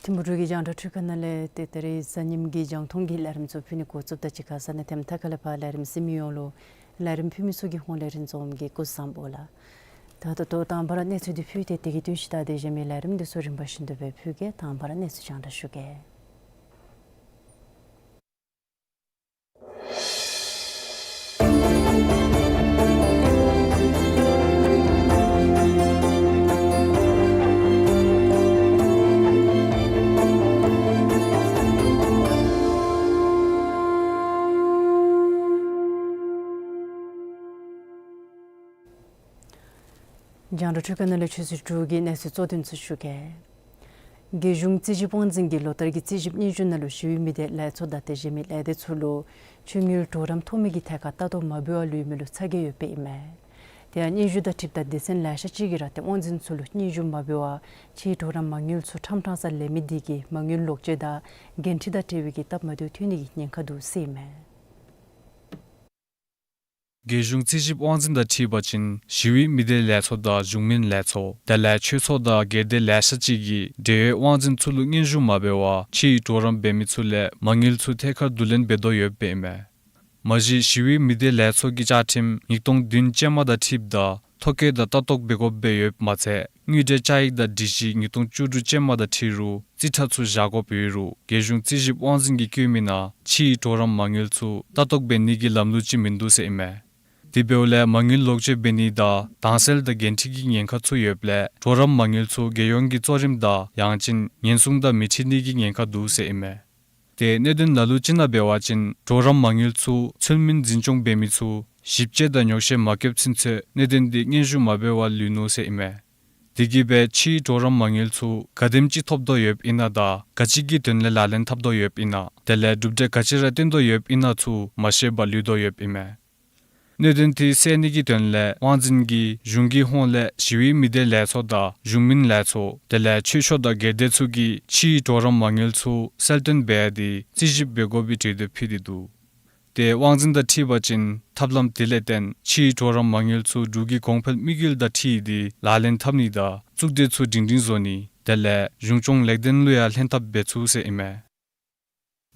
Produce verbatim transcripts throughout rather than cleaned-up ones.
ཐིམ་ཕུ་འབྲུག་གི་རྒྱང་བསྒྲགས་འཕྲུལ་ཁང་ནང་ལས་ཏེ་ད་རིས་གཟའ་ཉིམ་གི་རྒྱང་མཐོང་གི་ལས་རིམ་ཚུ་ཕུལ་ནི་འགོ་བཙུགསཔ་ད་གཅིག་ཁར་ས་གནས་ཐེམ་ཐ་ཁ་ལས་ཕར་ལས་རིམ་གཟིགས་མི་ཡོངས་ལུ་ལས་རིམ་ཕུལ་མི་ཚུ་གི་ཧོངས་ལས་རིན་འཛོམས་ཀྱིས་སྐུ་གཟུགས་བཟང་པོ་ལགས། ད་ད་ལྟོ་དང་པ་ར་གནས་ཚུལ་འདི་ཕུལ་ཏེ་དེ་གི་དོན་ཤིང་ད་དེ་གཞན་མི་ལས་རིམ་འདི་ཚུ་རིམ་པ་བཞིན་དུ་སྦེ་ཕུལ་གེ། དང་པ་ར་གནས་ཚུལ་རྒྱང་བསྒྲགས་ཞུ་གེ། རྒྱང་བསྒྲགས་འཕྲུལ་ཁང་ནང་ལས་ཆུ་ཚོད་དྲུག་གི་གནས་ཚུལ་གཙོ་དོན་ཚུ་ཞུ་གེ། རྒྱལ་གཞུང་རྩིས་ཞིབ་དབང་འཛིན་གྱིས་ལོ་ལྟར་གྱི་རྩིས་ཞིབ་སྙན་ཞུ་ནང་ལུ་ཞི་བའི་མི་སྡེ་ལས་ཚོགས་དང་དེ་བཞིན་མི་ལས་སྡེ་ཚུ་ལུ་ཆོས་དངུལ་གྲོགས་རམ་ཐོབ་མི་གི་ཐད་ཁར་ལྟ་རྟོག་མ་འབད་བར་ལུས་མི་ལུ་ཚ་གྱང་ཡོདཔ་ཨིན་མས། དེ་ཡང་སྙན་ཞུ་དང་འཁྲིལཝ་ད་སྡེ་ཚན་ལེ་ཤ་ཅིག་གིས་ར་ཏེ་དབང་འཛིན་ཚུ་ལུ་སྙན་ཞུ་མ་འབད་བར་ཕྱིའི་གྲོགས་རམ་མ་དངུལ་ཚུ་ཕྲང་ཕྲང་ས་ལེན་མི་དེ་གིས་མ་དངུལ་ལོག་སྤྱོད་དང་འགན་འཁྲི་དང་འབྲེལ་བའི་གི་སྟབས་མ་བདེཝ་ཐོན་ནི་གི་ཉེན་ཁ་འདུག་ཟེར་ཨིན་མས། རྒྱལ་གཞུང་རྩིས་ཞིབ་དབང་འཛིན་དང་འཁྲིལ་བ་ཅིན་ཞི་བའི་མི་སྡེ་ལས་ཚོགས་དང་གཞུང་མིན་ལས་ཚོགས་དེ་ལས་ཆོས་ཚོགས་དང་སྒེར་སྡེ་ལེ་ཤ་ཅིག་གིས་འབྲེལ་ཡོད་དབང་འཛིན་ཚུ་ལུ་སྙན་ཞུ་མ་འབད་བར་ཕྱིའི་གྲོགས་རམ་འབད་མི་ཚུ་ལས་མ་དངུལ་ཚུ་ཐད་ཀར་བསྡུ་ལེན་འབད་དོ་ཡོདཔ་ཨིན་མས། མ་གཞི་ཞི་བའི་མི་སྡེ་ལས་ཚོགས་ཀྱི་བཅའ་ཁྲིམས་ཉིས་སྟོང་བདུན་ཅན་མ་དང་འཁྲིལཝ་ད་ཐོ་བཀོད་དང་ལྟ་རྟོག་འབད་དགོཔ་སྦེ་ཡོདཔ་མ་ཚད་དངུལ་འབྲེལ་བཅའ་ཡིག་དང་སྒྲིག་གཞི་ཉིས་སྟོང་བཅུ་དྲུག་ཅན་མ་དང་འཁྲིལ་རུང་རྩིས་ཁྲ་ཚུ་བཞག་དགོཔ་ཡོད་རུང་རྒྱལ་གཞུང་རྩིས་ཞིབ་དབང་འཛིན་གྱིས་བཀོད་མི་ནང་ཕྱིའི་གྲོགས་རམ་མ་དངུལ་ཚུ་ལྟ་རྟོག་འབད་ནི་གི་ལམ་ལུགས་ཅིག་མིན་འདུག་ཟེར་ཨིན་མས། དེ་འབདཝ་ལས་མ་དངུལ་ལོག་སྤྱོད་འབད་ནི་དང་དྭངས་གསལ་དང་འགན་འཁྲི་གི་ཉེན་ཁ་ཚུ་ཡོདཔ་ལས་གྲོགས་རམ་མ་དངུལ་ཚུ་རྒྱལ་ཡོངས་ཀྱི་གཙོ་རིམ་དང་ཡང་ཅིན་ཉེན་སྲུང་དང་མི་འཁྲིལ་ནི་གི་ཉེན་ཁ་འདུག་ཟེར་ཨིན་མས། ཏེ་གནད་དོན་ལ་ལུ་ཅིག་ནང་འབད་བ་ཅིན་གྲོགས་རམ་མ་དངུལ་ཚུ་ཚུལ་མིན་འཛིན་སྐྱོང་འབད་མི་ཚུ་ཞིབ་དཔྱད་དང་ཉོག་བཤད་མ་བཀོདཔ་ཚུན་ཚོད་གནད་དོན་འདི་སྙན་ཞུ་མ་འབད་བར་ལུས་ནུག་ཟེར་ཨིན་མས། དེ་གིས་སྦེ་ཕྱིའི་གྲོགས་རམ་མ་དངུལ་ཚུ་ག་དེམ་ཅིག་ཐོབ་དོ་ཡོདཔ་ཨིན་ན་དང་ག་ཅི་གི་དོན་ལས་ལག་ལེན་འཐབ་དོ་ཡོདཔ་ཨིན་ན་དེ་ལས་གྲུབ་འབྲས་ག་ཅི་ར་བཏོན་དོ་ཡོདཔ་ཨིན་ན་ཚུ་མ་ཤེས་པར་ལུས་དོ་ཡོདཔ་ཨིན་མས། གནད་དོན་དེ་སེལ་ནི་གི་དོན་ལས་དབང་འཛིན་གྱིས་གཞུང་གི་ཧོངས་ལས་ཞི་བའི་མི་སྡེ་ལས་ཚོགས་དང་གཞུང་མིན་ལས་ཚོགས་དེ་ལས་ཆོས་ཕྱོགས་དང་སྒེར་སྡེ་ཚུ་གིས་ཕྱིའི་གྲོགས་རམ་མ་དངུལ་ཚུ་གསལ་སྟོན་འབད་དེ་རྩིས་ཞིབ་འབད་དགོ་པའི་གྲོས་འདེབས་ཕུལ་ཏེ་འདུག། ཏེ་དབང་འཛིན་དང་འཁྲིལ་བ་ཅིན་ཐབས་ལམ་དེ་ལས་བརྟེན་ཕྱིའི་གྲོགས་རམ་མ་དངུལ་ཚུ་འབྲུག་གི་གོང་འཕེལ་དམིགས་ཡུལ་དང་འཁྲིལ་ཏེ་ལག་ལེན་འཐབ་ནི་དང་གཙུག་སྡེ་ཚུ་སྒྲིང་སྒྲིང་བཟོ་ནི་དེ་ལས་གཞུང་སྐྱོང་ལེགས་ལྡན་ལུ་ཡང་ལྷན་ཐབས་འབད་ཚུགས་ཟེར་ཨིན་མས།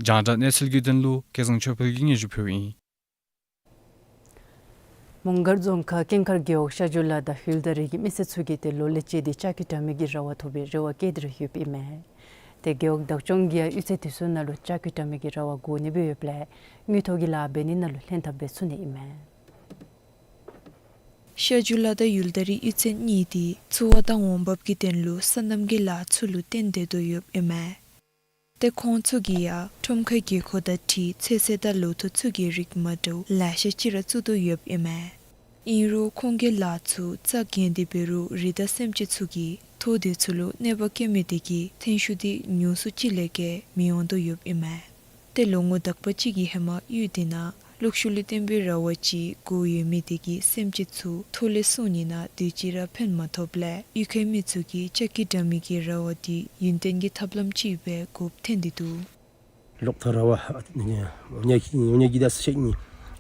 རྒྱང་བསྒྲགས་གནས་ཚུལ་གྱི་དོན་ལུ་སྐལ་བཟང་ཆོས་འཕེལ་གྱིས་སྙན་ཞུ་ཕུལཝ་ཨིན། མོང་སྒར་རྫོང་ཁག་ཀུན་དཀར་རྒེད་འོག་ཤ་རྒྱུ་ལ་དང་ཡུལ་དང་རི་གི་མི་སེར་ཚུ་གིས་ཏེ་ལོ་ལས་བཅད་དེ་ལྕགས་ཀྱི་དྲ་མིག་གི་ར་བ་ཐོབ་པའི་རེ་བ་བསྐྱེད་དེ་ར་ཡོདཔ་ཨིན་མས། ཏེ་རྒེད་འོག་བདག་སྐྱོང་གིས་ཡང་གཡུས་ཚན་དེ་ཚུ་ནང་ལུ་ལྕགས་ཀྱི་དྲ་མིག་གི་ར་བ་དགོ་ནི་སྦེ་ཡོདཔ་ལས་དངུལ་ཐོག་གི་ལཱ་འབད་ནི་ནང་ལུ་ལྷན་ཐབས་འབད་ཚུགས་ནི་ཨིན་མས། ཤ་རྒྱུ་ལ་དང་ཡུལ་དང་རི་གཡུས་ཚན་གཉིས་དེ་འཚོ་བ་དང་འོང་འབབ་ཀྱི་དོན་ལུ་སོ་ནམ་གྱི་ལཱ་ཚུ་ལུ་བརྟེན་ཏེ་སྡོད་ཡོདཔ་ཨིན་མས། ཏེ་ཁོང་ཚུ་གིས་ཡང་ཁྲོམ་ཁའི་རྒྱལ་ཁབ་དང་འཁྲིལ་ཚོད་བསྲེ་དང་ལོ་ཐོག་ཚུ་གི་རིགས་མ་འདྲཝ་ལེ་ཤ་ཅིག་ར་བཙུགས་དོ་ཡོདཔ་ཨིན་མས། ཨིན་རུང་ཁོང་གིས་ལཱ་ཚུ་རྩ་འགེངས་ཏེ་འབད་རུང་རི་དྭགས་སེམས་ཅན་ཚུ་གིས་ཐོག་དེ་ཚུ་ལུ་གནོད་པ་བཀལ་མི་དེ་གིས་ཐོན་ཤུགས་དེ་ཉུང་སུ་ཅིག་ལས་བརྒལ་མི་འོང་དོ་ཡོདཔ་ཨིན་མས། ཏེ་ལོ་ངོ་དག་པ་ཅིག་གི་ཧེ་མ་གཡུས་དེ་ནང་གློག་ཤུགས་ལས་བཏོན་པའི་ར་བ་ཅིག་བསྒོར་ཡོད་མི་དེ་གིས་སེམས་ཅན་ཚུ་ཐོག་ལས་སྲུང་ནི་ནང་དུས་ཅི་ར་ཕན་མ་ཐོགསཔ་ལས་གཡུས་ཁའི་མི་ཚུ་གིས་ལྕགས་ཀྱི་དྲ་མིག་གི་ར་བ་དེ་ཡུན་བརྟན་གྱི་ཐབས་ལམ་ཅིག་སྦེ་དགོཔ་ཐོན་ཏེ་འདུག། ལོག་ཐ་ར་བ་ཉེ་ཉེ་གི་ད་ཤེས་ནི་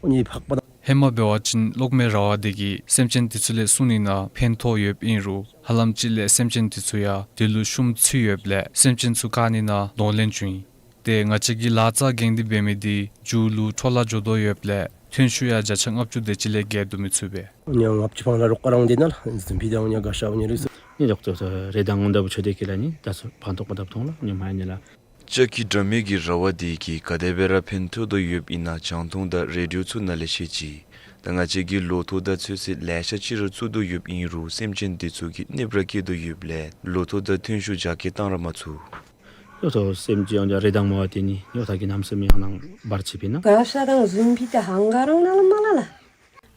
ཉེ་ཕག་པ་དང་། ཧེ་མ་འབད་བ་ཅིན་གློག་མེ་ར་བ་དེ་གིས་སེམས་ཅན་དེ་ཚུ་ལས་སྲུང་ནི་ནང་ཕན་ཐོགས་ཡོདཔ་ཨིན་རུང་ཧ་ལམ་ཅིག་ལས་སེམས་ཅན་དེ་ཚུ་ཡང་དེ་ལུ་ཤུམ་ཚུད་ཡོདཔ་ལས་སེམས་ཅན་ཚུ་བཀག་ནི་ནང་གདོང་ལེན་བྱུང་ཡི། ཏེ་ང་བཅས་ཀྱིས་ལཱ་རྩ་འགེངས་ཏེ་འབད་མི་དེ་མཇུག་ལུ་འཕྲོ་བརླག་འགྱོ་དོ་ཡོདཔ་ལས་ཐོན་ཤུགས་ཡང་བརྒྱ་ཆ་ལྔ་བཅུ་དེ་ཅིག་ལས་བརྒལ་བསྡུ་མི་ཚུགས་པས། ཉ་ལྔ་བཅུ་ཕང་ལ་རོགས་ཀ་རང་དེ་ན་ལ་འཛིན་པའི་དང་ཉ་ག་ཤ་བ་ཉ་རིགས་སུ། ཉ་ལོག་ཏོ་ཏོ་རེ་དང་ངོ་ད་བུ་ཆོས་དེ་ཀི་ལ་ནི་ད་སུ་ཕང་ཐོགས་པ་ད་བུ་ཐོང་ལ་ཉ་མ་ཡ་ཉ་ལ། ལྕགས་ཀྱི་དྲ་མིག་གི་ར་བ་དེ་གིས་ག་དེ་སྦེ་ར་ཕན་ཐོགས་དོ་ཡོདཔ་ཨིན་ན་རྒྱང་མཐོང་དང་རེ་ཌིའོ་ཚུ་ནང་ལས་ཤེས་ཅི། ད་ང་བཅས་ཀྱིས་ལོ་ཐོག་དང་ཚོད་བསྲེ་ལེ་ཤ་ཅིག་ར་བཙུགས་དོ་ཡོདཔ་ཨིན་རུང་སེམས་ཅན་དེ་ཚུ་གིས་གནོདཔ་ར་བཀལ་དོ་ཡོདཔ་ལས་ལོ་ཐོག་དང་ཐོན་ཤུགས་རྒྱ་སྐྱེད་བཏང་ར་མ་ཚུགས། ཡོ་ཐོ་སེམས་ཅན་ཡང་རེ་དང་མ་བ་དེ་ནི་ཡོ་ཐ་གི་ནམ་སེམས་ཡང་ནང་བར་ཆི་པི་ན། ག་ཤ་དང་འཛིན་པའི་དང་ཧང་ག་རང་ན་ལ་མ་ལ་ལ།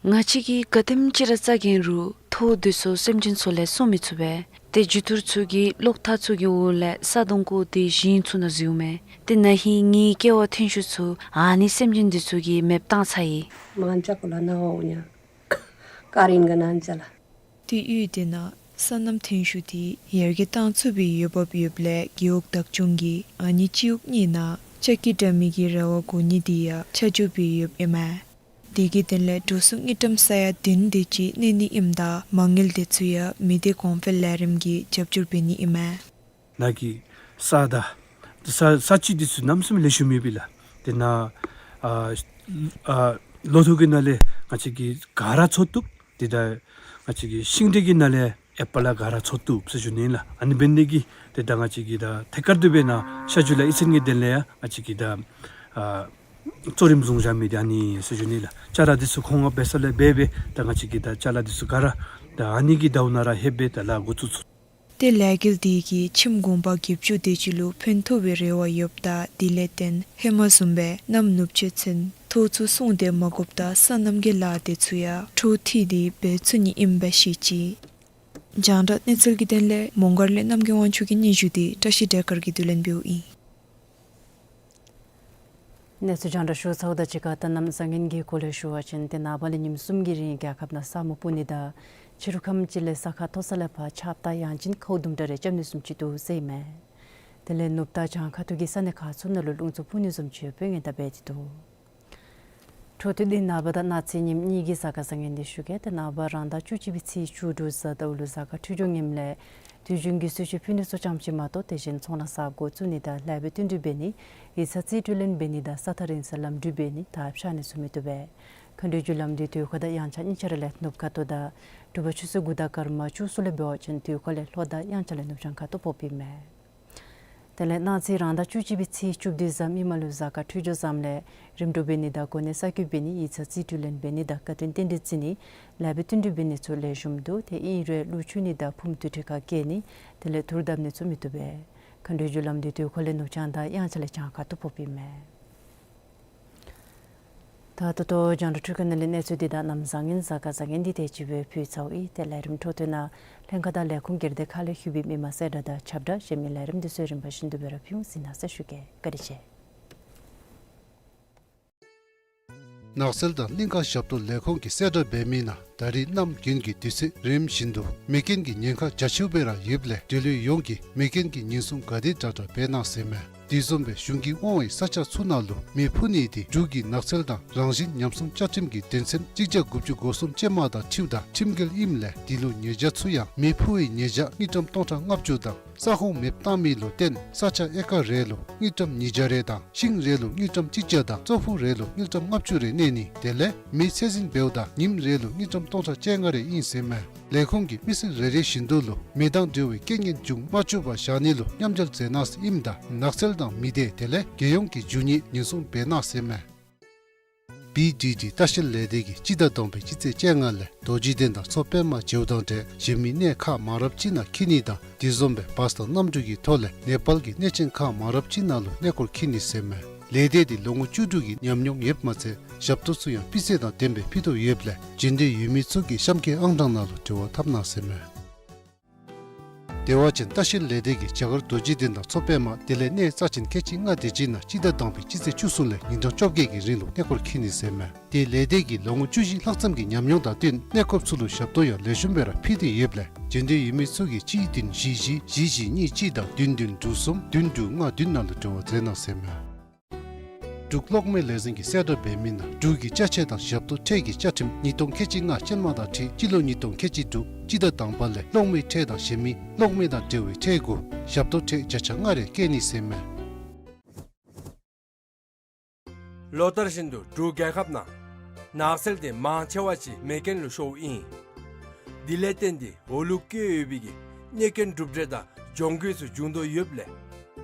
ང་བཅས་ཀྱིས་ག་དེམ་ཅིག་ར་རྩ་འགེངས་རུང་ཐོག་དེ་ཚུ་སེམས་ཅན་ཚུ་ལས་སྲུང་མི་ཚུགས་པས། ཏེ་འཇུ་ཐུར་ཚུ་གིས་གློག་ཐག་ཚུ་གི་འོག་ལས་ས་དོང་བརྐོ་སྟེ་ཞིང་ཚུ་ནང་བཟུང་མས། ཏེ་ན་ཧིང་ངེའི་ཀེ་བ་ཐོན་ཤུགས་ཚུ་ཨ་ནི་སེམས་ཅན་དེ་ཚུ་གིས་མེདཔ་བཏང་ཚར་ཡི། མང་ཆ་ཀུ་ལ་ན་འོ་ཉ་ཀ་རིང་ག་ནང་ཆ་ལ། ཏེ་གཡུས་དེ་ནང་ སོ་ནམ་ཐོན་ཤུགས་འདི་ཡར་རྒྱས་གཏང་ཚུགས་པའི་འོས་འབབ་ཡོདཔ་ལས་རྒེད་འོག་བདག་སྐྱོང་གིས་ཨ་ནི་སྤྱི་འོག་གཉིས་ནང་ལྕགས་ཀྱི་དྲ་མིག་གི་རེ་བ་དགོ་ནི་འདི་ཡང་ཆ་འཇོག་འབད་ཡོདཔ་ཨིན་མས། དེ་གི་དོན་ལས་འགྲོ་སོང་དངུལ་ཀྲམ་ས་ཡ་བདུན་དེ་ཅིག་གནས་ནི་ཨིནམ་ད་མ་དངུལ་དེ་ཚུ་ཡང་མི་སྡེ་གོང་འཕེལ་ལས་རིམ་གྱིས་རྒྱབ་སྐྱོར་འབད་ནི་ཨིན་མས། ནཱ་གི་ས་དང་ས་ས་ཆ་འདི་ཚུ་གནམ་མེད་ས་མེད་ལེགས་ཤོམ་ཡོད་པས་ལགས། དེ་ནང་ཨ་ཨ་ལོ་ཐོག་གི་ནང་ལས་ང་བཅས་ཀྱིས་ག་ར་འཚོ་བཏུབ། དེ་དང་ང་བཅས་ཀྱི་ཤིང་འབྲས་ཀྱི་ནང་ལས་ཨེ་པཱལ་ལགས་ག་ར་འཚོ་བཏུབ་ཟེར་ཞུ་ནི་ལགས། ཨ་ནི་འབད་ནི་གིས་དེ་དང་ང་བཅས་ཀྱིས་ད་ཐད་ཀར་དུ་འབད་ན་ཤར་ཕྱོགས་ལ་ཨི་ཚན་གྱི་དོན་ལས་ཡང་ང་བཅས་ཀྱིས་ད་ཨ་གཙོ་རིམ་བཟུང་བཞག་མི་འདི་ཨ་ནི་ཟེར་ཞུ་ནི་ལགས། ཅ་ལ་འདི་ཚུ་མཁོ་མངགས་འབད་ས་ལས་འབད་འབད་ད་ང་བཅས་ཀྱིས་ད་ཅ་ལ་འདི་ཚུ་ག་ར་ད་ཨ་ནི་གི་ཟླཝ་ནང་ར་ལྷོདཔ་སྦེ་ད་ལཱ་འགོ་བཙུགས་ཚུགས། ཏེ་ལས་འགུལ་འདི་གིས་ཁྱིམ་གུང་པ་བརྒྱད་ཅུ་དེ་ཅིག་ལུ་ཕན་ཐོགས་པའི་རེ་བ་ཡོདཔ་ད་དེ་ལས་བརྟེན་ཧེ་མ་བཟུམ་སྦེ་གནམ་ནུབ་ཕྱེད་ཚུན་ཐོག་ཚུ་སྲུང་སྟེ་མ་དགོཔ་ད་སོ་ནམ་གྱི་ལཱ་དེ་ཚུ་ཡང་འཕྲོ་མཐུད་དེ་འབད་ཚུགས་ནི་ཨིནམ་སྦེ་བཤད་ཅི། རྒྱང་བསྒྲགས་གནས་ཚུལ་གྱི་དོན་ལས་མོང་སྒར་ལས་རྣམ་རྒྱལ་དབང་ཕྱུག་གི་སྙན་ཞུ་འདི་བཀྲ་ཤིས་སྒྲོལ་དཀར་གྱིས་བསྡུ་ལེན་འབདཝ་ཨིན། གནས་ཚུལ་རྒྱང་བསྒྲགས་ཞུ་ཚརཝ་དང་གཅིག་ཁར་ད་གནམ་བཟང་ངན་གྱི་སྐོར་ལས་ཞུ་བ་ཅིན་ཏེ་ནངས་པ་ལས་ཉིནམ་གསུམ་གྱི་རིང་རྒྱལ་ཁབ་ནང་ས་སྨུག་སྤུབ་ནི་དང་ཕྱི་རུ་ཁམས་ཅིག་ལས་ས་ཁ་མཐོ་ས་ལས་ཕར་ཆརཔ་དང་ཡང་ཅིན་ཁཝ་དུམ་གྲ་རེ་རྐྱབ་ནི་བཟུམ་ཅིག་འདུག་ཟེར་ཨིན་མས། དེ་ལས་ནུབ་དང་བྱང་ཁ་ཐུག་གི་ས་གནས་ཁག་ཚུ་ནང་ལུ་རླུང་འཚུབ་འཕུ་ནི་བཟུམ་ཅིག་ཡོདཔ་སྦེ་ངན་དང་འབད་དེ་འདུག། འཕྲོ་མཐུད་དེ་ནངས་པ་དང་གནངས་ཚེ་ཉིནམ་གཉིས་ཀྱི་གཟའ་སྐར་བཟང་ངན་འདི་ཞུ་གེ། ཏེ་ནངས་པ་རང་ཟླ་བཅུ་གཅིག་པའི་ཚེས་བཅུ་དྲུག་གཟའ་ཟླཝ་ལུ་གཟའ་སྐར་འཕྲོད་སྦྱོར་ངནམ་ལས་དུས་རྒྱུན་གྱི་གསོལ་མཆོད་ཕུལ་ནི་ཚུ་ཙམ་ཅིག་མ་གཏོགས་དེ་བཞིན་ཚོང་ལཱ་ས་འགོ་བཙུགས་ནི་དང་ལྷ་བའི་བསྟུན་གྲོས་འབད་ནི་ཡིག་ཚང་རྩིས་སྤྲོད་ལེན་འབད་ནི་དང་ས་ཐག་རིང་ས་ལམ་འགྲུལ་འབད་ནི་དར་འཕྱར་ནི་ཚུ་མི་བཏུབ་པས། མཁའ་འགྲོའི་རྒྱུ་ལམ་འདི་དུས་ཁ་དང་དབྱངས་འཆར་གཉིས་ཆ་ར་ལས་ནུབ་ཁ་ཐུག་དང་དྲོ་པ་ཆུ་ཚོད་དགུ་དང་སྐར་མ་བཅུ་གསུམ་ལུ་འབད་བ་ཅིན་དུས་ཁ་ལས་ལྷོ་དང་དབྱངས་འཆར་ལས་ནུབ་བྱང་ཁ་ཐུག་ཕོགཔ་ཨིན་མས། དེ་ལས་གནངས་ཚེ་རང་ཟླ་བཅུ་གཅིག་པའི་ཚེས་བཅུ་བདུན་གཟའ་མིག་དམར་ལུ་གཟའ་སྐར་འཕྲོད་སྦྱོར་བཟངམ་ལས་རིམ་གྲོ་འབད་ནི་དང་གོ་གནས་གསར་བསྐོ་འབད་ནི་ཡིག་ཚང་རྩིས་སྤྲོད་ལེན་འབད་ནི་དང་བཀའ་དྲིན་རྟེན་འབྲེལ་བརྩི་ནི་ལྷ་བའི་བསྟུན་གྲོས་འབད་ནི་ཚུ་ལེགས་ཤོམ་འདུག། དེ་ཨིན་རུང་ལུག་འཁྱུ་ནི་དང་ཕུངམ་དུར་ཁྲོད་ཁར་བསྐྱལ་ནི་དེ་ལས་དུར་བརྡབ་ནི་ཚུ་མི་བཏུབ་པས། མཁའ་འགྲོའི་རྒྱུ་ལམ་འདི་དུས་ཁ་ལས་ནུབ་བྱང་དང་དབྱངས་འཆར་ལས་བྱང་ཁ་ཐུག་ཕོགཔ་ཨིན་མས། ད་ད་ལྟོ་རྒྱང་བསྒྲགས་འཕྲུལ་ཁང་ནང་ལས་གནས་ཚུལ་འདི་དང་གནམ་བཟང་ངན་གཟའ་སྐར་བཟང་ངན་འདི་དེ་ཅིག་སྦེ་ཕུལ་ཚརཝ་ཨིན། ཏེ་ལས་རིམ་འཕྲོ་མཐུད་ནང་ལྷན་ཁག་དང་ལས་ཁུངས་སྒེར་སྡེ་ཁག་ལས་ཞུ་བའི་མི་མང་གསལ་བསྒྲགས་དང་ཁྱབ་བསྒྲགས་གཞན་མི་ལས་རིམ་འདི་ཚུ་རིམ་པ་བཞིན་དུ་སྦེ་ར་ཕུལ་འོང་གཟིགས་གནང་ཟེར་ཞུ་གེ། བཀའ་དྲིན་ཆེ། ནགས་ཚལ་དང་གླིང་ཁ་ཞབས་ཏོག་ལས་ཁུངས་ཀྱིས་གསལ་བསྒྲགས་འབད་མི་ནང་ད་རིས་གནམ་དགུན་གྱི་དུས་ཚོད་རིམ་བཞིན་དུ་མེ་རྐྱེན་གྱི་ཉེན་ཁ་རྒྱ་ཆེཝ་སྦེ་ར་ཡོདཔ་ལས་འབྲེལ་ཡོད་ཡོངས་ཀྱིས་མེ་རྐྱེན་གྱི་ཉེན་སྲུང་ག་དེ་དྲག་དྲག་འབད་གནང་ཟེར་མས། དེ་བཟུམ་སྦེ་གཞུང་གིས་དབང་བའི་ས་ཆ་ཚུ་ནང་ལུ་མེ་ཕུ་ནི་དེ་འབྲུག་གི་ནགས་ཚལ་དང་རང་བཞིན་ཉམས་སྲུང་བཅའ་ཁྲིམས་ཀྱི་དོན་ཚན་གཅིག་བརྒྱ་དགུ་བཅུ་གོ་གསུམ་ཅན་མ་དང་འཁྲིལཝ་ད་ཁྲིམས་འགལ་ཨིནམ་ལས་དེ་ལུ་ཉེས་བྱ་ཚུད་ཡང་མེ་ཕུ་བའི་ཉེས་བྱ་དངུལ་ཀྲམ་སྟོང་ཕྲག་ལྔ་བཅུ་དང་ས་ཁོངས་མེདཔ་བཏང་མི་ལུ་བརྟེན་ས་ཆ་ཨེ་ཀར་རེ་ལུ་དངུལ་ཀྲམ་ཉིས་བརྒྱ་རེ་དང་ཤིང་རེ་ལུ་དངུལ་ཀྲམ་གཅིག་བརྒྱ་དང་ཙོག་ཕུག་རེ་ལུ་དངུལ་ཀྲམ་ལྔ་བཅུ་རེ་གནས་ནི་དེ་ལས་མེ་ཚད་འཛིན་འབདཝ་ད་ཉིནམ་རེ་ལུ་དངུལ་ཀྲམ་སྟོང་ཕྲག་བཅོ་ལྔ་རེ་ཨིན་ཟེར་མས། ལས་ཁུངས་ཀྱིས་མི་སེར་རེ་རེ་བཞིན་དུ་ལུ་མེ་དང་འབྲེལ་བའི་རྐྱེན་ངན་འབྱུང་མ་བཅུག་པར་བཞག་ནི་ལུ་མཉམ་འབྲེལ་མཛད་གནང་ཟེར་ཨིནམ་ད་ནགས་ཚལ་དང་མི་སྡེ་དེ་ལས་རྒྱལ་ཡོངས་ཀྱི་རྒྱུ་དངོས་ཉེན་སྲུང་འབད་གནང་ཟེར་མས། བི་ཌི་ཌི་ལྟ་བཤལ་ལས་སྡེ་གིས་སྤྱི་ཟླ་དང་པའི་སྤྱི་ཚེས་བཅོ་ལྔ་ལས་རྡོ་རྗེ་གདན་དང་མཚོ་པདྨ་མཇལཝ་དང་འབྲེལ་གཞན་མི་གནས་ཁག་མང་རབས་ཅིག་ནང་འཁྱིད་ནི་དང་དེ་བཟུམ་སྦེ་བཱས་དང་གནམ་གྲུ་གི་ཐོག་ལས་ནེ་པཱལ་གྱི་གནས་ཆེན་ཁག་མང་རབས་ཅིག་ནང་ལུ་གནས་སྐོར་འཁྱིད་ནི་ཟེར་མས། ལས་སྡེ་འདི་ལོ་ངོ་བཅུ་དྲུག་གི་ཉམས་མྱོང་ཡོདཔ་མ་ཚད་ཞབས་ཏོག་ཚུ་ཡང་སྤུས་ཚད་དང་ལྡནམ་སྦེ་ཕུལ་དོ་ཡོདཔ་ལས་འབྱོན་འདོད་ཡོད་མི་ཚུ་གིས་གཤམ་འཁོད་ཨང་གྲངས་ནང་ལུ་འབྲེལ་བ་འཐབ་གནང་ཟེར་མས། དེ་བ་ཅིན་ལྟ་བཤལ་ལས་སྡེ་གིས་བྱ་དཀར་རྡོ་རྗེ་གདན་དང་མཚོ་པདྨ་དེ་ལས་གནས་རྩ་ཆེན་ཁལ་གཅིག་ལྔ་དེ་ཅིག་ནང་སྤྱི་ཟླ་དང་པའི་སྤྱི་ཚེས་བཅུ་གསུམ་ལས་ཉིན་གྲངས་བཅོ་བརྒྱད་ཀྱི་རིང་ལུ་གནས་སྐོར་འཁྱིད་ནི་ཟེར་མས། དེ་ལས་སྡེ་གིས་ལོ་ངོ་བཅུ་བཞི་ལྷག་ཙམ་གྱི་ཉམས་མྱོང་དང་བསྟུན་གནས་སྐོར་ཚུ་ལུ་ཞབས་ཏོག་ཡང་ལེགས་ཤོམ་སྦེ་ར་ཕུལ་ཏེ་ཡོདཔ་ལས་འབྱོན་འདོད་ཡོད་མི་ཚུ་གིས་གཅིག་བདུན་བཞི་བཞི་བཞི་བཞི་གཉིས་གཅིག་དང་བདུན་བདུན་དྲུག་གསུམ་བདུན་དྲུག་ལྔ་བདུན་ནང་ལུ་འབྲེལ་བ་མཛད་གནང་ཟེར་མས། འབྲུག་གློག་མེ་ལས་འཛིན་གྱིས་གསལ་བསྒྲགས་འབད་མི་ནང་འབྲུག་གི་ཅ་ཆས་དང་ཞབས་ཏོག་ཁྲལ་གྱི་བཅའ་ཁྲིམས་ཉིས་སྟོང་ཁལ་གཅིག་ལྔ་ཅན་མ་དང་འཁྲིལ་སྤྱི་ལོ་ཉིས་སྟོང་ཁལ་གཅིག་དྲུག་སྤྱི་ཟླ་དང་པ་ལས་གློག་མེའི་ཁྲལ་དང་གཞན་མི་གློག་མེ་དང་འབྲེལ་བའི་ཁྲལ་གུ་ཞབས་ཏོག་ཁྲལ་བརྒྱ་ཆ་ལྔ་རེ་བཀལ་ནི་ཟེར་མས། ལོ་ལྟར་བཞིན་དུ་འབྲུག་རྒྱལ་ཁབ་ནང་ནགས་ཚལ་དེ་མང་ཆེ་བ་ཅིག་མེ་རྐྱེན་ལུ་ཤོརཝ་ཨིན། དེ་ལས་བརྟེན་ཏེ་འོ་ལུ་བཀོད་ཡོད་པའི་གི་གནོད་སྐྱོན་གྲུབ་འབྲས་དང་གྱོང་གུད་ཚུ་འབྱུང་དོ་ཡོདཔ་ལས་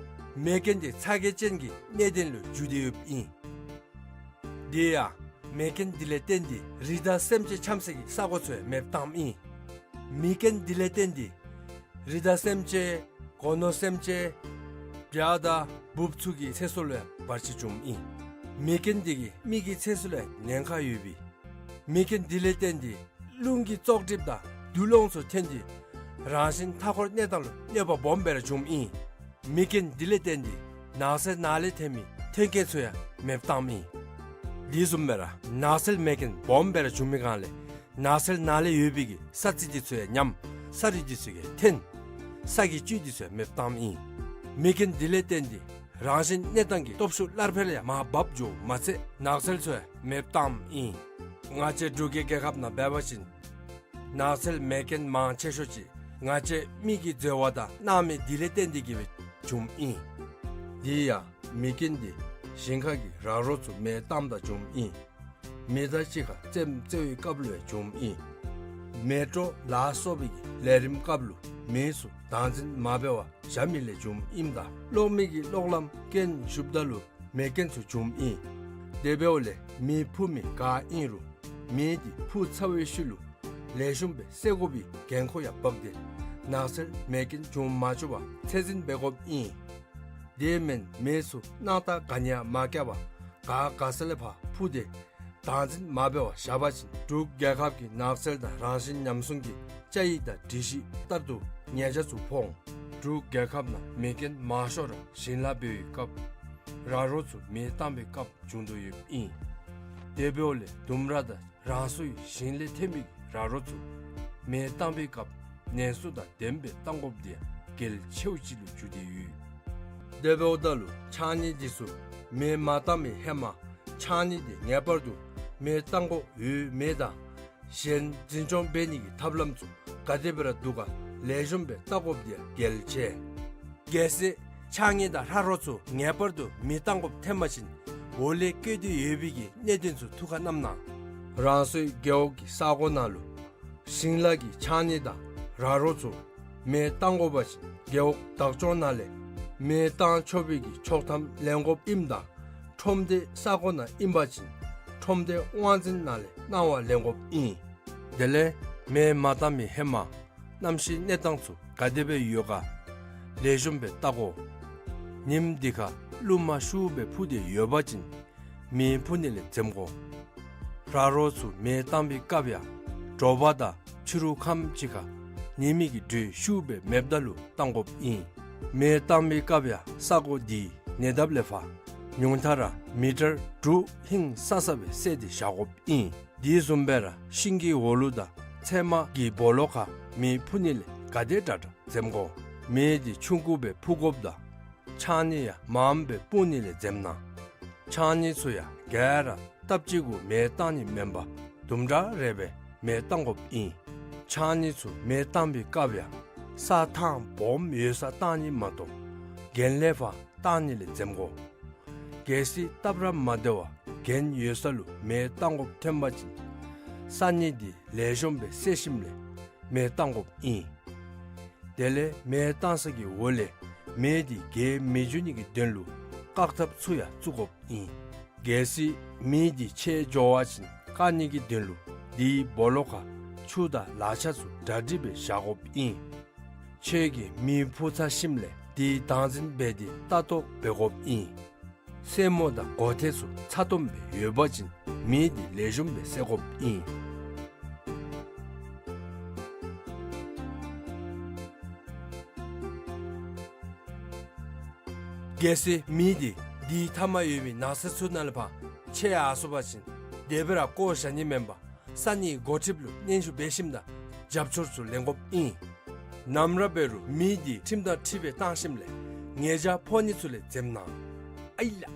མེ་རྐྱེན་དེ་ཚ་གྱང་ཅན་གྱི་གནད་དོན་ལུ་འགྱུར་ཏེ་ཡོདཔ་ཨིན། དེ་ཡང་མེ་རྐྱེན་དེ་ལས་བརྟེན་ཏེ་རི་དྭགས་སེམས་ཅན་འཁྱམ་སའི་གི་ས་གོ་ཚུ་ཡང་མེདཔ་བཏངམ་ཨིན། མེ་རྐྱེན་དེ་ལས་བརྟེན་ཏེ་རི་དྭགས་སེམས་ཅན་སྒོ་ནོར་སེམས་ཅན་བྱ་དང་འབུཔ་ཚུ་གི་ཚེ་སྲོག་ལུ་ཡང་བར་ཆད་བྱུངམ་ཨིན། མེ་རྐྱེན་དེ་གིས་མི་གི་ཚེ་སྲོག་ལུ་ཡང་ཉེན་ཁ་ཡོད་པས། མེ་རྐྱེན་དེ་ལས་བརྟེན་ཏེ་རླུང་གི་བཙོག་གྲིབ་དང་རྡུལ་སློང་ཚུ་ཐོན་ཏེ་རང་བཞིན་མཐའ་འཁོར་གནས་སྟངས་ལུ་གནོད་པ་སྦོམ་སྦེ་ར་བྱུངམ་ཨིན། མེ་རྐྱེན་དེ་ལས་བརྟེན་ཏེ་ནགས་ཚལ་ནང་ལས་ཐོན་མི་ཐོན་སྐྱེད་ཚུ་ཡང་མེདཔ་བཏངམ་ཨིན། དེ་བཟུམ་སྦེ་ར་ནགས་ཚལ་མེ་རྐྱེན་སྦོམ་སྦེ་ར་བྱུང་མི་སྒང་ལས་ནགས་ཚལ་ནང་ལས་ཡོད་པའི་གི་ས་རྩི་དེ་ཚུ་ཡང་ཉམས། ས་རིགས་འདི་ཚུ་གིས་འཐེན། ས་གི་བཅུད་འདི་ཚུ་ཡང་མེདཔ་བཏངམ་ཨིན། མེ་རྐྱེན་འདི་ལས་བརྟེན་ཏེ་རང་བཞིན་གནས་སྟངས་ཀྱི་སྟོབས་ཤུགས་སླར་འཕེལ་ཡང་མར་བབས་འགྱོཝ་མ་ཚད་ནགས་ཚལ་ཚུ་ཡང་མེདཔ་བཏངམ་ཨིན། ང་བཅས་འབྲུག་གི་རྒྱལ་ཁབ་ནང་འབད་བ་ཅིན་ནགས་ཚལ་མེ་རྐྱེན་མང་ཆེ་ཤོས་ཅིག་ང་བཅས་མི་གིས་འཛོལ་བ་དང་སྣང་མེད་འདི་ལས་བརྟེན་ཏེ་གིས་སྦེ་བྱུངམ་ཨིན། དེ་ཡང་མེ་རྐྱེན་འདི་ཞིང་ཁ་གི་ར་རོ་ཚུ་མེ་བཏངམ་ད་བྱུངམ་ཨིན། མེ་མདའ་གཅིག་ཁར་རྩེདམོ་རྩེ་བའི་སྐབས་ལུ་ཡང་བྱུངམ་ཨིན། མེ་དྲོད་ལ་སོགས་པའི་གི་ལས་རིམ་སྐབས་ལུ་མེ་ཚུ་བདག་འཛིན་མ་འབད་བར་བཞག་མི་ལས་བྱུངམ་ཨིནམ་ད་གློག་མེ་གི་གློག་ལམ་རྐྱེན་ཞུགསཔ་ད་ལུ་མེ་རྐྱེན་ཚུ་བྱུངམ་ཨིན། དེ་འབདཝ་ལས་མེ་འཕུ་མི་ག་ཨིན་རུང་མེ་འདི་འཕུ་ཚར་བའི་ཤུལ་ལུ་ལེགས་ཤོམ་སྦེ་བསད་དགོ་པའི་འགན་ཁུར་ཡང་བབས་ཏེ་ནགས་ཚལ་མེ་རྐྱེན་འབྱུང་མ་བཅུག་པར་ཚད་འཛིན་འབད་དགོཔ་ཨིན། དེ་མེན་མེ་ཚུ་སྣང་ཐག་ག་ནི་ཡང་མ་བཀལ་བར་ག་ག་ས་ལས་ཕར་འཕུ་སྟེ་བདག་འཛིན་མ་འབད་བར་བཞག་པ་ཅིན་འབྲུག་རྒྱལ་ཁབ་ཀྱི་ནགས་ཚལ་དང་རང་བཞིན་ཉམས་སྲུང་གི་བཅའ་ཡིག་དང་སྒྲིག་གཞི་ལྟར་དུ་ཉེས་ཆད་ཚུ་ཕོག་འོང་། འབྲུག་རྒྱལ་ཁབ་ནང་མེ་རྐྱེན་མང་ཤོས་ར་ཞིང་ལཱ་འབད་བའི་སྐབས་ར་རོ་ཚུ་མེ་བཏང་བའི་སྐབས་བྱུང་དོ་ཡོདཔ་ཨིན། དེ་འབདཝ་ལས་ལྡུམ་ར་དང་རང་སོའི་ཞིང་ལས་ཐོན་མི་ར་རོ་ཚུ་མེ་བཏང་བའི་སྐབས་ནན་སུ་དང་ལྡནམ་སྦེ་བཏང་དགོཔ་དེ་ཡང་གལ་ཆེཝ་ཅིག་ལུ་གྱུར་ཏེ་ཡོད། དེ་འབདཝ་ད་ལུ་ཕྱགས་སྙིགས་འདི་ཚུ་མེ་མ་བཏང་བའི་ཧེ་མ་ཕྱགས་སྙིགས་འདི་ངེས་པར་དུ་མེ་བཏང་དགོཔ་ཡོད་མེད་དང་གཞན་འཛིན་སྐྱོང་འབད་ནི་གི་ཐབས་ལམ་ཚུ་ག་དེ་སྦེ་ར་འདུག་ག་ལེགས་ཤོམ་སྦེ་བལྟ་དགོཔ་དེ་ཡང་གལ་ཆེ། གལ་སྲིད་ཕྱགས་སྙིགས་དང་ར་རོ་ཚུ་ངེས་པར་དུ་མེ་བཏང་དགོཔ་ཐོན་པ་ཅིན་འོག་ལས་བཀོད་དེ་ཡོད་པའི་གི་གནད་དོན་ཚུ་ཐུགས་ཁར་བསྣམ་གནང་། རང་སོའི་རྒེད་འོག་གི་ས་གོ་ནང་ལུ་ཞིང་ལཱ་གི་ཕྱགས་སྙིགས་དང་ར་རོ་ཚུ་མེ་བཏང་དགོ་པ་ཅིན་རྒེད་འོག་བདག་སྐྱོང་ནང་ལས་མེ་བཏང་ཆོག་པའི་གི་ཆོག་ཐམ་ལེན་དགོཔ་ཨིནམ་ད་ཁྲོམ་སྡེ་ས་གོ་ནང་ཨིན་པ་ཅིན་ཁྲོམ་སྡེ་དབང་འཛིན་ནང་ལས་གནང་བ་ལེན་དགོཔ་ཨིན། དེ་ལས་མེ་མ་བཏང་མི་ཧེ་མ་གནམ་གཤིས་གནས་སྟངས་ཚུ་ག་དེ་སྦེ་ཡོད་ག་ལེགས་ཤོམ་སྦེ་བལྟ་དགོ། ཉིནམ་འདི་ཁར་རླུང་མ་ཤུགས་སྦེ་འཕུ་སྟེ་ཡོད་པ་ཅིན་མེ་འཕུ་ནི་ལས་འཛེམ་དགོ། ར་རོ་ཚུ་མེ་བཏང་བའི་སྐབས་ཡང་དྲོ་པ་དང་ཕྱི་རུ་ཁམས་ཅིག་ཁར་ཉི་མའི་གི་དྲོད་ཤུགས་སྦེ་མེདཔ་ད་ལུ་བཏང་དགོཔ་ཨིན། མེ་བཏང་བའི་སྐབས་ཡང་ས་གོ་འདི་ཉེ་འདབས་ལས་ཕར་ཉུང་མཐའ་ར་མི་ཊར་དྲུག་ཧིང་སང་ས་སྦེ་བསལ་ཏེ་བཞག་དགོཔ་ཨིན། དེ་བཟུམ་སྦེ་ར་ཤིང་གི་འོག་ལུ་དང་ཚལ་མ་གི་སྦོ་ལོགས་ཁར་མེ་འཕུ་ནི་ལས་ག་དེ་དྲག་དྲག་འཛེམ་དགོ། མེ་འདི་ཆུང་ཀུ་སྦེ་འཕུ་དགོཔ་དང་ཕྱགས་སྙིགས་ཡང་མངམ་སྦེ་སྤུངས་ནི་ལས་འཛེམ་གནང་། ཕྱགས་སྙིགས་ཚུ་ཡང་ག་ར་སྟབས་གཅིག་གུ་མེ་བཏང་ནི་མེན་པར་དུམ་གྲ་རེ་སྦེ་མེ་བཏང་དགོཔ་ཨིན། ཕྱགས་སྙིགས་ཚུ་མེ་བཏང་བའི་སྐབས་ཡང་ས་ཐང་སྦོམ་ཡོད་སར་བཏང་ནི་མ་གཏོགས་གྱེན་ལས་ཕར་བཏང་ནི་ལས་འཛེམ་དགོ། གལ་སྲིད་སྟབས་ར་མ་བདེ་བར་གྱེན་ཡོད་ས་ལུ་མེ་བཏང་དགོཔ་ཐོན་པ་ཅིན་ས་སྙིགས་འདི་ལེགས་ཤོམ་སྦེ་བསལ་ཞིནམ་ལས་མེ་བཏང་དགོཔ་ཨིན། དེ་ལས་མེ་བཏང་ས་གི་འོག་ལས་མེ་འདི་རྒྱས་མི་འགྱོ་ནི་གི་དོན་ལུ་བཀག་ཐབས་ཚུ་ཡང་བཙུགས་དགོཔ་ཨིན། གལ་སྲིད་མེ་འདི་ཆད་འགྱོ་བ་ཅིན་བཀག་ནི་གི་དོན་ལུ་དེའི་སྦོ་ལོགས་ཁར་ཆུ་དང་ལག་ཆ་ཚུ་གྲ་སྒྲིག་སྦེ་བཞག་དགོཔ་ཨིན། ཁྱོད་ཀྱིས་མེ་འཕུ་ཚར་ཞིནམ་ལས་དེ་བདག་འཛིན་འབད་དེ་ལྟ་རྟོག་འབད་དགོཔ་ཨིན། སེན་མོ་དང་མགོ་ཐེད་ཚུ་ཚ་ཏོམ་སྦེ་ཡོད་པ་ཅིན་མེ་འདི་ལེགས་ཤོམ་སྦེ་བསད་དགོཔ་ཨིན། གལ་སྲིད་མེ་འདི་དེའི་མཐའ་མར་ཡོད་པའི་ནགས་ཚལ་ཚུ་ནང་ལས་ཕར་ཆད་ཡར་སོང་པ་ཅིན་དེ་སྦེ་ར་བཀོ་བཞག་ནི་མེན་པར་ས་གནས་འགོ་ཁྲིདཔ་ལུ་སྙན་ཞུ་འབད་ཞིནམ་དང་རྒྱབ་སྐྱོར་ཚུ་ལེན་དགོཔ་ཨིན། ནམ་ར་འབད་རུང་མེ་འདི་ཁྲིམས་དང་འཁྲིལ་སྦེ་བཏང་ཞིནམ་ལས་ཉེས་བྱ་ཕོག་ནི་ཚུ་ལས་འཛེམ་གནང་། ཨའི་ལགས།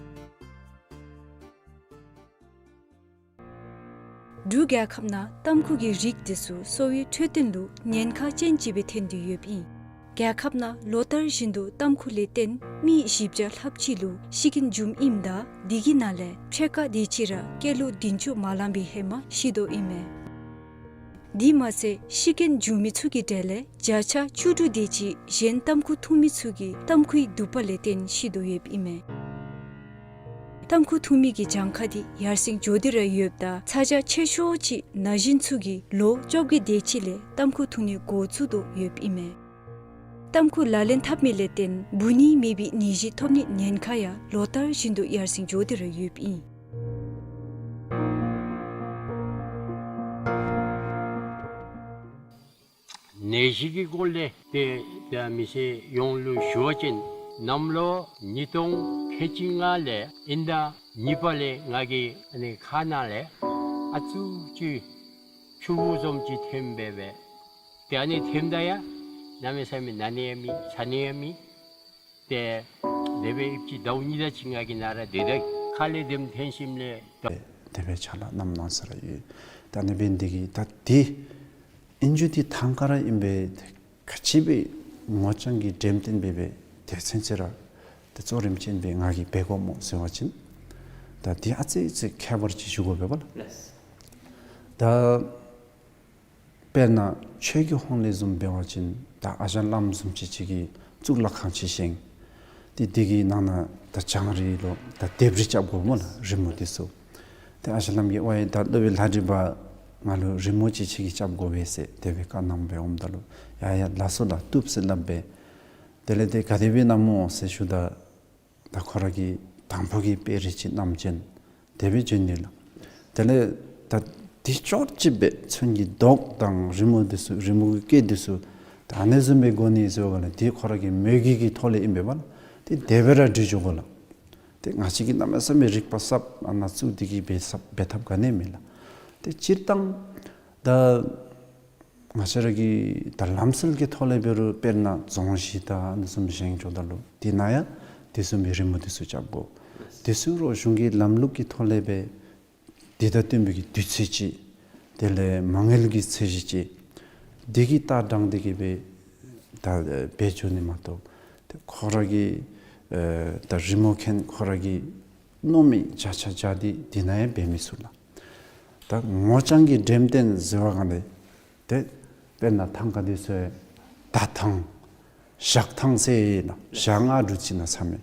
འབྲུག་རྒྱལ་ཁབ་ནང་ཏམ་ཁུ་གི་རིགས་འདི་ཚུ་གསོ་བའི་འཕྲོད་བསྟེན་ལུ་ཉེན་ཁ་ཅན་ཅིག་སྦེ་ཐོན་ཏེ་ཡོདཔ་ཨིན། རྒྱལ་ཁབ་ནང་ལོ་ལྟར་བཞིན་དུ་ཏམ་ཁུ་ལས་བརྟེན་མི་བཞི་བརྒྱ་ལྷགཔ་ཅིག་ལུ་ཤི་རྐྱེན་འབྱུངམ་ཨིནམ་ད་དེ་གི་ནང་ལས་ཕྱེད་ཀ་དེ་ཅིག་ར་སྐྱེས་ལོ་བདུན་ཅུ་མ་ལང་པའི་ཧེ་མ་ཤི་དོ་ཨིན་མས། དེ་མ་ཚད་ཤི་རྐྱེན་འབྱུང་མི་ཚུ་གི་གྲས་ལས་བརྒྱ་ཆ་བཅུ་དྲུག་དེ་ཅིག་གཞན་ཏམ་ཁུ་འཐུང་མི་ཚུ་གིས་ཏམ་ཁུའི་དུད་པ་ལས་བརྟེན་ཤི་དོ་ཡོདཔ་ཨིན་མས། ཏམ་ཁུ་འཐུང་མི་གི་གྱངས་ཁ་འདི་ཡར་སེང་འགྱོ་སྟེ་ར་ཡོདཔ་ད་ཚ་གྱང་ཆེ་ཤོས་ཅིག་ན་གཞོན་ཚུ་གིས་ལོ་བཅོ་བརྒྱད་དེ་ཅིག་ལས་ཏམ་ཁུ་འཐུང་ནི་འགོ་བཙུགས་དོ་ཡོདཔ་ཨིན་མས། ཏམ་ཁུ་ལག་ལེན་འཐབ་མི་ལས་བརྟེན་འབུ་ནད་མེད་པའི་ནད་གཞི་ཐོབ་ནི་ཉེན་ཁ་ཡང་ལོ་ལྟར་བཞིན་དུ་ཡར་སེང་འགྱོ་སྟེ་ར་ཡོདཔ་ཨིན། ནད་གཞི་གི་སྐོར་ལས་ཏེ་ཏེ་མི་སེར་ཡོངས་ལུ་ཞུ་བ་ཅིན་གནམ་ལོ་ཉིས་སྟོང་ཁལ་གཅིག་ལྔ་ལས་དབྱིན་ཟླ་གཉིས་པ་ལས་ང་གི་ཨ་ནི་ཁ་ནང་ལས་ཨ་ཙུག་ཅིག་ཕྱུ་པ་བཟུམ་ཅིག་ཐོནམ་འབད་བས། ཏེ་ཨ་ནི་ཐོནམ་ད་ཡང་གནམ་མེད་ས་མེད་ན་ནི་ཡང་མེད་ཆ་ནི་ཡང་མེད། ཏེ་དེ་སྦེ་ཨིན་ཅི་ཟླཝ་གཉིས་དེ་ཅིག་ང་གིས་ནཱ་ར་སྡོད་ད་ཁ་ལས་དེམ་ཐོན་ཞིནམ་ལས་ཏེ་དེ་སྦེ་ཕྱག་ལཱ་གནངམ་གནང་ས་ར་ཡོད། ད་ཨ་ནི་འབད་ནི་འདི་གིས་ད་འདི་ཨིན་རྒྱུ་འདི་ཐང་ཀ་ར་ཨིན་པས། ག་ཅི་སྦེ་ངོ་རྐྱང་གི་འགྲེམས་སྟོན་འབད་སྦེ་དེ་ཚུན་ཚོད་ར་ཏེ་གཙོ་རིམ་ཅན་སྦེ་ང་གིས་འབད་དགོཔ་སྨོ་ཟེར་བ་ཅིན་ད་འདི་ཨ་ཙི་ཙི་ཁྱད་པར་ཅིག་ཞུ་དགོ་པས་པ་ལགས། ད་དཔེར་ན་ཆོས་ཀྱི་ཧོངས་ལས་བཟུམ་འབད་བ་ཅིན་ད་ཨ་ཞང་བླམ་བཟུམ་ཅིག་ཅིག་གིས་གཙུག་ལག་ཁང་ཅིག་བཞེངས། ཏེ་དེ་གི་ནང་ན་ད་བྱང་རི་ལུ་ད་ལྡེབས་རིས་རྐྱབ་དགོ་སྨོ་ལགས། རི་མོ་འདི་ཚུ། ཏེ་ཨ་ཞང་བླམ་གྱིས་ཝའི་ད་སློབ་དཔོན་ལྷ་བྲིས་པ་ང་ལུ་རི་མོ་ཅིག་ཁྱོད་ཀྱིས་རྐྱབ་དགོ་པས་ཟེར་དེ་སྦེ་བཀའ་གནངམ་སྦེ་འོངམ་ད་ལུ་ཡ་ཡ་ལགས་སོ་ལགས་བཏུབ་ཟེར་སླབ་སྦེ། དེ་ལས་ཏེ་ག་དེ་སྦེ་གནངམ་སྨོ་ཟེར་ཞུཝ་ད་ད་ཁོ་ར་གིས་དང་ཕུ་གི་དཔེ་རིས་ཅིག་བསྣམས་བྱོན། དེ་སྦེ་བྱོན་ནི་ལགས། དེ་ལས་ད་འདི་ཅོག་ཅིག་སྦེ་ཚོན་གྱི་མདོག་དང་རི་མོ་འདི་ཚུ་རི་མོ་གི་སྐད་འདི་ཚུ་ད་ཨ་ནི་བཟུམ་སྦེ་དགོ་ནི་ཟེར་བ་ལས་འདི་ཁོ་ར་གི་མོས་གུས་ཀྱི་ཐོག་ལས་ཨིན་པས་པ་ལགས། ཏེ་དེ་སྦེ་ར་འབྲི་འགྱོ་དགོ་ལགས། ཏེ་ང་བཅས་ཀྱིས་གནམ་མེད་ས་མེད་རིག་པ་ཟབ་ཨ་ནཱ་བཙུགས་ཏེ་གིས་འབད་ཟབ་འབད་ཐབས་ག་ནི་མེད་ལགས། ཏེ་སྤྱིར་བཏང་ད་ང་བཅས་ར་གི་ད་ལམ་སྲོལ་གྱི་ཐོག་ལས་འབད་རུང་དཔེར་ན་རྫོང་གཞི་དང་ཨ་ནི་བཟུམ་བཞེངས་འགྱོཝ་ད་ལུ་དེ་ནང་ཡང་དེ་བཟུམ་སྦེ་རི་མོ་འདི་ཚུ་རྐྱབ་དགོ། དེ་ཚུ་རོགས་གཞུང་གི་ལམ་ལུགས་ཀྱི་ཐོག་ལས་སྦེ་འདི་དང་བསྟུན་པའི་གི་དུས་ཚོད་ཅིག། དེ་ལས་མ་དངུལ་གྱི་ཚད་གཞི་ཅིག། འདི་གི་ལྟ་སྟངས་འདི་གིས་སྦེ་ད་འབད་འགྱོ་ནི་མ་གཏོགས་ཏེ་ཁོ་ར་གི་ཨེ་ད་རི་མོ་མཁན་ཁོ་ར་གིས་མནོ་མི་བྱ་བྱ་བྱ་སྟེ་འདི་ནང་ཡང་འབད་མི་ཚུགས་ལགས། ད་ངོ་རྐྱང་གི་འགྲེམས་སྟོན་ཟེར་བ་གང་ལས་ཏེ་དཔེར་ན་ཐང་ཀ་འདི་ཚུ་ད་ཐང་ཞག་ཐང་ཟེར་ན་ཞག་ལྔ་དྲུག་ཅིག་ནང་ཚང་མས།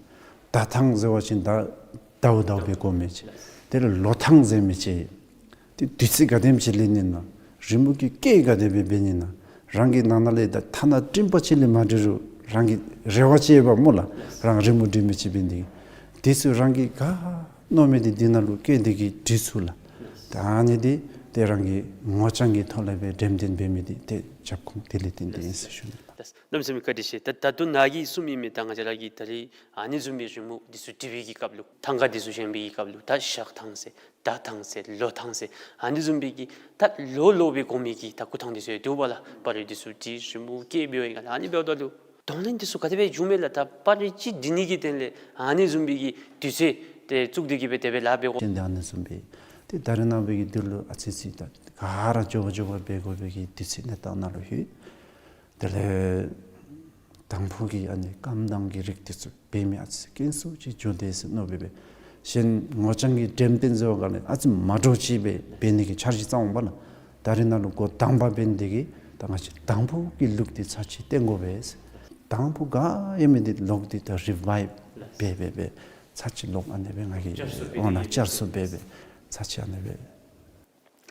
ཟླ་ཐང་ཟེར་བ་ཅིན་ད་ཟླཝ་ཟླཝ་སྦེ་དགོ་མི་ཅིག། དེ་ལས་ལོ་ཐང་ཟེར་མི་ཅིག། ཏེ་དུས་ཚོད་ག་དེམ་ཅིག་ལེན་ནི་ན། རི་མོ་གི་སྐད་ག་དེ་སྦེ་འབད་ནི་ན། རང་གི་ནང་ན་ལས་ད་ཐ་ན་སྤྲིན་པ་ཅིག་ལས་མ་འབྲི་རུང་རང་གི་རེ་བ་ཅིག་ཡོདཔ་སྨོ་ལགས། རང་རི་མོ་འབྲི་མི་ཅིག་འབད་ནི་དེ་ཚུ་རང་གིས་ག་མནོ་མི་འདི་འདི་ནང་ལུ་སྐད་འདི་གིས་འབྲི་ཚུགས་ལགས། ད་ཨ་ནི་འདི་ཏེ་རང་གིས་ངོ་རྐྱང་གི་ཐོག་ལས་སྦེ་འགྲེམས་སྟོན་འབད་མི་འདི་ཏེ་རྒྱབ་ཁུངས་དེ་ལས་བརྟེན་ཏེ་ཨིན་ཟེར་ཞུ་ནི་ལགས། གནམ་མེད་ས་མེད་བཀའ་དྲིན་ཆེ། ད་ད་ལྟོ་ནཱ་གིས་གསུངས་མི་མི་ད་ང་བཅས་ར་གིས་ད་རིས་ཨ་ནི་བཟུམ་མའི་རི་མོ་འདི་ཚུ་འབྲི་བའི་གི་སྐབས་ལུ་ཐང་ཀ་འདི་ཚུ་བཞེངས་པའི་གི་སྐབས་ལུ་ད་ཞག་ཐང་ཟེར་ཟླ་ཐང་ཟེར་ལོ་ཐང་ཟེར་ཨ་ནི་བཟུམ་མའི་གི་ད་ལོ་ལོ་སྦེ་དགོ་མི་གི་ད་འགོ་ཐང་འདི་ཚུ་ཡང་འདུག་པ་ལགས། པར་རིས་འདི་ཚུ་འབྲི་རི་མོ་སྐད་འབད་བའི་སྒང་ལས་ཨ་ནི་འབདཝ་ད་ལུ་གདོང་ལེན་འདི་ཚུ་ག་དེ་སྦེ་འབྱུངམ་མས་ལགས། ད་པར་རིས་ཅིག་འབྲི་ནི་གི་དོན་ལས་ཨ་ནི་བཟུམ་མའི་གི་དུས་ཚོད་ཏེ་བཙུགས་ཏེ་གིས་སྦེ་དེ་སྦེ་ལཱ་འབད་དགོ། ཏེ་ཨ་ནི་བཟུམ་སྦེ་ཏེ་ད་རེས་ནངས་པའི་གི་དུས་ལུ་ཨ་ཙི་ཙི་ད་ག་ར་མགྱོགས་པ་མགྱོགས་པ་འབད་དགོ་པའི་གི་དུས་ཚོད་གནས་སྟངས་ནང་ལུ་ལྷོད། དེ་ལས་དང་ཕུ་གི་ཨ་ནི་རྐངམ་དང་གི་རིགས་འདི་ཚུ་འབད་མི་ཨ་ཙི་དཀོན་སུ་ཅིག་འགྱོ་དེས་ཟེར་མནོ་སྦེ་སྦེ། གཞན་ངོ་རྐྱང་གི་འགྲེམས་སྟོན་ཟེར་བ་ག་ལས་ཨ་ཙི་མ་འདྲཝ་ཅིག་སྦེ་འབད་ནི་གི་འཆར་གཞི་བརྩམ་འོང་པ་ལགས། ད་རེས་ནཱ་ལུ་འགོ་དང་པ་འབད་ནི་འདི་གིས་ད་ང་བཅས་དང་ཕུ་གི་ལུགས་འདི་ཚར་གཅིག་སྟོན་དགོ་པས་ཟེར། དང་ཕུ་ག་ཡོད་མི་འདི་ལོག་སྟེ་ད་རི་བའིབ་འབད་འབད་འབད་ཚར་གཅིག་ལོག་ཨ་ནི་སྦེ་ང་གིས་བསྐྱར་གསོ་འབད་འོང་ན་དེ་བསྐྱར་གསོ་འབད་འབད་ཚར་གཅིག་ཨ་ནི་སྦེ།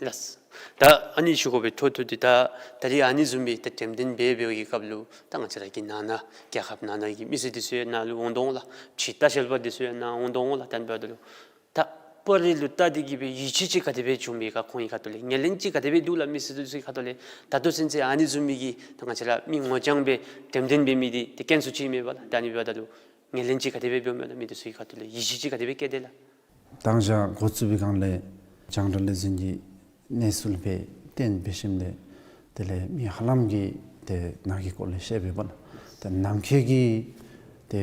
ལགས། ད་ཨ་ནི་ཞུ་དགོ་པའི་ཐོག་ཐོག་འདི་ད་ད་རིས་ཨ་ནི་བཟུམ་སྦེ་ད་འགྲེམས་སྟོན་འབད་འབད་བའི་གི་སྐབས་ལུ་ད་ང་བཅས་ར་གི་ནང་ན་རྒྱལ་ཁབ་ནང་ན་གི་མི་སེར་འདི་ཚུ་ཡང་ནཱ་ལུ་འོང་དོ་འོང་ལགས། ཕྱི་ལྟ་བཤལ་པ་འདི་ཚུ་ཡང་ནཱ་འོང་དོ་འོང་ལགས། ད་འབདཝ་ད་ལུ་ད་པར་རིས་ལུ་བལྟ་སྟེ་གིས་སྦེ་ཡིད་ཆེས་ཅིག་ག་དེ་སྦེ་བྱུང་མི་ག་ཁོང་གི་ཁ་ཐུག་ལས་ངོས་ལེན་ཅིག་ག་དེ་སྦེ་འདུག་ལགས། མི་སེར་འདི་ཚུ་གི་ཁ་ཐུག་ལས་ད་ལྟོ་ཚུན་ཚོད་ཨ་ནི་བཟུམ་མའི་གི་ད་ང་བཅས་ར་མི་ངོ་རྐྱང་སྦེ་འགྲེམས་སྟོན་འབད་མི་འདི་ཏེ་དཀོན་སུ་ཅིག་མས་པ་ལགས། ད་ཨ་ནི་འབདཝ་ད་ལུ་ངོས་ལེན་ཅིག་ག་དེ་སྦེ་འབདཝ་མས་ལགས། མི་འདི་ཚུ་གི་ཁ་ཐུག་ལས་ཡིད་ཆེས་ཅིག་ག་དེ་སྦེ་བསྐྱེད་དེས་ལགས། ད་ང་བཅས་འགོ་བཙུགས་པའི་སྒང་ལས་རྒྱང་བསྒྲགས་ལས་འཛིན་གྱི་གནས་ཚུལ་སྦེ་བཏོན་འབད་ཞིནམ་ལས་དེ་ལས་མི་ཧ་ལམ་གྱིས་ཏེ་ནཱ་གི་སྐོར་ལས་ཤེས་པས་པ་ལགས། ཏེ་ནམ་མཁའི་གི་ཏེ་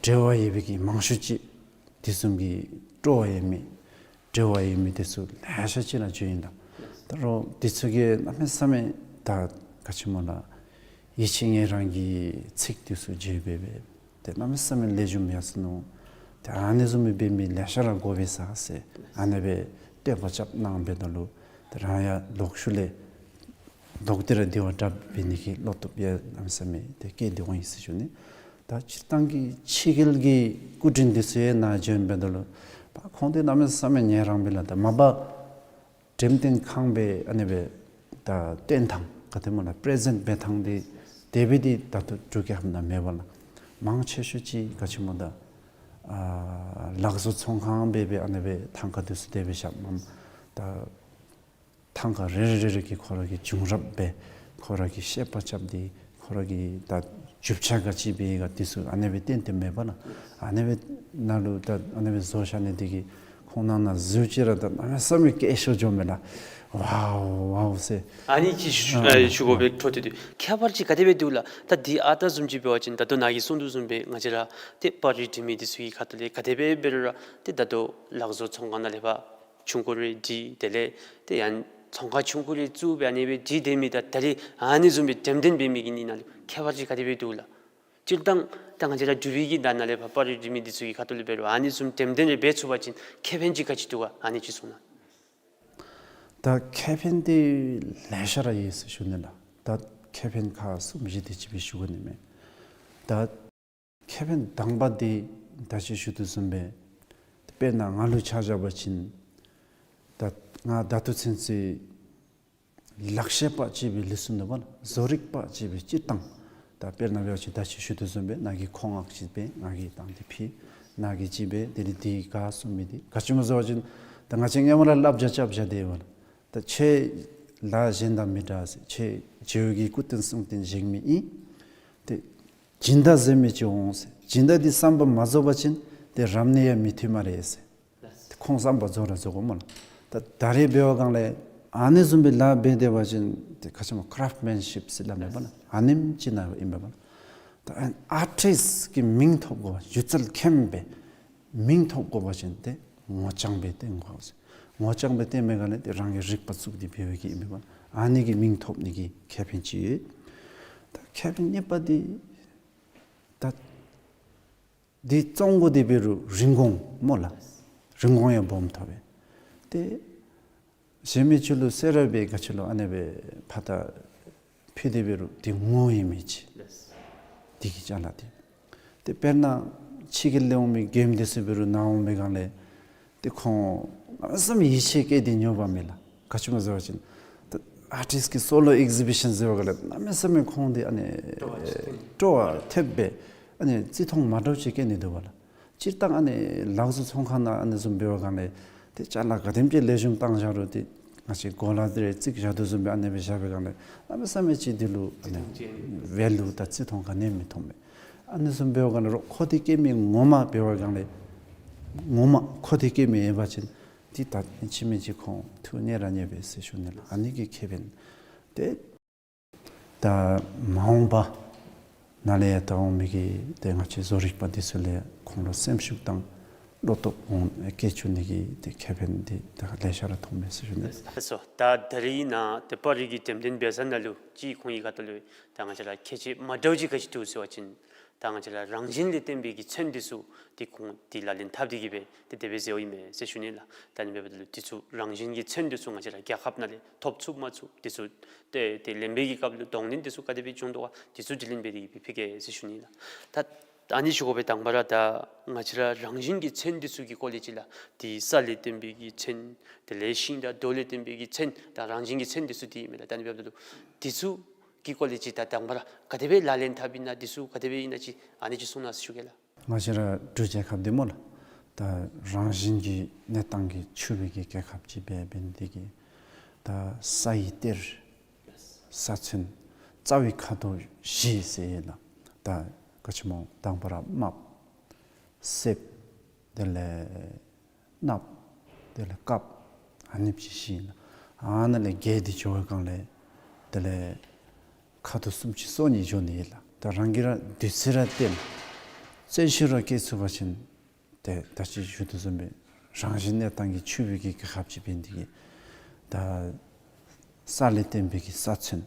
འབྲེལ་བ་ཡོད་པའི་གི་མང་ཤོས་ཅིག་དེ་བཟུམ་གྱི་སྤྲོ་བ་ཡོད་མི་འབྲེལ་བ་ཡོད་མི་འདི་ཚུ་ལེ་ཤ་ཅིག་ར་འགྱོཝ་ཨིན་ལགས། ད་རུང་འདི་ཚུ་གིས་གནམ་མེད་ས་མེད་ད་ག་ཅི་སྨོ་ལགས། ཡིད་ཆེས་ངལ་རངས་ཀྱི་ཚིག་འདི་ཚུ་བརྗོད་འབད་འབད་ཏེ་གནམ་མེད་ས་མེད་ལེགས་ཤོམ་ཡར་སོ་ནུག། ཏེ་ཨ་ནི་བཟུམ་སྦེ་འབད་མི་ལེ་ཤ་ར་དགོ་པས་ཟེར་ཨ་ནི་སྦེ་བསྟོད་པ་རྐྱབ་གནང་འབདཝ་ད་ལུ་ཏེ་རང་ཡང་ལོག་ཤུལ་ལས་ལོག་སྟེ་ར་དེ་བ་དྲག་འབད་ནི་གི་བློ་སྟོབས་ཡང་གནམ་མེད་ས་མེད་ཏེ་བསྐྱེད་དེ་འོང་ཡི་ཟེར་ཞུ་ནི། ད་སྤྱིར་བཏང་གི་ཕྱི་རྒྱལ་གྱི་སྐུ་མགྲོན་འདི་ཚུ་ཡང་ནཱ་བྱོན་འབདཝ་ད་ལུ་པ་ཁོང་འདི་གནམ་མེད་ས་མེད་ངལ་རངས་པས་ལགས། ད་མ་པ་འགྲེམས་སྟོན་ཁང་སྦེ་ཨ་ནི་སྦེ་ད་སྟོན་ཐངས་ག་དེ་སྨོ་ལགས། པེ་རེ་ཛེནཊ་འབད་ཐངས་འདི་དེ་སྦེ་འདི་ད་ལྟོ་འབྲུག་རྒྱལ་ཁབ་ནང་མེད་པ་ལགས། མང་ཆེ་ཤོས་ཅིག་ག་ཅི་སྨོ་ད་ཨ་ལག་བཟོ་ཚོང་ཁང་སྦེ་སྦེ་ཨ་ནི་སྦེ་ཐང་ཀ་འདི་ཚུ་དེ་སྦེ་བཞག་མམ་ད་ཐང་ཀ་རེ་རེ་རེ་རེ་གིས་ཁོ་ར་གི་བྱུང་རབས་སྦེ་ཁོ་ར་གིས་བཤད་པ་རྐྱབ་སྟེ་ཁོ་ར་གི་ད་རྒྱུ་ཆ་ག་ཅི་སྦེ་ག་འདི་ཚུ་ཨ་ནི་སྦེ་བསྟན་ཏེ་མེད་པ་ལགས། ཨ་ནི་སྦེ་ནཱ་ལུ་ད་ཨ་ནི་སྦེ་བཟོ་བཞག་ནི་འདི་གིས་ ཁོང་ནང་ན་ཟུག་ཅིག་ར་ད་གནམ་མེད་ས་མེད་སྐད་ཤོར་འགྱོཝ་མས་ལགས། ཝའོ་ཝའོ་ཟེར། ཨ་ནི་ཅིག་ཞུ་ཨ་ཨ་ཞུ་དགོ་པའི་འཕྲོ་དེ་དེ་ཁྱད་པར་ཅིག་ག་དེ་སྦེ་འདུག་ལགས། ད་འདི་ཨ་རྟག་བཟུམ་ཅིག་འབད་བ་ཅིན་ད་ལྟོ་ནཱ་གིས་གསུང་དོ་བཟུམ་སྦེ་ང་བཅས་ར་ཏེ་པར་རིས་འབྲི་མི་འདི་ཚུ་གི་ཁ་ཐུག་ལས་ག་དེ་སྦེ་འབད་རུང་ར་ཏེ་ད་ལྟོ་ལག་བཟོ་ཚོང་ཁང་ནང་ལས་ཕར་ཆུང་ཀུ་རེ་འབྲི། དེ་ལས་ཏེ་ཡང་ཚོང་ཁང་ཆུང་ཀུ་རེ་བཙུགས་སྦེ་ཨ་ནི་སྦེ་འབྲི་སྡོད་མི་དང་ད་རིས་ཨ་ནི་བཟུམ་སྦེ་འགྲེམས་སྟོན་འབད་མི་གི་གཉིས་ནང་ལུ་ཁྱད་པར་ཅིག་ག་དེ་སྦེ་འདུག་ལགས། སྤྱིར་བཏང་ད་ང་བཅས་ར་འབྲུག་པའི་གི་ད་ནཱ་ལས་ཕར་པར་རིས་འབྲི་མི་འདི་ཚུ་གི་ཁ་ཐུག་ལས་འབད་རུང་ཨ་ནི་བཟུམ་འགྲེམས་སྟོན་རེ་འབད་ཚུགས་པ་ཅིན་ཁེ་ཕན་ཅིག་ག་ཅི་འདུག་ག། ཨ་ནི་ཅིག་གསུང་གནང་། ད་ཁེ་ཕན་འདི་ལེ་ཤ་ར་ཡོད་ཟེར་ཞུ་ནི་ལགས། ད་ཁེ་ཕན་ཁག་གསུམ་བཞི་དེ་ཅིག་སྦེ་ཞུ་དགོ་ནི་མས། ད་ཁེ་ཕན་དང་པ་འདི་ད་ཅི་ཞུ་དོ་བཟུམ་སྦེ་དཔེར་ན་ང་ལུ་ཆ་བཞག་པ་ཅིན་ད་ང་ད་ལྟོ་ཚུན་ཚོད་ལག་ཤེས་པ་ཅིག་སྦེ་ལུས་སོ་ནུག་པ་ལགས། བཟོ་རིག་པ་ཅིག་སྦེ་སྤྱིར་བཏང་ད་དཔེར་ན་འབད་བ་ཅིན་ད་ཅི་ཞུ་དོ་བཟུམ་སྦེ་ནཱ་གིས་མཁོ་སྔགས་ཅིག་སྦེ་ང་གིས་བཏང་སྟེ་ཕུལ། ནཱ་གིས་ཅིག་སྦེ་དེ་ལས་འདི་ག་གསུང་མི་འདི་ག་ཅི་སྨོ་ཟེར་བ་ཅིན་ད་ང་བཅས་སྔོན་མ་ར་བསླབ་བྱ་རྐྱབ་བཞག་སྟེ་ཡོད་པ་ལགས། ད་ཁྱེད་ལཱ་གཞན་དང་མི་འདྲ་ཟེར། ཁྱེད་རྗེ་བོ་གི་སྐུ་རྟེན་གསུང་རྟེན་བཞེངས་མི་ཨིན། ཏེ་སྦྱིན་བདག་ཟེར་མི་ཅིག་འོང་ཟེར། སྦྱིན་བདག་འདི་བསམ་པ་མ་རྫོགས་པ་ཅིན་ཏེ་རབ་གནས་ཡང་མི་ཐོབ་སྨ་རེ་ཟེར། ཏེ་ཁོང་བསམ་པ་རྫོགས་ར་རྫོགས་དགོ་སྨོ་ལགས། ད་ད་རེས་འབད་བ་གང་ལས་ཨ་ནི་བཟུམ་སྦེ་ལཱ་འབད་སྡོད་པ་ཅིན་ཏེ་ག་ཅི་སྨོ་ཀ་རཱཕཊ་མེན་ཤིཔ་ཟེར་སླབ་མས་པ་ལགས། ཨ་ནེམ་ཅིག་ནང་ཨིན་པས་པ་ལགས། ད་ཨར་ཊིསཊ་ཀྱི་མིང་ཐོབ་དགོ་པ་སྒྱུ་རྩལ་མཁན་སྦེ་མིང་ཐོབ་དགོ་པ་ཅིན་ཏེ་ངོ་རྐྱང་སྦེ་བསྟེན་དགོ་ཟེར། ངོ་རྐྱང་སྦེ་བསྟེན་པའི་སྒང་ལས་ཏེ་རང་གིས་རིག་པ་བཙུགས་ཏེ་འབད་བའི་གི་ཨིན་པས་པ་ལགས། ཨ་ནི་གི་མིང་ཐོབ་ནི་གི་ཁེ་ཕན་ཅིག་ཡོད། ད་ཁེ་ཕན་གཉིས་པ་འདི་ད་འདི་བཙོང་དགོ་དེ་འབད་རུང་རིན་གོང་སྨོ་ལགས། རིན་གོང་ཡང་སྦོམ་ཐོབ་པས། ཏེ་གཞན་མི་ཅིག་ལུ་ཟེར་ར་སྦེ་ག་ཅི་ལོ་ཨ་ནེ་སྦེ་ཕར་ད་ཕུལ་དེ་འབད་རུང་འདི་ངོ་ཡོད་མི་ཅིག་འདི་གི་ཅ་ལ་འདི། ཏེ་དཔེར་ན་ཕྱི་རྒྱལ་ལས་འོང་མི་མགྱོནམ་འདི་ཚུ་འབད་རུང་ནཱ་འོང་པའི་སྒང་ལས་ཏེ་ཁོང་གནམ་མེད་ས་མེད་ཡིད་ཆེས་བསྐྱེད་དེ་ཉོ་བ་མས་ལགས། ག་ཅི་སྨོ་ཟེར་བ་ཅིན་ད་ཨར་ཊིསཊ་ཀྱི་སོ་ལོ་ཨེག་ཟི་བི་ཤཱན་ཟེར་བའི་སྒང་ལས་གནམ་མེད་ས་མེད་ཁོང་འདི་ཨ་ནི་སྤྲོ་བ་ཐེབས་སྦེ་ཨ་ནི་བརྩི་མཐོང་མ་འདྲཝ་ཅིག་བསྐྱེད་ནི་འདུག་པ་ལགས། སྤྱིར་བཏང་ཨ་ནི་ལག་བཟོ་ཚོང་ཁང་ནང་ཨ་ནི་བཟུམ་འབད་བའི་སྒང་ལས་ཏེ་ཅ་ལ་ག་དེམ་ཅིག་ལེགས་ཤོམ་བཏང་བཞག་རུང་ཏེ་ང་བཅས་གོ་ལ་འདི་རེ་བརྩིགས་བཞག་དོ་བཟུམ་སྦེ་ཨ་ནེ་སྦེ་བཞག་པའི་སྒང་ལས་གནམ་མེད་ས་མེད་ཅིག་འདི་ལུ་ཨ་ནི་ཝེ་ལུ་དང་བརྩི་མཐོང་ག་ནི་ཡང་མི་མཐོང་པས། ཨ་ནི་བཟུམ་འབད་བའི་སྒང་ལས་རོགས་མཁོ་འདོད་བསྐྱེད་མི་ངོ་མ་འབད་བའི་སྒང་ལས་ངོ་མ་མཁོ་འདོད་བསྐྱེད་མི་ཡོད་པ་ཅིན་འདི་ད་ཕྱི་མི་ཅིག་ཁོང་ཐུགས་མཉེས་ར་མཉེས་པས་ཟེར་ཞུ་ནི་ལགས། ཨ་ནི་གི་ཁེ་ཕན་ཏེ་ད་མ་འོངས་པ་ནཱ་ལས་ཡར་ད་འོང་མི་གི་ཏེ་ང་བཅས་བཟོ་རིག་པ་འདི་ཚུ་ལས་ཁོང་ལུ་སེམས་ཤུགས་དང་བློ་སྟོབས་འོང་སྐྱེ་བཅུག་ནི་གི་ཏེ་ཁེ་ཕན་འདི་ད་ལེ་ཤ་ར་མཐོང་མས་ཟེར་ཞུ་ནི། ལགས་སོ། ད་ད་རིས་ནཱ་ཏེ་པར་རིས་ཀྱི་འགྲེམས་སྟོན་འབད་ས་ནང་ལུ་ཅིག་ཁོང་གི་ཁ་ཐུག་ལུ་ད་ང་བཅས་ར་ཁྱད་ཆོས་མ་འདྲཝ་ཅིག་ག་ཅི་འདུག་ཟེར་བ་ཅིན་ད་ང་བཅས་ར་རང་བཞིན་ལས་བརྟེན་པའི་གི་ཚོན་འདི་ཚུ་ཏེ་ཁོང་ཏེ་ལག་ལེན་འཐབ་སྟེ་གི་སྦེ་ཏེ་དེ་སྦེ་མཛད་དོ་ཨིན་མས་ཟེར་ཞུ་ནི་ལགས། ད་ཨ་ནི་འབདཝ་ད་ལུ་འདི་ཚུ་རང་བཞིན་གྱི་ཚོན་འདི་ཚུ་ང་བཅས་ར་རྒྱལ་ཁབ་ནང་ལས་ཐོབ་ཚུགས་མ་ཚུགས་འདི་ཚུ་ཏེ་ཏེ་ལེན་པའི་གི་སྐབས་ལུ་གདོང་ལེན་འདི་ཚུ་ག་དེ་སྦེ་བྱུང་དོ་ག་འདི་ཚུ་དྲི་ལན་འབད་དེ་གི་སྦེ་ཕུལ་གེ་ཟེར་ཞུ་ནི་ལགས། ད་ཨ་ནི་ཞུ་དགོ་པའི་དང་པ་ར་ད་ང་བཅས་ར་རང་བཞིན་གྱི་ཚོན་འདི་ཚུ་གི་སྐོར་ལས་ཅིག་ལགས། ཏེ་ས་ལས་བརྟེན་པའི་གི་ཚོན་དེ་ལས་ཤིང་དང་རྡོ་ལས་བརྟེན་པའི་གི་ཚོན་ད་རང་བཞིན་གྱི་ཚོན་འདི་ཚུ་འདི་ཨིན་མས་ལགས། ད་ཨ་ནི་འབདཝ་ད་ལུ་འདི་ཚུ་གི་སྐོར་ལས་ཅིག་ད་དང་པ་ར་ག་དེ་སྦེ་ལག་ལེན་འཐབ་ཨིན་ན་འདི་ཚུ་ག་དེ་སྦེ་ཨིན་ན་ཅིག་ཨ་ནི་ཅིག་གསུང་གནང་ཟེར་ཞུ་གེ་ལགས། ང་བཅས་ར་འབྲུག་རྒྱལ་ཁབ་འདི་སྨོ་ལགས། ད་རང་བཞིན་གྱི་གནས་སྟངས་ཀྱིས་ཕྱུག་པའི་གི་རྒྱལ་ཁབ་ཅིག་སྦེ་འབད་ནི་དེ་གིས་ད་སའི་གཏེར་ས་ཚོན་རྩ་བའི་ཁ་དོག་བཞི་ཟེར་ཡོད་ལགས། ད་ག་ཅི་སྨོ་དང་པ་ར་དམརཔོ་སེརཔོ་དེ་ལས་གནགཔོ་དེ་ལས་དཀརཔོ་ཨ་ནེམ་ཅིག་བཞི་ཨིན་ལགས། ཨ་ནཱ་ལས་བརྒལ་ཏེ་འགྱོ་བའི་སྒང་ལས་དེ་ལས་ཁ་དོག་སུམ་ཅུ་སོ་གཉིས་འགྱོ་ནི་ཨིན་ལགས། ད་རང་གིས་ར་བདུད་རྩི་ར་བསྟེན་རྩོལ་ཤུགས་ར་བསྐྱེད་ཚུགས་པ་ཅིན་ཏེ་ད་ཅི་ཞུ་དོ་བཟུམ་སྦེ་རང་བཞིན་གནས་སྟངས་ཀྱིས་ཕྱུག་པའི་གི་རྒྱལ་ཁབ་ཅིག་འབད་ནི་དེ་གིས་ད་ས་ལས་བརྟེན་པའི་གི་ས་ཚོན་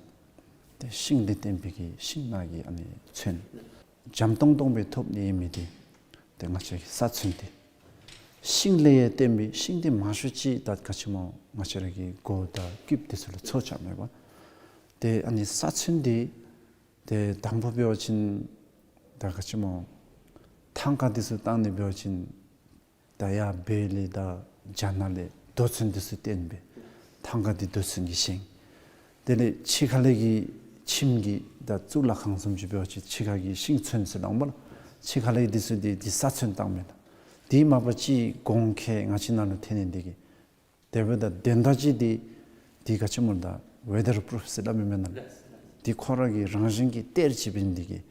ཏེ་ཤིང་ལས་བརྟེན་པའི་གི་ཤིང་ནགས་ཀྱི་ཨ་ནི་ཚོན་འཇམ་ཏོང་ཏོ་སྦེ་ཐོབ་ནི་ཨིན་མི་འདི་ཏེ་ང་བཅས་ཀྱི་ས་ཚོན་འདི། ཤིང་ལས་ཡང་བརྟེན་པའི་ཤིང་འདི་མང་ཤོས་ཅིག་ད་ག་ཅི་སྨོ་ང་བཅས་ར་གི་མགུ་དང་རྐུདཔ་འདི་ཚུ་ལུ་ཚོ་རྐྱབ་མས་པ། ཏེ་ཨ་ནི་ས་ཚོན་འདི་ཏེ་དང་པ་འབད་བ་ཅིན་ད་ག་ཅི་སྨོ་ཐང་ཀ་འདི་ཚུ་བཏང་ནི་འབད་བ་ཅིན་ད་ཡར་བོད་ལས་དང་རྒྱ་ནག་ལས་རྡོ་ཚོན་འདི་ཚུ་བཏོན་སྦེ་ཐང་ཀ་འདི་རྡོ་ཚོན་གྱིས་བཞེངས། དེ་ལས་ཕྱི་ཁ་ལས་ཀྱི་ཁྱིམ་གྱི་ད་གཙུག་ལག་ཁང་བཟུམ་ཅིག་འབད་བ་ཅིན་ཕྱི་ཁ་གི་ཤིང་ཚོན་ཟེར་སླབ་འོང་པ་ལགས། ཕྱི་ཁ་ལས་ཀྱི་འདི་ཚུ་འདི་འདི་ས་ཚོན་བཏང་མས་ལགས། དེ་མ་པ་ཅིག་གོང་ཁེ་ང་བཅས་ནང་ལུ་ཐོན་ནི་འདི་གིས་དེ་འབདཝ་ད་དོན་དག་ཅིག་འདི་འདི་ག་ཅི་སྨོ་ད་ཝེ་དར་པུ་རུཕ་ཟེར་སླབ་མི་མེན་ན་ལགས། འདི་ཁོ་ར་གི་རང་བཞིན་གྱི་གཏེར་ཅིག་འབད་ནི་འདི་གིས་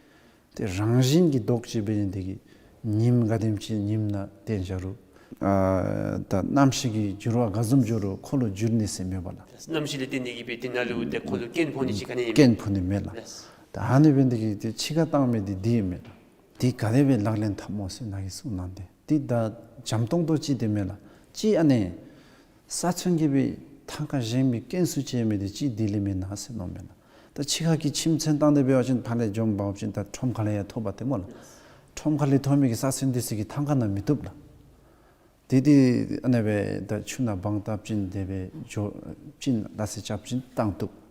ཏེ་རང་བཞིན་གྱི་མདོག་ཅིག་འབད་ནི་འདི་གིས་ཉིམ་ག་དེམ་ཅིག་ཉིམ་ནང་བཏོན་བཞག་རུང་ ཨ་ད་གནམ་གཤིས་ཀྱི་འགྱུར་བ་ག་བཟུམ་འགྱོ་རུང་ཁོ་ལུ་འགྱུར་ནི་ཟེར་མེད་པ་ལགས། གནམ་གཤིས་ལས་བརྟེན་ཏེ་གིས་སྦེ་དེ་ནང་ལུ་ཏེ་ཁོ་ལུ་རྐྱེན་ཕོག་ནི་ཅིག་ག་ནི་ཡང་མེད། རྐྱེན་ཕོག་ནི་མེད་ལགས། ལགས། ད་ཨ་ནི་འབད་ནི་དེ་གིས་ཏེ་ཕྱི་ཁར་བཏང་མི་དེ་འདི་ཨིན་མས་ལགས། དེ་ག་དེ་སྦེ་ལག་ལེན་འཐབ་སྨོ་ཟེར་ནཱ་གིས་གསུངས་གནང་སྟེ། དེ་ད་འཇམ་ཏོང་ཏོ་ཅིག་དེ་མེན་ལགས། ཅིག་ཨ་ནི་ས་ཚོན་གྱིས་སྦེ་ཐང་ཀ་བཞེངས་པའི་རྐྱེན་སུ་བྱས་མི་དེ་ཅིག་དེ་ལས་མེན་ན་ཟེར་མནོཝ་མས་ལགས། ད་ཕྱི་ཁ་གི་ཁྱིམ་ཚོན་བཏང་སྟེ་འབད་བ་ཅིན་ཕར་ལས་འཛོམས་འབག་བ་ཅིན་ད་ཁྲོམ་ཁ་ལས་ཡང་ཐོབ་པ་ཏེ་སྨོ་ལགས། ཁྲོམ་ཁ་ལས་ཐོབ་མི་གི་ས་ཚོན་དེ་ཚུ་གིས་ཐང་ཀ་ནང་མི་བཏུབ་ལགས། དེ་དེ་ཨ་ནི་སྦེ་ད་ཆུ་ནང་བང་བཏབ་ཅིན་དེ་སྦེ་འགྱོ་ཅིན་ལ་སི་རྐྱབ་ཅིན་བཏང་བཏུབ།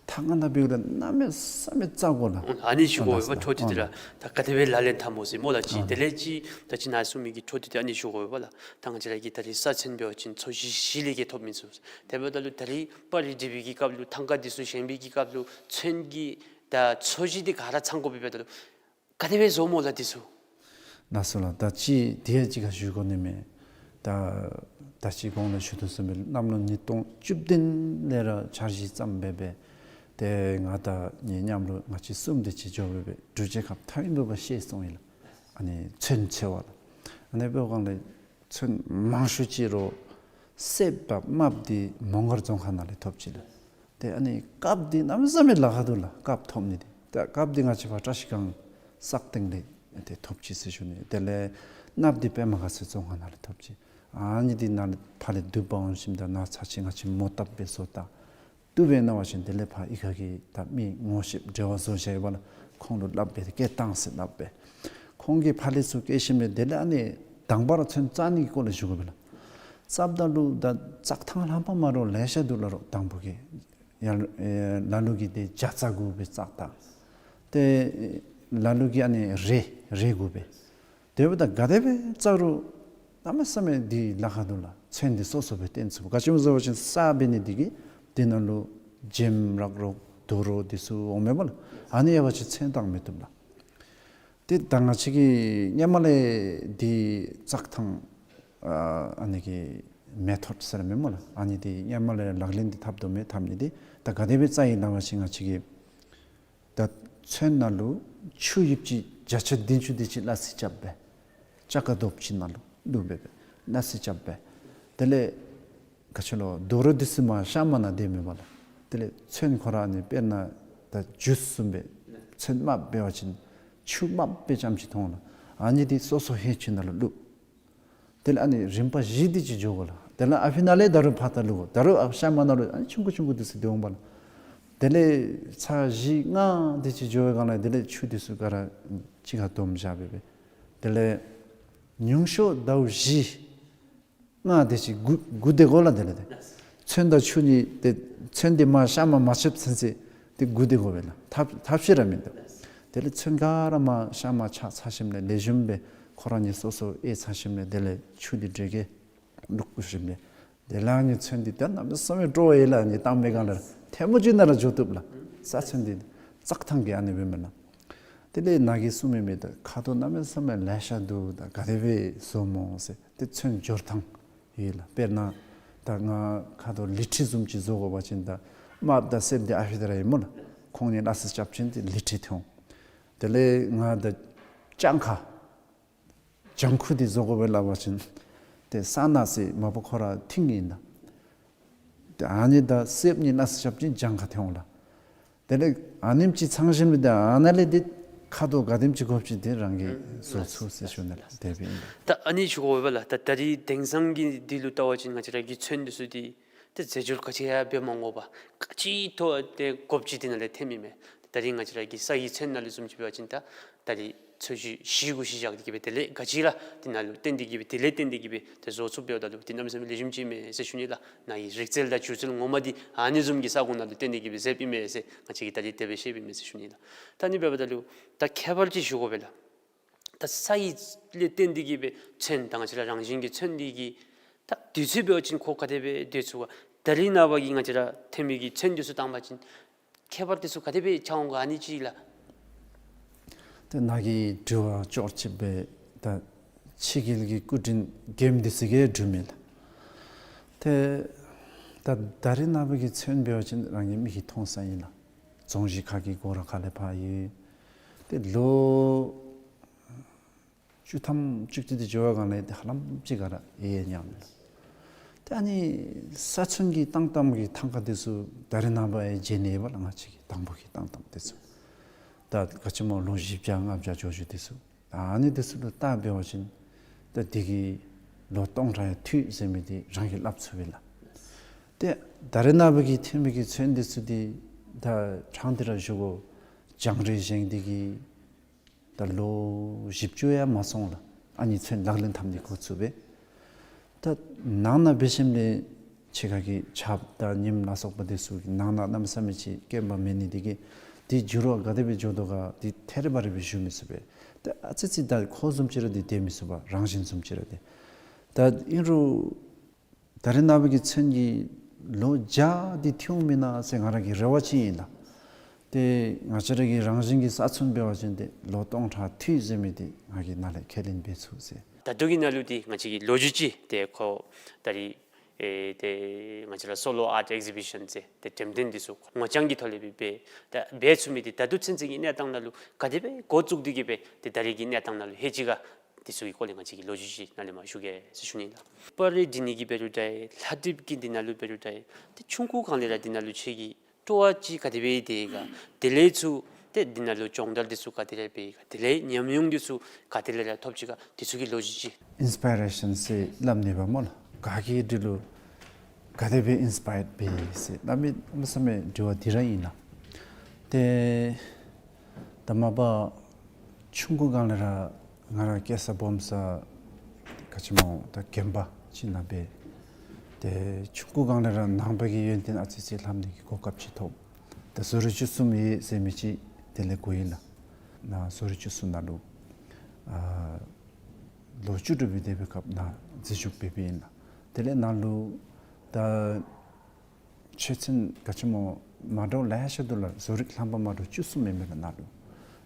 ཐང་ཀ་ནང་འབདཝ་ད་གནམ་མེད་ས་མེད་བཙག་དགོ་ལགས། ཨ་ནི་ཞུ་དགོ་པས་འཕྲོ་མཐུད་དེ་ར། ད་ག་དེ་སྦེ་ལག་ལེན་འཐབ་སྨོ་ཟེར་སྨོ་ལགས། ཅིག་དེ་ལས་ཅིག་ད་ཅི་ནཱ་གསུངས་མི་གི་འཕྲོ་མཐུད་དེ་ཨ་ནི་ཞུ་དགོ་པས་ལགས། ད་ང་བཅས་ར་གི་ད་རིས་ས་ཚོན་འབད་བ་ཅིན་ཚོས་གཞི་གཞི་ལས་ཀྱི་ཐོབ་མི་ཚུགས། དེ་འབདཝ་ད་ལུ་ད་རིས་པར་རིས་འབྲི་བའི་གི་སྐབས་ལུ་ཐང་ཀ་དེ་ཚུ་བཞེངས་པའི་གི་སྐབས་ལུ་ཚོན་གྱི་ད་ཚོས་གཞི་དེ་ག་ར་ཚང་དགོ་པས། འབདཝ་ད་ལུ་ག་དེ་སྦེ་བཟོ་སྨོ་ལགས་དེ་ཚུ། ལགས་སོ་ལགས། ད་ཅི་དེ་ཡང་ཅིག་ཁར་ཞུ་དགོ་ནི་མས། ད་ད་ཅི་གོང་ལུ་ཞུ་དོ་བཟུམ་སྦེ་གནམ་ལོ་ཉིས་སྟོང་བཅུ་བདུན་ལས་ར་འཆར་གཞི་བརྩམས་སྦེ་སྦེ། ཏེ་ང་དང་ངེའི་མཉམ་རོགས་ང་བཅས་གསུམ་དེ་ཅིག་འགྱོ་སྦེ་སྦེ་འབྲུག་རྒྱལ་ཁབ་ཐའི་ཝན་འབདཝ་ཤེས་སོང་ཡི་ལགས། ཨ་ནི་ཚོན་འཚོལ་བ་ལགས། ཨ་ནི་འབདཝ་སྒང་ལས་ཚོན་མང་ཤོས་ཅིག་རོགས་སེརཔོ་དང་དམརཔོ་དེ་མོང་སྒར་རྫོང་ཁག་ནང་ལས་ཐོབ་ཅི་ལགས། ཏེ་ཨ་ནི་དཀརཔོ་དེ་གནམ་མེད་ས་མེད་ལཱ་ཁག་འདུག་ལགས། དཀརཔོ་ཐོབ་ནི་དེ། ད་དཀརཔོ་དེ་ང་བཅས་ཕར་བཀྲ་ཤིས་སྒང་སག་སྟེང་ལས་ཏེ་ཐོབ་ཅི་ཟེར་ཞུ་ནི། དེ་ལས་གནགཔོ་དེ་པདྨ་དགའ་ཚལ་རྫོང་ཁག་ནང་ལས་ཐོབ་ཅི། ཨ་ནི་དེ་ནཱ་ལས་ཕར་ལས་བསྡུ་འབག་འོང་ཞིནམ་ད་ནཱ་ཚར་ཅིག་ང་བཅས་མོ་བཏབ་སྦེ་བཟོ་ད། བཏུབ་པས་མནོ་བ་ཅིན་དེ་ལས་ཕར་གཡུས་ཁ་གི་ད་མི་ངོ་ཤེསཔ་འབྲེལ་བ་བཟོ་བཞག་ཡོད་པ་ལགས། ཁོང་ལུ་སླབ་སྦེ་སྐད་བཏང་ཟེར་སླབ་སྦེ། ཁོང་གིས་ཕར་ལས་ཚུར་སྐད་བཤད་མི་དེ་ལས་ཨ་ནི་དང་པ་ར་ཚོན་བཙག་ནི་གི་སྐོར་ལས་ཞུ་དགོ་པས་ལགས། བཙགཔ་ད་ལུ་ད་བཙག་ཐང་ལྷག་པ་མ་རོགས་ལེ་ཤ་འདུག་ལགས་རོགས་དང་པོ་གི། ཡར་ཨེ་ལ་ལུ་གིས་ཏེ་བྱ་རྩྭ་དགོ་པས་བཙག་ད། ཏེ་ལ་ལུ་གིས་ཨ་ནི་རས་རས་དགོ་པས། དེ་འབདཝ་ད་ག་དེ་སྦེ་བཙག་རུང་གནམ་མེད་ས་མེད་འདི་ལཱ་ཁག་འདུག་ལགས། ཚོན་འདི་སོ་སོ་སྦེ་བཏོན་ཚུགས། ག་ཅི་སྨོ་ཟེར་བ་ཅིན་ས་འབད་ནི་དེ་གིས་དེ་ནང་ལུ་འཇེམ་རག་རོགས་དུག་རོགས་འདི་ཚུ་འོང་མས་པ་ལགས། ཨ་ནི་ཡོད་པ་ཅིན་ཚོན་བཏང་མི་བཏུབ་ལགས། ཏེ་ད་ང་བཅས་ཀྱིས་སྔོན་མ་ལས་འདི་བཙག་ཐང་ཨ་ཨ་ནི་གི་མེ་ཐོཌ་ཟེར་མས་སྨོ་ལགས། ཨ་ནི་འདི་སྔོན་མ་ལས་ལག་ལེན་འདི་འཐབ་དོ་མས། འཐབ་ནི་འདི་ད་ག་དེ་སྦེ་བཙག་ཡི་ལགས་པ་ཅིན་ང་བཅས་ཀྱིས་ད་ཚོན་ནང་ལུ་ཆུ་ཡིབ་ཅིག་བརྒྱ་ཆ་བདུན་ཅུ་དེ་ཅིག་སླ་བསྲེ་རྐྱབ་སྦེ་ལྕགས་ཀར་རྡོགཔ་ཅིག་ནང་ལུ་བླུགས་སྦེ་སྦེ་སླ་བསྲེ་རྐྱབ་སྦེ། དེ་ལས་ག་ཅི་ལོ་དུག་རོགས་འདི་ཚུ་མར་གཤམ་མ་ནང་སྡོད་མི་མས་ལགས། དེ་ལས་ཚོན་ཁོ་ར་ཨ་ནི་དཔེར་ན་ད་ཇུས་བཟུམ་སྦེ་ཚོན་དམརཔོ་འབད་བ་ཅིན་ཆུ་དམརཔོ་སྦེ་རྐྱངམ་ཅིག་མཐོང་ལགས། ཨ་ནི་འདི་སོ་སོ་ཧེ་ཅིག་ནང་ལུ་བླུགས། དེ་ལས་ཨ་ནི་རིམ་པ་བཞི་དེ་ཅིག་འགྱོ་དགོ་ལགས། དེ་ལས་ཨ་ཕི་ནང་ལས་ད་རུང་ཕར་ད་བླུགས་དགོ། ད་རུང་ཨ་གཤམ་མ་ནང་ལུ་ཨ་ནི་ཆུང་ཀུ་ཆུང་ཀུ་དེ་ཚུ་སྡོད་འོང་པ་ལགས། དེ་ལས་ཚར་བཞི་ལྔ་དེ་ཅིག་འགྱོ་བའི་སྒང་ལས་དེ་ལས་ཆུ་དེ་ཚུ་ག་ར་གཅིག་ཁར་བསྡོམས་བཞག་སྦེ་སྦེ། དེ་ལས་ཉུང་ཤོས་ཟླཝ་བཞི་ལྔ་དེ་ཅིག་སྒུག་སྒུག་སྡོད་དགོ་ལགས། དེ་ལས་ཏེ་ཚོན་དང་ཆུ་གཉིས་ཏེ་ཚོན་དེ་མར་གཤམ་མ་མ་ཆགསཔ་ཚུན་ཚོད་ཏེ་སྒུག་སྡོད་དགོ་པས་ལགས། ཐབས་ཐབས་ཤེས་ར་མིན་འདུག། དེ་ལས་ཚོན་ག་ར་མར་གཤམ་མ་ཆགས་ཚར་ཞིནམ་ལས་ལེགས་ཤོམ་སྦེ་ཁོ་ར་གཉིས་སོ་སོ་ཨེ་ཚར་ཞིནམ་ལས་དེ་ལས་ཆུ་འདི་འདྲེ་གིས་བླུགས་ཞིནམ་ལས་དེ་ལས་ཨ་ནི་ཚོན་འདི་ད་གནམ་མེད་ས་མེད་སྤྲོ་བ་ཡོད་ལགས། ཨ་ནི་བཏང་པའི་སྒང་ལས་ཐལ་མོ་སྦྱར་ནང་ར་འགྱོ་བཏུབ་ལགས། ས་ཚོན་འདི་བཙག་ཐང་གི་ཨ་ནི་སྦེ་མས་ལགས། དེ་ལས་ནཱ་གིས་གསུངས་མི་མི་ད་ཁ་དོག་གནམ་མེད་ས་མེད་ལེ་ཤ་འདུག། ད་ག་དེ་སྦེ་བཟོ་སྨོ་ཟེར། ཏེ་ཚོན་སྦྱོར་ཐངས་ཡོད་ལགས། དཔེར་ན་ད་ང་ཁ་དོག་ལི་ཁྲི་བཟུམ་ཅིག་བཟོ་དགོ་པ་ཅིན་ད་དམརཔོ་དང་སེརཔོ་འདི་ཨ་ཕི་ད་ར་ཨིན་སྨོ་ལགས། ཁོང་གཉིས་སླ་བསྲེ་རྐྱབ་ཅིན་ཏེ་ལི་ཁྲི་ཐོན་འོང་། དེ་ལས་ང་ད་ལྗང་ཁ་ལྗང་ཁུ་འདི་བཟོ་དགོ་པས་སླབ་པ་ཅིན་ཏེ་ས་ནག་ཟེར་མ་པ་ཁོ་ར་མཐིང་ཨིན་ད། ཏེ་ཨ་ནི་དང་སེརཔོ་གཉིས་སླ་བསྲེ་རྐྱབ་ཅིན་ལྗང་ཁ་ཐོན་འོང་ལགས། དེ་ལས་ཨ་ནེམ་ཅིག་ཚང་ཞིནམ་ལས་ཏེ་ཨ་ནཱ་ལས་ཏེ་ཁ་དོག་ག་དེམ་ཅིག་དགོཔ་ཅིག་ཏེ་རང་གིས་བཟོ་ཚུགས་ཟེར་ཞུ་ནི་ལགས། དེ་སྦེ་ཨིན། ད་ཨ་ནི་ཞུ་དགོ་པས་ལགས། ད་ད་རིས་དེང་སང་གི་འདི་ལུ་བལྟ་བ་ཅིན་ང་བཅས་ར་གི་ཚོན་འདི་ཚུ་འདི་ཏེ་རྫས་སྦྱོར་ག་ཅི་ཡང་འབད་མ་དགོ་པར་ག་ཅི་ཐོབ་ཏེ་དགོཔ་ཅིག་དེ་ནང་ལས་ཐོན་མི་མས། ད་རིས་ང་བཅས་ར་གི་ས་ཡི་ཚོན་ནང་ལུ་བཟུམ་ཅིག་འབད་བ་ཅིན་ད་ད་རིས་ཚོས་གཞི་གཞི་གུ་གཞི་བཞག་སྟེ་གི་སྦེ་དེ་ལས་ག་ཅི་ར་དེ་ནང་ལུ་བརྟེན་ཏེ་གི་སྦེ་དེ་ལས་བརྟེན་ཏེ་གི་སྦེ་ཏེ་བཟོ་ཚུགསཔ་འབདཝ་ད་ལུ་ཏེ་གནམ་མེད་ས་མེད་ལེགས་ཤོམ་ཅིག་མས་ཟེར་ཞུ་ནི་ལགས། ནཱ་གི་རིག་རྩལ་དང་སྒྱུ་རྩལ་ངོ་མ་འདི་ཨ་ནི་བཟུམ་གྱི་ས་གོ་ནང་ལུ་བརྟེན་ཏེ་གི་སྦེ་མཛདཔ་ཨིན་མས་ཟེར་ང་བཅས་ཀྱིས་ད་རིས་དེ་སྦེ་ཤེསཔ་ཨིན་མས་ཟེར་ཞུ་ནི་ལགས། ད་ཨ་ནི་འབདཝ་ད་ལུ་ད་ཁྱད་པར་ཅིག་ཞུ་དགོ་པས་ལགས། ད་ས་ཡི་ལས་བརྟེན་ཏེ་གི་སྦེ་ཚོན་དང་ང་བཅས་ར་རང་བཞིན་གྱི་ཚོན་འདི་གི་ད་དུས་ཚོད་འབད་བ་ཅིན་ཁོ་ག་དེ་སྦེ་སྡོད་ཚུགས་ག། ད་རིས་ནངས་པ་གི་ང་བཅས་ར་ཐོན་མི་གི་ཚོན་འདི་ཚུ་བཏང་པ་ཅིན་ཁྱད་པར་དེ་ཚུ་ག་དེ་སྦེ་ཆགས་འོང་ག། ཨ་ནི་ཅིག་ལགས། ཏེ་ནཱ་གི་དྲི་བ་ཅོག་གཅིག་སྦེ་ད་ཕྱི་རྒྱལ་གྱི་སྐུ་མགྲོན་རྒནམ་འདི་ཚུ་གིས་སྒྲུབ་མས་ལགས། ཏེ་ད་ད་རིས་ནངས་པ་གི་ཚོན་འབད་བ་ཅིན་རང་གི་མིག་གིས་མཐོང་ས་ཨིན་ལགས། རྫོང་གཞི་ཁ་གི་སྒོ་ར་ཁ་ལས་ཕར་ཡོད། ཏེ་ལོ་ བཅུ་ཐམ་བཅུ་གཅིག་དེ་འགྱོ་བའི་སྒང་ལས་ཏེ་ཧ་ལམ་ཅིག་ག་ར་ཡལ་ཡལ་ཉམས་ལ། ཏེ་ཨ་ནི་ས་ཚོན་གྱི་བཏང་བཏངམ་གི་ཐང་ཀ་དེ་ཚུ་ད་རེས་ནངས་པ་ཡང་མཇལ་ནི་ཡོད་པ་ལགས། ང་བཅས་ཀྱི་དང་ཕུ་གི་བཏང་བཏངམ་དེ་ཚུ། ད་ག་ཅི་སྨོ་ལོ་བཞི་བརྒྱ་ལྔ་བརྒྱ་འགྱོ་འགྱོཝ་དེ་ཚུ། ད་ཨ་ནི་དེ་ཚུ་ལུ་བལྟ་འབད་བ་ཅིན་ད་དེ་གིས་ལོ་སྟོང་ཕྲག་ཡང་མཐུད་ཟེར་མི་དེ་རང་གིས་སླབ་ཚུགས་པས་ལགས། ཏེ་ད་རེས་ནངས་པ་གི་ཐོན་མི་གི་ཚོན་དེ་ཚུ་དེ་ད་ཕྲང་སྟེ་ར་ཞུ་དགོ། སྦྱང་རིག་བཞེངས་ཏེ་གིས་ད་ལོ་བཞི་བཅུ་ཡང་མ་སོང་ལགས། ཨ་ནི་ཚོན་ལག་ལེན་འཐབ་ནི་འགོ་བཙུགས་པས། ད་ནང་ན་འབད་ཞིནམ་ལས་ཕྱི་ཁ་གི་ཆརཔ་དང་ཉིམ་ལ་སོགས་པ་དེ་ཚུ་གིས་ནང་ན་གནམ་མེད་ས་མེད་ཅིག་སྐྱོན་པ་མེད་ནི་དེ་གིས་དེ་འགྱུར་བ་ག་དེ་སྦེ་འགྱོ་དོ་ག་དེ་ཐད་རི་བ་རི་སྦེ་ཞུ་མི་ཚུགས་པས། ད་ཨ་ཙི་ཙི་ད་ཁོ་བཟུམ་ཅིག་ར་དེ་སྡོད་མི་ཚུགས་པས། རང་བཞིན་བཟུམ་ཅིག་ར་དེ། ད་ཨིན་རུང་ད་རེས་ནངས་པ་གི་ཚོན་གྱིས་ལོ་བརྒྱ་དེ་མཐུད་འོང་མེན་ན་ཟེར་ང་ར་གི་རེ་བ་ཅིག་ཨིན་ལགས། ཏེ་ང་བཅས་ར་གི་རང་བཞིན་གྱི་ས་ཚོན་འབད་བ་ཅིན་ཏེ་ལོ་སྟོང་ཕྲག་མཐུད་ཟེར་མི་དེ་ང་གིས་ནཱ་ལས་ཁས་ལེན་འབད་ཚུགས་ཟེར། ད་ལྟོ་གི་ནང་ལུ་འདི་ང་བཅས་ཀྱི་ལོ་རྒྱུས་ཅིག་ཏེ་ཁོ་ད་རིས་ཨེ་ཏེ་ང་བཅས་ར་སོ་ལོ་ཨརཊ་ཨེག་ཟི་བི་ཤཱན་ཟེར་ཏེ་འགྲེམས་སྟོན་འདི་ཚུ་ངོ་རྐྱང་གི་ཐོག་ལས་སྦེ་འབད་ད་འབད་ཚུགས་མི་འདི་ད་ལྟོ་ཚུན་ཚོད་ཀྱི་གནས་སྟངས་ནང་ལུ་ག་དེ་སྦེ་འགོ་བཙུགས་ཏེ་གིས་སྦེ་ཏེ་ད་རིས་ཀྱི་གནས་སྟངས་ནང་ལུ་ལྷོད་ཅི་ག་འདི་ཚུ་གི་སྐོར་ལས་ང་བཅས་ཀྱིས་ལོ་རྒྱུས་ཅིག་ནཱ་ལས་མར་ཞུ་གེ་ཟེར་ཞུ་ནི་ལགས། པར་རིས་འབྲི་ནི་གི་འབད་རུང་འདྲ་ལྷ་བྲིས་ཀྱི་འདི་ནང་ལུ་འབད་རུང་འདྲ་ཏེ་ཆུང་ཀུ་སྒང་ལས་ར་འདི་ནང་ལུ་ཁྱོད་ཀྱི་སྤྲོ་བ་ཅིག་ག་དེ་སྦེ་ཡོད་དེ་ག་དེ་ལས་ཚུར་ཏེ་འདི་ནང་ལུ་སྦྱོང་བརྡར་འདི་ཚུ་ག་དེ་ར་འབད་ག་དེ་ལས་ཉམས་མྱོང་འདི་ཚུ་ག་དེ་ལས་ར་ཐོབ་ཅི་ག་འདི་ཚུ་གི་ལོ་རྒྱུས་ཅིག། ཨིན་སི་པའི་རེ་ཤཱན་ཟེར་སླབ་ནི་པ་སྨོ་ལགས། ག་གིས་འདི་ལུ་ག་དེ་སྦེ་ཨིན་སི་པའརཌ་འབད་ཟེར་གནམ་མེད་ས་མེད་དྲི་བ་འདི་ར་ཨིན་ལགས། ཏེ་ད་མ་པ་ཆུང་ཀུ་སྒང་ལས་ར་ང་ར་སྐྱེས་ས་སྦོམ་ས་ག་ཅི་སྨོ་ད་དགོན་པ་ཅིག་ནང་སྦེ་ཏེ་ཆུང་ཀུ་སྒང་ལས་ར་ནང་པ་གི་ཡོན་ཏན་ཨ་ཙི་ཙི་ལྷབ་ནི་གི་གོ་སྐབས་ཅིག་ཐོབ། ད་བཟོ་རིག་བཅུ་གསུམ་ཡོད་ཟེར་མི་ཅིག་དེ་ལས་གོ་ཡི་ལགས། ནཱ་བཟོ་རིག་བཅུ་གསུམ་ནང་ལུ་ཨ་ལོ་བཅུ་དྲུག་པའི་དེ་སྦེ་སྐབས་ནཱ་འཛུལ་ཞུགས་འབད་འབདཝ་ཨིན་ལགས། དེ་ལས་ནཱ་ལུ་ད་ཆོས་ཚན་ག་ཅི་སྨོ་མ་འདྲཝ་ལེ་ཤ་འདུག་ལགས། བཟོ་རིག་ལྷམ་པ་མ་འདྲཝ་བཅུ་གསུམ་ཨིན་མས་ལགས་ནཱ་ལུ།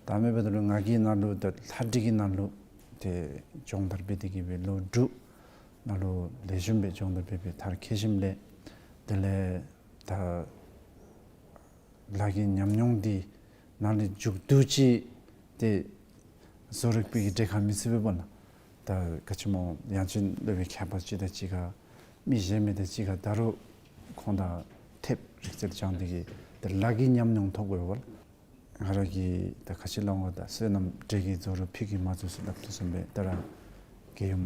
ད་མེན་པ་ད་ལུ་ང་གིས་ནཱ་ལུ་ད་ལྷ་བྲིས་ཀྱི་ནང་ལུ་ཏེ་སྦྱོང་བརྡར་འབད་དེ་གིས་སྦེ་ལོ་དྲུག་ནཱ་ལུ་ལེགས་ཤོམ་སྦེ་སྦྱོང་བརྡར་འབད་སྦེ་མཐར་འཁྱོལ་ཞིནམ་ལས་དེ་ལས་ད་ལཱ་གི་ཉམས་མྱོང་འདི་ནཱ་ལས་མཇུག་བསྡུ་ཅི། ཏེ་བཟོ་རིག་པའི་གི་གྲལ་ཁར་མི་ཚུད་པས་པ་ལགས། ད་ག་ཅི་སྨོ་ཡང་ཅིན་སློབ་དཔོན་མཁས་པ་ཅིག་དང་གཅིག་ཁར་མི་གཞན་མི་དང་གཅིག་ཁར་ད་རུང་ཁོང་དང་འཐབ་རིག་རྩལ་སྦྱང་སྟེ་གིས་ཏེ་ལཱ་གི་ཉམས་མྱོང་ཐོབ་དགོ་པས་པ་ལགས། ང་ར་གིས་ད་ག་ཅི་སླབ་འོང་ད་བསོད་ནམས་འབྲས་ཀྱིས་རྫོགས་རུང་ཕུད་ཀྱིས་མ་རྫོགས་ཟེར་སླབ་དོ་བཟུམ་སྦེ་ད་ར་རྒྱལ་ཡུམ་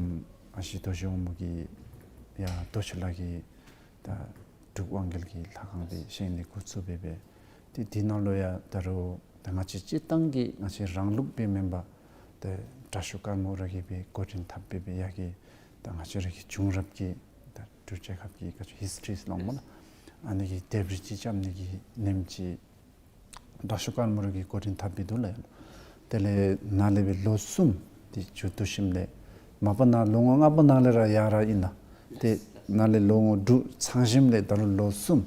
ཨ་ཞེ་རྡོ་རྗེ་དབང་མོ་གིས་ཡར་རྡོ་ཆུ་ལ་གི་ད་འབྲུག་དབང་རྒྱལ་གྱི་ལྷ་ཁང་འདི་བཞེངས་ནི་འགོ་བཙུགས་འབད་སྦེ་ཏེ་འདི་ནང་ལུ་ཡང་ད་རུང་ད་ང་བཅས་སྤྱིར་བཏང་གི་ང་བཅས་རང་ལུགས་སྦེ་མེན་པར་ཏེ་དྲག་ཤོས་དཀར་མོ་ར་གིས་སྦེ་འགོ་འདྲེན་འཐབ་འབད་སྦེ་ཡར་གྱི་ད་ང་བཅས་ར་གི་བྱུང་རབས་ཀྱི་ད་འབྲུག་རྒྱལ་ཁབ་ཀྱི་ག་ཅི་ཧིས་ཊི་རི་ཟེར་སླབ་འོང་སྨོ་ལགས། ཨ་ནི་གི་ལྡེབས་རིས་ཅིག་རྐྱབ་ནི་གི་ལེནམ་ཅིག་དྲག་ཤོས་དཀར་མོ་ར་གིས་འགོ་འདྲེན་འཐབ་འབད་འདུག་ལགས། དེ་ལས་ནཱ་ལས་སྦེ་ལོ་གསུམ་ཏེ་མཇུག་བསྡུ་ཞིནམ་ལས་མ་པ་ནཱ་ལོ་ངོ་ལྔ་པ་ནང་ལས་ར་ཡར་ར་ཨིན་ལགས། ཏེ་ནཱ་ལས་ལོ་ངོ་དྲུག་ཚང་ཞིནམ་ལས་ད་རུང་ལོ་གསུམ་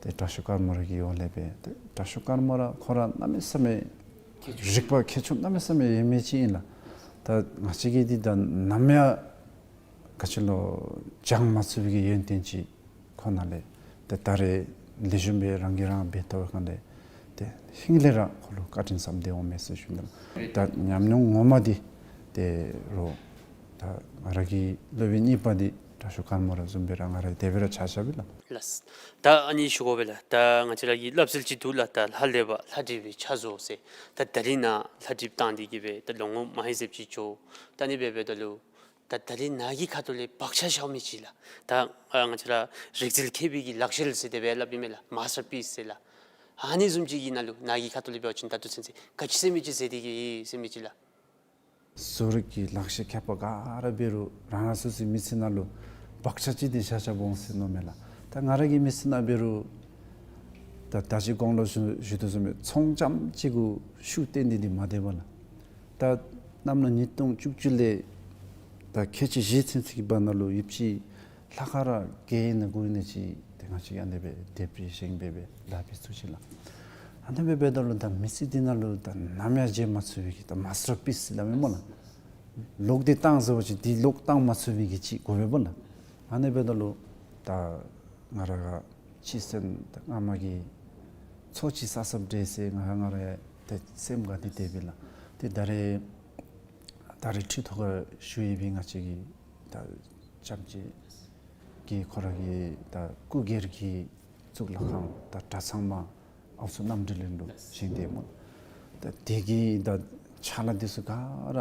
ཏེ་དྲག་ཤོས་དཀར་མོ་ར་གི་འོག་ལས་སྦེ་ཏེ་དྲག་ཤོས་དཀར་མོ་ར་ཁོ་ར་གནམ་མེད་ས་མེད་རིག་པ་མཁས་མཆོག་གནམ་མེད་ས་མེད་ཡོད་མི་ཅིག་ཨིན་ལགས། ད་ང་བཅས་ཀྱིས་འདི་ད་ནམ་ཡང་ག་ཅི་ལོ་སྦྱང་མ་ཚུགས་པའི་གི་ཡོན་ཏན་ཅིག་ཁོ་ནཱ་ལས་ཏེ་ད་རེས་ལེགས་ཤོམ་སྦེ་རང་གིས་རང་འབད་ཐོབ་པའི་སྒང་ལས་ཏེ་ཧིང་ལས་ར་ཁོ་ལུ་བཀའ་དྲིན་བསམ་སྟེ་འོང་མས་ཟེར་ཞུ་ནི་ལགས། ད་ཉམས་མྱོང་ངོ་མ་འདི་ཏེ་རོགས་ད་ང་ར་གི་སློབ་དཔོན་གཉིས་པ་འདི་དྲག་ཤོས་དཀར་མོ་ར་བཟུམ་སྦེ་ར་ང་ར་དེ་སྦེ་ར་ཆ་བཞག་པས་ལགས། ལགས། ད་ཨ་ནི་ཞུ་དགོ་པས་ལགས། ད་ང་བཅས་ར་གི་སླབ་སྲོལ་ཅིག་འདུག་ལགས། ད་ལྷ་ལས་པ་ལྷ་བྲིས་པའི་ཆ་བཟོ་ཟེར། ད་ད་རིས་ནཱ་ལྷ་བྲིསཔ་བཏང་སྟེ་གིས་སྦེ་ད་ལོ་ངོ་མ་ཧེ་ཟེབ་ཅིག་འགྱོ། ད་ཨ་ནི་འབད་འབདཝ་ད་ལུ་ད་ད་རིས་ནཱ་གི་ཁ་ཐུག་ལས་བག་ཆགས་བཞག་མི་ཅིག་ལགས། ད་ཨ་ང་བཅས་ར་རིག་རྩལ་མཁས་པའི་གི་ལག་ཤེས་ཟེར་དེ་སྦེ་སླབ་ཨིན་མས་ལགས། མཱས་ཊར་པིསི་ཟེར་ལགས། ཨ་ནི་བཟུམ་ཅིག་གི་ནང་ལུ་ནཱ་གི་ཁ་ཐུག་ལས་འབད་བ་ཅིན་ད་ལྟོ་ཚུན་ཚོད་ག་ཅི་ཟེར་མི་ཅིག་ཟེར་ཏེ་གིས་ཟེར་མི་ཅིག་ལགས། བཟོ་རིག་གི་ལག་ཤེས་མཁས་པ་ག་ར་འབད་རུང་རང་རང་སོ་སོའི་མི་ཚེ་ནང་ལུ་བག་ཆགས་ཅིག་འདི་བཞག་བཞགཔ་འོང་ཟེར་མནོཝ་མས་ལགས། ད་ང་ར་གི་མི་ཚེ་ནང་འབད་རུང་ད་ད་ཅི་གོང་ལུ་ཞུ་ཞུ་དོ་བཟུམ་སྦེ་ཚོང་རྐྱངམ་ཅིག་གུ་ཤུགས་བཏོན་ཏེ་འདི་མ་སྡོད་པས་ལགས། ད་གནམ་ལོ་ཉིས་སྟོང་བཅུ་བཅུ་ལས་ད་ཁལ་གཅིག་བཞི་ཚུན་ཚོད་ཀྱི་བར་ན་ལུ་ཡོདཔ་ཅིག་ལྷ་ཁང་ར་བརྒྱད་ཨིན་ན་དགུ་ཨིན་ན་ཅིག་ཏེ་ང་བཅས་ཀྱིས་ཨ་ནི་སྦེ་ལྡེབས་རིས་བཞེངས་འབད་སྦེ་ལཱ་འབད་ཚུགས་ཅི་ལགས། ཨ་ནི་སྦེ་འབདཝ་ད་ལུ་ད་མི་ཚེ་འདི་ནང་ལུ་ད་ནམ་ཡང་བརྗེད་མ་ཚུགས་པའི་གི་ད་མཱས་ཊར་པིསི་ཟེར་སླབ་མས་སྨོ་ལགས། ལོག་སྟེ་བཏང་ཟེར་བ་ཅིན་འདི་ལོག་བཏང་མ་ཚུགས་པའི་གི་ཅིག་དགོ་པས་སྨོ་ལགས། ཨ་ནི་འབདཝ་ད་ལུ་ད་ང་ར་ག་སྤྱི་སེམས་ད་སྔ་མ་གི་ཚོགས་ཅིག་བསགས་བསགསཔ་འདྲས་ཟེར་ང་ང་ར་ཡང་ཏེ་སེམས་དགའ་སྟེ་སྡོད་པས་ལགས། ཏེ་ད་རེས་ ད་རིས་ཁྲི་ཐོག་ཁར་བཞུགས་ཡོད་པའི་ང་བཅས་ཀྱི་ད་སྐྱབས་རྗེ་གིས་ཁོ་ར་གི་ད་སྐུ་སྒེར་གྱི་གཙུག་ལག་ཁང་ད་གྲྭ་ཚང་མ་ཨའུ་ཚོ་རྣམ་གྲོལ་གླིང་ལུ་བཞེངས་ཏེ་སྨོ། ད་དེ་གི་ད་ཕྱག་ལཱ་འདི་ཚུ་ག་ར་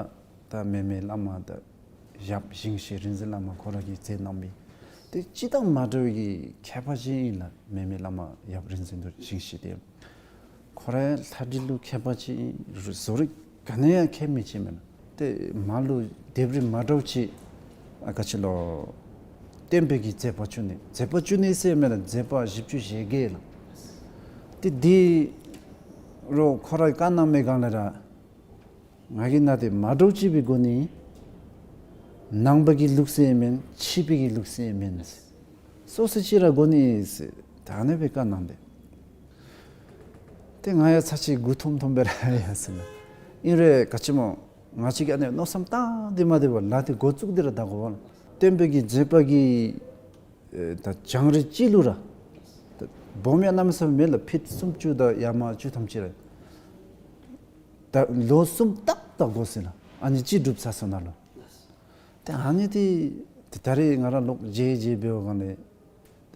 ད་མེ་མེ་བླ་མ་ད་ཡབ་ཞིང་གཤེགས་རིག་འཛིན་བླ་མ་ཁོ་ར་གིས་མཛད་གནང་མི་དེ་སྤྱིར་བཏང་མ་འདྲ་བའི་གི་མཁས་པ་ཅིག་ཨིན་ལགས། མེ་མེ་བླ་མ་ཡབ་རིག་འཛིན་རྡོ་རྗེ་ཞིང་གཤེགས་དེ་ཁོ་ར་ལྷ་འདྲེ་ལུ་མཁས་པ་ཅིག་ཨིན། བཟོ་རིག་ག་ནི་ཡང་མཁས་མི་ཅིག་མེན་ན། ཏེ་མ་ལུ་ལྡེབས་རིས་མ་འདྲཝ་ཅིག་ཨ་ག་ཅི་ལོ་སྟོན་པའི་གི་མཛད་པ་བཅུ་གནས། མཛད་པ་བཅུ་གནས་ཟེར་མེན་ན། མཛད་པ་བཞི་བཅུ་ཞེ་བརྒྱད་ལགས། ཏེ་འདི་རུ་ཁོ་ར་བཀའ་གནང་མི་སྒང་ལས་ར་ང་གིས་ནཱ་ཏེ་མ་འདྲཝ་ཅིག་སྦེ་གོ་ནི། ནང་པ་གི་ལུགས་སྲོལ་མེན། ཕྱི་པའི་གི་ལུགས་སྲོལ་མེན། སོ་སོ་ཅིག་ར་གོ་ནི་ཟེར་ད་ཨ་ནི་སྦེ་བཀའ་གནང་སྟེ། ཏེ་ང་ཡང་ཚར་ཅིག་མགུ་འཐོམ་འཐོམ་སྦེ་ར་ཡར་སོང་ནུག། ཨིན་རུང་ག་ཅི་སྨོ་ང་བཅས་ཀྱིས་ཨ་ནི་མནོ་བསམ་བཏང་སྟེ་མ་སྡོད་པར་ལཱ་འདི་འགོ་བཙུགས་ཏེ་ར་ད་འགོ་བ་ལགས། སྟོན་པའི་གི་མཛད་པ་གི་ཨེ་ད་བྱུང་རིམ་ཅིག་ལུ་ར་ད་སྦོམ་ཡང་གནམ་མེད་ས་མེད་མེད་ལགས། ཕིཊ་སུམ་ཅུ་དང་ཡར་མར་བཅུ་ཐམ་ཅིག་ར་ད་ལོ་གསུམ་ཏག་ཏག་འགོར་སོ་ཡི་ལགས། ཨ་ནི་ཅིག་སྒྲུབ་ཚར་སོ་ནུག་ལགས། ཏེ་ཨ་ནི་འདི་ཏེ་ད་རེས་ང་ར་ལོག་མཇལ་མཇལ་འབདཝ་སྒང་ལས་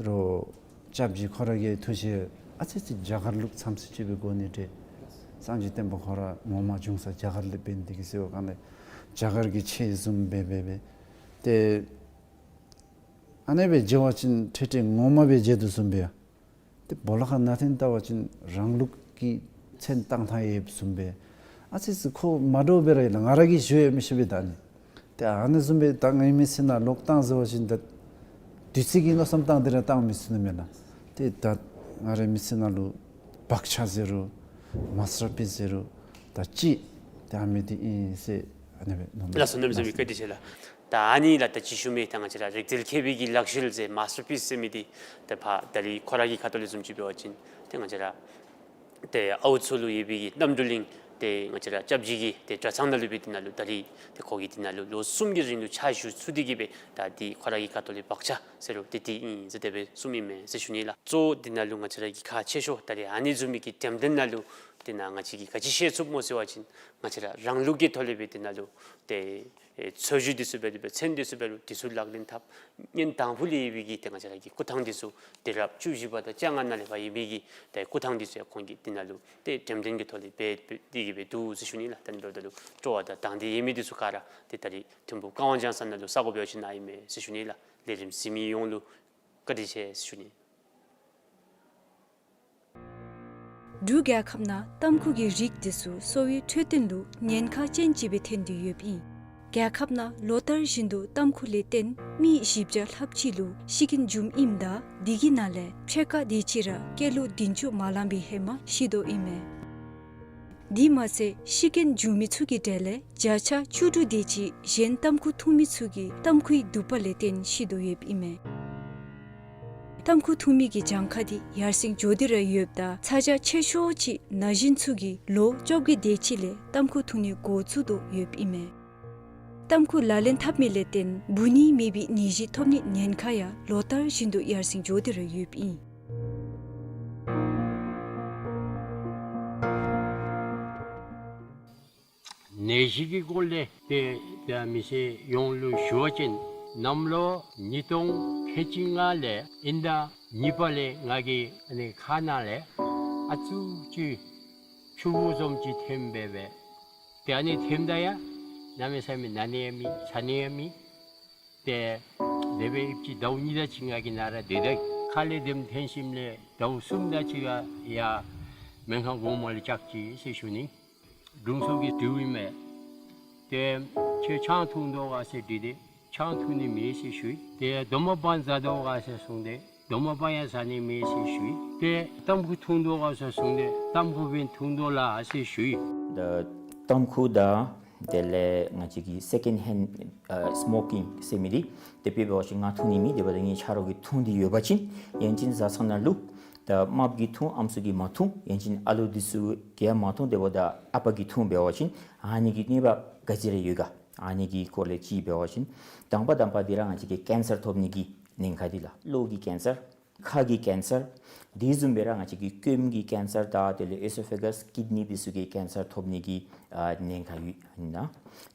རོགས་སྐྱབས་རྗེ་ཁོ་ར་གི་ཐུགས་བཞེད་ཨ་ཙི་ཙི་རྒྱ་གར་ལུགས་ཙམ་ཅིག་སྦེ་གོ་ནི་འདྲས། སངས་རྒྱས་བསྟན་པ་ཁོ་ར་ངོ་མ་བྱུང་ས་རྒྱ་གར་ལས་འབད་ནི་དེ་གིས་ཟེར་བའི་སྒང་ལས་རྒྱ་གར་གྱི་ཆོས་བཟུམ་སྦེ་འབད་འབད་ཏེ་ཨ་ནི་སྦེ་མཇལ་བ་ཅིན་ཁྲེ་ཁྲེ་ངོ་མ་སྦེ་མཇལ་དོ་བཟུམ་སྦེ་ཡ། ཏེ་སྦོ་ལོགས་ཁར་ནང་འཐོན་བལྟ་བ་ཅིན་རང་ལུགས་ཀྱི་མཚན་བཏགས་ཐངས་ཡོདཔ་བཟུམ་སྦེ་ཨ་ཙི་ཙི་ཁོ་མ་འདྲཝ་སྦེ་ར་ཡོད་ལགས། ང་ར་གིས་ཞུ་ཡང་མི་ཤེས་པས་ད་ཨ་ནི། ཏེ་ཨ་ནི་བཟུམ་སྦེ་ད་ངེའི་མི་ཚེ་ནང་ལོག་བཏང་ཟེར་བ་ཅིན་ད་དུས་ཚོད་ཀྱི་མནོ་བསམ་བཏང་སྟེ་ར་བཏང་མི་ཚུགས་ནི་མེན་ན། ཏེ་ད་ང་རའི་མི་ཚེ་ནང་ལུ་བག་ཆགས་ཟེར་རུང་མཱས་ཊར་པིས་ཟེར་རུང་ད་ཅིག་ཏེ་ཨ་མི་འདི་ཨིན་ཟེར་ཨ་ནི་སྦེ་མནོ་མི། ལགས་སོ། གནམ་མེད་ས་མེད་བཀའ་དྲིན་ཆེ་ལགས། ད་ཨ་ནི་ལགས་ད་ཅི་ཞུ་མི་ད་ང་བཅས་ར་རིག་རྩལ་མཁས་པའི་གི་ལག་ཤེས་ཟེར་མཱས་ཊར་པིས་ཟེར་མི་འདི་ད་ཕར་ད་རིས་ཁོ་ར་གི་ཁ་ཐུག་ལས་བཟུམ་ཅིག་འབད་བ་ཅིན་ཏེ་ང་བཅས་ར་ཏེ་ཨའུ་ཚོ་ལུ་ཡོད་པའི་གི་རྣམ་གྲོལ་གླིང་ཏེ་ང་བཅས་ར་སྐྱབས་རྗེ་གི་ཏེ་གྲྭ་ཚང་ནང་ལུ་སྦེ་འདི་ནང་ལུ་ད་རིས་ཏེ་ཁོ་གིས་འདི་ནང་ལུ་ལོ་གསུམ་གྱི་རིང་ལུ་ཕྱག་ཞུ་ཚུགས་ཏེ་གི་སྦེ་ད་འདི་ཁོ་ར་གི་ཁ་ཐུག་ལས་བག་ཆགས་ཟེར་རུང་ཏེ་འདི་ཨིན་ཟེར་དེ་སྦེ་གསུངམ་ཨིན་མས་ཟེར་ཞུ་ནི་ལགས། གཙོ་བོ་འདི་ནང་ལུ་ང་བཅས་ར་གི་ཁག་ཆེ་ཤོས་ད་རིས་ཨ་ནི་བཟུམ་མའི་གི་འགྲེམས་སྟོན་ནང་ལུ་འདི་ནང་ང་བཅས་ཀྱིས་ག་ཅི་ཤེས་ཚུགསཔ་སྨོ་ཟེར་བ་ཅིན་ང་བཅས་ར་རང་ལུགས་ཀྱི་ཐོག་ལས་སྦེ་འདི་ནང་ལུ་ཏེ་ཨེ་འཚོ་བཞུད་འདི་ཚུ་འབད་རུང་སྦེ་མཚན་འདི་ཚུ་འབད་རུང་འདི་ཚུ་ལག་ལེན་འཐབ་ཉིནམ་དང་པོ་ལས་ཡོད་པའི་གི་ཏེ་ང་བཅས་ར་གི་སྐུ་ཐང་འདི་ཚུ་ཏེ་རབས་བཅུ་བཞི་པ་དང་བཅོ་ལྔ་ནང་ལས་ཕར་ཡོད་པའི་གི་ཏེ་སྐུ་ཐང་འདི་ཚུ་ཡང་ཁོང་གིས་འདི་ནང་ལུ་ཏེ་འགྲེམས་སྟོན་གྱི་ཐོག་ལས་འབད་འབད་དེ་གི་སྦེ་འདུག་ཟེར་ཞུ་ནི་ལགས། ད་ཨ་ནི་འབདཝ་ད་ལུ་སྤྲོ་བ་དང་དང་འདོད་ཡོད་མི་འདི་ཚུ་ག་ར་ཏེ་ད་རིས་ཐིམ་ཕུག་ཀ་ཝང་ལྗང་ས་ནང་ལུ་ས་གོ་འབད་བ་ཅིན་ནཱ་ཨིན་མས་ཟེར་ཞུ་ནི་ལགས། ལས་རིམ་གཟིགས་མི་ཡོངས་ལུ་བཀའ་དྲིན་ཆེ་ཟེར་ཞུ་ནི། འབྲུག་རྒྱལ་ཁབ་ནང་ཏམ་ཁུ་གི་རིགས་འདི་ཚུ་གསོ་བའི་འཕྲོད་བསྟེན་ལུ་ཉེན་ཁ་ཅན་ཅིག་སྦེ་ཐོན་ཏེ་ཡོདཔ་ཨིན། རྒྱལ་ཁབ་ནང་ལོ་ལྟར་བཞིན་དུ་ཏམ་ཁུ་ལས་བརྟེན་མི་བཞི་བརྒྱ་ལྷགཔ་ཅིག་ལུ་ཤི་རྐྱེན་འབྱུངམ་ཨིནམ་ད་འདི་གི་ནང་ལས་ཕྱེད་ཀ་དེ་ཅིག་ར་སྐྱེས་ལོ་བདུན་ཅུ་མ་ལང་པའི་ཧེ་མ་ཤི་དོ་ཨིན་མས། དེ་མ་ཚད་ཤི་རྐྱེན་འབྱུང་མི་ཚུ་གི་གྲས་ལས་བརྒྱ་ཆ་བཅུ་དྲུག་དེ་ཅིག་གཞན་ཏམ་ཁུ་འཐུང་མི་ཚུ་གིས་ཏམ་ཁུའི་དུད་པ་ལས་བརྟེན་ཤི་དོ་ཡོདཔ་ཨིན་མས། ཏམ་ཁུ་འཐུང་མི་གི་གྱངས་ཁ་འདི་ཡར་སེང་འགྱོ་སྟེ་ར་ཡོདཔ་ད་ཚ་གྱང་ཆེ་ཤོས་ཅིག་ན་གཞོན་ཚུ་གིས་ལོ་བཅོ་བརྒྱད་དེ་ཅིག་ལས་ཏམ་ཁུ་འཐུང་ནི་འགོ་བཙུགས་དོ་ཡོདཔ་ཨིན་མས། ཏམ་ཁུ་ལག་ལེན་འཐབ་མི་ལས་བརྟེན་འབུ་ནད་མེད་པའི་ནད་གཞི་ཐོབ་ནི་ཉེན་ཁ་ཡང་ལོ་ལྟར་བཞིན་དུ་ཡར་སེང་འགྱོ་སྟེ་ར་ཡོདཔ་ཨིན། ནད་གཞི་གི་སྐོར་ལས་ཏེ་ད་མི་སེར་ཡོངས་ལུ་ཞུ་བ་ཅིན་གནམ་ལོ་ཉིས་སྟོང་ཁལ་གཅིག་ལྔ་ལས་དབྱིན་ཟླ་གཉིས་པ་ལས་ང་གི་ཨ་ནི་ཁ་ནང་ལས་ཨ་ཙུག་ཅིག་ཆུ་བུར་བཟུམ་ཅིག་ཐོནམ་སྦེ་སྦེ། ཏེ་ཨ་ནི་ཐོནམ་ད་ཡང་གནམ་མེད་ས་མེད་ན་ནི་ཡང་མེད་ཟ་ནི་ཡང་མེད། ཏེ་དེ་སྦེ་ཡོདཔ་ཅིག་ཟླཝ་གཉིས་དེ་ཅིག་ང་གི་ནང་ར་སྡོད་ད་ཁ་ལས་དེམ་ཐོན་ཞིནམ་ལས་ཟླཝ་གསུམ་དེ་ཅིག་ཡང་སྨན་ཁང་གོང་མ་ལུ་བཅར་ཅི་ཟེར་ཞུ་ནི། དྲུང་འཚོ་གིས་དྲིཝ་ཨིན་མས། ཏེ་ཁྱོད་ཆང་འཐུང་དོ་ག་ཟེར་དྲིས་ཏེ་ཆང་འཐུང་ནི་མེད་ཟེར་ཞུ་ཡི། ཏེ་རྡོག་མ་སྦང་ཟ་དོ་ག་ཟེར་གསུངས་ཏེ་རྡོག་མ་སྦང་ཡང་ཟ་ནི་མེད་ཟེར་ཞུ་ཡི། ཏེ་ཏམ་ཁུ་འཐུང་དོ་ག་ཟེར་གསུངས་ཏེ་ཏམ་ཁུ་སྦེ་འཐུང་དོ་ལགས་ཟེར་ཞུ་ཡི། ད་ཏམ་ཁུ་དང་དེ་ལས་ང་བཅས་ཀྱི་སེ་ཀེནཌ་ཧེནཌ་ཨ་སྨོ་ཀིང་ཟེར་མི་འདི་དེ་སྦེ་འབད་བ་ཅིན་ང་འཐུང་ནི་མེད། དེ་འབདཝ་ད་ངེའི་ཆ་རོགས་ཀྱིས་འཐུང་སྟེ་ཡོད་པ་ཅིན་ཡང་ཅིན་བཟའ་ཚང་ནང་ལུ་ད་རྨགཔ་གིས་འཐུང་ཨམ་སྲུ་གིས་མ་འཐུང་ཡང་ཅིན་ཨ་ལུ་འདི་ཚུ་གིས་ཡང་མ་འཐུང་དེ་འབདཝ་ད་ཨ་པ་གིས་འཐུང་འབད་བ་ཅིན་ཨ་ནི་གི་གནོད་པ་ག་ཅི་ར་ཡོད་ག། ཨ་ནི་གི་སྐོར་ལས་ཅིག་འབད་བ་ཅིན་དང་པ་དང་པ་འདི་ར་ང་བཅས་ཀྱི་ཀེན་སར་ཐོབ་ནི་གི་ཉེན་ཁ་འདི་ལགས། གློ་གི་ཀེན་སར། ཁ་གི་ཀེན་སར། དེ་བཟུམ་སྦེ་ར་ང་བཅས་ཀྱི་སྐོམ་གྱི་ཀེན་སར་དང་དེ་ལས་ཨེ་སོ་ཕེ་གཱས་ཀིཌ་ནི་འདི་ཚུ་གི་ཀེན་སར་ཐོབ་ནི་གི་ཨ་ཉེན་ཁ་ཡོད་ཨིན་ན།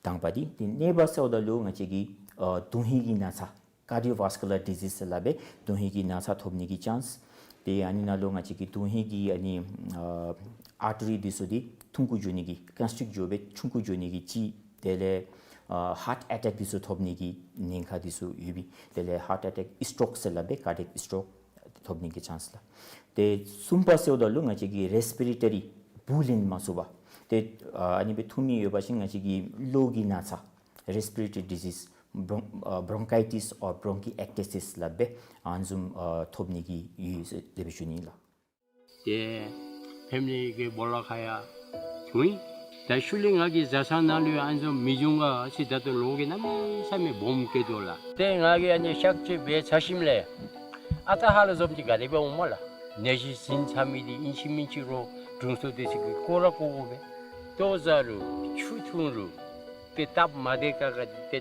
དང་པ་འདི། དེ་གཉིས་པ་ཟེརཝ་ད་ལུ་ང་བཅས་ཀྱི་ཨ་དོན་ཧིང་གི་ན་ཚ། ཀར་ཌི་ཡོ་ཝཱས་ཀུ་ལར་ཌི་ཟིས་ཟེར་སླབ་སྦེ་དོན་ཧིང་གི་ན་ཚ་ཐོབ་ནི་གི་ཅཱནསི། དེ་ཨ་ནི་ནང་ལུ་ང་བཅས་ཀྱི་དོན་ཧིང་གི་ཨ་ནི་ཨ་ཨར་ཊི་རི་འདི་ཚུ་འདི་ཐུང་ཀུ་འགྱོ་ནི་གི་ཀོན་སི་ཊིཀཊ་འགྱོ་སྦེ་ཆུང་ཀུ་འགྱོ་ནི་གི་ཅིག། དེ་ལས་ཨ་ཧཱརཊ་ཨེ་ཊེཀ་འདི་ཚུ་ཐོབ་ནི་གི་ཉེན་ཁ་འདི་ཚུ་ཡོད་པས། དེ་ལས་ཧཱརཊ་ཨེ་ཊེཀ་སི་ཊོཀ་ཟེར་སླབ་སྦེ་ཀར་ཌི་ཡེཀ་སི་ཊོཀ་ཐོབ་ནི་གི་ཅཱནསི་ལགས། དེ་གསུམ་པ་ཟེརཝ་ད་ལུ་ང་བཅས་ཀྱི་རེསི་པི་རེ་ཊོ་རི་བུ་ལེན་མ་ཚུགས་པ། དེ་ཨ་ཨ་ནི་སྦེ་འཐུང་མི་ཡོད་པ་ཅིན་ང་བཅས་ཀྱི་གློ་གི་ན་ཚ། རེསི་པི་རེ་ཊོ་རི་ཌི་ཟིས། བོ་རོང་ཨ་བོ་རོང་ཀའི་ཊིས་ཨོར་བོ་རོང་ཀི་ཨེག་ཊི་སི་སི་ལགས། ཨ་ནི་བཟུམ་ཨ་ཐོབ་ནི་གི་ཡོད་ཟེར་དེ་སྦེ་ཞུ་ནི་ལགས། ཏེ་ཕེ་མི་ལི་གི་སྦོ་ལོགས་ཁར་ཡང་འཐུང་ཡི། ད་ཤུལ་ལས་ང་གི་བཟའ་ཚང་ནང་ལུ་ཡང་ཨ་ནི་བཟུམ་མི་འབྱུང་ག་ཟེར་ད་ལྟོ་ལོ་གིས་གནམ་མེད་ས་མེད་སྦོམ་སྐྱེ་དོ་ལགས། ཏེ་ང་གིས་ཨ་ནི་གཤག་བཅོས་འབད་ཚར་ཞིནམ་ལས་ཨ་རྟག་ཧ་ལམ་བཟུམ་ཅིག་ག་དེ་སྦེ་འོང་སྨོ་ལགས། ནད་གཞི་ཟིན་ཚར་མི་འདི་ཨིན་ཅི་མིན་ཅི་རོགས་དྲུང་འཚོ་འདི་ཚུ་གིས་བཀོ་ར་བཀོ་དགོ་པས། ལྟོ་བཟའ་རུང་ཆུ་འཐུང་རུང་ཏེ་སྟབས་མ་བདེ་ཁག་ཁ་ཏེ་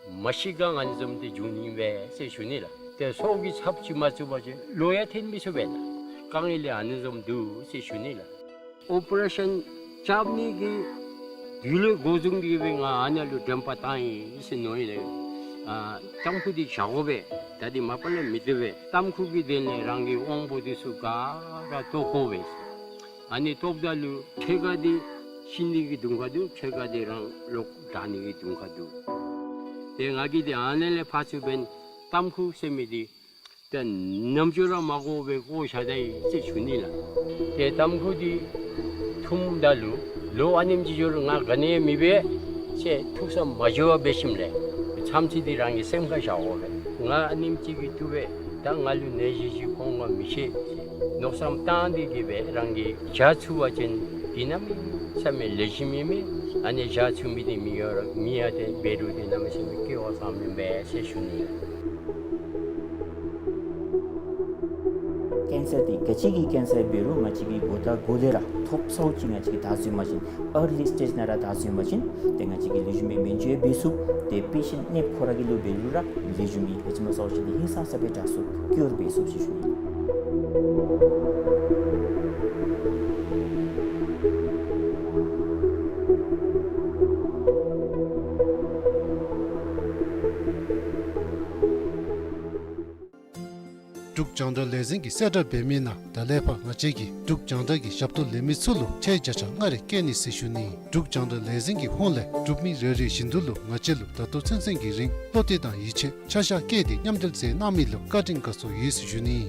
མ་ཤི་ག་ཨ་ནི་བཟུམ་འདི་འབྱུང་ནི་ཨིན་པས་ཟེར་ཞུ་ནི་ལགས། ཏེ་སྲོག་གི་ཚབ་ཅིག་མ་ཚུགས་པ་ཅིན་ལོག་ཡང་འཐོན་མི་ཚུགས་པས་ལགས། དཀའ་ངལ་ལས་ཨ་ནི་བཟུམ་འདུག་ཟེར་ཞུ་ནི་ལགས། ཨོ་པ་རེ་ཤཱན་རྐྱབ་ནི་གི་དུས་ལས་འགོ་བཟུང་སྟེ་སྦེ་ང་ཨ་ནཱ་ལུ་དྲན་པ་བཏང་ཡི་ཟེར་མནོ་ཡི་ལགས། ཨ་ཏམ་ཁུ་འདི་བཞག་དགོ་པས། ད་འདི་མ་པ་ལས་མི་བཏུབ་པས། ཏམ་ཁུ་གི་དོན་ལས་རང་གི་དབང་པོ་འདི་ཚུ་ག་ར་བཏོག་དགོ་པས། ཨ་ནི་བཏོགཔ་ད་ལུ་ཕྱེད་ཀ་འདི་ཤི་ནི་གི་དུང་ཁ་འདུག། ཕྱེད་ཀ་འདི་རང་ལོག་དྲག་ནི་གི་དུང་ཁ་འདུག། ཏེ་ང་གིས་འདི་ཨ་ནཱ་ལས་ཕར་ཚུར་འབདན་ཏམ་ཁུ་ཟེར་མི་འདི་ཏེ་ནམ་ཅོ་ར་མ་དགོ་པར་བཀོ་བཞག་ད་ཡི་ཟེར་ཞུ་ནི་ལགས། ཏེ་ཏམ་ཁུ་འདི་འཐུངམ་ད་ལུ་ལོ་ཨ་ནེམ་ཅིག་འགྱོ་རུང་ང་ག་ནི་ཡང་མི་འབད་ཟེར་ཐུགས་བསམ་མ་བཞེས་པར་འབད་ཞིནམ་ལས་མཚམས་ཅིག་འདི་རང་གི་སེམས་ཁར་བཞག་དགོ་པས། ང་ཨ་ནེམ་ཅིག་གིས་བཏུབ་པས། ད་ང་ལུ་ནད་གཞི་ཅིག་ཁོང་ཁར་མི་ཤེས་ཟེར་མནོ་བསམ་བཏང་སྟེ་གི་སྦེ་རང་གིས་བཞག་ཚུགས་པ་ཅིན་འདི་གནམ་མེད་ས་མེད་ལེགས་ཤོམ་ཨིན་མས། ཨ་ནི་བཞག་ཚུགས་མི་འདི་མི་ཡོད་ར་མི་ཡང་ཏེ་འབད་རུང་ཏེ་གནམ་མེད་ས་མེད་སྐྱོ་བ་ཙམ་ཨིན་པས་ཟེར་ཞུ་ནི། ཀེན་སར་འདི་ག་ཅི་གི་ཀེན་སར་འབད་རུང་ང་བཅས་ཀྱིས་འགོ་དང་འགོ་ལས་ར་ཐོབ་ཚརཝ་ཅིག་ང་བཅས་ཀྱིས་བདའ་ཚུགས་པ་ཅིན་ཨར་ལི་སི་ཊེཇ་ནང་ར་བདའ་ཚུགས་པ་ཅིན་ཏེ་ང་བཅས་ཀྱིས་ལེགས་ཤོམ་སྦེ་སྨན་བཅོས་འབད་ཚུགས། ཏེ་པེ་ཤེནཊ་ནདཔ་ཁོ་ར་གི་ལུ་འབད་རུང་ར་ལེགས་ཤོམ་ཨིན། ག་ཅི་སྨོ་ཟེར་བ་ཅིན་ཧིང་སངས་ས་སྦེ་དྲག་ཚུགས། ཀིའོར་འབད་ཚུགས་ཟེར་ཞུ་ནི། འབྲུག་རྒྱང་བསྒྲགས་ལས་འཛིན་གྱིས་གསལ་བསྒྲགས་འབད་མི་ནང་ད་ལས་ཕར་ང་བཅས་ཀྱིས་འབྲུག་རྒྱང་བསྒྲགས་ཀྱི་ཞབས་ཏོག་ལེན་མི་ཚུ་ལུ་ཁྱད་བརྒྱ་ཆ་ལྔ་རེ་བསྐྱལ་ནི་ཟེར་ཞུ་ནི། འབྲུག་རྒྱང་བསྒྲགས་ལས་འཛིན་གྱི་ཧོངས་ལས་འབྲུག་མི་རེ་རེ་བཞིན་དུ་ལུ་ང་བཅས་ལུ་ད་ལྟོ་ཚུན་ཚོད་ཀྱི་རིང་བློ་གཏད་དང་ཡིད་ཆེས་ཆ་བཞག་བསྐྱེད་དེ་མཉམ་འབྲེལ་མཛད་གནང་མི་ལུ་བཀའ་དྲིན་དགའ་ཚོར་ཡོད་ཟེར་ཞུ་ནི།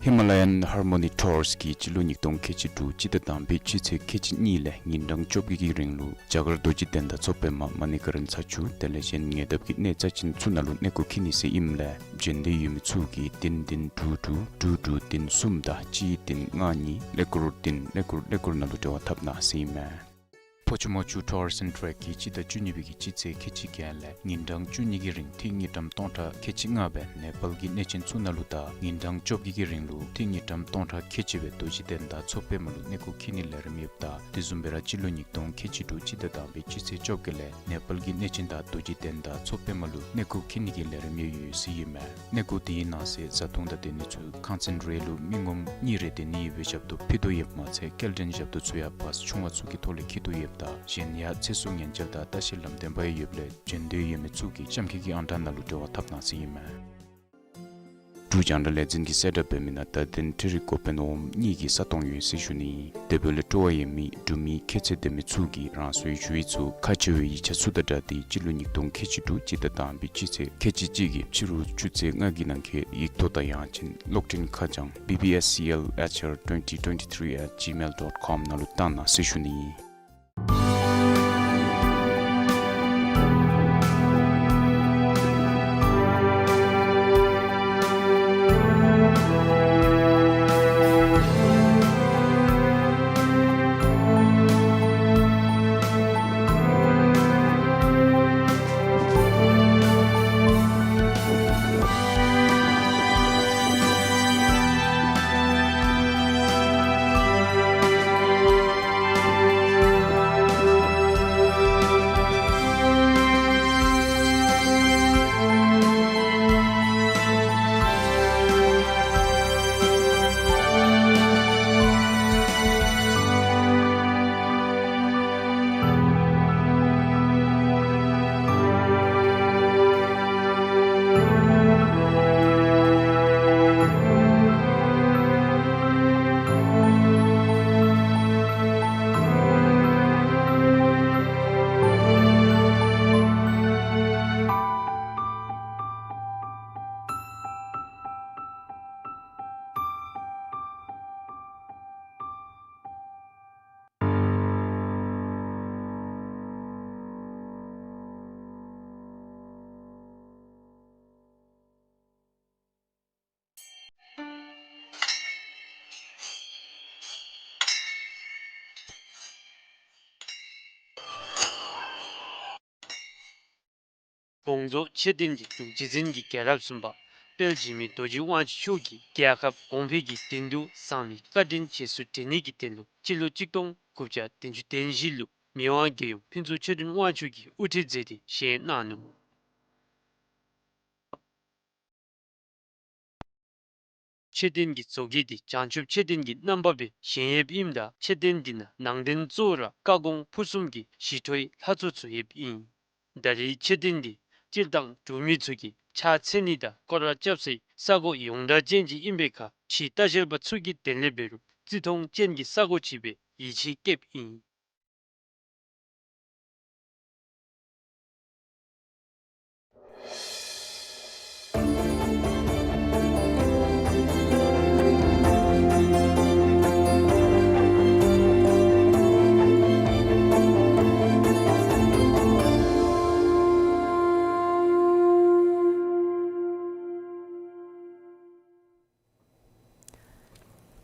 ཧི་མ་ལ་ཡཱན་ཧར་མོ་ནི་ཊུརསི་གིས་སྤྱི་ལོ་ཉིས་སྟོང་ཁལ་གཅིག་དྲུག་སྤྱི་ཟླ་དང་པའི་སྤྱི་ཚེས་ཁལ་གཅིག་གཉིས་ལས་ཉིན་གྲངས་བཅོ་བརྒྱད་ཀྱི་རིང་ལུ་རྒྱ་གར་རྡོ་རྗེ་གདན་དང་མཚོ་པདྨ་མ་ཎི་ཀ་རན་ས་ཆུ་དེ་ལས་གཞན་ཉེ་འདབས་ཀྱི་གནས་རྩ་ཅན་ཚུ་ནང་ལུ་གནས་སྐོར་འཁྱིད་ནི་ཟེར་ཨིནམ་ལས་འབྱོན་འདོད་ཡོད་མི་ཚུ་གིས་བདུན་བདུན་དྲུག་དྲུག་དྲུག་དྲུག་བདུན་གསུམ་དང་གཅིག་བདུན་ལྔ་གཉིས་ཀླད་ཀོར་བདུན་ཀླད་ཀོར་ཀླད་ཀོར་ནང་ལུ་འབྲེལ་བ་འཐབ་གནང་ཟེར་ཨིན་མས། ཕོ་ཆུ་མོ་ཆུ་ཊུརསི་ཨེནཌ་ཊེག་གིས་སྤྱི་ཟླ་བཅུ་གཉིས་པའི་གི་སྤྱི་ཚེས་ཁལ་གཅིག་བརྒྱད་ལས་ཉིན་གྲངས་བཅུ་གཉིས་ཀྱི་རིང་ཏི་དངུལ་ཀྲམ་སྟོང་ཕྲག་ཁལ་གཅིག་ལྔ་སྦེ་ནེ་པཱལ་གྱི་གནས་ཆེན་ཚུ་ནང་ལུ་དང་ཉིན་གྲངས་བཅོ་བརྒྱད་ཀྱི་རིང་ལུ་ཏི་དངུལ་ཀྲམ་སྟོང་ཕྲག་ཁལ་གཅིག་སྦེ་རྡོ་རྗེ་གདན་དང་མཚོ་པདྨ་ལུ་གནས་སྐོར་འཁྱིད་ནིའི་ལས་རིམ་ཡོདཔ་ད་དེ་བཟུམ་སྦེ་ར་སྤྱི་ལོ་ཉིས་སྟོང་ཁལ་གཅིག་དྲུག་སྤྱི་ཟླ་དང་པའི་སྤྱི་ཚེས་བཅོ་བརྒྱད་ལས་ནེ་པཱལ་གྱི་གནས་ཆེན་དང་རྡོ་རྗེ་གདན་དང་མཚོ་པདྨ་ལུ་གནས་སྐོར་འཁྱིད་ནི་གི་ལས་རིམ་ཡང་ཡོད་ཟེར་ཨིན་མས། གནས་སྐོར་དེའི་ནང་གསེས་བཟའ་འཐུང་དང་སྡོད་ནི་ཚུ་ཁང་ཚན་རེ་ལུ་མི་ངོམ་གཉིས་རེ་སྡོད་ནི་ཡོད་པའི་ཞབས་ཏོག་ཕུལ་དོ་ཡོདཔ་མ་ཚད་སྐྱེལ་འདྲེན་ཞབས་ཏོག་ཚུ་ཡང་བཱས་ཆུང་བ་ཚུ་གི་ཐོག་ལས་འཁྱིད་དོ་ཡོདཔ་ད་གཞན་ཡང་ཚེ་སྲོག་ཉེན་བཅོལ་དང་ལྟ་བཤལ་ལམ་སྟོན་པ་ཡང་ཡོདཔ་ལས་འབྱོན་འདོད་ཡོད་མི་ཚུ་གིས་ལྕམ་ཁྱི་གི་ཨང་གྲངས་ནང་ལུ་འབྲེལ་བ་འཐབ་གནང་ཟེར་ཨིན་མས། འབྲུག་རྒྱང་བསྒྲགས་ལས་འཛིན་གྱིས་གསལ་བསྒྲགས་འབད་མི་ནང་ད་ཐེངས་འཕྲུལ་རིག་འགོ་དཔོན་འོགམ་གཉིས་ཀྱི་ས་སྟོང་ཡོད་ཟེར་ཞུ་ནི། དེ་འབདཝ་ལས་སྤྲོ་བ་ཡོད་མི་འབྲུག་མི་ཁྱད་ཚད་ལྡན་མི་ཚུ་གིས་རང་སོའི་ཞུ་ཡིག་ཚུ་ཁ་ཕྱེ་བའི་ཡིག་ཆ་ཚུ་དང་སྦྲགས་ཏེ་སྤྱི་ལོ་ཉིས་སྟོང་ཁལ་གཅིག་དྲུག་སྤྱི་ཟླ་དང་པའི་སྤྱི་ཚེས་ཁལ་གཅིག་གཅིག་གི་ཕྱི་རུ་ཆུ་ཚོད་ལྔ་གི་ནང་འཁོད་ཡིག་ཐོག་དང་ཡང་ཅིན་གློག་འཕྲིན་ཁ་བྱང་B B S C L H R twenty twenty-three at gmail dot com ནང་ལུ་བཏང་གནང་ཟེར་ཞུ་ནི། དགོངས་རྫོགས་མཆོད་རྟེན་གྱི་འབྱུང་རྒྱུད་འཛིན་གྱི་རྒྱལ་རབས་གསུམ་པ་དཔལ་འཇིགས་མེད་རྡོ་རྗེ་དབང་ཕྱུག་མཆོག་གིས་རྒྱལ་ཁབ་གོང་འཕེལ་གྱི་དོན་དུ་སང་ལུ་བཀའ་དྲིན་རྗེས་སུ་དྲན་ནི་གི་དོན་ལུ་སྤྱི་ལོ་གཅིག་སྟོང་དགུ་བརྒྱ་བདུན་ཅུ་དོན་བཞི་ལུ་མི་དབང་རྒྱལ་ཡུམ་ཕུན་ཚོགས་ཆོས་སྒྲོན་དབང་ཕྱུག་གིས་དབུ་ཁྲིད་མཛད་དེ་བཞེངས་གནང་ནུག། མཆོད་རྟེན་གྱི་བཟོ་བཀོད་འདི་བྱང་ཆུབ་མཆོད་རྟེན་གྱི་རྣམ་པ་སྦེ་བཞེངས་ཡོདཔ་ཨིནམ་ད་མཆོད་རྟེན་འདི་ནང་ནང་རྟེན་གཙོ་བོ་ར་བཀའ་དགོངས་ཕུར་གསུམ་གྱི་ཞི་ཁྲོའི་ལྷ་ཚོགས་ཚུ་ཡོདཔ་ཨིན། ད་རེས་མཆོད་རྟེན་འདི་སྤྱིར་བཏང་འབྲུག་མི་ཚུ་གིས་ཕྱག་འཚལ་ནི་དང་སྐོར་ར་རྐྱབ་སའི་ས་གོ་ཡོངས་གྲགས་ཅན་ཅིག་ཨིན་པའི་ཁར་ཕྱིའི་ལྟ་བཤལ་པ་ཚུ་གི་དོན་ལས་འབད་རུང་བརྩི་མཐོང་ཅན་གྱི་ས་གོ་ཅིག་སྦེ་ཡིད་ཆེས་བསྐྱེདཔ་ཨིན།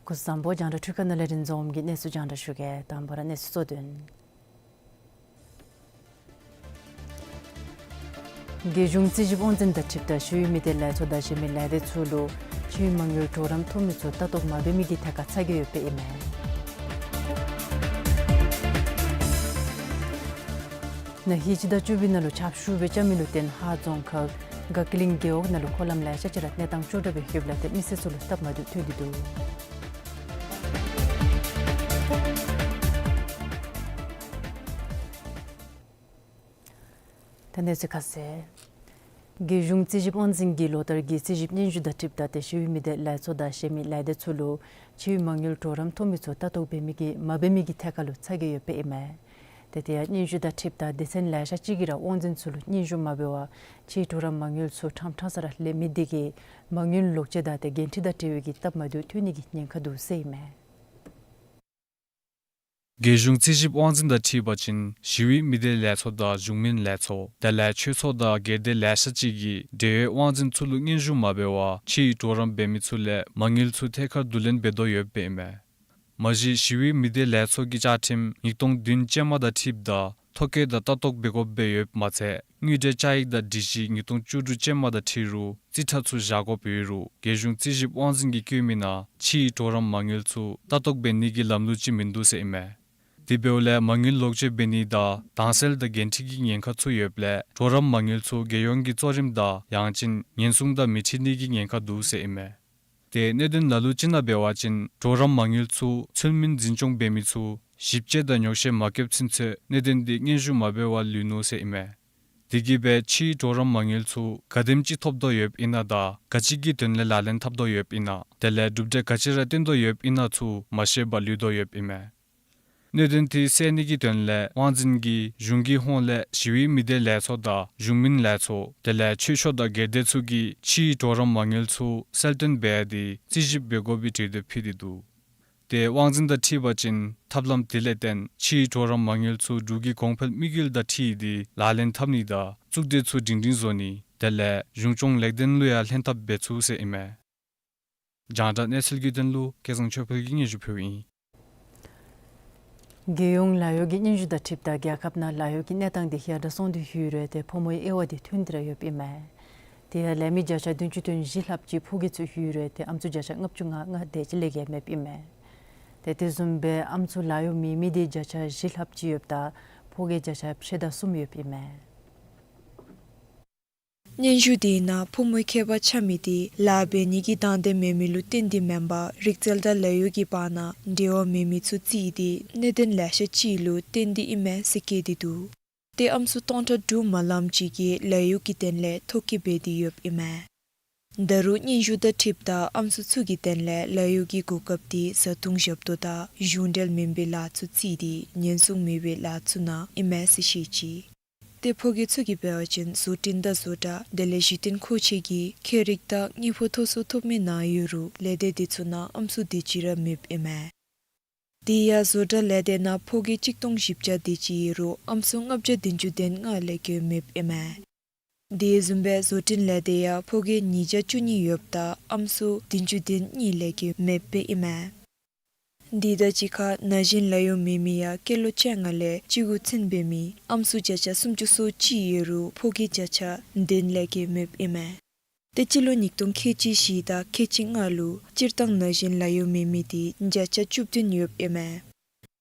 སྐུ་གཟུགས་བཟང་པོ། རྒྱང་བསྒྲགས་འཕྲུལ་ཁང་ནང་ལས་རིན་འཛོམས་ཀྱིས་གནས་ཚུལ་རྒྱང་བསྒྲགས་ཞུ་གེ། དང་པ་ར་གནས་ཚུལ་གཙོ་དོན། རྒྱལ་གཞུང་རྩིས་ཞིབ་དབང་འཛིན་དང་འཁྲིལཝ་ད་ཞི་བའི་མི་སྡེ་ལས་ཚོགས་དང་གཞན་མི་ལས་སྡེ་ཚུ་ལུ་ཕྱིའི་མ་དངུལ་གྲོགས་རམ་ཐོབ་མི་ཚུ་ལྟ་རྟོག་མ་འབད་མི་གི་ཐད་ཁར་ཚ་གྱང་ཡོདཔ་ཨིན་མས། ན་ཧིང་སྤྱི་ཟླ་བཅུ་པའི་ནང་ལུ་ཆབ་ཞུ་སྦེ་རྐྱབ་མི་ལུ་བརྟེན་ཧཱ་རྫོང་ཁག་དགའ་སྐྱིད་གླིང་རྒེད་འོག་ནང་ལུ་འཁོར་ལམ་ལེ་ཤ་ཅིག་ར་གནས་སྟངས་སྐྱོ་དྲགས་སྦེ་ཡོདཔ་ལས་ཏེ་མི་སེར་ཚུ་ལུ་སྟབས་མ་བདེཝ་ཐོན་ཏེ་འདུག། ད་གནས་ཚུལ་ཁ་གསལ། རྒྱལ་གཞུང་རྩིས་ཞིབ་དབང་འཛིན་གྱིས་ལོ་ལྟར་གྱི་རྩིས་ཞིབ་སྙན་ཞུ་དང་འཁྲིལཝ་ད་ཏེ་ཞི་བའི་མི་སྡེ་ལས་ཚོགས་དང་གཞན་མི་ལས་སྡེ་ཚུ་ལུ་ཕྱིའི་མ་དངུལ་གྲོགས་རམ་ཐོབ་མི་ཚུ་ལྟ་རྟོག་འབད་མི་གི་མ་འབད་མི་གི་ཐད་ཁར་ལུ་ཚ་གྱང་ཡོདཔ་ཨིན་མས། ཏེ་དེ་ཡང་སྙན་ཞུ་དང་འཁྲིལཝ་ད་སྡེ་ཚན་ལེ་ཤ་ཅིག་གིས་ར་དབང་འཛིན་ཚུ་ལུ་སྙན་ཞུ་མ་འབད་བར་ཕྱིའི་གྲོགས་རམ་མ་དངུལ་ཚུ་ཕྲང་ཕྲང་ས་ར་ལེན་མི་དེ་གིས་མ་དངུལ་ལོག་སྤྱོད་དང་ཏེ་འགན་འཁྲི་དང་འབྲེལ་བའི་གི་སྟབས་མ་བདེཝ་ཐོན་ནི་གི་ཉེན་ཁ་འདུག་ཟེར་ཨིན་མས། རྒྱལ་གཞུང་རྩིས་ཞིབ་དབང་འཛིན་དང་འཁྲིལ་བ་ཅིན་ཞི་བའི་མི་སྡེ་ལས་ཚོགས་དང་གཞུང་མིན་ལས་ཚོགས་དེ་ལས་ཆོས་ཚོགས་དང་སྒེར་སྡེ་ལེ་ཤ་ཅིག་གིས་འབྲེལ་ཡོད་དབང་འཛིན་ཚུ་ལུ་སྙན་ཞུ་མ་འབད་བར་ཕྱིའི་གྲོགས་རམ་འབད་མི་ཚུ་ལས་མ་དངུལ་ཚུ་ཐད་ཀར་བསྡུ་ལེན་འབད་དོ་ཡོདཔ་ཨིན་མས། མ་གཞི་ཞི་བའི་མི་སྡེ་ལས་ཚོགས་ཀྱི་བཅའ་ཁྲིམས་ཉིས་སྟོང་བདུན་ཅན་མ་དང་འཁྲིལཝ་ད་ཐོ་བཀོད་དང་ལྟ་རྟོག་འབད་དགོཔ་སྦེ་ཡོདཔ་མ་ཚད་དངུལ་འབྲེལ་བཅའ་ཡིག་དང་སྒྲིག་གཞི་ཉིས་སྟོང་བཅུ་དྲུག་ཅན་མ་དང་འཁྲིལ་རུང་རྩིས་ཁྲ་ཚུ་བཞག་དགོཔ་ཡོད་རུང་རྒྱལ་གཞུང་རྩིས་ཞིབ་དབང་འཛིན་གྱིས་བཀོད་མི་ནང་ཕྱིའི་གྲོགས་རམ་མ་དངུལ་ཚུ་ལྟ་རྟོག་འབད་ནི་གི་ལམ་ལུགས་ཅིག་མིན་འདུག་ཟེར་ཨིན་མས། དེ་འབདཝ་ལས་མ་དངུལ་ལོག་སྤྱོད་འབད་ནི་དང་དྭངས་གསལ་དང་འགན་འཁྲི་གི་ཉེན་ཁ་ཚུ་ཡོདཔ་ལས་གྲོགས་རམ་མ་དངུལ་ཚུ་རྒྱལ་ཡོངས་ཀྱི་གཙོ་རིམ་དང་ཡང་ཅིན་ཉེན་སྲུང་དང་མི་འཁྲིལ་ནི་གི་ཉེན་ཁ་འདུག་ཟེར་ཨིན་མས། ཏེ་གནད་དོན་ལ་ལུ་ཅིག་ནང་འབད་བ་ཅིན་གྲོགས་རམ་མ་དངུལ་ཚུ་ཚུལ་མིན་འཛིན་སྐྱོང་འབད་མི་ཚུ་ཞིབ་དཔྱད་དང་ཉོག་བཤད་མ་བཀོདཔ་ཚུན་ཚོད་གནད་དོན་འདི་སྙན་ཞུ་མ་འབད་བར་ལུས་ནུག་ཟེར་ཨིན་མས། དེ་གིས་སྦེ་ཕྱིའི་གྲོགས་རམ་མ་དངུལ་ཚུ་ག་དེམ་ཅིག་ཐོབ་དོ་ཡོདཔ་ཨིན་ན་དང་ག་ཅི་གི་དོན་ལས་ལག་ལེན་འཐབ་དོ་ཡོདཔ་ཨིན་ན་དེ་ལས་གྲུབ་འབྲས་ག་ཅི་ར་བཏོན་དོ་ཡོདཔ་ཨིན་ན་ཚུ་མ་ཤེས་པར་ལུས་དོ་ཡོདཔ་ཨིན་མས། གནད་དོན་དེ་སེལ་ནི་གི་དོན་ལས་དབང་འཛིན་གྱིས་གཞུང་གི་ཧོངས་ལས་ཞི་བའི་མི་སྡེ་ལས་ཚོགས་དང་གཞུང་མིན་ལས་ཚོགས་དེ་ལས་ཆོས་ཕྱོགས་དང་སྒེར་སྡེ་ཚུ་གིས་ཕྱིའི་གྲོགས་རམ་མ་དངུལ་ཚུ་གསལ་སྟོན་འབད་དེ་རྩིས་ཞིབ་འབད་དགོ་པའི་གྲོས་འདེབས་ཕུལ་ཏེ་འདུག། ཏེ་དབང་འཛིན་དང་འཁྲིལ་བ་ཅིན་ཐབས་ལམ་དེ་ལས་བརྟེན་ཕྱིའི་གྲོགས་རམ་མ་དངུལ་ཚུ་འབྲུག་གི་གོང་འཕེལ་དམིགས་ཡུལ་དང་འཁྲིལ་ཏེ་ལག་ལེན་འཐབ་ནི་དང་གཙུག་སྡེ་ཚུ་སྒྲིང་སྒྲིང་བཟོ་ནི་དེ་ལས་གཞུང་སྐྱོང་ལེགས་ལྡན་ལུ་ཡང་ལྷན་ཐབས་འབད་ཚུགས་ཟེར་ཨིན་མས། རྒྱང་བསྒྲགས་གནས་ཚུལ་གྱི་དོན་ལུ་སྐལ་བཟང་ཆོས་འཕེལ་གྱིས་སྙན་ཞུ་ཕུལཝ་ཨིན། རྒྱལ་ཡོངས་ལཱ་གཡོག་གི་སྙན་ཞུ་དང་འཁྲིལཝ་ད་རྒྱལ་ཁབ་ནང་ལཱ་གཡོག་གི་གནས་སྟངས་འདི་ཡར་དྲག་སོང་སྟེ་ཡོད་རུང་ཏེ་ཕོ་མོའི་དབྱེ་བ་འདི་ཐོན་ཏེ་ར་ཡོདཔ་ཨིན་མས། དེ་ཡང་ལས་མི་བརྒྱ་ཆ་བདུན་ཅུ་དོན་བཞི་ལྷགཔ་ཅིག་ཕོ་སྐྱེས་ཚུ་ཡོད་རུང་ཏེ་ཨམ་སྲུ་བརྒྱ་ཆ་ལྔ་བཅུ་ང་ལྔ་དེ་ཅིག་ལས་བརྒལ་མེདཔ་ཨིན་མས། ཏེ་དེ་བཟུམ་སྦེ་ཨམ་སྲུ་ལཱ་གཡོག་མེད་མི་འདི་བརྒྱ་ཆ་བཞི་ལྷགཔ་ཅིག་ཡོདཔ་ད་ཕོ་སྐྱེས་བརྒྱ་ཆ་ཕྱེད་དང་གསུམ་ཡོདཔ་ཨིན་མས། སྙན་ཞུ་དེའི་ནང་ཕོ་མོའི་ཁྱད་པར་ཆགས་མི་དེ་ལཱ་འབད་ནི་གི་དང་འདོད་མེད་མི་ལུ་བརྟེན་ཏེ་མེན་པར་རིག་རྩལ་དང་ལཱ་གཡོག་གི་བར་ན་འབྲེལ་བ་མེད་མི་ཚུ་བརྩིས་ཏེ་གནད་དོན་ལེ་ཤ་ཅིག་ལུ་བརྟེན་ཏེ་ཨིན་མས་ཟེར་བཀོད་དེ་འདུག། ཏེ་ཨམ་སྲུ་སྟོང་ཕྲག་དྲུག་མ་ལངམ་ཅིག་གིས་ལཱ་གཡོག་གི་དོན་ལས་ཐོ་བཀོད་འབད་དེ་ཡོདཔ་ཨིན་མས། ད་རུང་སྙན་ཞུ་དང་འཁྲིལཝ་ད་ཨམ་སྲུ་ཚུ་གི་དོན་ལས་ལཱ་གཡོག་གི་གོ་སྐབས་དེ་བཟའ་འཐུང་ཞབས་ཏོག་དང་གཞུང་འབྲེལ་མེན་པའི་ལཱ་ཚུ་བརྩིས་ཏེ་ཉེན་སྲུང་མེད་པའི་ལཱ་ཚུ་ནང་ཨིན་མས་ཟེར་བཤད་ཅི། ཏེ་ཕོ་སྐྱེས་ཚུ་གིས་འབད་བ་ཅིན་བཟོ་སྐྲུན་དང་བཟོ་གྲྭ་དེ་ལས་གཞི་རྟེན་མཁོ་ཆས་ཀྱི་ཁྱད་རིག་དང་དངུལ་ཕོགས་མཐོ་སུ་ཐོབ་མི་ནང་ཡོད་རུང་ལས་སྡེ་དེ་ཚུ་ནང་ཨམ་སྲུ་དེ་ཅིག་ར་མེདཔ་ཨིན་མས། དེ་ཡང་བཟོ་གྲྭ་ལས་སྡེ་ནང་ཕོ་སྐྱེས་གཅིག་སྟོང་བཞི་བརྒྱ་དེ་ཅིག་ཡོད་རུང་ཨམ་སྲུ་ལྔ་བརྒྱ་བདུན་ཅུ་དོན་ལྔ་ལས་བརྒལ་མེདཔ་ཨིན་མས། དེ་བཟུམ་སྦེ་བཟོ་སྐྲུན་ལས་སྡེ་ཡང་ཕོ་སྐྱེས་ཉིས་བརྒྱ་བཅུ་གཉིས་ཡོདཔ་ད་ཨམ་སྲུ་བདུན་ཅུ་དོན་གཉིས་ལས་བརྒལ་མེདཔ་ཨིན་མས། འདི་དང་གཅིག་ཁར་ན་གཞོན་ལཱ་གཡོག་མེད་མི་ཡང་སྐྱེས་ལོ་བཅོ་ལྔ་ལས་བཅུ་དགུ་ཚུན་འབད་མི་ཨམ་སྲུ་བརྒྱ་ཆ་སུམ་ཅུ་སོ་གཅིག་ཡོད་རུང་ཕོ་སྐྱེས་བརྒྱ་ཆ་བདུན་ལས་བརྒལ་མེདཔ་ཨིན་མས། ཏེ་སྤྱི་ལོ་ཉིས་སྟོང་ཁལ་གཅིག་བཞི་དང་ཁལ་གཅིག་ལྔ་ལུ་སྤྱིར་བཏང་ན་གཞོན་ལཱ་གཡོག་མེད་མི་འདི་བརྒྱ་ཆ་བཅུ་བདུན་ཡོདཔ་ཨིན་མས།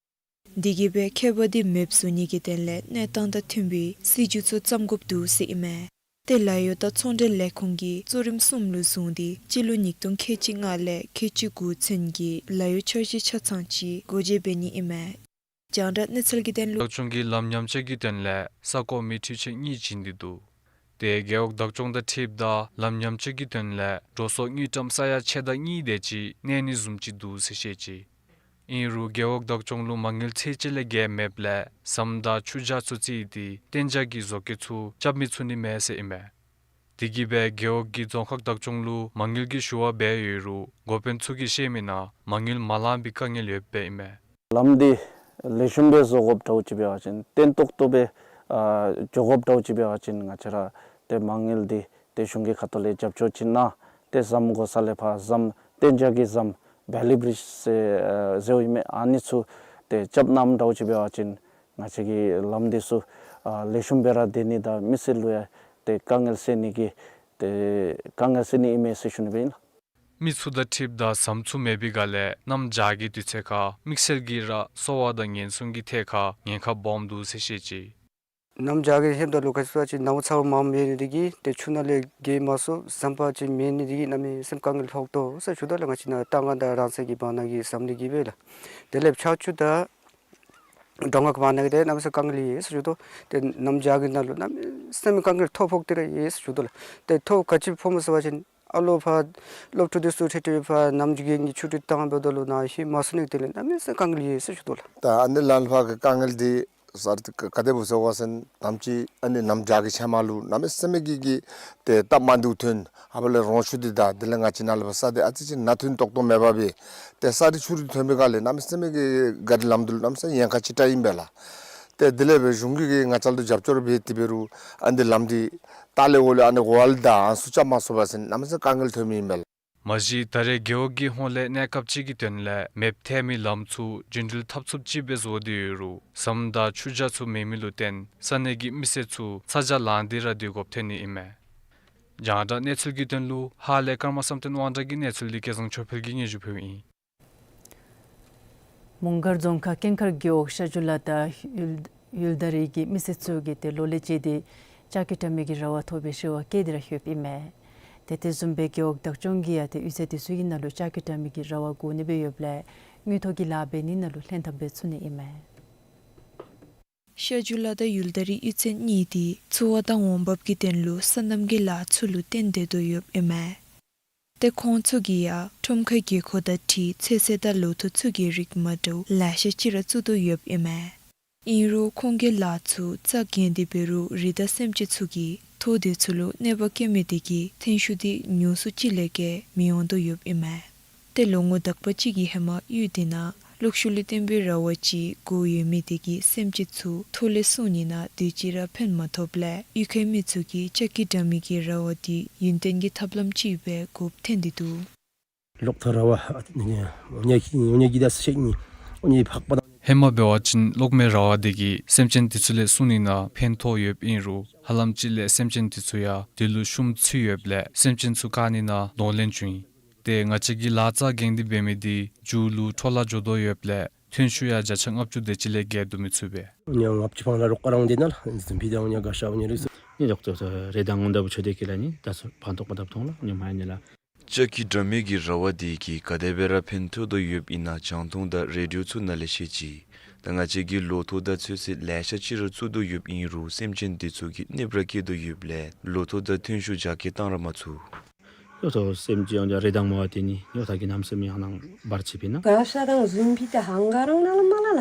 འདི་གིས་སྦེ་ཁྱད་པར་འདི་མེདཔ་བཟོ་ནི་གི་དོན་ལས་གནས་སྟངས་དང་མཐུན་པའི་སྲིད་བྱུས་ཚུ་བརྩམ་དགོཔ་འདུག་ཟེར་ཨིན་མས། ཏེ་ལཱ་གཡོག་དང་ཚོང་འབྲེལ་ལས་ཁུངས་ཀྱིས་གཙོ་རིམ་གསུམ་ལུ་བཟུང་སྟེ་སྤྱི་ལོ་ཉིས་སྟོང་ཁལ་གཅིག་ལྔ་ལས་ཁལ་གཅིག་དགུ་ཚུན་གྱི་ལཱ་གཡོག་འཆར་གཞི་ཆ་ཚང་ཅིག་སྒོ་འབྱེད་འབད་ནི་ཨིན་མས། རྒྱང་བསྒྲགས་གནས་ཚུལ་གྱི་དོན་ལུ། བདག་སྐྱོང་གིས་ལམ་ཉམས་བཅོས་ཀྱི་དོན་ལས་ས་ཁོངས་མི་འཕྲུལ་ཆས་གཉིས་བྱིན་ཏེ་འདུག། ཏེ་རྒེད་འོག་བདག་སྐྱོང་དང་འཁྲིལཝ་ད་ལམ་ཉམས་བཅོས་ཀྱི་དོན་ལས་འགྲོ་སོང་དངུལ་ཀྲམ་ས་ཡ་ཕྱེད་དང་གཉིས་དེ་ཅིག་གནས་ནི་བཟུམ་ཅིག་འདུག་ཟེར་བཤད་ཅི། ཨིན་རུང་རྒེད་འོག་བདག་སྐྱོང་ལུ་མ་དངུལ་ཚད་ཅིག་ལས་བརྒལ་མེདཔ་ལས་ཟམ་དང་ཆུ་འཇག་ཚུ་བརྩིས་ཏེ་གཏན་འཇགས་ཀྱི་བཟོ་བཀོད་ཚུ་རྐྱབ་མི་ཚུགས་ནི་མས་ཟེར་ཨིན་མས། དེ་གིས་སྦེ་རྒེད་འོག་གིས་རྫོང་ཁག་བདག་སྐྱོང་ལུ་མ་དངུལ་གྱི་ཞུ་བ་འབད་ཡོད་རུང་འགོ་དཔོན་ཚུ་གིས་བཤད་མི་ནང་མ་དངུལ་མ་ལང་པའི་དཀའ་ངལ་ཡོདཔ་ཨིན་མས། ལམ་འདི་ལེགས་ཤོམ་སྦེ་བཟོ་དགོཔ་འདྲཝ་ཅིག་འབད་བ་ཅིན་བརྟན་ཏོག་ཏོ་སྦེ་ཨ་འགྱོ་དགོཔ་འདྲཝ་ཅིག་འབད་བ་ཅིན་ང་བཅས་ར་ཏེ་མ་དངུལ་འདི་ཏེ་གཞུང་གི་ཁ་ཐུག་ལས་རྒྱབ་སྐྱོར་ཅིག་གནང་། ཏེ་ཟམ་བཀོ་ས་ལས་ཕར་ཟམ་གཏན་འཇགས་ཀྱི་ཟམ་བེ་ལི་བྲིཇ་ཟེར་ཨ་ཟེརཝ་ཨིན་མས། ཨ་ནི་ཚུ་ཏེ་རྐྱབ་གནངམ་འདྲཝ་ཅིག་འབད་བ་ཅིན་ང་བཅས་ཀྱི་ལམ་འདི་ཚུ་ཨ་ལེགས་ཤོམ་སྦེ་ར་སྡོད་ནི་དང་མི་སེར་ལུ་ཡང་ཏེ་དཀའ་ངལ་སེལ་ནི་གི་ཏེ་དཀའ་ངལ་སེལ་ནི་ཨིན་མས་ཟེར་ཞུ་ནི་སྦེ་ཨིན་ལགས། མི་ཚུ་དང་འཁྲིལཝ་ད་ཟམ་ཚུ་མེད་པའི་སྒང་ལས་གནམ་བྱཱར་གྱི་དུས་ཚོད་ཁར་དམིགས་བསལ་གྱིས་ར་གསོ་བ་དང་ཉེན་སྲུང་གི་ཐད་ཁར་ཉེན་ཁ་སྦོམ་འདུག་ཟེར་བཤད་ཅི། གནམ་བྱཱར་གྱི་ཧེ་མ་ད་ལུ་ག་ཅི་ཟེར་བ་ཅིན་ནཝ་ཚཝ་མངམ་ཡོད་ནི་དེ་གིས་ཏེ་ཆུ་ནང་ལས་བརྒལ་མ་ཚུགས། ཟམ་པ་ཅིག་མེད་ནི་དེ་གིས་གནམ་མེད་ས་མེད་དཀའ་ངལ་ལྷོད་དོ་ཟེར་ཞུ་དོ་ལགས། ང་བཅས་ནཱ་རྟ་སྒང་དང་རང་སོའི་གི་བར་ན་གི་ཟམ་འདི་གིས་སྦེ་ལགས། དེ་ལས་ཕྱག་ཆུ་དང་འབྲོང་ཁ་གི་བར་ན་གི་ཏེ་གནམ་མེད་ས་མེད་དཀའ་ངལ་ཡོད་ཟེར་ཞུ་དོ། ཏེ་གནམ་བྱཱར་གྱི་ནང་ལུ་གནམ་མེད་ས་མེད་དཀའ་ངལ་ཐོ་ཕོག་སྟེ་ར་ཡོད་ཟེར་ཞུ་དོ་ལགས། ཏེ་ཐོ་ག་ཅི་ཕོགཔ་སྨོ་ཟེར་བ་ཅིན་ཨ་ལོ་ཕར་སློབ་ཕྲུག་འདི་ཚུ་ཁྲིད་ཁྲིད་ཕར་གནམ་གྱི་རྒན་གྱིས་ཆུ་ཁྲུས་བཏང་འབདཝ་ད་ལུ་ནཱ་ཧེ་མ་སོང་ནི་དེ་ལས་གནམ་མེད་ས་མེད་དཀའ་ངལ་ཡོད་ཟེར་ཞུ་དོ་ལགས། ད་ཨ་ནི་ལམ་ལྷོད་པ་གི་དཀའ་ངལ་འདི་ས་ར་ག་དེ་སྦེ་ཟེར་བ་ཅིན་དམ་ཅིག་ཨ་ནི་གནམ་བྱཱར་གྱི་ཚལ་མ་ལུ་གནམ་མེད་ས་མེད་ཀྱི་གི་ཏེ་སྟབས་མ་བདེཝ་ཐོན། ཨ་ཕར་ལས་རོང་ཆུ་འདི་དང་དེ་ལས་ང་བཅས་ནཱ་ལས་ཕར་ས་འདི་ཨ་ཙི་ཅིག་ན་ཐུན་ཏོག་ཏོ་མེད་པར་སྦེ་ཏེ་ས་རུད་ཆུ་རུད་ཐོན་པའི་སྒང་ལས་གནམ་མེད་ས་མེད་ཀྱི་ག་རི་ལམ་འདི་ལུ་གནམ་མེད་ས་མེད་ཉེན་ཁ་ཅིག་དྲག་ཨིན་པས་ལགས། ཏེ་དེ་ལས་སྦེ་གཞུང་གིས་གིས་ང་བཅས་ལུ་རྒྱབ་སྐྱོར་འབད་དེ་འབད་རུང་ཨ་ནི་ལམ་འདི་ལྟག་ལས་འོག་ལུ་ཨ་ནི་འོག་ལས་ད་ཨ་ནི་ཚུ་རྐྱབ་མ་ཚུགས་པ་ཅིན་གནམ་མེད་ས་མེད་དཀའ་ངལ་ཐོན་མི་ཨིན་པས་ལགས། མ་གཞི་ད་རེས་རྒེད་འོག་གི་ཧོངས་ལས་གནས་སྐབས་ཅིག་གི་དོན་ལས་མེདཔ་ཐལ་མི་ལམ་ཚུ་རྒྱུན་འགྲུལ་འཐབ་ཚུགསཔ་ཅིག་སྦེ་བཟོ་སྟེ་ཡོད་རུང་ཟམ་དང་ཆུ་འཇག་ཚུ་མེད་མི་ལུ་བརྟེན་ས་གནས་ཀྱི་མི་སེར་ཚུ་ཚ་གྱང་ལང་སྟེ་ར་སྡོད་དགོཔ་ཐོན་ནི་ཨིན་མས། རྒྱང་བསྒྲགས་གནས་ཚུལ་གྱི་དོན་ལུ་ཧཱ་ལས་ཀརྨ་བསམ་གཏན་དབང་གྲགས་ཀྱི་གནས་ཚུལ་འདི་སྐལ་བཟང་ཆོས་འཕེལ་གྱིས་སྙན་ཞུ་ཕུལཝ་ཨིན། མོང་སྒར་རྫོང་ཁག་ཀེང་མཁར་རྒེད་འོག་ཤ་ཇུ་ལ་དང་ཡུལ་ཡུལ་ད་རི་གི་མི་སེར་ཚུ་གིས་ཏེ་ལོ་ལས་བཅད་དེ་ལྕགས་ཀྱི་དྲ་མིག་གི་ར་བ་ཐོབ་པའི་རེ་བ་བསྐྱེད་དེ་ར་ཡོདཔ་ཨིན་མས། ཏེ་དེ་བཟུམ་སྦེ་རྒེད་འོག་བདག་སྐྱོང་གིས་ཡང་ཏེ་གཡུས་ཚན་དེ་ཚུ་གི་ནང་ལུ་ལྕགས་ཀྱི་དྲ་མིག་གི་ར་བ་དགོ་ནི་སྦེ་ཡོདཔ་ལས་དངུལ་ཐོག་གི་ལཱ་འབད་ནི་ནང་ལུ་ལྷན་ཐབས་འབད་ཚུགས་ནི་ཨིན་མས། ཤ་ཇུ་ལ་དང་ཡུལ་ད་རི་གཡུས་ཚན་གཉིས་འདི་འཚོ་བ་དང་འོང་འབབ་ཀྱི་དོན་ལུ་སོ་ནམ་གྱི་ལཱ་ཚུ་ལུ་བརྟེན་ཏེ་སྡོད་ཡོདཔ་ཨིན་མས། ཏེ་ཁོང་ཚུ་གིས་ཡང་ཁྲོམ་ཁའི་དགོས་མཁོ་དང་འཁྲིལ་ཚོད་བསྲེ་དང་ལོ་ཐོག་ཚུ་གི་རིགས་མ་འདྲཝ་ལེ་ཤ་ཅིག་ར་བཙུགས་དོ་ཡོདཔ་ཨིན་མས། ཨིན་རུང་ཁོང་གིས་ལཱ་ཚུ་རྩ་འགེངས་ཏེ་འབད་རུང་རི་དྭགས་སེམས་ཅན་ཚུ་གིས་ཐོག་དེ་ཚུ་ལུ་གནོད་པ་བཀལ་མི་དེ་གིས་ཐོན་ཤུགས་འདི་ཉུང་སུ་ཅིག་ལས་བརྒལ་མི་འོང་དོ་ཡོདཔ་ཨིན་མས། ཏེ་ལོ་ངོ་དག་པ་ཅིག་གི་ཧེ་མ་གཡུས་དེ་ནང་གློག་ཤུགས་ལས་བཏོན་པའི་ར་བ་ཅིག་བསྒོར་ཡོད་མི་དེ་གིས་སེམས་ཅན་ཚུ་ཐོག་ལས་སྲུང་ནི་ནང་དུས་ཅི་ར་ཕན་མ་ཐོགསཔ་ལས་གཡུས་ཁའི་མི་ཚུ་གིས་ལྕགས་ཀྱི་དྲ་མིག་གི་ར་བ་འདི་ཡུན་བརྟན་གྱི་ཐབས་ལམ་ཅིག་སྦེ་དགོཔ་ཐོན་ཏེ་འདུག། གློག་ཐག་ར་བ་ཨ་ནི་འོ་ཉེ་གི་འོ་ཉེ་གི་ད་ཤེས་ནི་འོ་ཉེ་ཕག་པ་དང་། ཧེ་མ་འབད་བ་ཅིན་གློག་མེ་ར་བ་དེ་གིས་སེམས་ཅན་དེ་ཚུ་ལས་སྲུང་ནི་ནང་ཕན་ཐོགས་ཡོདཔ་ཨིན་རུང་ཧ་ལམ་ཅིག་ལས་སེམས་ཅན་དེ་ཚུ་ཡང་དེ་ལུ་ཤུམ་ཚུད་ཡོདཔ་ལས་སེམས་ཅན་ཚུ་བཀག་ནི་ནང་གདོང་ལེན་བྱུང་ཡི། ཏེ་ང་བཅས་ཀྱིས་ལཱ་རྩ་འགེངས་ཏེ་འབད་མི་འདི་མཇུག་ལུ་འཕྲོ་བརླག་འགྱོ་དོ་ཡོདཔ་ལས་ཐོན་ཤུགས་ཡང་བརྒྱ་ཆ་ལྔ་བཅུ་དེ་ཅིག་ལས་བརྒལ་བསྡུ་མི་ཚུགས་པས། ཉ་ལྔ་བཅུ་ཕང་ལ་རོགས་ཀ་རང་དེ་ནང་ལ་འཛིན་པའི་དང་ཉ་ག་ཤ་ཉ་རིགས་སུ། ཉ་ལོག་ཏོ་ཏོ་རེ་དང་ངོ་ད་བུ་ཆོ་དེ་ཀི་ལ་ནི་ད་སོ་ཕན་ཐོགས་མ་ཐོབ་ཐོང་ལ་ཉ་མ་ཡ་ཉ་ལ། ལྕགས་ཀྱི་དྲ་མིག་གི་ར་བ་དེ་གིས་ག་དེ་སྦེ་ར་ཕན་ཐོགས་དོ་ཡོདཔ་ཨིན་ན་རྒྱང་མཐོང་དང་རེ་ཌི་ཡོ་ཚུ་ནང་ལས་ཤེས་ཅི། ད་ང་བཅས་ཀྱིས་ལོ་ཐོག་དང་ཚོད་བསྲེ་ལེ་ཤ་ཅིག་ར་བཙུགས་དོ་ཡོདཔ་ཨིན་རུང་སེམས་ཅན་དེ་ཚུ་གིས་གནོདཔ་ར་བཀལ་དོ་ཡོདཔ་ལས་ལོ་ཐོག་དང་ཐོན་ཤུགས་རྒྱ་སྐྱེད་བཏང་ར་མ་ཚུགས། ཡོ་ཐོག་སེམས་ཅན་ཡང་རེ་དང་མ་བ་དེ་ནི་ཡོ་ཐོག་གི་རྣམ་སེམས་ཡང་ནང་འབར་ཅི་པས་ན། ག་ཤ་དང་འཛིན་པའི་དང་ཧང་ག་རང་ནང་ལ་མ་ལ་ལ།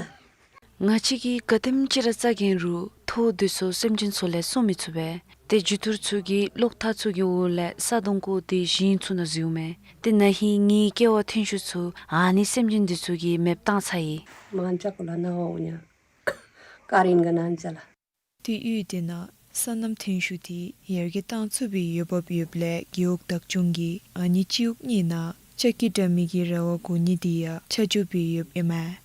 ང་བཅས་ཀྱིས་ག་དེམ་ཅིག་ར་རྩ་འགེངས་རུང་ཐོག་དེ་ཚུ་སེམས་ཅན་ཚུ་ལས་སྲུང་མི་ཚུགས་པས། ཏེ་འཇུ་ཐུར་ཚུ་གིས་གློག་ཐག་ཚུ་གི་འོག་ལས་ས་དོང་བརྐོ་སྟེ་ཞིང་ཚུ་ནང་བཟོཝ་མས། ཏེ་ན་ཧིང་ངེའི་སྐྱེ་བ་ཐོན་ཤུགས་ཚུ་ཨ་ནི་སེམས་ཅན་དེ་ཚུ་གིས་མེདཔ་བཏང་ཚར་ཡི། མང་ཅག་གུ་ལ་ན་འོ་ཉ་ཀ་རིན་ག་ནང་ཅ་ལ། ཏེ་གཡུས་དེ་ནང་སོ་ནམ་ཐོན་ཤུགས་དེ་ཡར་རྒྱས་བཏང་ཚུགས་པའི་འོས་འབབ་ཡོདཔ་ལས་རྒེད་འོག་བདག་སྐྱོང་གིས་ཨ་ནི་སྤྱི་འོག་གཉིས་ནང་ ལྕགས་ཀྱི་དྲ་མིག་གི་རེ་བ་དགོ་ནི་འདི་ཡང་ཆ་འཇོག་འབད་ཡོདཔ་ཨིན་མས།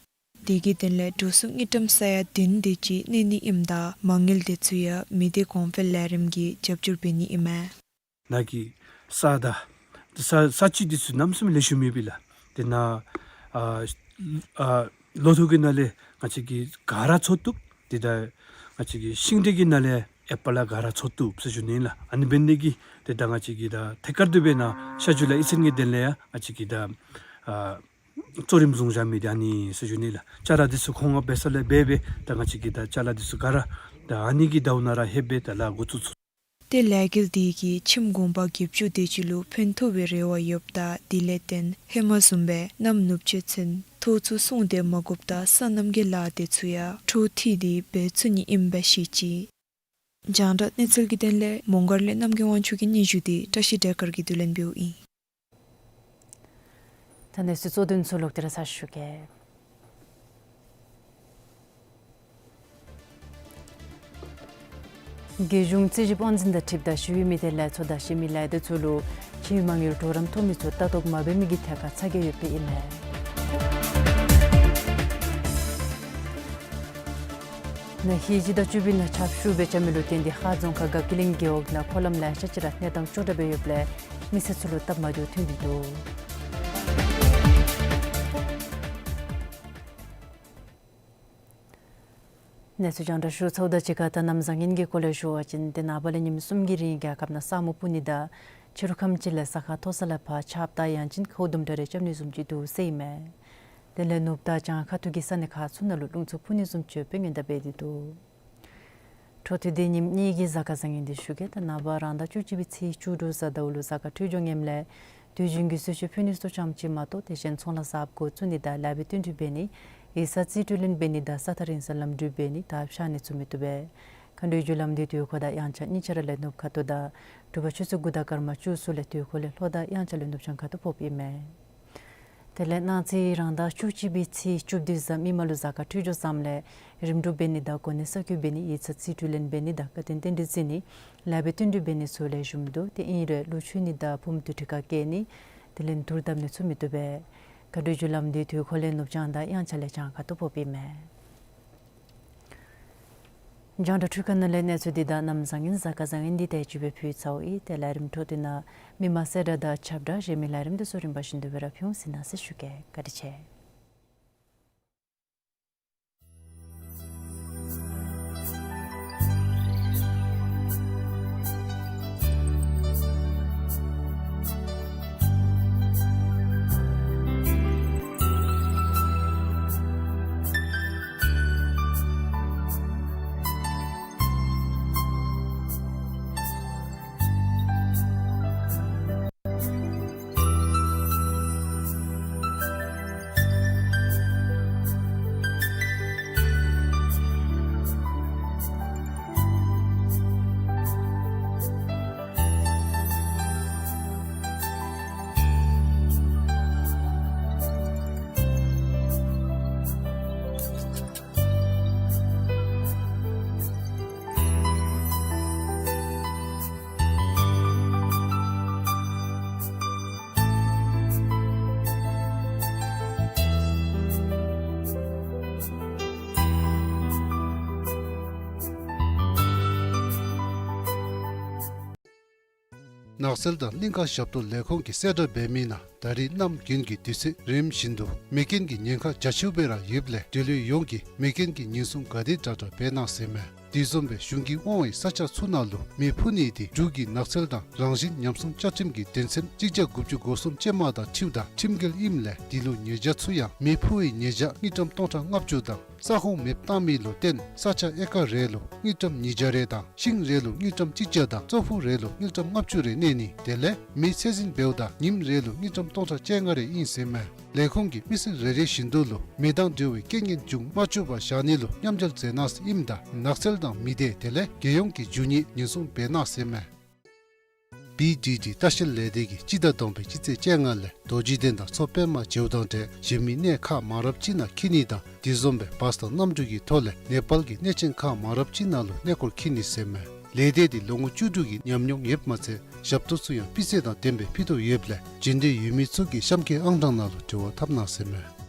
དེ་གི་དོན་ལས་འགྲོ་སོང་དངུལ་ཀྲམ་ས་ཡ་བདུན་དེ་ཅིག་གནས་ནི་ཨིནམ་ད་མ་དངུལ་དེ་ཚུ་ཡང་མི་སྡེ་གོང་འཕེལ་ལས་རིམ་གྱིས་རྒྱབ་སྐྱོར་འབད་ནི་ཨིན་མས། ནཱ་གི་ས་དང་ས་ས་ཆ་འདི་ཚུ་གནམ་མེད་ས་མེད་ལེགས་ཤོམ་ཡོདཔ་ཨིན་ལགས། དེ་ནཱ་ཨ་ཨ་ལོ་ཐོག་གི་ནང་ལས་ང་བཅས་ཀྱིས་ག་ར་འཚོ་བཏུབ། དེ་ད་ང་བཅས་ཀྱིས་ཤིང་འབྲས་ཀྱི་ནང་ལས་ཨེ་པཱལ་ལགས་ག་ར་འཚོ་བཏུབ་ཟེར་ཞུ་ནི་ལགས། ཨ་ནི་འབད་ནི་གིས་དེ་ད་ང་བཅས་ཀྱིས་ད་ཐད་ཀར་དུ་འབད་ནཱ་ཤར་ཇུ་ལའི་ཨི་ཚན་གྱི་དོན་ལས་ཡང་ང་བཅས་ཀྱིས་ད་ཨ་གཙོ་རིམ་བཟུང་བཞག་མི་འདི་ཨ་ནི་ཟེར་ཞུ་ནི་ལགས། ཅ་ལ་འདི་ཚུ་མཁོ་མངགས་འབད་ས་ལས་འབད་འབད་ད་ང་བཅས་ཀྱིས་ད་ཅ་ལ་འདི་ཚུ་ག་ར་ད་ཨ་ནི་གི་ཟླཝ་ནང་ར་ལྷོདཔ་སྦེ་ད་ལཱ་འགོ་བཙུགས་ཚུགས། ཏེ་ལས་འགུལ་འདི་གིས་ཁྱིམ་གུང་པ་བརྒྱད་ཅུ་དེ་ཅིག་ལུ་ཕན་ཐོགས་པའི་རེ་བ་ཡོདཔ་ད་དེ་ལས་བརྟེན་ཧེ་མ་བཟུམ་སྦེ་གནམ་ནུབ་ཕྱེད་ཚུན་ཐོག་ཚུ་སྲུང་སྟེ་མ་བཀུགཔ་ད་སོ་ནམ་གྱི་ལཱ་དེ་ཚུ་ཡང་འཕྲོ་མཐུད་དེ་འབད་ཚུགས་ནི་ཨིནམ་སྦེ་བཤད་ཅི། རྒྱང་བསྒྲགས་གནས་ཚུལ་གྱི་དོན་ལས་མོང་སྒར་ལས་རྣམ་རྒྱལ་དབང་ཕྱུག་གི་སྙན་ཞུ་འདི་བཀྲ་ཤིས་སྒྲོལ་དཀར་གྱིས་བསྡུ་ལེན་འབདཝ་ཨིན། ད་གནས་ཚུལ་གཙོ་དོན་ཚུ་ལོག་སྟེ་ར་ཚར་ཞུ་གེ། རྒྱལ་གཞུང་རྩིས་ཞིབ་དབང་འཛིན་དང་འཁྲིལཝ་ད་ཞི་བའི་མི་སྡེ་ལས་ཚོགས་དང་ཞི་མི་ལས་སྡེ་ཚུ་ལུ་ཕྱིའི་མ་དངུལ་གྲོགས་རམ་ཐོབ་མི་ཚུ་ལྟ་རྟོག་མ་འབད་མི་གི་ཐད་ཁར་ཚ་གྱང་ཡོདཔ་ཨིན་མས། ནཱ་ཧེ་སྤྱི་ཟླ་བཅུ་པའི་ནང་ཆརཔ་ཤུགས་སྦེ་རྐྱབ་མི་ལུ་བརྟེན་ཏེ་ཧཱ་རྫོང་ཁག་དགའ་སྐྱིད་གླིང་རྒེད་འོག་ནང་འཁོར་ལམ་ལེ་ཤ་ཅིག་ར་གནས་སྟངས་སྐྱོ་དྲགས་སྦེ་ཡོདཔ་ལས་མི་སེར་ཚུ་ལུ་སྟབས་མ་བདེཝ་ཐོན་ཏེ་འདུག། གནས་ཚུལ་རྒྱང་བསྒྲགས་ཞུ་ཚརཝ་དང་གཅིག་ཁར་ད་གནམ་བཟང་ངན་གྱི་སྐོར་ལས་ཞུ་བ་ཅིན་ཏེ་ནངས་པ་ལས་ཉིནམ་གསུམ་གྱི་རིང་རྒྱལ་ཁབ་ནང་ས་སྨུག་སྤུབ་ནི་དང་ཕྱི་རུ་ཁམས་ཅིག་ལས་ས་ཁ་མཐོ་ས་ལས་ཕར་ཆརཔ་དང་ཡང་ཅིན་ཁཝ་དུམ་གྲ་རེ་རྐྱབ་ནི་བཟུམ་ཅིག་འདུག་ཟེར་ཨིན་མས། དེ་ལས་ནུབ་དང་བྱང་ཁ་ཐུག་གི་ས་གནས་ཁག་ཚུ་ནང་ལུ་རླུང་འཚུབ་འཕུ་ནི་བཟུམ་ཅིག་ཡོདཔ་སྦེ་སྔོན་བརྡ་འབད་དེ་འདུག། འཕྲོ་མཐུད་དེ་ཉིནམ་གཉིས་ཀྱི་གཟའ་སྐར་བཟང་ངན་འདི་ཞུ་གེ། ད་ནངས་པ་རང་ཟླ་བཅུ་གཅིག་པའི་ཚེས་བཅུ་དྲུག་གཟའ་ཟླཝ་ལུ་གཟའ་སྐར་འཕྲོད་སྦྱོར་ངནམ་ལས་དུས་རྒྱུན་གྱི་གསོལ་མཆོད་ཕུལ་ནི་ཚུ་ཙམ་ཅིག་མ་གཏོགས་དེ་བཞིན་ཚོང་ལཱ་གསརཔ་འགོ་བཙུགས་ནི་དང་ལེགས་པའི་བསྟུན་གྲོས་འབད་ནི་ཡིག་ཚང་རྩིས་སྤྲོད་ལེན་འབད་ནི་དང་ས་ཐག་རིང་ས་ལམ་འགྲུལ་འབད་ནི་དང་ཕྱགས་སྙིགས་འཚོ་མི་བཏུབ་པས། མཁའ་འགྲོའི་རྒྱུ་ལམ་འདི་དུས་འཁོར་དང་དབྱངས་འཆར་གཉིས་ཆ་ར་ལས་ནུབ་ཁ་ཐུག་དང་དྲོ་པ་ཆུ་ཚོད་དགུ་དང་སྐར་མ་བཅུ་གསུམ་ལས་དུས་འཁོར་ལས་ལྷོ་དང་དབྱངས་འཆར་ལས་ནུབ་བྱང་ཁ་ཐུག་ཕོགཔ་ཨིན་མས། དེ་ལས་གནངས་ཚེ་རང་ཟླ་བཅུ་གཅིག་པའི་ཚེས་བཅུ་བདུན་གཟའ་མིག་དམར་ལུ་གཟའ་སྐར་འཕྲོད་སྦྱོར་བཟངམ་ལས་རིམ་གྲོ་འབད་ནི་དང་གོ་གནས་གསར་བསྐོ་འབད་ནི་ཡིག་ཚང་རྩིས་སྤྲོད་ལེན་འབད་ནི་དང་བཀའ་དྲིན་རྟེན་འབྲེལ་བརྩི་ནི་ལེགས་པའི་བསྟུན་གྲོས་འབད་ནི་ཚུ་ལེགས་ཤོམ་འདུག། དེ་ཨིན་རུང་ལུ་ཆོས་ནི་དང་ཕུངམ་དུ་ཁྲིད་ཁ་བཀལ་ནི་དེ་ལས་དུར་བཏབ་ནི་འཚོ་མི་བཏུབ་པས། མཁའ་འགྲོའི་རྒྱུ་ལམ་འདི་དུས་འཁོར་ལས་ནུབ་བྱང་དང་དབྱངས་འཆར་ལས་བྱང་ཁ་ཐུག་ཕོགཔ་ཨིན་མས། རྒྱང་བསྒྲགས་འཕྲུལ་ཁང་ནང་ལས་གནས་ཚུལ་འདི་དང་གནམ་བཟང་ངན་གཟའ་སྐར་བཟང་ངན་འདི་དེ་ཅིག་སྦེ་ཕུལ་ཚརཝ་ཨིན། ཏེ་ལས་རིམ་འཕྲོ་མཐུད་ནང་མི་མང་གསལ་བསྒྲགས་དང་ཁྱབ་བསྒྲགས་གཞན་མི་ལས་རིམ་འདི་ཚུ་རིམ་པ་བཞིན་དུ་སྦེ་ར་ཕུལ་འོང་ཟེར་གནང་ཟེར་ཞུ་གེ། བཀའ་དྲིན་ཆེ། ནགས་ཚལ་དང་གླིང་ཁ་ཞབས་ཏོག་ལས་ཁུངས་ཀྱིས་གསལ་བསྒྲགས་འབད་མི་ནང་ད་རེས་གནམ་དགུན་གྱི་དུས་ཚོད་རིམ་བཞིན་དུ་མེ་རྐྱེན་གྱི་ཉེན་ཁ་རྒྱ་ཆེཝ་སྦེ་ར་ཡོདཔ་ལས་འབྲེལ་ཡོད་ཡོངས་ཀྱིས་མེ་རྐྱེན་གྱི་ཉེན་སྲུང་ག་དེ་དྲག་དྲག་འབད་གནང་ཟེར་མས། དེ་བཟུམ་སྦེ་གཞུང་གིས་དབང་བའི་ས་ཆ་ཚུ་ནང་ལུ་མེ་འཕུ་ནི་དེ་འབྲུག་གི་ནགས་ཚལ་དང་རང་བཞིན་ཉམས་སྲུང་བཅའ་ཁྲིམས་ཀྱི་དོན་ཚན་གཅིག་བརྒྱ་དགུ་བཅུ་གོ་གསུམ་ཅན་མ་དང་འཁྲིལཝ་ད་ཁྲིམས་འགལ་ཨིནམ་ལས་དེ་ལུ་ཉེས་བྱ་ཚུ་ཡང་མེ་འཕུ་བའི་ཉེས་བྱ་དངུལ་ཀྲམ་སྟོང་ཕྲག་ལྔ་བཅུ་དང་ས་ཁོངས་མེདཔ་བཏང་མི་ལུ་བརྟེན་ས་ཆ་ཨེ་ཀར་རེ་ལུ་དངུལ་ཀྲམ་ཉིས་བརྒྱ་རེ་དང་ཤིང་རེ་ལུ་དངུལ་ཀྲམ་གཅིག་བརྒྱ་དང་ཙོག་ཕུག་རེ་ལུ་དངུལ་ཀྲམ་ལྔ་བཅུ་རེ་གནས་ནི་དེ་ལས་མེ་ཚད་འཛིན་འབདཝ་ད་ཉིནམ་རེ་ལུ་དངུལ་ཀྲམ་སྟོང་ཕྲག་བཅོ་ལྔ་རེ་ཨིན་ཟེར་མས། ལས་ཁུངས་ཀྱིས་མི་སེར་རེ་རེ་བཞིན་དུ་ལུ་མེ་དང་འབྲེལ་བའི་རྐྱེན་ངན་འབྱུང་མ་བཅུག་པར་བཞག་ནི་ལུ་མཉམ་འབྲེལ་མཛད་གནང་ཟེར་ཨིནམ་ད་ནགས་ཚལ་དང་མི་སྡེ་དེ་ལས་རྒྱལ་ཡོངས་ཀྱི་རྒྱུ་ནོར་ཉེན་སྲུང་འབད་གནང་ཟེར་མས། བི་ཌི་ཌི་ལྟ་བཤལ་ལས་སྡེ་གིས་སྤྱི་ཟླ་དང་པའི་སྤྱི་ཚེས་བཅོ་ལྔ་ལས་རྡོ་རྗེ་གདན་དང་མཚོ་པདྨ་མཇལཝ་དང་འབྲེལ་གཞན་མི་གནས་ཁག་མང་རབས་ཅིག་ནང་འཁྱིད་ནི་དང་དེ་བཟུམ་སྦེ་བཱས་དང་གནམ་གྲུ་གི་ཐོག་ལས་ནེ་པཱལ་གྱི་གནས་ཆེན་ཁག་མང་རབས་ཅིག་ནང་ལུ་གནས་སྐོར་འཁྱིད་ནི་ཟེར་མས། ལས་སྡེ་འདི་ལོ་ངོ་བཅུ་དྲུག་གི་ཉམས་མྱོང་ཡོདཔ་མ་ཚད་ཞབས་ཏོག་ཚུ་ཡང་སྤུས་ཚད་དང་ལྡནམ་སྦེ་ཕུལ་དོ་ཡོདཔ་ལས་འབྱོན་འདོད་ཡོད་མི་ཚུ་གིས་གཤམ་གྱི་ཨང་གྲངས་ནང་ལུ་འབྲེལ་བ་འཐབ་གནང་ཟེར་མས།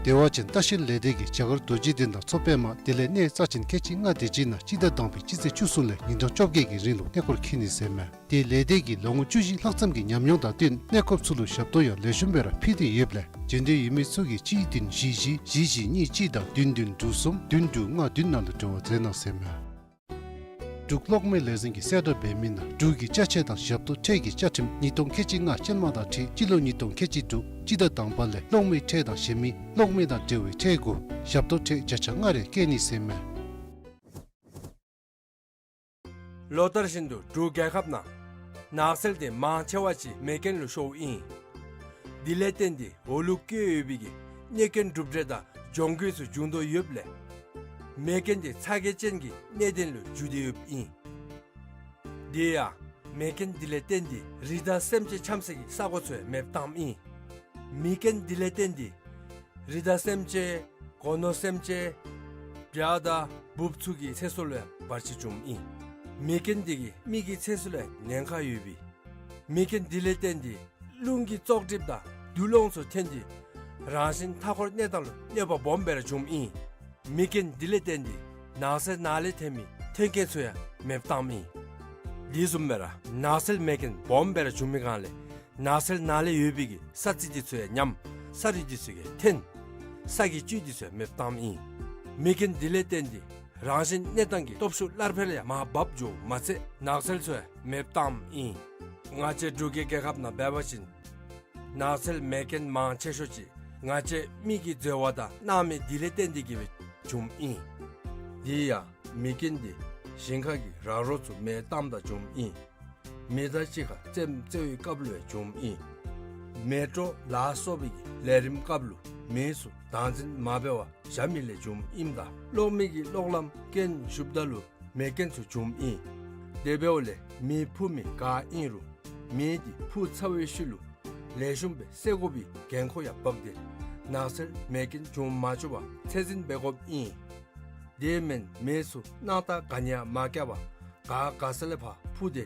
བདེ་བ་ཅན་ལྟ་བཤལ་ལས་སྡེ་གིས་བྱ་དཀར་རྡོ་རྗེ་གདན་དང་མཚོ་པདྨ་དེ་ལས་གནས་རྩ་ཆེན་ཁལ་གཅིག་ལྔ་དེ་ཅིག་ནང་སྤྱི་ཟླ་དང་པའི་སྤྱི་ཚེས་བཅུ་གསུམ་ལས་ཉིན་གྲངས་བཅོ་བརྒྱད་ཀྱི་རིང་ལུ་གནས་སྐོར་འཁྱིད་ནི་ཟེར་མས། དེ་ལས་སྡེ་གིས་ལོ་ངོ་བཅུ་བཞི་ལྷག་ཙམ་གྱི་ཉམས་མྱོང་དང་བསྟུན་གནས་སྐོརཔ་ཚུ་ལུ་ཞབས་ཏོག་ཡང་ལེགས་ཤོམ་སྦེ་ར་ཕུལ་ཏེ་ཡོདཔ་ལས་འབྱོན་འདོད་ཡོད་མི་ཚུ་གིས་གཅིག་བདུན་བཞི་བཞི་བཞི་བཞི་གཉིས་གཅིག་དང་བདུན་བདུན་དྲུག་གསུམ་བདུན་དྲུག་ལྔ་བདུན་ནང་ལུ་འབྲེལ་བ་མཛད་གནང་ཟེར་མས། འབྲུག་གློག་མེ་ལས་འཛིན་གྱིས་གསལ་བསྒྲགས་འབད་མི་ནང་འབྲུག་གི་ཅ་ཆས་དང་ཞབས་ཏོག་ཁྲལ་གྱི་བཅའ་ཁྲིམས་ཉིས་སྟོང་ཁལ་གཅིག་ལྔ་ཅན་མ་དང་འཁྲིལ་སྤྱི་ལོ་ཉིས་སྟོང་ཁལ་གཅིག་དྲུག་སྤྱི་ཟླ་དང་པ་ལས་གློག་མེ་ཁྲལ་དང་གཞན་མི་གློག་མེ་དང་འབྲེལ་བའི་ཁྲལ་གུ་ཞབས་ཏོག་ཁྲལ་བརྒྱ་ཆ་ལྔ་རེ་བཀལ་ནི་ཟེར་མས། ལོ་ལྟར་བཞིན་དུ་འབྲུག་རྒྱལ་ཁབ་ནང་ནགས་ཚལ་དེ་མང་ཆེ་བ་ཅིག་མེ་རྐྱེན་ལུ་ཤོརཝ་ཨིན། དེ་ལས་བརྟེན་ཏེ་འོ་ལུ་བཀོད་ཡོད་པའི་གི་གནོད་སྐྱོན་གྲུབ་འབྲས་དང་གྱོང་གུད་ཚུ་བྱུང་དོ་ཡོདཔ་ལས་མེ་རྐྱེན་དེ་ཚ་གྱང་ཅན་གྱི་གནད་དོན་ལུ་གྱུར་ཏེ་ཡོདཔ་ཨིན། དེ་ཡང་མེ་རྐྱེན་དེ་ལས་བརྟེན་ཏེ་རི་དྭགས་སེམས་ཅན་འཁྱམ་སའི་གི་ས་གོ་ཚུ་ཡང་མེདཔ་བཏངམ་ཨིན། མེ་རྐྱེན་དེ་ལས་བརྟེན་ཏེ་རི་དྭགས་སེམས་ཅན་སྒོ་ནོར་སེམས་ཅན་བྱ་དང་འབུཔ་ཚུ་གི་ཚེ་སྲོག་ལུ་ཡང་བར་ཆད་བྱུངམ་ཨིན། མེ་རྐྱེན་དེ་གིས་མི་གི་ཚེ་སྲོག་ལུ་ཡང་ཉེན་ཁ་ཡོད་པས། མེ་རྐྱེན་དེ་ལས་བརྟེན་ཏེ་རླུང་གི་བཙོག་གྲིབ་དང་རྡུལ་སློང་ཚུ་ཐོན་ཏེ་རང་བཞིན་མཐའ་འཁོར་གནས་སྟངས་ལུ་གནོད་པ་སྦོམ་སྦེ་ར་བྱུངམ་ཨིན། མེ་རྐྱེན་དེ་ལས་བརྟེན་ཏེ་ནགས་ཚལ་ནང་ལས་ཐོན་མི་ཐོན་སྐྱེད་ཚུ་ཡང་མེདཔ་བཏངམ་ཨིན། དེ་བཟུམ་སྦེ་ར་ནགས་ཚལ་མེ་རྐྱེན་སྦོམ་སྦེ་ར་བྱུང་མི་སྒང་ལས་ནགས་ཚལ་ནང་ལས་ཡོད་པའི་གི་ས་རྩི་དེ་ཚུ་ཡང་ཉམས། ས་རུད་དེ་ཚུ་ཡང་ཐོན། ས་གི་བཅུད་དེ་ཚུ་ཡང་མེདཔ་བཏངམ་ཨིན། མེ་རྐྱེན་དེ་ལས་བརྟེན་ཏེ་རང་བཞིན་གནས་སྟངས་ཀྱི་སྟོབས་ཤུགས་སླར་འཕེལ་ཡང་མར་བབས་འགྱོཝ་མ་ཚད་ནགས་ཚལ་ཚུ་ཡང་མེདཔ་བཏངམ་ཨིན། ང་བཅས་འབྲུག་གི་རྒྱལ་ཁབ་ནང་འབད་བ་ཅིན་ནགས་ཚལ་མེ་རྐྱེན་མང་ཆེ་ཤོས་ཅིག་ང་བཅས་མི་གིས་འཛོལ་བ་དང་སྣང་མེད་དེ་ལས་བརྟེན་ཏེ་གིས་སྦེ་བྱུངམ་ཨིན། དེ་ཡང་མེ་རྐྱེན་དེ་ཞིང་ཁ་གི་ར་རོ་ཚུ་མེ་བཏངམ་ད་བྱུངམ་ཨིན། མེ་མདའ་གཅིག་ཁར་རྩེདམོ་རྩེ་བའི་སྐབས་ལུ་ཡང་བྱུངམ་ཨིན། མེ་དྲོད་ལ་སོགས་པའི་གི་ལས་རིམ་སྐབས་ལུ་མེ་ཚུ་བདག་འཛིན་མ་འབད་བར་བཞག་མི་ལས་བྱུངམ་ཨིནམ་ད་གློག་མེ་གི་གློག་ལམ་རྐྱེན་ཞུགསཔ་ད་ལུ་མེ་རྐྱེན་ཚུ་བྱུངམ་ཨིན། དེ་འབདཝ་ལས་མེ་འཕུ་མི་ག་ཨིན་རུང་མེ་དེ་འཕུ་ཚར་བའི་ཤུལ་ལུ་ལེགས་ཤོམ་སྦེ་བསལ་དགོ་པའི་འགན་ཁུར་ཡང་བབས་ཏེ་ནགས་ཚལ་མེ་རྐྱེན་བྱུང་མ་བཅུག་པར་ཚད་འཛིན་འབད་དགོཔ་ཨིན། དེ་མེན་མེ་ཚུ་སྣང་ཐག་ག་ནི་ཡང་མ་བཀལ་བར་ག་ག་ས་ལས་ཕར་འཕུ་སྟེ་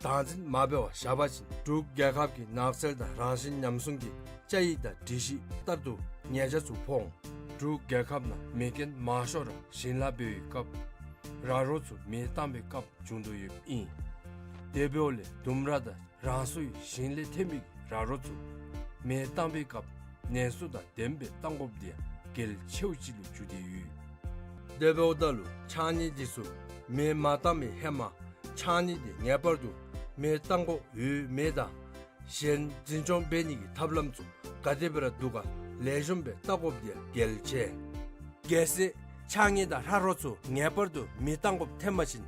བདག་འཛིན་མ་འབད་བར་བཞག་པ་ཅིན་འབྲུག་རྒྱལ་ཁབ་ཀྱི་ནགས་ཚལ་དང་རང་བཞིན་ཉམས་སྲུང་གི་བཅའ་ཡིག་དང་སྒྲིག་གཞི་ལྟར་དུ་ཉེས་ཆད་ཚུ་ཕོག་འོང་། འབྲུག་རྒྱལ་ཁབ་ནང་མེ་རྐྱེན་མང་ཤོས་ར་ཞིང་ལཱ་འབད་བའི་སྐབས་ར་རོ་ཚུ་མེ་བཏང་བའི་སྐབས་བྱུང་དོ་ཡོདཔ་ཨིན། དེ་འབདཝ་ལས་ལྡུམ་ར་དང་རང་སོའི་ཞིང་ལས་ཐོན་པའི་ར་རོ་ཚུ་མེ་བཏང་བའི་སྐབས་ནན་སོ་དང་ལྡནམ་སྦེ་བཏང་དགོཔ་དེ་ཡང་གལ་ཆེཝ་ཅིག་ལུ་གྱུར་ཏེ་ཡོད། དེ་འབདཝ་ད་ལུ་ཕྱགས་སྙིགས་དེ་ཚུ་མེ་མ་བཏང་བའི་ཧེ་མ་ཕྱགས་སྙིགས་དེ་ངེས་པར་དུ་མེ་བཏང་དགོཔ་ཡོད་མེད་དང་གཞན་འཛིན་སྐྱོང་འབད་ནི་གི་ཐབས་ལམ་ཚུ་ག་དེ་སྦེ་ར་འདུག་ག་ལེགས་ཤོམ་སྦེ་བལྟ་དགོཔ་དེ་ཡང་གལ་ཆེ། གལ་སྲིད་ཕྱགས་སྙིགས་དང་ར་རོ་ཚུ་ངེས་པར་དུ་མེ་བཏང་དགོཔ་ཐོན་པ་ཅིན་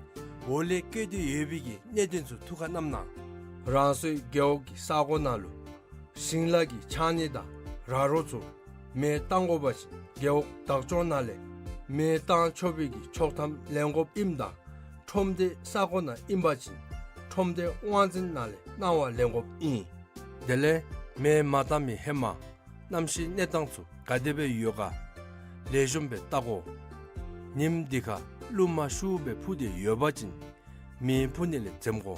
འོག་ལས་བཀོད་དེ་ཡོད་པའི་གི་གནད་དོན་ཚུ་ཐུགས་ཁར་བསྣམས་གནང་། རང་སོའི་རྒེད་འོག་གི་ས་གོ་ནང་ལུ་ཞིང་ལཱ་གི་ཕྱགས་སྙིགས་དང་ར་རོ་ཚུ་མེ་བཏང་དགོ་པ་ཅིན་རྒེད་འོག་བདག་སྐྱོང་ནང་ལས་མེ་བཏང་ཆོག་པའི་གི་ཆོག་ཐམ་ལེན་དགོཔ་ཨིནམ་ད་ཁྲོམ་སྡེ་ས་གོ་ནང་ཨིན་པ་ཅིན་ཁྲོམ་སྡེ་དབང་འཛིན་ནང་ལས་གནང་བ་ལེན་དགོཔ་ཨིན། དེ་ལས་མེ་མ་བཏང་མི་ཧེ་མ་གནམ་གཤིས་གནས་སྟངས་ཚུ་ག་དེ་སྦེ་ཡོད་ག་ལེགས་ཤོམ་སྦེ་བལྟ་དགོ། ཉིནམ་དེ་ཁར་རླུང་མ་ཤུགས་སྦེ་འཕུ་སྟེ་ཡོད་པ་ཅིན་མེ་འཕུ་ནི་ལས་འཛེམ་དགོ།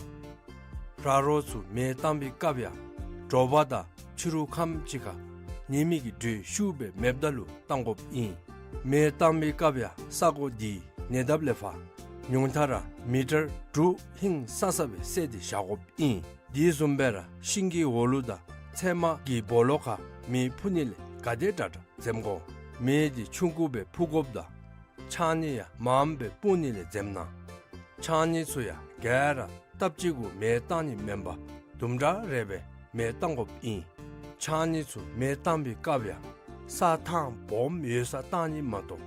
ར་རོ་ཚུ་མེ་བཏང་བའི་སྐབས་ཡང་དྲོ་པ་དང་ཕྱི་རུ་ཁམས་ཅིག་ཁར་ཉི་མའི་གི་དྲོད་ཤུགས་སྦེ་མེདཔ་ད་ལུ་བཏང་དགོཔ་ཨིན། མེ་བཏང་བའི་སྐབས་ཡང་ས་གོ་དེའི་ཉེ་འདབས་ལས་ཕར་ཉུང་མཐའ་ར་མི་ཊར་དྲུག་ཧིང་སང་ས་སྦེ་བསལ་ཏེ་བཞག་དགོཔ་ཨིན། དེ་བཟུམ་སྦེ་ར་ཤིང་གི་འོག་ལུ་དང་ཚལ་མ་གི་སྦོ་ལོགས་ཁར་མེ་འཕུ་ནི་ལས་ག་དེ་དྲག་དྲག་འཛེམ་དགོ། མེ་དེ་ཆུང་ཀུ་སྦེ་འཕུ་དགོཔ་དང་ཕྱགས་སྙིགས་ཡང་མངམ་སྦེ་སྤུངས་ནི་ལས་འཛེམ་གནང་། ཕྱགས་སྙིགས་ཚུ་ཡང་ག་ར་སྟབས་གཅིག་གུ་མེ་བཏང་ནི་མེན་པར་དུམ་གྲ་རེ་སྦེ་མེ་བཏང་དགོཔ་ཨིན། ཕྱགས་སྙིགས་ཚུ་མེ་བཏང་བའི་སྐབས་ཡང་ས་ཐང་སྦོམ་ཡོད་སར་བཏང་ནི་མ་གཏོགས་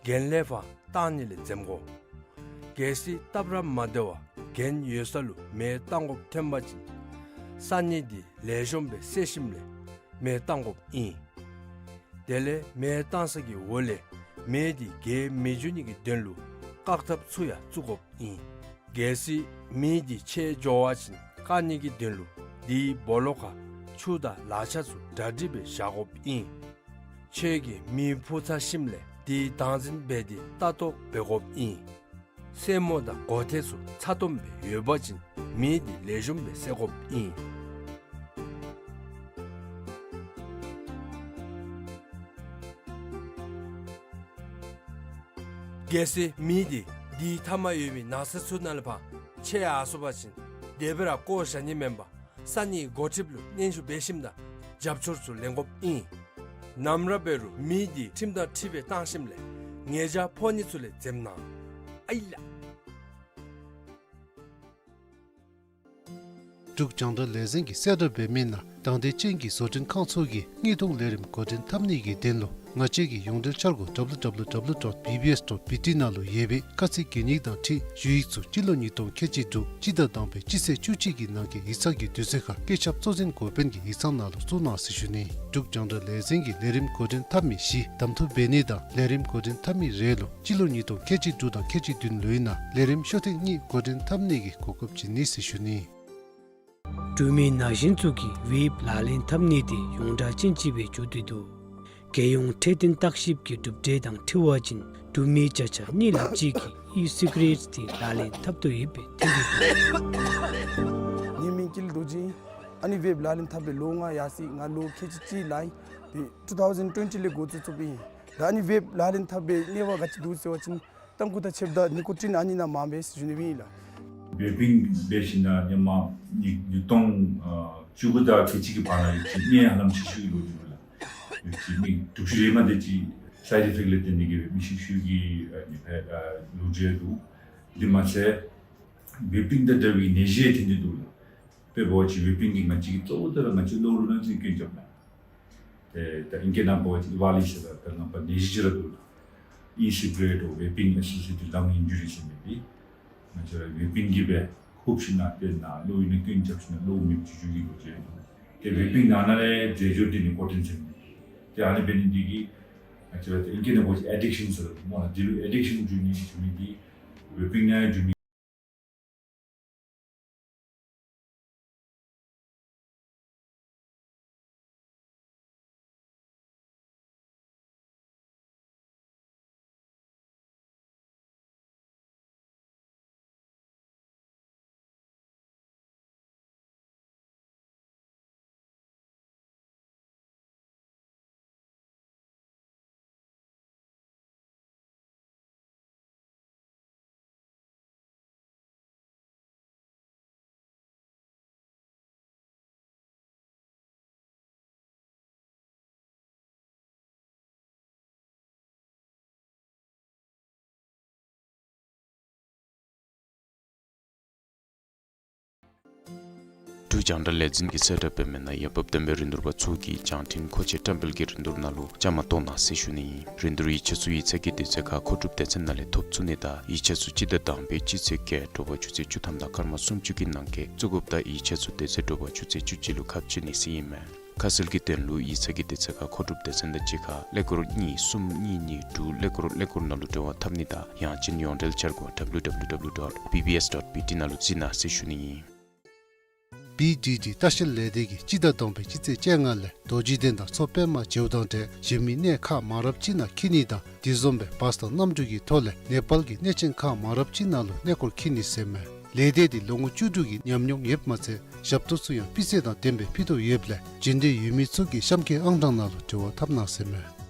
གྱེན་ལས་ཕར་བཏང་ནི་ལས་འཛེམ་དགོ། གལ་སྲིད་སྟབས་ར་མ་བདེ་བར་གྱེན་ཡོད་ས་ལུ་མེ་བཏང་དགོཔ་ཐོན་པ་ཅིན་ས་སྙིགས་དེ་ལེགས་ཤོམ་སྦེ་བསལ་ཞིནམ་ལས་མེ་བཏང་དགོཔ་ཨིན། དེ་ལས་མེ་བཏང་ས་གི་འོག་ལས་མེ་དེ་རྒྱས་མི་འགྱོ་ནི་གི་དོན་ལུ་བཀག་ཐབས་ཚུ་ཡང་བཙུགས་དགོཔ་ཨིན། གལ་སྲིད་མེ་དེ་ཆད་འགྱོ་བ་ཅིན་བཀག་ནི་གི་དོན་ལུ་དེའི་སྦོ་ལོགས་ཁར་ཆུ་དང་ལག་ཆ་ཚུ་གྲ་སྒྲིག་སྦེ་བཞག་དགོཔ་ཨིན། ཁྱོད་ཀྱིས་མེ་འཕུ་ཚར་ཞིནམ་ལས་དེ་བདག་འཛིན་འབད་དེ་ལྟ་རྟོག་འབད་དགོཔ་ཨིན། སེན་མོ་དང་མགོ་ཐད་ཚུ་ཚ་ཏོམ་སྦེ་ཡོད་པ་ཅིན་མེ་འདི་ལེགས་ཤོམ་སྦེ་བསད་དགོཔ་ཨིན། གལ་སྲིད་མེ་འདི་འདི་མཐའ་མ་ཡོད་པའི་ནགས་ཚལ་ཚུ་ནང་ལས་ཕར་ཆད་ཡར་སོང་པ་ཅིན་དེ་སྦེ་ར་བཀོ་བཞག་ནི་མེན་པར་ས་གནས་འགོ་ཁྲིདཔ་ལུ་སྙན་ཞུ་འབད་ཞིནམ་དང་རྒྱབ་སྐྱོར་ཚུ་ལེན་དགོཔ་ཨིན། ནམ་ར་འབད་རུང་མེ་འདི་ཁྲིམས་དང་འཁྲིལ་སྦེ་བཏང་ཞིནམ་ལས་ཉེས་བྱ་ཕོག་ནི་ཚུ་ལས་འཛེམ་གནང་ཨའི་ལགས། འབྲུག་རྒྱང་བསྒྲགས་ལས་འཛིན་གྱིས་གསལ་བསྒྲགས་འབད་མི་ནང་དང་འདོད་ཅན་གྱི་བཟོ་སྐྲུན་ཁང་ཚུ་གིས་དངོས་མཐོང་ལས་རིམ་འགོ་འདྲེན་འཐབ་ནི་གི་དོན་ལུ་ང་བཅས་ཀྱི་ཡོངས་འབྲེལ་འཆར་སྒོ་W W W dot B B S dot B T ནང་ལུ་ཡོད་པའི་ཁ་ཚིག་གན་ཡིག་དང་འཁྲིལ་ཞུ་ཡིག་ཚུ་སྤྱི་ལོ་ཉིས་སྟོང་ཁལ་གཅིག་དྲུག་སྤྱི་ཟླ་དང་པའི་སྤྱི་ཚེས་བཅུ་གཅིག་གི་ནང་འཁོད་ཡིག་ཚང་གི་དུས་ཚོད་ཁར་བཀོད་ཁྱབ་གཙོ་འཛིན་འགོ་དཔོན་གྱི་ཡིག་ཚང་ནང་ལུ་བཙུགས་གནང་ཟེར་ཞུ་ནི། འབྲུག་རྒྱང་བསྒྲགས་ལས་འཛིན་གྱིས་ལས་རིམ་འགོ་འདྲེན་འཐབ་མི་བཞི་གདམ་འཐུ་འབད་ནི་དང་ལས་རིམ་འགོ་འདྲེན་འཐབ་མི་རེ་ལུ་སྤྱི་ལོ་ཉིས་སྟོང་ཁལ་གཅིག་དྲུག་དང་ཁལ་གཅིག་བདུན་ལོའི་ནང་ལས་རིམ་ཤོག་ཐེངས་གཉིས་འགོ་འདྲེན་འཐབ་ནི་གི་གོ་སྐབས་བྱིན་ནི་ཟེར་ཞུ་ནི། འབྲུག་མི་ན་གཞོན་ཚུ་གིས་ཝེབ་ལག་ལེན་འཐབ་ནི་དེ་ཡོངས་གྲགས་ཅན་ཅིག་སྦེ་འགྱོ་སྟེ་འདུག། རྒྱལ་ཡོངས་འཕྲོད་བསྟེན་བརྟག་ཞིབ་ཀྱི་གྲུབ་འབྲས་དང་འཁྲིལ་བ་ཅིན་འབྲུག་མི་བརྒྱ་ཆ་གཉིས་ལྷགཔ་ཅིག་གིས་ཨི་སི་ག་རེཊ་དེ་ལག་ལེན་འཐབ་དོ་ཡོདཔ་སྦེ་ཐོན་ཏེ་འདུག། ངེའི་མིང་ཀུན་ལེགས་རྡོ་རྗེ་ཨིན། ཨ་ནི་ཝེབ་ལག་ལེན་འཐབ་སྦེ་ལོ་ལྔ་ཡར་སོ་ཡི། ང་ལོ་ཁལ་གཅིག་གཅིག་ལང་ཡི། ཏེ་two thousand twenty ལས་འགོ་བཙུགས་བཙུགསཔ་ཨིན། ད་ཨ་ནི་ཝེབ་ལག་ལེན་འཐབ་པའི་གནད་འགག་ག་ཅི་འདུག་ཟེར་བ་ཅིན་ཏམ་ཁུ་དང་ཕྱེདཔ་དང་ནི་ཀོ་ཊིན་ཨ་ནི་ནང་མང་པས་ཟེར་ཞུ་ནི་ཨིན་ལགས། ཝེ་པིང་འབད་ཞིནམ་ལས་ཧེ་མ་ཉིས་ཉིས་སྟོང་ཨ་བཅུ་དགུ་དང་ཁལ་གཅིག་གི་བར་ན་ཡོད་ཅི་གནད་ཧ་ལམ་ཤུལ་ཤུལ་གྱི་ལོ་རྒྱུས་ལགས། ཡོད་ཅི་མི་དུག་ཤུ་རེ་མ་དེ་ཅིག་སའིཌ་ཨི་ཕེཀཊ་ལས་བརྟེན་ཏེ་གིས་སྦེ་མི་ཤུལ་ཤུལ་གྱི་ཨ་ནི་སྦེ་ཨ་ལོ་རྒྱུས་འདུག། དེ་མ་ཚད་ཝེ་པིང་དང་འདྲ་བའི་ནད་གཞི་ཐོན་ཏེ་འདུག་ལགས། དཔེ་འབད་བ་ཅིན་ཝེ་པིང་གིས་ང་བཅས་ཀྱི་གཙོ་བོ་ད་ར་ང་བཅས་གློ་བུར་ནད་ཀྱི་སྐྱོན་རྐྱབ་ལགས། ཏེ་ད་ཨིང་སྐད་ནང་འབད་བ་ཅིན་ཨི་ཝཱལ་ཨིན་ཟེར་ར་ད་ལམ་པ་ནད་གཞི་ཅིག་ར་འདུག་ལགས། ཨི་སི་ག་རེཊ་ཝེ་པིང་ཨེ་སོ་སི་ཡེ་ཊེཌ་ལང་ཨིན་ཇུ་རི་ཟེར་མི་འདི་ང་བཅས་ར་ཝེ་པིང་གིས་སྦེ་ཧུབ་ཞིནམ་ལས་ཏེ་ནཱ་གློ་བུར་ནད་ཀྱི་སྐྱོན་རྐྱབ་ཞིནམ་ལས་གློ་བུར་མེདཔ་བྱུང་བྱུང་གི་ལོ་རྒྱུས་འདུག། ཏེ་ཝེ་པིང་ནང་ན་ལས་རྫས་སྦྱོར་འདི་ནི་ཀོ་ཊིན་ཟེར་མི་འདི་ཏེ་ཨ་ནི་འབད་ནི་འདི་གིས་ང་བཅས་ར་ཏེ་ཨིང་སྐད་ནང་འབད་བ་ཅིན་ཨེ་ཌིཀ་ཤཱན་ཟེར་སྨོ་ལགས། འདི་ལུ་ཨེ་ཌིཀ་ཤཱན་བྱུང་ནི་བྱུང་མི་འདི་ཝེ་པིང་ནང་བྱུང་མི། འབྲུག་རྒྱང་བསྒྲགས་ལས་འཛིན་གྱིས་གསལ་བསྒྲགས་འབད་མི་ནང་ཡར་འབབ་བསྟན་པའི་རིན་བསྡུར་པ་ཚུ་གིས་བྱང་ཁྲིམས་མཁོ་ཆས་བཀྲམ་སྤེལ་གྱི་རིན་བསྡུར་ནང་ལུ་བཅའ་མར་གཏོགས་གནང་ཟེར་ཞུ་ནི་ཨིན། རིན་བསྡུར་ཡིག་ཆ་ཚུ་ཡིག་ཚང་གི་དུས་ཚོད་ཁར་མཁོ་སྒྲུབ་སྡེ་ཚན་ནང་ལས་ཐོབ་ཚུགས་ནི་དང་ཡིག་ཆ་ཚུ་སྤྱི་ཟླ་དང་པའི་སྤྱི་ཚེས་བརྒྱད་དྲོ་པ་ཆུ་ཚོད་བཅུ་ཐམ་དང་སྐར་མ་སུམ་ཅུ་གི་ནང་འཁོད་བཙུགས་དགོཔ་ད་ཡིག་ཆ་ཚུ་དེ་ཚེ་དྲོ་པ་ཆུ་ཚོད་བཅུ་གཅིག་ལུ་ཁ་ཕྱེ་ནི་ཟེར་ཨིན་མས། ཁ་གསལ་གྱི་དོན་ལུ་ཡིག་ཚང་གི་དུས་ཚོད་ཁར་མཁོ་སྒྲུབ་སྡེ་ཚན་དང་གཅིག་ཁར་ཀླད་ཀོར་གཉིས་གསུམ་གཉིས་གཉིས་དྲུག་ཀླད་ཀོར་ཀླད་ཀོར་ནང་ལུ་འབྲེལ་བ་འཐབ་ནི་དང་ཡང་ཅིན་ཡོངས་འབྲེལ་འཆར་སྒོ་W W W dot B B S dot B T ནང་ལུ་གཟིགས་གནང་ཟེར་ཞུ་ནི་ཨིན། བི་ཌི་ཌི་ལྟ་བཤལ་ལས་སྡེ་གིས་སྤྱི་ཟླ་དང་པའི་སྤྱི་ཚེས་བཅོ་ལྔ་ལས་རྡོ་རྗེ་གདན་དང་མཚོ་པདྨ་མཇལཝ་དང་འབྲེལ་གཞན་མི་གནས་ཁག་མང་རབས་ཅིག་ནང་འཁྱིད་ནི་དང་དེ་བཟུམ་སྦེ་བཱས་དང་གནམ་གྲུ་གི་ཐོག་ལས་ནེ་པཱལ་གྱི་གནས་ཆེན་ཁག་མང་རབས་ཅིག་ནང་ལུ་གནས་སྐོར་འཁྱིད་ནི་ཟེར་མས། ལས་སྡེ་འདི་ལོ་ངོ་བཅུ་དྲུག་གི་ཉམས་མྱོང་ཡོདཔ་མ་ཚད་ཞབས་ཏོག་ཚུ་ཡང་སྤུས་ཚད་དང་ལྡནམ་སྦེ་ཕུལ་དོ་ཡོདཔ་ལས་འབྱོན་འདོད་ཡོད་མི་ཚུ་གིས་གཤམ་འཁོད་ཨང་གྲངས་ནང་ལུ་འབྲེལ་བ་འཐབ་གནང་ཟེར་མས།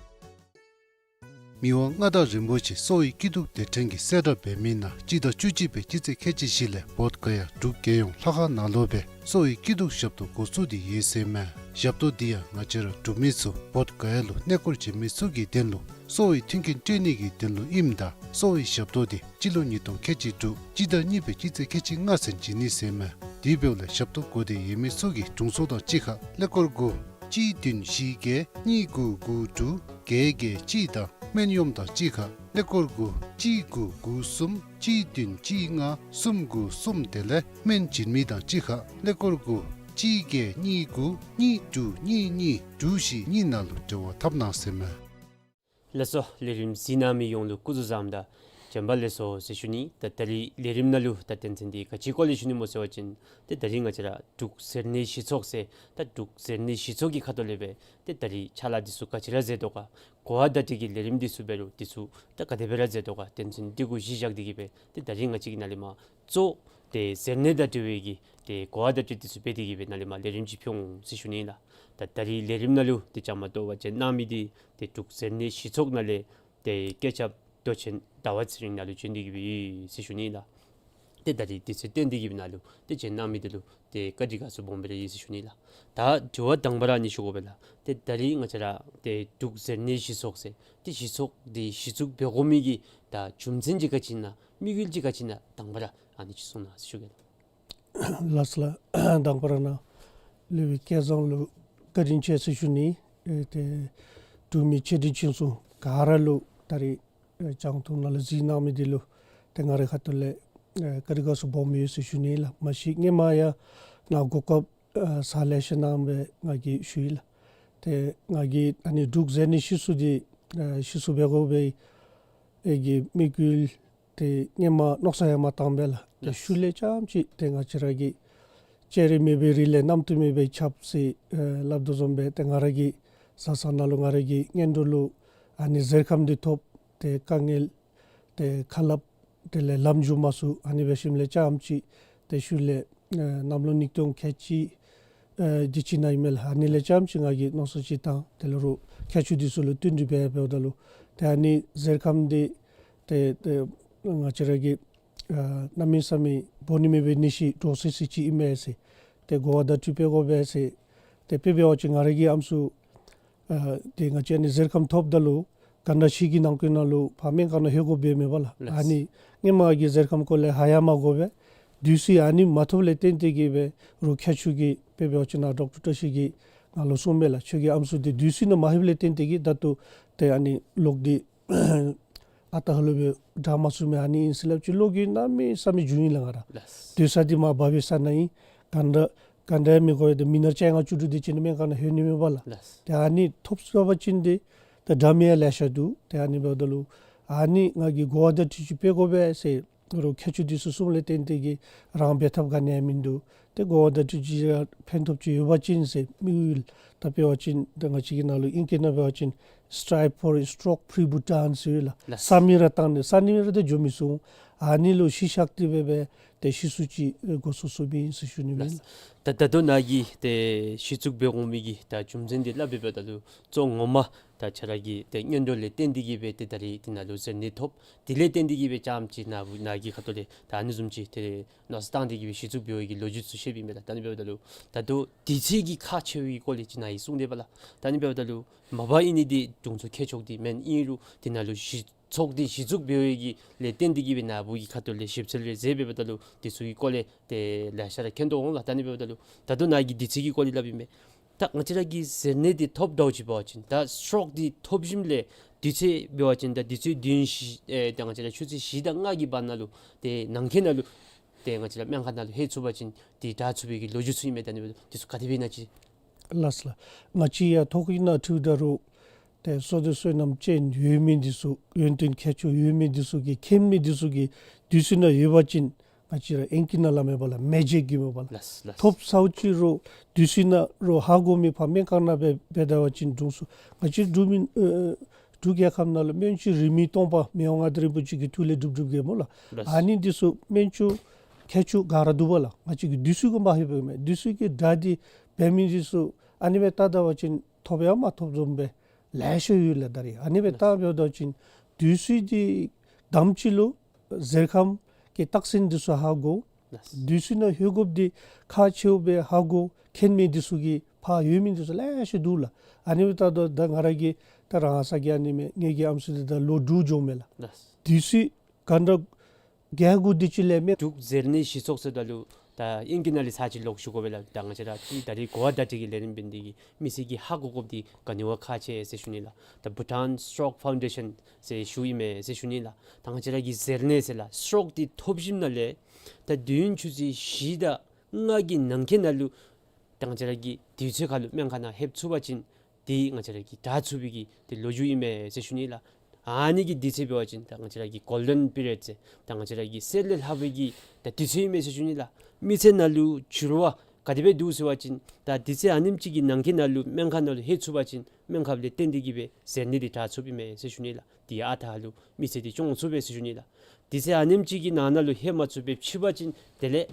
མི་དབང་མངའ་བདག་རིན་པོ་ཆེ་གསོ་བའི་སྐྱིད་སྡུག་སྡེ་ཕྲན་གྱིས་གསལ་བསྒྲགས་འབད་མི་ནང་སྤྱི་ཟླ་བཅུ་གཅིག་པའི་སྤྱི་ཚེས་ཁལ་གཅིག་བཞི་ལས་བོདྷ་ག་ཡ་འབྲུག་རྒྱལ་ཡོངས་ལྷ་ཁང་ནང་ལུ་སྦེ་གསོ་བའི་སྐྱིད་སྡུག་ཞབས་ཏོག་འགོ་བཙུགས་ཏེ་ཡོད་ཟེར་མས། ཞབས་ཏོག་འདི་ཡང་ང་བཅས་ར་འབྲུག་མི་ཚུ་བོདྷ་ག་ཡ་ལུ་གནས་སྐོར་འབྱོན་མི་ཚུ་གི་དོན་ལུ་གསོ་བའི་མཐུན་རྐྱེན་སྤྲོད་ནི་གི་དོན་ལུ་ཨིནམ་ད་གསོ་བའི་ཞབས་ཏོག་འདི་སྤྱི་ལོ་ཉིས་སྟོང་ཁལ་གཅིག་དྲུག་སྤྱི་ཟླ་གཉིས་པའི་སྤྱི་ཚེས་ཁལ་གཅིག་ལྔ་ཚུན་བྱིན་ནི་ཟེར་མས། དེ་འབདཝ་ལས་ཞབས་ཏོག་དགོ་འདོད་ཡོད་མི་ཚུ་གིས་དྲུང་འཚོ་དང་གཅིག་ཁར་ཀླད་ཀོར་དགུ་གཅིག་བདུན་བཞི་བརྒྱད་གཉིས་དགུ་དགུ་དྲུག་བརྒྱད་བརྒྱད་གཅིག་དང་སྨན་གཡོགམ་དང་གཅིག་ཁར་ཀླད་ཀོར་དགུ་གཅིག་དགུ་དགུ་གསུམ་གཅིག་བདུན་གཅིག་ལྔ་གསུམ་དགུ་གསུམ་དེ་ལས་སྨན་བྱིན་མི་དང་གཅིག་ཁར་ཀླད་ཀོར་དགུ་གཅིག་བརྒྱད་གཉིས་དགུ་གཉིས་དྲུག་གཉིས་གཉིས་དྲུག་བཞི་གཉིས་ནང་ལུ་འབྲེལ་བ་འཐབ་གནང་ཟེར་མས། ལགས་སོ། ལས་རིམ་གཟིགས་གནང་མི་ཡོངས་ལུ་སྐུ་གཟུགས་བཟང་པོ་དང་ བདེན་པ་ལེགས་སོ་ཟེར་ཞུ་ནི། ད་ད་རིས་ལས་རིམ་ནང་ལུ་ད་དོན་ཚན་འདི་ག་ཅི་སྐོར་ལས་ཞུ་ནི་སྨོ་ཟེར་བ་ཅིན་ཏེ་ད་རིས་ང་བཅས་ར་འབྲུག་ཟེར་ནའི་གཞི་ཚོགས་ཟེར་ད་འབྲུག་ཟེར་ནའི་གཞི་ཚོགས་ཀྱི་ཁ་ཐུག་ལས་སྦེ་ཏེ་ད་རིས་ཕྱག་ལཱ་འདི་ཚུ་ག་ཅི་ར་མཛད་དོ་ག། གོ་བ་བརྡ་སྤྲོད་ཀྱི་ལས་རིམ་འདི་ཚུ་འབད་རུང་འདི་ཚུ་ད་ག་དེ་སྦེ་ར་མཛད་དོ་ག། དོན་ཚན་འདི་གུ་གཞི་བཞག་སྟེ་གི་སྦེ་ཏེ་ད་རིས་ང་བཅས་ཀྱིས་ནཱ་ལས་མར་གཙོ་ཏེ་ཟེར་ནའི་དང་འབྲེལ་བའི་གི་ཏེ་གོ་བ་བརྡ་སྤྲོད་འདི་ཚུ་འབད་དེ་གི་སྦེ་ནཱ་ལས་མར་ལས་རིམ་ཅིག་ཕུལ་འོང་ཟེར་ཞུ་ནི་ལགས། ད་ད་རིས་ལས་རིམ་ནང་ལུ་ཏེ་བཅའ་མར་གཏོགས་པར་བྱོན་གནང་མི་འདི་ཏེ་འབྲུག་ཟེར་ནའི་གཞི་ཚོགས་ནང་ལས་ཏེ་བཀོད་ཁྱབ་མདོ་ཆེན་ཟླ་བ་ཚེ་རིང་ནཱ་ལུ་བྱོན་ཏེ་གི་སྦེ་ཡོད་ཟེར་ཞུ་ནི་ལགས། ཏེ་ད་རིས་དུས་ཚོད་བཏོན་ཏེ་གི་སྦེ་ནཱ་ལུ་ཏེ་བྱོན་གནང་མི་འདི་ལུ་ཏེ་བཀའ་དྲིན་དགའ་ཚོར་སྦོམ་སྦེ་ར་ཡོད་ཟེར་ཞུ་ནི་ལགས། ད་དྲི་བ་དང་པ་ར་ཨ་ནི་ཞུ་དགོ་པས་ལགས། ཏེ་ད་རིས་ང་བཅས་ར་ཏེ་འབྲུག་ཟེར་ནའི་གཞི་ཚོགས་ཟེར་ཏེ་གཞི་ཚོགས་འདི་གཞི་བཙུགས་འབད་དགོ་མི་གི་ད་རྒྱུ་མཚན་ཅིག་ག་ཅི་ཨིན་ན་དམིགས་ཡུལ་ཅིག་ག་ཅི་ཨིན་ན་དང་པ་ར་ཨ་ནི་ཅིག་གསུང་གནང་ཟེར་ཞུ་གེ་ལགས། ལགས་སོ་ལགས། དང་པ་ར་ནཱ་ལས་སྦེ་སྐལ་བཟང་ལུ་བཀའ་དྲིན་ཆེ་ཟེར་ཞུ་ནི། ཨེ་ཏེ་འབྲུག་མི་ཆེ་འབྲིང་ཆུང་གསུམ་ག་ར་ལུ་ད་རིས་ཨེ་རྒྱང་མཐོང་ནང་ལུ་གཟིགས་གནང་མི་འདི་ལུ་ཏེ་ང་རའི་ཁ་ཐུག་ལས་ཨེ་བཀའ་དྲིན་དགའ་ཚོར་སྦོམ་ཡོད་ཟེར་ཞུ་ནི་ལགས། མ་གཞི་སྔོན་མ་ཡང་ནཱ་གོ་སྐབས་ཨེ་ཟ་ལེ་ཤ་གནང་སྦེ་ང་གིས་ཞུ་ཡི་ལགས། ཏེ་ང་གིས་ཨ་ནི་འབྲུག་ཟེར་ནའི་གཞི་བཙུགས་འདི་ཨེ་གཞི་བཙུགས་འབད་དགོ་པའི་ཨེ་གི་དམིགས་ཡུལ་ཏེ་སྔོན་མ་མནོ་བསམ་ཡང་མ་བཏང་པས་ལགས། ཏེ་ལགས། ཤུལ་ལས་རྐྱངམ་ཅིག་ཏེ་ང་བཅས་ར་གི་སྤྱན་རས་མེས་པོའི་རིགས་ལས་རྣམ་རྟོག་མེད་པའི་ཆབ་ཟེར་ཨེ་སླབ་དོ་བཟུམ་སྦེ་ཏེ་ང་ར་གི་བཟའ་ཚང་ནང་ལུ་ང་ར་གི་གཉེན་གྲོགས་ལུ་ཨ་ནི་གཟེར་ཁམས་འདི་ཐོབ་སྟེ་དཀའ་ངལ་ཏེ་ཁ་སླབ་དེ་ལས་ལམ་འགྱོ་མ་ཚུགས། ཨ་ནི་འབད་ཞིནམ་ལས་རྐྱངམ་ཅིག་ཏེ་ཤུལ་ལས་ཨེ་གནམ་ལོ་ཉིས་སྟོང་ཁལ་གཅིག་ཨེ་དེ་ཅིག་ནང་ཨིན་མས་ལགས། ཨ་ནི་ལས་རྐྱངམ་ཅིག་ང་གིས་མནོ་བསམ་ཅིག་བཏང་། དེ་ལས་རོགས་ཁྱད་ཆོས་འདི་ཚུ་ལུ་བསྟུན་ཏེ་འབད་འབདཝ་ད་ལུ་ཏེ་ཨ་ནི་གཟེར་ཁམས་འདི་ཏེ་ཏེ་ང་བཅས་ར་གི་ཨ་གནམ་མེད་ས་མེད་འབོ་ནི་མེད་པའི་ནད་གཞི་འདྲོག་སི་སི་ཅིག་ཨིན་མས་ཟེར་ཏེ་གོ་བ་བརྡ་སྤྲོད་འབད་དགོ་པས་ཟེར། ཏེ་དཔེ་འབད་བ་ཅིན་ང་ར་གི་ཨམ་སྲུ་ཨ་ཏེ་ང་བཅས་ཨ་ནི་གཟེར་ཁམས་ཐོབ་ད་ལུ་ག་ནི་ཕྱི་གི་ནང་འཁོད་ནང་ལུ་ཕར་སྨན་ཁང་ནང་ལྷོད་དགོཔ་འབད་མེད་པས་ལགས། ལགས། ཨ་ནི་སྔོན་མ་གི་གཟེར་ཁམས་སྐོར་ལས་ཧ་ཡང་མ་གོ་བས། དུས་ཚོད་ཨ་ནི་མ་ཐོབ་ལས་བརྟེན་ཏེ་གི་སྦེ་རོགས་ཁྱད་ཆོས་ཀྱིས་དཔེ་འབད་བ་ཅིན་ནཱ་ཌོག་ཊར་བཀྲ་ཤིས་ཀྱིས་ང་ལུ་གསུངམ་མས་ལགས། ཁྱོད་ཀྱི་ཨམ་སྲུ་འདི་དུས་ཚོད་ནང་མ་ལྷོདཔ་ལས་བརྟེན་ཏེ་གི་ད་ལྟོ་ཏེ་ཨ་ནི་ལོག་སྟེ་ཨ་རྟག་ལུ་སྦེ་དྲག་མ་ཚུགས་མི་ཨ་ནི་ཨིན་ཟེར་སླབ་ཅི། ལོག་གི་གནམ་མེད་ས་མེད་འགྱོ་ཡི་ལགས་ང་ར། ལགས། སྡོད་ས་འདི་མར་འབབ་པའི་ས་ནང་ཨིན། ག་འདྲ་ག་འདྲ་མི་གོ་ཡི། ཏེ་མི་ནག་བཅོ་ལྔ་བཅུ་དྲུག་དེ་ཅིག་ནི་སྨན་ཁང་ནང་ལྷོད་ནི་མེད་པས་ལགས། ལགས། ཏེ་ཨ་ནི་ཐོབ་ཚུགས་པ་ཅིན་ཏེ་ད་དྲག་མི་ཡང་ལེ་ཤ་འདུག། ཏེ་ཨ་ནི་འབདཝ་ད་ལུ་ཨ་ནི་ང་གིས་གོ་བ་བརྡ་སྤྲོད་ཅིག་འབད་དགོ་པས་ཟེར་རོགས་ཁྱད་ཆོས་འདི་ཚུ་གསུངམ་ལས་བརྟེན་ཏེ་གི་རང་འབད་ཐབས་ག་ནི་ཡང་མིན་འདུག། ཏེ་གོ་བ་བརྡ་སྤྲོད་ཅིག་ཕན་ཐོགས་ཅིག་ཡོད་པ་ཅིན་ཟེར་དམིགས་ཡུལ་ད་འབད་བ་ཅིན་ད་ང་བཅས་ཀྱི་ནང་ལུ་ཨིང་སྐད་ནང་འབད་བ་ཅིན་Strive for a Stroke Free Bhutan ཟེར་ཡོད་ལགས། ལགས། ས་མིག་ར་བཏང་ནི་ས་མིག་ར་ཏེ་འགྱོ་མི་ཚུགས། ཨ་ནི་ལུ་གཞི་བཞག་སྟེ་སྦེ་སྦེ་ཏེ་གཞི་བཙུགས་ཅིག་འགོ་བཙུགས་བཙུགསཔ་ཨིན་ཟེར་ཞུ་ནི་ཨིན། ལགས། ད་ད་ལྟོ་ནཱ་གིས་ཏེ་གཞི་བཙུགས་འབད་འོང་མི་གི་ད་རྒྱུ་མཚན་འདི་སླབ་སྦེ་འབདཝ་ད་ལུ་གཙོ་ངོ་མ་ད་ཁྱོད་ར་གི་ཏེ་གཉེན་གྲོགས་ལས་བརྟེན་ཏེ་གི་སྦེ་ཏེ་ད་རིས་ཏེ་ནཱ་ལུ་གཟེར་ནད་ཐོབ། དེ་ལས་བརྟེན་ཏེ་གི་སྦེ་རྐྱངམ་ཅིག་ནཱ་བུ་ནཱ་གི་ཁ་ཐུག་ལས་ད་ཨ་ནི་བཟུམ་ཅིག་ཏེ་མནོ་བསམ་བཏང་སྟེ་གི་སྦེ་གཞི་བཙུགས་འབད་བའི་གི་ལོ་རྒྱུས་ཚུ་བཤདཔ་ཨིན་པས་ལགས། ད་ཨ་ནི་འབདཝ་ད་ལུ་ད་ལྟོ་དུས་ཚོད་ཀྱི་ཁག་ཆེ་བའི་སྐོར་ལས་ཅིག་ནཱ་གིས་གསུངས་ཏེ་འབདཝ་ལགས། ད་ཨ་ནི་འབདཝ་ད་ལུ་མ་པ་ཨིན་ནི་འདི་དྲུང་འཚོ་མཁས་མཆོག་འདི་མེན། ཨིན་རུང་དེ་ནང་ལུ་གཞི་ཚོགས་འདི་གཞི་བཙུགས་འབད་བའི་གི་ལས་བརྟེན་ཏེ་གི་སྦེ་ནཱ་བུ་གི་ཁ་ཐུག་ལས་ཞིབ་འཚོལ་རེ་མཛད་འབདཝ་ད་ལུ་དེ་ཚུ་གི་སྐོར་ལས་ཏེ་ལེ་ཤ་ར་མཁྱེན་དོ་འོང་ལགས། ད་ཨ་ནི་འབདཝ་ད་ལུ་ད་ལྟོ་ནཱ་གིས་དུས་ཚོད་ཀྱི་སྐོར་ལས་སླབ་ཨིན་པས། ད་ང་བཅས་ར་གི་གཟེར་ནད་འདི་ཐོབ་ད་ཅིག་འབད་བ་ཅིན་ད་སི་ཊོག་འདི་ཐོབ་ཞིནམ་ལས་དུས་ཚོད་འབད་བ་ཅིན་ད་དུས་ཚོད་བདུན་བཞི་ཨེ་ད་ང་བཅས་ར་ཆུ་ཚོད་བཞི་དང་ལྔ་གི་བར་ན་ལུ་ཏེ་ནང་འཁོད་ནང་ལུ་ཏེ་ང་བཅས་ར་སྨན་ཁང་ནང་ལུ་ལྷོད་ཚུགས་པ་ཅིན་འདི་དྲག་ཚུགས་པའི་གི་ལོ་རྒྱུས་ཚུ་ཨིན་མས། ད་ཨ་ནི་འདི་ཚུ་ག་དེ་སྦེ་ཨིན་ན་ཅིག། ལགས་སོ་ལགས། ང་བཅས་ཡང་ཐོག་ཁར་ནཱ་འཁྲིལཝ་ད་རུང་ཏེ་བསོད་བདེ་བསོད་ནམས་ཅན་ཡོད་མི་འདི་ཚུ་ཡོན་ཏན་མཁས་མཆོག་ཡོད་མི་འདི་ཚུ་གིས་མཁྱེན་མི་འདི་ཚུ་གི་དུས་ཚོད་ནང་ཡོད་པ་ཅིན་ང་བཅས་ར་ཨིང་སྐད་ནང་སླབ་མས་པ་ལགས། མེ་ཇིག་གི་མས་པ་ལགས། ལགས་ལགས། ཐོབ་ཚརཝ་ཅིག་རོགས་དུས་ཚོད་ནང་རོགས་ཧ་གོ་མི་ཕར་སྨན་ཁང་ནང་འབད་འབད་ད་པ་ཅིན་དྲུང་འཚོ་ང་བཅས་འབྲུག་མི་ཨེ་འབྲུག་རྒྱལ་ཁབ་ནང་ལུ་སྨན་བཅོས་རིན་མེད་སྟོང་པ་མི་དབང་མངའ་བདག་རིན་པོ་ཆེ་གི་ཐུགས་ལས་སྒྲུབ་སྒྲུབ་གེ་སྨོ་ལགས། ལགས། ཨ་ནི་འདི་ཚུ་སྨན་བཅོས་མཁས་མཆོག་ག་ར་འདུག་པ་ལགས། ང་བཅས་ཀྱིས་དུས་ཚོད་གུ་མ་ལྷོད་པས་མས། དུས་ཚོད་ཀྱི་དྲག་སྟེ་འབད་མི་འདི་ཚུ་ཨ་ནི་སྦེ་བལྟ་ད་པ་ཅིན་ཐོབ་ཡང་མ་ཐོབ་བཟུམ་སྦེ་ལེ་ཤ་ཡོད་ལགས། ད་རིས་ཨ་ནི་སྦེ་བལྟ་འབདཝ་ད་ཅིན་དུས་ཚོད་འདི་དང་པ་ཅིག་ལུ་གཟེར་ཁམས་ཀྱི་རྟགས་མཚན་འདི་ཚུ་ཧ་གོ། ལགས། དུས་ཚོད་ནང་ལྷོད་དགོཔ་འདི་ཁག་ཆེཝ་སྦེ་ཧ་གོ་མཁྱེན་མི་འདི་ཚུ་གིས་ཕར་ཡོད་མི་འདི་ཚུ་ལེ་ཤ་འདུག་ལགས། ཨ་ནི་སྦེ་བལྟ་ད་ད་ང་ར་གི་ད་རང་ས་གི་ཨ་ནི་མས། ངེ་གི་ཨམ་སྲུ་འདི་ད་ལོ་དྲུག་འགྱོཝ་མས་ལགས། ལགས། དུས་ཚོད་ག་འདྲ་རྒྱལ་དགོ་དེ་ཅིག་ལས་མེད། འབྲུག་གཟེར་ནད་གཞི་ཚོགས་ཟེརཝ་ད་ལུ་ད་ཨིང་སྐད་ནང་ལས་ཚར་ཅིག་ལོག་ཞུ་དགོ་པས་ལགས། ད་ང་བཅས་ར་ཏེ་ད་རིས་གོ་བ་བརྡ་སྤྲོད་ཀྱི་ལས་རིམ་འབད་ནི་དེ་གིས་མི་སེར་གྱིས་ཧ་གོ་དགོཔ་འདི་ག་ནི་བ་ཁག་ཆེ་ཟེར་ཞུ་ནི་ལགས། ད་Bhutan Stroke Foundation ཟེར་ཞུཝ་ཨིན་མས་ཟེར་ཞུ་ནི་ལགས། ད་ང་བཅས་ར་གི་གཟེར་ནད་ཟེར་ལགས་སི་ཊོག་འདི་ཐོབ་ཞིནམ་ལས་ད་དུས་ཡུན་ཆུ་ཚོད་བཞི་དང་ལྔ་གི་ནང་འཁོད་ནང་ལུ་ད་ང་བཅས་ར་གི་དུས་ཚོད་ཁར་ལུ་སྨན་ཁང་ནང་ལྷོད་ཚུགས་པ་ཅིན་འདི་ང་བཅས་ར་གི་དྲག་ཚུགས་པའི་གི་ཏེ་ལོ་རྒྱུས་ཨིན་མས་ཟེར་ཞུ་ནི་ལགས། ཨ་ནི་གི་དུས་ཚོད་འབད་བ་ཅིན་ད་ང་བཅས་ར་གི་གོལ་ཌེན་པི་རི་ཡཌ་ཟེར་ད་ང་བཅས་ར་གི་གསེར་ལས་ལྷག་པའི་གི་ད་དུས་ཚོད་ཨིན་མས་ཟེར་ཞུ་ནི་ལགས། མི་ཚེ་ནང་ལུ་འགྱུར་བ་ག་དེ་སྦེ་འདུག་ཟེར་བ་ཅིན་ད་དུས་ཚོད་ཨ་ནེམ་ཅིག་གི་ནང་འཁོད་ནང་ལུ་སྨན་ཁང་ནང་ལུ་ལྷོད་ཚུགས་པ་ཅིན་སྨན་ཁབ་ལས་བརྟེན་ཏེ་གིས་སྦེ་གཟེར་ནད་འདི་དྲག་ཚུགསཔ་ཨིན་མས་ཟེར་ཞུ་ནི་ལགས། དེ་ཨ་རྟག་ལུ་མི་ཚེ་འདི་སྐྱོང་ཚུགས་པས་ཟེར་ཞུ་ནི་ལགས། དུས་ཚོད་ཨ་ནེམ་ཅིག་གི་ནང་ན་ལུ་ལྷོད་མ་ཚུགས་པར་ཕྱི་པ་ཅིན་དེ་ལས་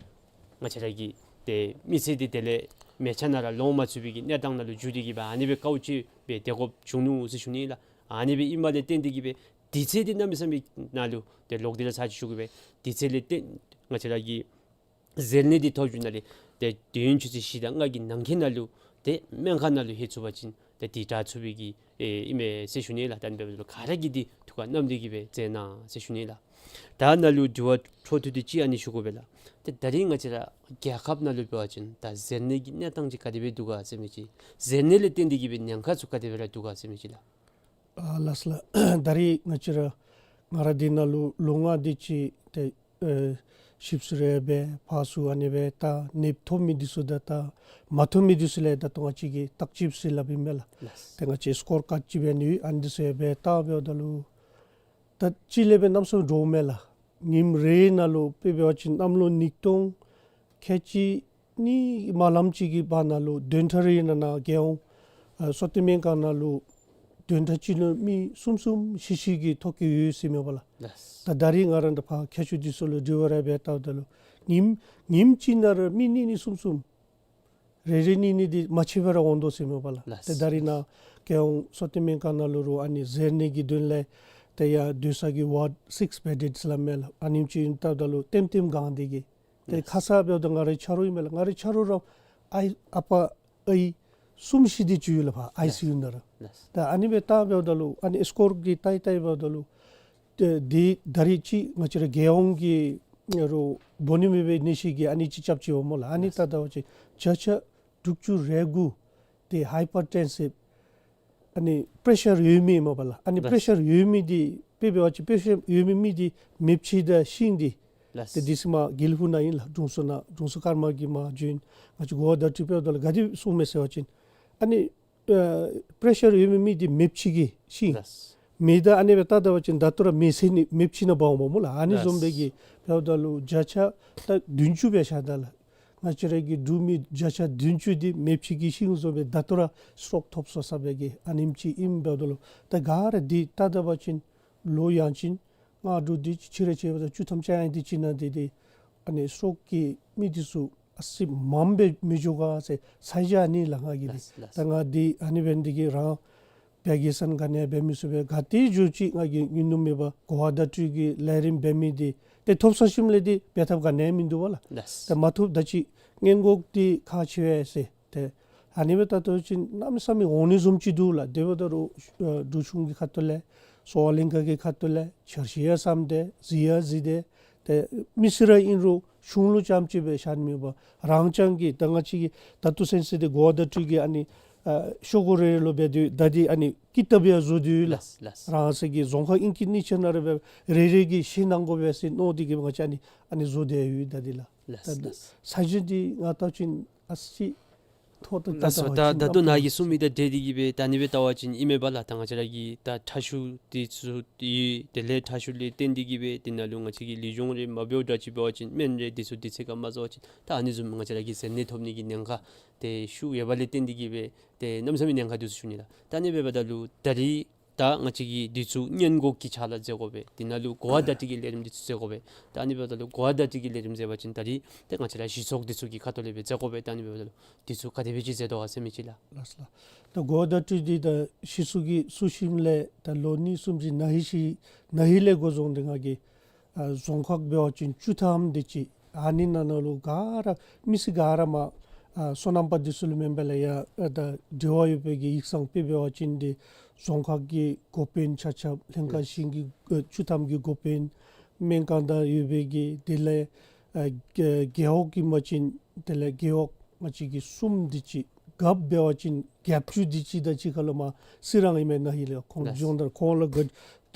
ང་བཅས་ར་གི་ཏེ་མི་ཚེ་འདི་དེ་ལས་མལ་ཆ་ནང་ར་ལོང་མ་ཚུགས་པའི་གི་གནས་སྟངས་ནང་ལུ་འགྱུར་ཏེ་གིས་སྦེ་ཨ་ནི་སྦེ་དཀའཝ་སྤྱད་སྦེ་སྡོད་དགོཔ་བྱུང་ནུག་ཟེར་ཞུ་ནི་ལགས། ཨ་ནི་སྦེ་ཨིནམ་ལས་བརྟེན་ཏེ་གིས་སྦེ་དུས་ཚོད་འདི་གནམ་མེད་ས་མེད་ནང་ལུ་ཏེ་ལོག་སྟེ་ར་ཚར་ཅིག་ཞུ་དགོ་པས། དུས་ཚོད་ལས་བརྟེན་ང་བཅས་ར་གི་གཟེར་ནད་འདི་ཐོབ་བྱུང་ནི་ལས་ཏེ་དུས་ཡུན་ཆུ་ཚོད་བཞི་དང་ལྔ་གི་ནང་འཁོད་ནང་ལུ་ཏེ་སྨན་ཁང་ནང་ལུ་ལྷོད་ཚུགས་པ་ཅིན་ཏེ་དེ་དྲག་ཚུགས་པའི་གི་ཨེ་ཨིན་མས་ཟེར་ཞུ་ནི་ལགས། ད་ཨ་ནི་འབདཝ་ད་ལུ་ག་ར་གིས་འདི་ཐུགས་ཁར་བསྣམས་ཏེ་གིས་སྦེ་མཛད་གནང་ཟེར་ཞུ་ནི་ལགས། ད་ནཱ་ལུ་དྲི་བ་འཕྲོ་མཐུད་དེ་ཅིག་ཨ་ནི་ཞུ་དགོ་པས་ལགས། ཏེ་ད་རིས་ང་བཅས་ར་རྒྱལ་ཁབ་ནང་ལུ་འབད་བ་ཅིན་ད་གཟེར་ནད་ཀྱི་གནས་སྟངས་ཅིག་ག་དེ་སྦེ་འདུག་ག་ཟེར་མི་ཅིག། གཟེར་ནད་ལས་བརྟེན་ཏེ་གིས་སྦེ་ཉེན་ཁ་ཚུ་ག་དེ་སྦེ་ར་འདུག་ག་ཟེར་མི་ཅིག་ལགས། ཨ་ལགས་སོ་ལགས། ད་རིས་ང་བཅས་ར་ང་ར་འདི་ནང་ལུ་ལོ་ལྔ་དེ་ཅིག་ཏེ་ཨེ་ཞིབ་འཚོལ་རེ་འབད་ཕར་ཚུར་ཨ་ནི་སྦེ་ད་ནདཔ་ཐོབ་མི་འདི་ཚུ་དང་ད་མ་ཐོབ་མི་འདི་ཚུ་ལས་ད་ལྟོ་ང་བཅས་ཀྱིས་བརྟག་དཔྱད་ཟེར་སླབ་ཨིན་མས་ལགས། ལགས། ཏེ་ང་བཅས་སི་ཀོར་ཀཱཌ་ཅིག་འབད་ནི་ཨ་ནི་འདི་ཚུ་ཡང་འབད་བལྟ་འབདཝ་ད་ལུ་ད་གཅིག་ལས་འབད་གནམ་མེད་ས་མེད་འདྲོག་མས་ལགས། ཉིནམ་རེ་ནང་ལུ་དཔེ་འབད་བ་ཅིན་གནམ་ལོ་ཉིས་སྟོང་ཁལ་གཅིག་གཉིས་མ་ལམ་ཅིག་གི་བར་ན་ལུ་བདུན་ཕྲག་རེ་ནང་ན་རྒྱལ་ཡོངས་ཨ་སོ་ཏེ་སྨན་ཁང་ནང་ལུ་བདུན་ཕྲག་གཅིག་ལུ་མི་གསུམ་གསུམ་བཞི་བཞི་གི་ཐོབ་ཀྱི་ཡོད་ཟེར་མས་པ་ལགས། ལགས། ད་ད་རིས་ང་ར་འདི་ཕར་མཁས་མཆོག་འདི་ཚུ་ལུ་དྲི་བ་རེ་འབད་བལྟཝ་ད་ལུ་ཉིནམ་ཉིནམ་གཅིག་ནང་ར་མི་གཉིས་གཉིས་གསུམ་གསུམ་རེ་རེ་གཉིས་གཉིས་འདི་མ་ཆད་པར་འོང་དོ་ཟེར་མས་པ་ལགས། ལགས། ཏེ་ད་རིས་ནཱ་རྒྱལ་ཡོངས་སོ་ཏེ་སྨན་ཁང་ནང་ལུ་རུང་ཨ་ནི་གཟེར་ནད་ཀྱི་དོན་ལས་ཏེ་ཡར་སྡོད་ས་གི་ཝརཌ་སིགསི་བེ་ཌེཌ་ཟེར་སླབ་མས་ལགས། ཨ་ནེམ་ཅིག་ཨིནམ་ད་ལྟོ་ལུ་ལྟེམ་ལྟེམ་གང་སྟེ་གིས་ཏེ་ལགས། ཁ་ཙ་འབདཝ་ད་ང་རའི་ཆ་རོགས་ཨིན་མས་ལགས། ང་རའི་ཆ་རོགས་ར་ཨའི་ཨ་པ་ཨའི་གསུམ་བཞི་དེ་ཅིག་ཡོད་ལགས་ཕར་ཨའི་སི་ཡུ་ནང་ར། ལགས། ད་ཨ་ནི་སྦེ་བལྟ་འབདཝ་ད་ལུ་ཨ་ནི་ཨེས་ཀོརཊ་གི་བལྟ་བལྟ་འབདཝ་ད་ལུ་ཏེ་འདི་ད་རིས་ཅིག་ང་བཅས་ར་རྒྱལ་ཡོངས་ཀྱི་རུང་འབོ་ནི་མེད་པའི་ནད་གཞི་གི་ཨ་ནི་ཅིག་རྐྱབ་ཅི་པ་སྨོ་ལགས། ཨ་ནི་ལགས། ད་ལྟ་བ་ཅིན་བརྒྱ་ཆ་དྲུག་ཅུ་རེ་དགུ་དེ་ཧའི་པར་ཊེན་སིབ་ཨ་ནི་པེ་རེ་ཤར་ཡོད་མི་སྨོ་པ་ལགས། ཨ་ནི་ལགས། པེ་རེ་ཤར་ཡོད་མི་འདི་དཔེ་འབད་བ་ཅིན་པེ་རེ་ཤར་ཡོད་མི་མི་འདི་མེདཔ་ཅིག་དང་ཤིང་འདི་ལགས། ཏེ་དུས་ཚོད་མར་དགེ་ལེགས་ཕུག་ནང་ཨིན་ལགས། དྲུང་འཚོ་ནང་དྲུང་འཚོ་ཀརྨ་གིས་མར་བྱོན་ང་བཅས་གོ་བ་བརྡ་སྤྲོད་འབདཝ་ད་ལུ་ག་དེ་གསུངས་མས་ཟེར་བ་ཅིན་ཨ་ནི་ཨ་པེ་རེ་ཤར་ཡོད་མི་མི་འདི་མེདཔ་ཅིག་གི་ཤིང་ལགས། མེད་ད་ཨ་ནི་སྦེ་བལྟ་ད་བ་ཅིན་ད་ལྟོ་ར་མེད་ཟེར་ནི་མེདཔ་ཅིག་ནང་འབག་འོང་པ་སྨོ་ལགས། ཨ་ནི་ལགས། བཟུམ་སྦེ་གི་འབདཝ་ད་ལུ་བརྒྱ་ཆ་ད་བདུན་ཅུ་སྦེ་བཞག་ད་ལགས། ང་བཅས་ར་གིས་བསྒྲུབ་མི་བརྒྱ་ཆ་བདུན་ཅུ་འདི་མེདཔ་ཅིག་གི་ཤིང་བཟུམ་སྦེ་ད་ལྟོ་ར་སི་ཊོག་ཐོབ་སོང་ས་སྦེ་གི་ཨ་ནེམ་ཅིག་ཨིནམ་འབདཝ་ད་ལུ་ད་ག་ར་འདི་བལྟ་ད་བ་ཅིན་ལོ་ཡང་ཅིན་ང་འདྲཝ་འདི་ཅིག་ཕྱི་རུ་ཅིག་འབདཝ་ད་བཅུ་ཐམ་ཅིག་ཡང་འདི་ཅིག་ནང་འདི་འདི་ཨ་ནི་སི་ཊོག་གི་མི་འདི་ཚུ་ཨ་ཙི་མངམ་སྦེ་མི་འགྱོ་ག་ཟེར་ས་ཡ་ཨ་ནི་ལགས་ང་གིས་འདི། ལགས་ལགས། ད་ང་འདི་ཨ་ནི་འབད་ནི་འདི་གིས་རང་བེ་གེ་སཱན་ག་ནི་འབད་མི་ཚུགས་པས། ག་ཏེ་འགྱོ་ཅིག་ང་གིས་ཉུང་ཉུང་མེད་པར་གོ་བ་བརྡ་སྤྲོད་ཀྱི་ལས་རིམ་འབད་མི་འདི་ཏེ་ཐོབ་སོང་ཞིནམ་ལས་འདི་འབད་ཐབས་ག་ནི་མིན་འདུག་པ་ལགས། ལགས། ད་མ་ཐོབ་ད་ཅིག་སྔོན་འགོག་འདི་ཁག་ཆེ་བས་ཟེར། ཏེ་ཨ་ནི་སྦེ་བལྟ་ད་བ་ཅིན་གནམ་མེད་ས་མེད་འོང་ནི་བཟུམ་ཅིག་འདུག་ལགས། དེ་འབདཝ་ད་རུང་ཨ་འབྲུག་གཞུང་གི་ཁ་ཐུག་ལས་གསོ་བ་གླིང་ག་གི་ཁ་ཐུག་ལས་འཆར་གཞི་ཡང་བརྩམས་ཏེ་གཟིགས་ཡང་གཟིགས་ཏེ་ཏེ་མི་སེར་ར་ཨིན་རུང་གཞུང་ལུ་རྐྱངམ་ཅིག་སྦེ་བཞག་ནི་མེད་པར་རང་རྐྱང་གིས་ད་ང་བཅས་ཀྱིས་ད་ལྟོ་ཚུན་ཚོད་འདི་གོ་བ་བརྡ་སྤྲོད་ཀྱི་ཨ་ནི་ཨ་ཤོག་གུ་རེ་རེ་ལུ་འབད་དེ་ད་འདི་ཨ་ནི་ཀི་ཏབ་ཡང་བཟོ་སྟེ་ཡོད་ལགས། ལགས་ལགས། རང་སོ་གི་རྫོང་ཁག་ཨིན་གྱི་ནི་ཆ་ནང་ར་འབད་རེ་རེ་གིས་ཤེས་གནང་དགོ་པས་ཟེར་མནོ་སྟེ་གིས་ང་བཅས་ཨ་ནི་ཨ་ནི་བཟོ་སྟེ་ཡོད་ད་འདི་ལགས། ལགས་ད་ལགས། ས་གཞི་འདི་ང་བལྟ་བ་ཅིན་ཨ་ཙི་ཐོག་ཏུ་ད་ལགས་སོ། ད་ད་ད་ལྟོ་ནཱ་གིས་གསུངས་མི་དང་འབྲེལ་ཏེ་གིས་སྦེ་ད་ཨ་ནི་སྦེ་བལྟ་བ་ཅིན་ཨིན་མས་པ་ལགས། ད་ང་བཅས་ར་གི་ད་ཁྲག་ཤུགས་འདི་ཚུ་ཡོད། དེ་ལས་ཁྲག་ཤུགས་ལས་བརྟེན་ཏེ་གིས་སྦེ་དེ་ནང་ལུ་ང་བཅས་ཀྱི་ལུས་སྦྱོང་རེ་མ་འབདཝ་འདྲ་ཅིག་འབད་བ་ཅིན་སྨན་རེ་འདི་ཚུ་དུས་ཚོད་ཁར་མ་བཟའ་བ་ཅིན་ད་ཨ་ནི་བཟུམ་ང་བཅས་ར་གི་གཟེར་ནད་ཐོབ་ནི་གི་ཉེན་ཁ་ཏེ་ཤུགས་ཡོད་པ་ལས་བརྟེན་ཏེ་གིས་སྦེ་ཏེ་གནམ་མེད་ས་མེད་ཉེན་ཁ་འདུག་ཟེར་ཞུ་ནི་ལགས། ད་ཨ་ནི་སྦེ་འབདཝ་ད་ལུ་ད་རིས་ད་ང་བཅས་ཀྱིས་འདི་ཚུ་སྔོན་འགོག་གི་ཕྱག་ལཱ་མཛད་དགོ་པས། དེ་ནང་ལུ་གོ་བ་བརྡ་སྤྲོད་ཀྱི་ལས་རིམ་འདི་ཚུ་མཛད་དགོ་པས། ད་ཨ་ནི་འབདཝ་ད་ལུ་གོ་བ་བརྡ་སྤྲོད་ཀྱི་ལས་རིམ་མཛད་པ་ཅིན་ད་རིས་ཏེ་ང་བཅས་ར་གཞི་ཚོགས་འདི་ཚུ་གི་ཁ་ཐུག་ལས་སྦེ་མཛད་དགོ་པས། ད་ཨ་ནི་འབདཝ་ད་ལུ་འདི་ཚུ་ག་དེ་སྦེ་ཅིག་མཛད་དོ་ག་ཟེར་མི་ཅིག་ལགས། ལགས་ལགས། ད་གོ་བ་བརྡ་སྤྲོད་འདི་ད་གཞི་ཚོགས་ཀྱིས་བཙུགས་ཞིནམ་ལས་ད་ལོ་གཉིས་གསུམ་ཅིག་ན་ཧིང་ཅིག་ན་ཧིང་ལས་འགོ་བཟུང་སྟེ་ང་གིས་ཨ་རྫོང་ཁག་འབད་བ་ཅིན་བཅུ་ཐམ་དེ་ཅིག་ཨ་ནི་ནང་ན་ལུ་ག་ར་མི་སེར་ག་ར་མར་ཨ་སོ་ནམ་པ་འདི་ཚུ་ལུ་མེན་པ་ལས་ཡང་ཨ་ད་འབྲེལ་བ་ཡོད་པའི་གི་ཡིག་ཚང་དཔེ་འབད་བ་ཅིན་འདི་རྫོང་ཁག་གི་འགོ་དཔོན་ཆ་ཁྱབ་ལྷན་ཁག་གཞན་གྱི་ཨ་བཅུ་ཐམ་གྱི་འགོ་དཔོན་སྨན་ཁང་དང་ཡོད་པའི་གི་དེ་ལས་ཨ་རྒེད་འོག་གི་མ་ཅིན་དེ་ལས་རྒེད་འོག་ང་བཅས་ཀྱི་གསུམ་དེ་ཅིག་རྒཔོ་འབད་བ་ཅིན་བརྒྱད་ཅུ་དེ་ཅིག་དང་གཅིག་ཁར་ལུ་མར་རྩི་རང་ཨིན་མས། ན་ཧིང་ལས་ཁོང་ལགས། སྦྱོང་བརྡར་ཁོང་ལུ་གོ་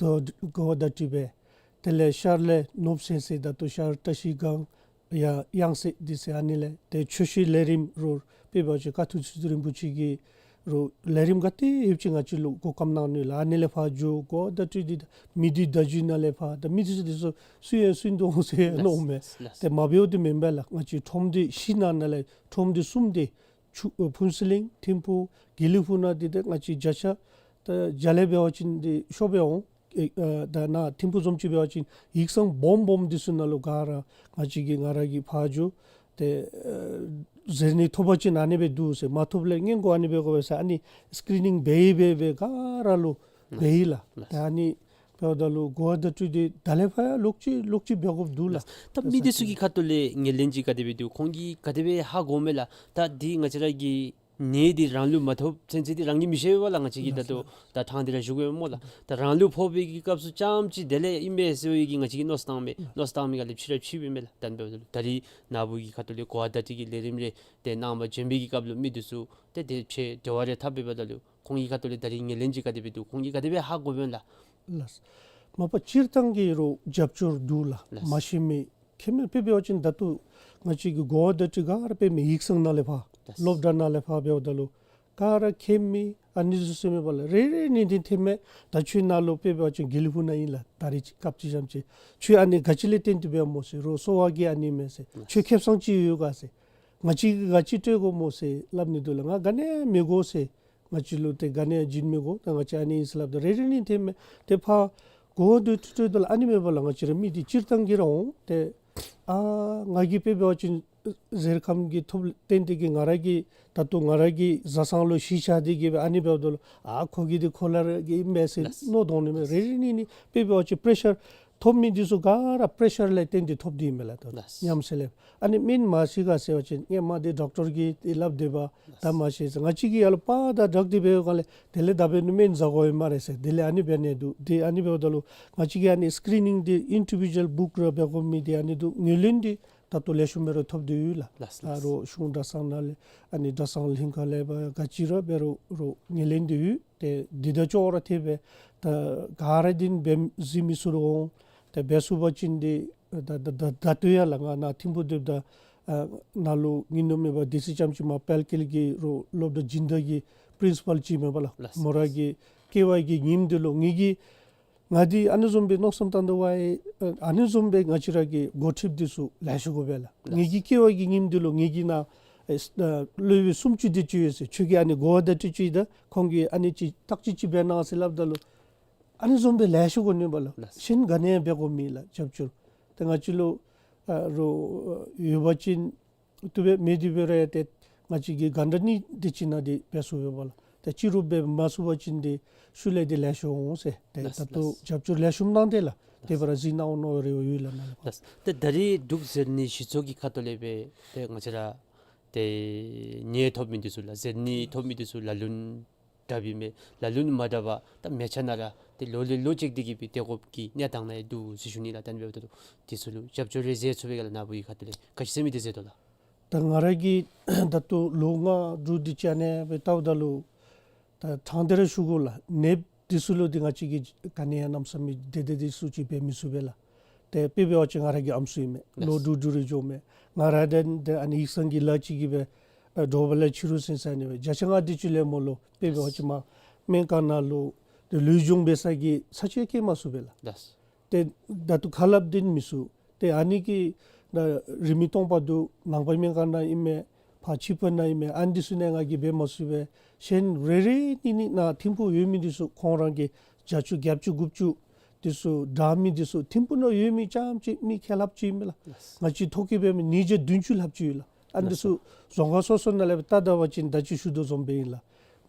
གོ་བ་བརྡ་སྤྲོད་འབད། དེ་ལས་ཤར་ལས་ནོར་བུ་སེང་སེ་ད་ལྟོ་ཤར་བཀྲ་ཤིས་སྒང་ཡ་གཡང་སེ་འདི་ཚུ་ཨ་ནི་ལས་ཏེ་ཆོས་སྲིད་ལས་རིམ་རུང་དཔེ་འབད་བ་ཅིན་བཀའ་ཐུབ་ཚུལ་ཁྲིམས་རིན་པོ་ཆེ་གི་ རོགས་ལས་རིམ་ག་ཏེ་ཡོདཔ་ཅིག་ང་བཅས་ལུ་གོ་སྐབས་གནང་ནུག་ལགས། ཨ་ནི་ལས་ཕར་འགྱོ་གོ་བརྡ་སྤྲོད་འདི་མི་སྡེ་བརྡ་བརྒྱུད་ནང་ལས་ཕར་ད་མི་སྡེ་ཚུ་འདི་ཚུ་སུ་ཡང་སུ་འདི་འོང་ཟེར་མནོཝ་མས། ལགས། ཏེ་མ་འབདཝ་འདི་མེན་པས་ལགས། ང་བཅས་ཁྲོམ་སྡེ་བཞི་ནང་ན་ལས་ཁྲོམ་སྡེ་གསུམ་འདི་ཆུ་ཨ་ཕུན་ཚོགས་གླིང་ཐིམ་ཕུག་དགེ་ལེགས་ཕུག་ནང་འདི་ཏེ་ང་བཅས་བརྒྱ་ཆ་ད་བརྒྱ་ལས་འབད་བ་ཅིན་འདི་ཤོར་སྦེ་འོང་། ཨེ་ཨ་ད་ནཱ་ཐིམ་ཕུག་བཟུམ་ཅིག་འབད་བ་ཅིན་ཡིག་ཚང་སྦོམ་སྦོམ་འདི་ཚུ་ནང་ལུ་ག་ར་ང་བཅས་ཀྱིས་ང་ར་གིས་ཕར་འགྱོ་སྟེ་ཨེ་ཟེར་ནི་ཐོབ་པ་ཅིན་ཨ་ནི་སྦེ་འདུག་ཟེར། མ་ཐོབ་ལས་སྔོན་འགོག་ཨ་ནི་འབད་དགོ་པས་ཟེར་ཨ་ནི་སི་ཀི་རི་ནིང་འབད་ཡི་འབད་འབད་ག་ར་ལུ་འབད་ཡི་ལགས། ལགས། ད་ཨ་ནི་འབདཝ་ད་ལུ་གོ་བརྡ་སྤྲོད་འདི་ད་ལས་ཕར་ཡང་ལོག་ཅི་ལོག་ཅི་འབད་དགོཔ་འདུག་ལགས། ལགས། ད་མི་སྡེ་ཚུ་གི་ཁ་ཐུག་ལས་ངོས་ལེན་ཅིག་ག་དེ་སྦེ་འདུག། ཁོང་གིས་ག་དེ་སྦེ་ཧ་གོཝ་མས་ལགས། ད་འདི་ང་བཅས་ར་གི་ནད་འདི་རང་ལུ་མ་ཐོབ་ཚུན་ཚོད་འདི་རང་གིས་མི་ཤེས་པས་ལགས། ང་བཅས་ཀྱིས་ད་ལྟོ་ད་ཕྲང་སྟེ་ར་ཞུ་དགོ་པས་སྨོ་ལགས། ད་རང་ལུ་ཕོག་པའི་གི་སྐབས་སུ་རྐྱངམ་ཅིག་དེ་ལས་ཨིན་པས་ཟེར་བའི་གི་ང་བཅས་ཀྱིས་མནོ་བསམ་བཏངམ་མས། མནོ་བསམ་བཏང་མི་ག་ལས་ཕྱི་ར་ཕྱི་སྦེ་མས་ལགས། ད་འབདཝ་ད་ལུ་ད་རིས་ནཱ་བུ་གི་ཁ་ཐུག་ལས་གོ་བརྡ་སྤྲོད་ཀྱི་ལས་རིམ་རེ་ཏེ་གནང་བ་བྱོན་པའི་གི་སྐབས་ལུ་མི་འདི་ཚུ་ཏེ་དེ་ཕྱེད་འབྲེལ་བ་རེ་འཐབ་པའི་བར་ན་ལུ་ཁོང་གི་ཁ་ཐུག་ལས་ད་རིས་ངོས་ལེན་ཅིག་ག་དེ་སྦེ་འདུག། ཁོང་གིས་ག་དེ་སྦེ་ཧ་གོ་བས་ལགས། ལགས། མ་པ་སྤྱིར་བཏང་གི་རོགས་རྒྱབ་སྐྱོར་འདུག་ལགས། ལགས། མ་ཤེས་མི་ཁྱད་མེད་དཔེ་འབད་བ་ཅིན་ད་ལྟོ་ང་བཅས་ཀྱི་གོ་བརྡ་སྤྲོད་ག་ར་དཔེ་མི་ཡིག་ཚང་ནང་ལས་ཕར་ལགས། སློབ་གྲྭ་ནང་ལས་ཕར་འབདཝ་ད་ལུ་ག་ར་མཁྱེན་མི་ཨ་ནི་ཚུ་ཟེར་མི་པ་ལགས། རེ་རེ་གཉིས་འདི་ཐོན་མས། ད་ཁྱོད་ནཱ་ལུ་དཔེ་འབད་བ་ཅིན་དགེ་ལེགས་ཕུག་ནང་ཨིན་ལགས། ད་རིས་ཅིག་སྐབས་ཅིག་ཙམ་ཅིག་ཁྱོད་ཨ་ནི་ག་ཅི་ལས་བརྟེན་ཏེ་འབདཝ་སྨོ་ཟེར། རོགས་གསོ་བ་གི་ཨ་ནི་མས་ཟེར། ལགས། ཁྱོད་ཁེ་སང་ཅིག་ཡོད་ག་ཟེར། ང་བཅས་ཀྱིས་ག་ཅི་སྤྲོད་དགོ་སྨོ་ཟེར་སླབ་ནི་འདུག་ལགས། ང་ག་ནི་ཡང་མི་དགོ་ཟེར། ང་བཅས་ལུ་ཏེ་ག་ནི་ཡང་བྱིན་མི་དགོ། ད་ང་བཅས་ཨ་ནི་ཨིན་ཟེར་སླབ་ད་རེ་རེ་གཉིས་ཐོན་མས། ཏེ་ཕར་གོ་བརྡ་སྤྲོད་སྤྲོད་དོ་ལགས། ཨ་ནི་མེན་པ་ལགས། ང་བཅས་ར་མི་འདི་སྤྱིར་བཏང་གི་ར་འོང་། ཏེ་ཨ་ང་གིས་དཔེ་འབད་བ་ཅིན་གཟེར་ཁམས་ཀྱི་ཐོབ་བརྟེན་ཏེ་གིས་ང་ར་གི་ད་ལྟོ་ང་ར་གི་བཟའ་ཚང་ལུ་གཞི་བཞག་སྟེ་གིས་སྦེ་ཨ་ནི་འབདཝ་ད་ལུ་ཨ་ཁོ་གི་འདི་ཁོ་ལ་ར་གི་ཨིན་མས་ཟེར་ལགས། མནོ་དོ་ནི་མས། རེ་རེ་གཉིས་གཉིས་དཔེ་འབད་བ་ཅིན་པེ་རེ་ཤར་ཐོབ་མི་འདི་ཚུ་ག་ར་པེ་རེ་ཤར་ལས་བརྟེན་ཏེ་ཐོབ་སྟེ་ཨིན་མས་ལགས། ད་ལགས། ཉམས་སུ་ལེན། ཨ་ནི་སྨན་མ་ཤེས་ག་ཟེར་བ་ཅིན་སྔོན་མ་འདི་ཌོག་ཊར་གྱིས་འདི་སླབ་སྡོད་པ། ད་མ་ཤེས་ཟེར། ང་བཅས་ཀྱིས་ཡར་ལུ་པར་དང་སྦྲགས་ཏེ་འབད་བའི་སྒང་ལས་དེ་ལས་ད་འབད་ནི་སྨན་ཟ་དགོ་པས་སྨ་རེ་ཟེར། དེ་ལས་ཨ་ནི་འབད་ནི་འདུག། ཏེ་ཨ་ནི་འབདཝ་ད་ལུ་ང་བཅས་ཀྱིས་ཨ་ནི་སི་ཀི་རི་ནིང་འདི་ཨིན་ཌི་བི་ཌུ་ཨལ་བུཀ་ར་འབད་དགོ་མི་འདི་ཨ་ནི་འདུག། ངོས་ལེན་འདི་ད་ལྟོ་ལེགས་ཤོམ་སྦེ་ར་ཐོབ་སྟེ་ཡོད་ལགས། ལགས། ལགས། ཨ་རོགས་གཞུང་གྲྭ་ཚང་ནང་ལས་ཨ་ནི་གྲྭ་ཚང་ལྷན་ཁག་ལས་འབད་ག་ཅི་ར་འབད་རུང་རོགས་ངོས་ལེན་འདི་ཡོད། ཏེ་འདི་དང་ཅོག་ར་འཐདཔ་སྦེ་ད་ག་ར་འདི་འབད་གཟིགས་མི་ཚུ་ར་འོང་། ཏེ་འབད་ཚུགས་པ་ཅིན་འདི་ད་ད་ད་ད་ལྟོ་ཡང་ལགས་ང་ནཱ་ཐིམ་ཕུག་སྡོདཔ་ད་ཨ་ནཱ་ལུ་ཉིན་དུ་མེད་པར་དུས་ཅི་ཙམ་ཅིག་མར་དཔལ་སྐྱིད་ཀྱི་རོགས་སློབ་གྲྭ་སྦྱིན་བདག་གི་པིརིན་སི་པཱལ་ཅིག་མས་པ་ལགས། ལགས། མོ་ར་གི་སྐྱེ་བ་གི་ཉིནམ་འདི་ལུ་ངེ་གི་ང་འདི་ཨ་ནི་བཟུམ་སྦེ་མནོ་བསམ་བཏང་དོ་བ་ཨེ་ཨ་ནི་བཟུམ་སྦེ་ང་བཅས་ར་གི་འགོ་ཁྲིདཔ་འདི་ཚུ་ལེ་ཤ་དགོ་པས་ལགས། ལགས། ངེ་གི་སྐྱེ་བ་གི་ཉིནམ་འདི་ལུ་ངེ་གི་ནང་ཨེ་ཨ་སློབ་དཔོན་སུམ་ཅུ་དེ་ཅིག་ཡོད་ཟེར། ཁྱོད་ཀྱིས་ཨ་ནི་གོ་བརྡ་སྤྲོད་ཅིག་ད་ཁོང་གིས་ཨ་ནི་ཅིག་བརྟག་དཔྱད་ཅིག་འབད་གནང་ཟེར་སླབ་ད་ལུ་ཨ་ནི་བཟུམ་སྦེ་ལེ་ཤ་དགོ་ནི་པ་ལགས། ལགས། གཞན་ག་ནི་ཡང་འབད་དགོ་མེད་ལགས། རྒྱབ་སྐྱོར་ཏེ་ང་བཅས་ལུ་ཨ་རོགས་ཡོད་པ་ཅིན་བཏུབ་པས། མེད་དེ་འབད་རུང་ཡང་ཏེ་ང་བཅས་ཀྱིས་ག་འདྲ་ནི་དེ་ཅིག་ནང་འདི་འབད་ཚུགས་པས་པ་ལགས། ཏེ་སྤྱི་རུ་འབད་མ་ཚུགས་པ་ཅིན་འདི་ཤུལ་ལས་འདི་ལེ་ཤ་འོང་ཟེར། ཏེ་ལགས། ད་ལྟོ་ལགས། རྒྱབ་སྐྱོར་ལེགས་ཤོམ་གནང་སྟེ་ལགས། ཏེ་ལགས། བར་གཟིགས་གནང་འོང་མནོ་རེ་བ་ཡོད་ལགས་ནཱ་ལུ། ལགས། ཏེ་ད་རིས་འབྲུག་ཟེར་ནི་གཞི་ཚོགས་ཀྱི་ཁ་ཐུག་ལས་སྦེ་ཏེ་ང་བཅས་ར་ཏེ་ནད་ཐོབ་མི་འདི་ཚུ་ལགས་ཟེར་ནི་ཐོབ་མི་འདི་ཚུ་ལ་ལུ་དྲགཔ་ཨིན་མས། ལ་ལུ་མ་དྲག་པར་ད་མལ་ཆ་ནང་ར་ཏེ་ལོ་ལས་ལོ་ཅིག་འདི་གིས་སྦེ་སྡོད་དགོཔ་གི་གནས་སྟངས་ནང་ཡང་འདུག་ཟེར་ཞུ་ནི་ལགས། ད་ཨ་ནི་འབདཝ་ད་ལུ་འདི་ཚུ་ལུ་རྒྱབ་སྐྱོར་རེ་མཛད་ཚུགས་པས་ག་ལགས། ནཱ་བུ་གི་ཁ་ཐུག་ལས་ག་ཅི་ཟེར་མི་འདི་མཛད་དོ་ལགས། ད་ང་ར་གིས་ད་ལྟོ་ལོ་ལྔ་དྲུག་འདི་ཅིག་ཨ་ནེ་སྦེ་བལྟཝ་ད་ལུ་ད་ཕྲང་སྟེ་ར་ཞུ་དགོ་ལགས། ནདཔ་འདི་ཚུ་ལུ་འདི་ང་བཅས་ཀྱིས་ག་ནི་ཡང་གནམ་མེད་ས་མེད་དེ་དེ་འདི་ཚུ་ཅིག་འབད་མི་ཚུགས་པས་ལགས། ཏེ་དཔེ་འབད་བ་ཅིན་ང་ར་གི་ཨམ་སྲུ་ཨིན་མས། ལོ་དྲུག་དྲུག་རེ་འགྱོཝ་མས། ང་ར་འདི་ཏེ་ཨ་ནི་ཡིག་ཚང་གི་ལཱ་ཅིག་གིས་སྦེ་ཨ་དྲོ་པ་ལས་ཕྱི་རུ་ཚུན་ཚོད་ཨ་ནི་སྦེ་བརྒྱ་ཆ་ལྔ་དེ་ཅིག་ལས་མ་ལུས་དཔེ་འབད་བ་ཅིན་མར་སྨན་ཁང་ནང་ལུ་ཏེ་ལུས་སྦྱོང་འབད་ས་གི་ས་ཆ་བཀལ་མ་ཚུགས་པས་ལགས། ལགས། ཏེ་ད་ལྟོ་ཁ་སླབ་འདི་མི་ཚུགས། ཏེ་ཨ་ནི་གི་ད་རིན་མེད་སྟོང་པ་འདུག། ནང་པའི་སྨན་ཁང་ནང་ཨིན་མས། ཕར་ཕྱི་པ་ནང་ཨིན་མས། ཨ་ནི་འདི་ཚུ་ནང་ང་གིས་འབད་མ་ཚུགས་པས། གཞན་རེ་རེ་གཉིས་གཉིས་ནཱ་ཐིམ་ཕུག་ཡོད་མི་འདི་ཚུ་ཁོང་ར་གི་བརྒྱད་ཅུ་བརྒྱད་ཅུ་དགུ་བཅུ་འདི་ཚུ་དྲག་མི་འདི་ཚུ་ཐིམ་ཕུག་ནང་ཡོད་མི་རྐྱངམ་ཅིག་མི་ཁེ་ལྷགཔ་ཅིག་ཨིན་མས་ལགས། ལགས། ང་བཅས་ཐོ་བཀོད་འབད་མི་ཉིས་བརྒྱ་བདུན་ཅུ་ལྷགཔ་ཅིག་ཡོད་ལགས། ཨ་ནི་འདི་ཚུ་ལགས་སོ། རྫོང་ཁག་སོ་སོ་ནང་ལས་སྦེ་བལྟ་ད་པ་ཅིན་ད་ཅི་ཞུ་དོ་བཟུམ་སྦེ་ཨིན་ལགས།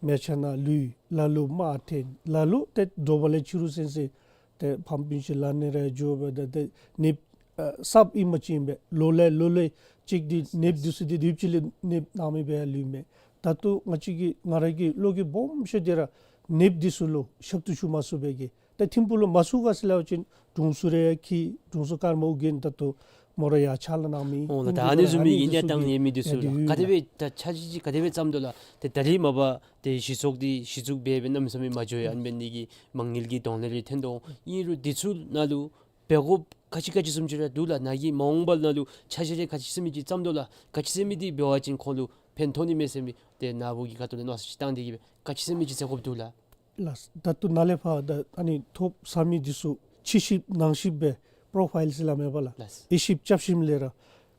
མལ་ཆ་ནང་ལུས། ལ་ལུ་དམར་འཐེན། ལ་ལུ་ཏེ་དྲོ་པ་ལས་ཕྱི་རུ་ཚུན་ཚོད་ཏེ་ཕམ་སྤུན་ཆ་ལག་ནང་ར་འགྱོ་སྦེ་ད་ཏེ་ནདཔ་ཨ་གསརཔ་ཨིན་པ་ཅིན་སྦེ་ལོ་ལས་ལོ་ལས་ཅིག་འདི་ནདཔ་འདི་ཚུ་འདི་ཡུདཔ་ཅིག་ལས་ནདཔ་ནང་མི་སྦེ་ལུས་མས། ད་ལྟོ་ང་བཅས་ཀྱི་ང་ར་གི་བློ་འགྱོད་སྦོམ་ཤོས་འདི་ར་ནདཔ་འདི་ཚུ་ལུ་ཞབས་ཏོག་ཞུ་མ་ཚུགས་པའི་གི། ཏེ་ཐིམ་ཕུག་ལུ་མ་ཚུགས་ག་ཟེར་སླབ་པ་ཅིན་དྲུང་འཚོ་རེ་ཡང་འཁྱིད། དྲུང་འཚོ་ཀརྨ་ཨོ་རྒྱན་ད་ལྟོ་མོ་ར་ཡར་ཕྱག་ལཱ་གནང་མི་ཨིན། འོང་ལགས། ད་ཨ་ནི་བཟུམ་མའི་གི་གནས་སྟངས་ཡོད་མི་འདི་ཚུ་ལགས། ག་དེ་སྦེ་ད་འཆར་གཞི་ཅིག་ག་དེ་སྦེ་བརྩམ་དོ་ལགས། ཏེ་ད་རིས་མ་པ་ཏེ་གཞི་ཚོགས་འདི་གཞི་བཙུགས་འབད་འབད་གནམ་མེད་ས་མེད་མ་འགྱོ་ཡང་ཨ་ནི་འབད་ནི་གི་མ་དངུལ་གྱི་གདོང་ལེན་རེ་ཐོན་དོ། ཨིན་རུང་འདི་ཚུ་ནང་ལུ་འབད་དགོཔ་ག་ཅི་ག་ཅི་བཟུམ་ཅིག་ར་འདུག་ལགས། ནཱ་གིས་མ་འོངས་པ་ནང་ལུ་འཆར་གཞི་རེ་ག་ཅི་ཟེར་མི་ཅིག་བརྩམ་དོ་ལགས། ག་ཅི་ཟེར་མི་འདི་འབད་བ་ཅིན་ཁོང་ལུ་ ཕན་ཐོགས་ནི་མས་ཟེར་མི་ཏེ་ནཱ་བུ་གི་ཁ་ཐུག་ལས་མནོ་བསམ་ཅིག་བཏང་སྟེ་གི་སྦེ་ག་ཅི་ཟེར་མི་ཅིག་ཟེར་དགོཔ་འདུག་ལགས། ལགས། ད་ལྟོ་ནཱ་ལས་ཕར་ད་ཨ་ནི་ཐོབ་ཚར་མི་འདི་ཚུ་ཕྱི་ཞིབ་ནང་ཞིབ་སྦེ་པོརོ་ཕའིལ་ཟེར་སླབ་མས་པ་ལགས། ལགས། དབྱེ་ཞིབ་རྐྱབ་ཞིནམ་ལས་ར་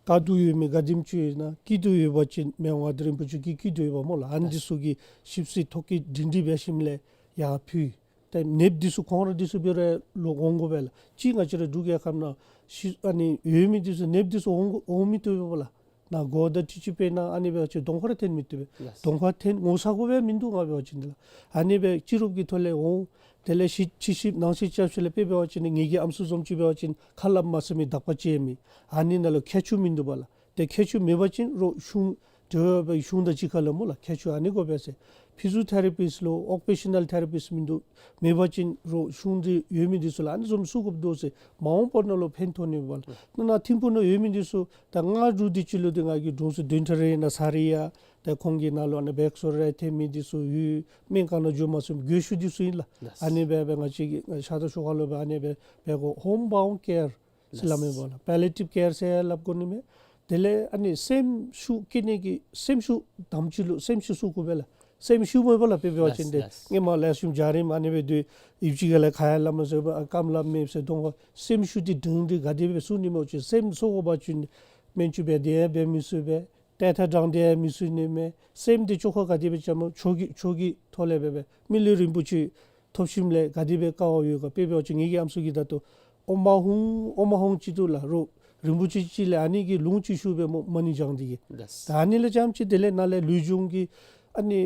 ག་ཏེ་ཡོད་མི་ག་དེམ་ཅིག་ཡོད་ན་སྐྱིད་སྡུག་ཡོད་པ་ཅིན་མི་དབང་མངའ་བདག་རིན་པོ་ཆེ་གི་སྐྱིད་སྡུག་ཡོདཔ་སྨོ་ལགས། ཨ་ནི་འདི་ཚུ་གི་ཞིབ་འཚོལ་ཐོ་བཀོད་སྒྲིང་སྒྲི་འབད་ཞིནམ་ལས་ཡར་ཕུལ། ཏེ་ནདཔ་འདི་ཚུ་ཁོང་ར་འདི་ཚུ་འབད་རུང་ལོག་འོང་དགོ་པས་ལགས། གཅིག་ང་བཅས་ར་འབྲུག་རྒྱལ་ཁབ་ནང་ཤི་ཨ་ནི་ཡོད་མི་འདི་ཚུ་ནདཔ་འདི་ཚུ་འོང་དགོ་འོང་མི་བཏུབ་པས་པ་ལགས། ནཱ་དགོ་དང་ཏི་ཅི་པེ་ནང་ཨ་ནི་འབད་བ་ཅིན་གདོང་ཁར་ཐོན་མི་བཏུབ་པས། ལགས། གདོང་ཁར་ཐོན་ངོ་ཚ་དགོ་པས་མིན་འདུག། ང་འབད་བ་ཅིན་འདི་ལགས། ཨ་ནི་སྦེ་སྤྱི་རོགས་ཀྱི་ཐོག་ལས་འོང་། དེ་ལས་ཕྱི་ཕྱི་ཞིབ་ནང་ཞིབ་རྐྱབ་ཞིནམ་ལས་དཔེ་འབད་བ་ཅིན་ངེ་གི་ཨམ་སྲུ་བཟུམ་ཅིག་འབད་བ་ཅིན་ཁ་སླབ་མ་ཚུགས་མི་དག་པ་ཅིག་ཡོད་མི་ཨ་ནི་ནང་ལུ་ཁྱད་ཆོས་མིན་འདུག་པ་ལགས། ཏེ་ཁྱད་ཆོས་མེད་པ་ཅིན་རོགས་གཞུང་འབྲེལ་བ་འབད་གཞུང་དང་གཅིག་ཁར་ལུ་སྨོ་ལགས་ཁྱད་ཆོས་ཨ་ནི་དགོ་པས་ཟེར། ཕི་ཟི་ཡོ་ཐེ་ར་པིསཊ་ལོ་ཨོ་ཀུ་པེ་ཤ་ནཱལ་ཐེ་ར་པིསཊ་མིན་འདུག། མེད་པ་ཅིན་རོགས་གཞུང་འདི་ཡོད་མི་འདི་ཚུ་ལུ་ཨ་ནི་བཟུམ་བཙུགས་དགོཔ་འདུག་ཟེར་མ་འོངས་པ་ནང་ལུ་ཕན་ཐོགས་ནི་པ་ལགས། ནཱ་ཐིམ་ཕུ་ནང་ཡོད་མི་འདི་ཚུ་ད་ང་འབྲུག་འདི་ཅིག་ལུ་འདི་ང་གིས་དྲུང་འཚོ་བདུན་ཕྲག་རེ་ནང་ཚར་རེ་ཡང་ཏེ་ཁོང་གི་ནང་ལུ་ཨ་ནི་བེག་སོར་རེ་ཐོན་མི་འདི་ཚུ་ཡོད། སྨན་ཁང་ནང་འགྱོ་མ་ཚུགས་མི་དགོས་ཤུགས་འདི་ཚུ་ཨིན་ལགས། ལགས། ཨ་ནི་སྦེ་སྦེ་ང་བཅས་ཀྱིས་ཤར་དང་ཤར་ཁ་ལུ་སྦེ་ཨ་ནི་སྦེ་སྦེ་གོ་ཧོམ་བའུནཌ་ཀེར་ཟེར་སླབ་མས་པ་ལགས། པེ་ལི་ཡེ་ཊིབ་ཀེར་ཟེར་སླབ་དགོ་ནི་མས། དེ་ལས་ཨ་ནི་སེམས་ཤུགས་བསྐྱེད་ནི་གི་སེམས་ཤུགས་དམ་ཅིག་ལུ་སེམས་ཤུགས་བཙུགས་དགོ་པས་ལགས། སེམས་ཤུགས་མེད་པ་ལགས་དཔེ་འབད་བ་ཅིན་ཏེ་ལགས། སྔོན་མ་ལེགས་ཤོམ་འཇའ་རིསམོ་ཨ་ནི་སྦེ་སྡོད་ཡིབ་ཅིག་ག་ལས་ཁ་ཡང་སླབ་མ་ཚུགས་པར་རྐངམ་ལགཔ་མེདཔ་ཟེར་དོ་ཁ། སེམས་ཤུགས་འདི་སྒྲིང་སྒྲི་ག་དེ་སྦེ་བཙུགས་ནི་སྨོ་ཅིག་སེམས་གསོ་དགོ་པ་ཅིན་སྨན་བཅོས་འབད་དེ་ཡང་འབད་མི་ཚུགས་པས། ཏེ་ཐ་དྲང་དེ་མི་ཚུགས་ནི་མས། སེམས་འདི་བཅོས་ཁ་ག་དེ་སྦེ་རྐྱབ་སྨོ། ཆོས་ཀྱི་ཆོས་ཀྱི་ཐོག་ལས་འབད་འབད་མི་ལུས་རིན་པོ་ཆེ་ཐོབ་ཞིནམ་ལས་ག་དེ་སྦེ་དཀའ་བ་ཡོད་ག། དཔེ་འབད་བ་ཅིན་ངེ་གི་ཨམ་སྲུ་གིས་ད་ལྟོ་ཨོ་མ་ཧུང་ཨོ་མ་ཧུང་ཅིག་འདུག་ལགས། རོགས་རིན་པོ་ཆེ་ཅིག་ལས་ཨ་ནི་གི་ལུང་ཅིག་ཞུ་སྦེ་སྨོ་མ་ཎི་བགྱང་སྟེ་གི། ལགས། ད་ཨ་ནི་ལས་རྐྱངམ་ཅིག་དེ་ལས་ནཱ་ལས་ལུས་སྦྱོང་གི་ཨ་ནི་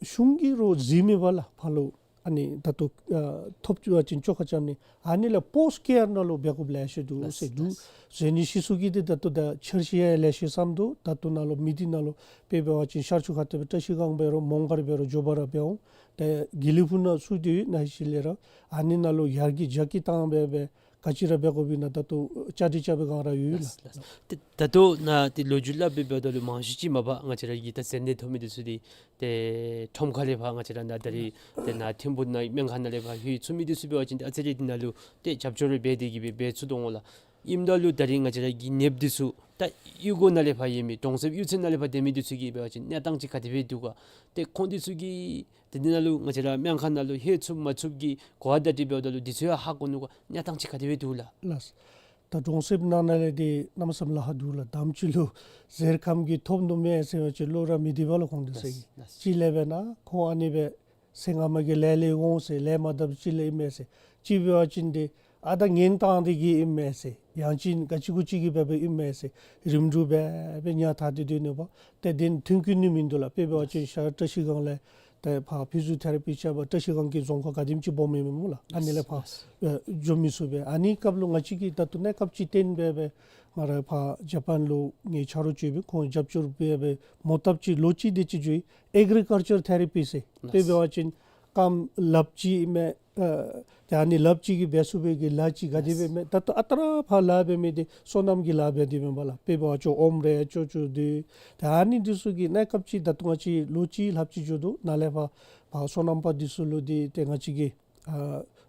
གཞུང་གིས་རོགས་གཟིགས་མི་པ་ལགས་ཕར་ལུ། ཨ་ནི་ད་ལྟོ་ཨ་ཐོབ་བཅུག་པ་ཅིན་བཅོས་ཁ་རྐྱབ་ནི། ཨ་ནི་ལས་པོསཊ་ཀེར་ནང་ལུ་འབད་དགོཔ་ལེ་ཤ་འདུག་ཟེར་འདུག། ཟེར་ནི་ཤེས་སོང་གི། ཏེ་ད་ལྟོ་ད་འཆར་གཞི་ཡང་ལེ་ཤ་བརྩམས་འདུག། ད་ལྟོ་ནཱ་ལུ་མི་སྡེ་ནང་ལུ་དཔེ་འབད་བ་ཅིན་ཤར་ཕྱོགས་ཁ་ཐུག་སྦེ་བཀྲིས་སྒང་འབད་རུང་མོང་སྒར་འབད་རུང་འབྱོག་པ་ར་འབད་འོང་། ཏེ་དགེ་ལེགས་ཕུག་ནང་ཚུ་འདི་ཡོད། ནཱ་ཧི་ཤི་ལས་ར་ཨ་ནི་ནང་ལུ་ཡར་རྒྱས་རྒྱ་སྐྱེད་བཏང་སྦེ་སྦེ་ག་ཅི་ར་འབད་དགོཔ་ཨིན་ན་ད་ལྟོ་བཅའ་སྒྲིག་རྐྱབ་པའི་སྒང་ར་ཡོད་ལགས། ལགས། ལགས། ཏེ་ད་ལྟོ་ནཱ་ཏེ་ལོ་རྒྱུས་སླབ་སྦེ་འབདཝ་ད་ལུ་མང་ཤོས་ཅིག་མ་པ་ང་བཅས་ར་གི་ད་མཛེ་ནད་ཐོབ་མི་འདི་ཚུ་འདི་ཏེ་ཁྲོམ་ཁ་ལས་ཕར་ང་བཅས་ར་ནཱ་ད་རིས་ཏེ་ནཱ་ཐིམ་ཕུ་ནང་སྨན་ཁང་ནང་ལས་ཕར་ལྷོད་ཚུགས་མི་འདི་ཚུ་འབད་བ་ཅིན་ཏེ་ཨ་ཙི་རེ་འདི་ནང་ལུ་ཏེ་རྒྱབ་སྐྱོར་རེ་འབད་དེ་གི་སྦེ་འབད་ཚུགས་དོ་འོང་ལགས། ཨིནམ་ད་ལུ་ད་རིས་ང་བཅས་ར་གི་ནདཔ་འདི་ཚུ་ད་གཡུས་སྒོ་ནང་ལས་ཕར་ཡོད་མི་གྲོང་གསེབ་གཡུས་ཚན་ནང་ལས་ཕར་སྡོད་མི་འདི་ཚུ་གི་འབད་བ་ཅིན་གནས་སྟངས་ཅིག་ག་དེ་སྦེ་འདུག་ག། ཏེ་ཁོང་འདི་ཚུ་གིས་ཏེ་འདི་ནང་ལུ་ང་བཅས་ར་སྨན་ཁང་ནང་ལུ་ལྷོད་ཚུགས་མ་ཚུགས་ཀྱི་གོ་བ་བརྡ་སྤྲོད་འབདཝ་ད་ལུ་འདི་ཚུ་ཡང་ཧ་གོ་ནུག་ག། གནས་སྟངས་ཅིག་ག་དེ་སྦེ་འདུག་ལགས། ལགས། ད་གྲོང་གསེབ་ནང་ན་ལས་འདི་གནམ་མེད་ས་མེད་ལཱ་ཁག་འདུག་ལགས། དང་པ་ཅིག་ལུ་གཟེར་ཁམས་ཀྱིས་ཐོབ་ནུག་མེད་ཟེར་བ་ཅིན་བློ་ར་མི་བདེ་བས་ལགས་ཁོང་འདི་ཚུ་གིས། ལགས། ལགས། ཅིག་ལས་འབད་ན་ཁོང་ཨ་ནི་སྦེ་ཟེར་ང་མ་གི་ལས་ལས་འོང་ཟེར་ལས་མ་བཏབ་ཅིག་ལས་ཨིན་མས་ཟེར། ཅིག་འབད་བ་ཅིན་འདི་ཨ་ད་ངན་བཏང་སྟེ་གི་ཨིན་མས་ཟེར། ཡང་ཅིན་ག་ཅི་གུ་ཅིག་གིས་འབད་འབད་ཨིན་མས་ཟེར། རིམ་གྲོ་འབད་འབད་ཉལ་ཐ་དེ་སྡོད་ནུག་པ། ཏེ་དེ་ནི་ཐོན་སྐྱེད་ནི་མིན་འདུག་ལགས། དཔེ་འབད་བ་ཅིན་ཤར་བཀྲིས་སྒང་ལས་ཏེ་ཕར་ཕི་ཟི་ཡོ་ཐེ་ར་པི་རྐྱབ་པར་བཀྲིས་སྒང་གི་རྫོང་ཁག་ག་དེམ་ཅིག་སྦོམ་ཨིན་མས་སྨོ་ལགས། ཨ་ནི་ལས་ཕར་ལགས། ཨེ་འགྱོ་མི་ཚུགས་པས། ཨ་ནི་སྐབས་ལུ་ང་བཅས་ཀྱིས་ད་ལྟོ་གནས་སྐབས་ཅིག་བརྟེན་འབད་འབད་ང་ར་ཕར་ཇ་པཱན་ལུ་ངེའི་ཆ་རོགས་ཅིག་ཡོད་པས། ཁོང་རྒྱབ་སྐྱོར་འབད་འབད་མོ་བཏབ་ཅིག་ལོ་གཅིག་དེ་ཅིག་འགྱོ་ཡི། ཨེག་རི་ཀཱལ་ཅར་ཐེ་ར་པི་ཟེར། ལགས། དཔེ་འབད་བ་ཅིན་རྐངམ་ལགཔ་ཅིག་མེད། ཨ་ཏེ་ཨ་ནི་ལགཔ་ཅིག་གིས་འབད་ཚུགས་པའི་གི་ལཱ་ཅིག་ག་དེ་སྦེ་མེད། ད་ལྟོ་ཨ་རྟག་ར་ཕར་ལཱ་འབད་མི་འདི་སོ་ནམ་གྱི་ལཱ་འབད་དེ་མེན་པ་ལགས། དཔེ་འབད་བ་ཅིན་ཨོམ་རེ་ཅོག་ཅོག་འདི། ད་ཨ་ནི་འདི་ཚུ་གི་གནས་སྐབས་ཅིག་ད་ལྟོ་ང་བཅས་ལོ་གཅིག་ལྷགཔ་ཅིག་འགྱོ་དོ། ནཱ་ལས་ཕར་ཕར་སོ་ནམ་པ་འདི་ཚུ་ལུ་འདི་ཏེ་ང་བཅས་ཀྱིས་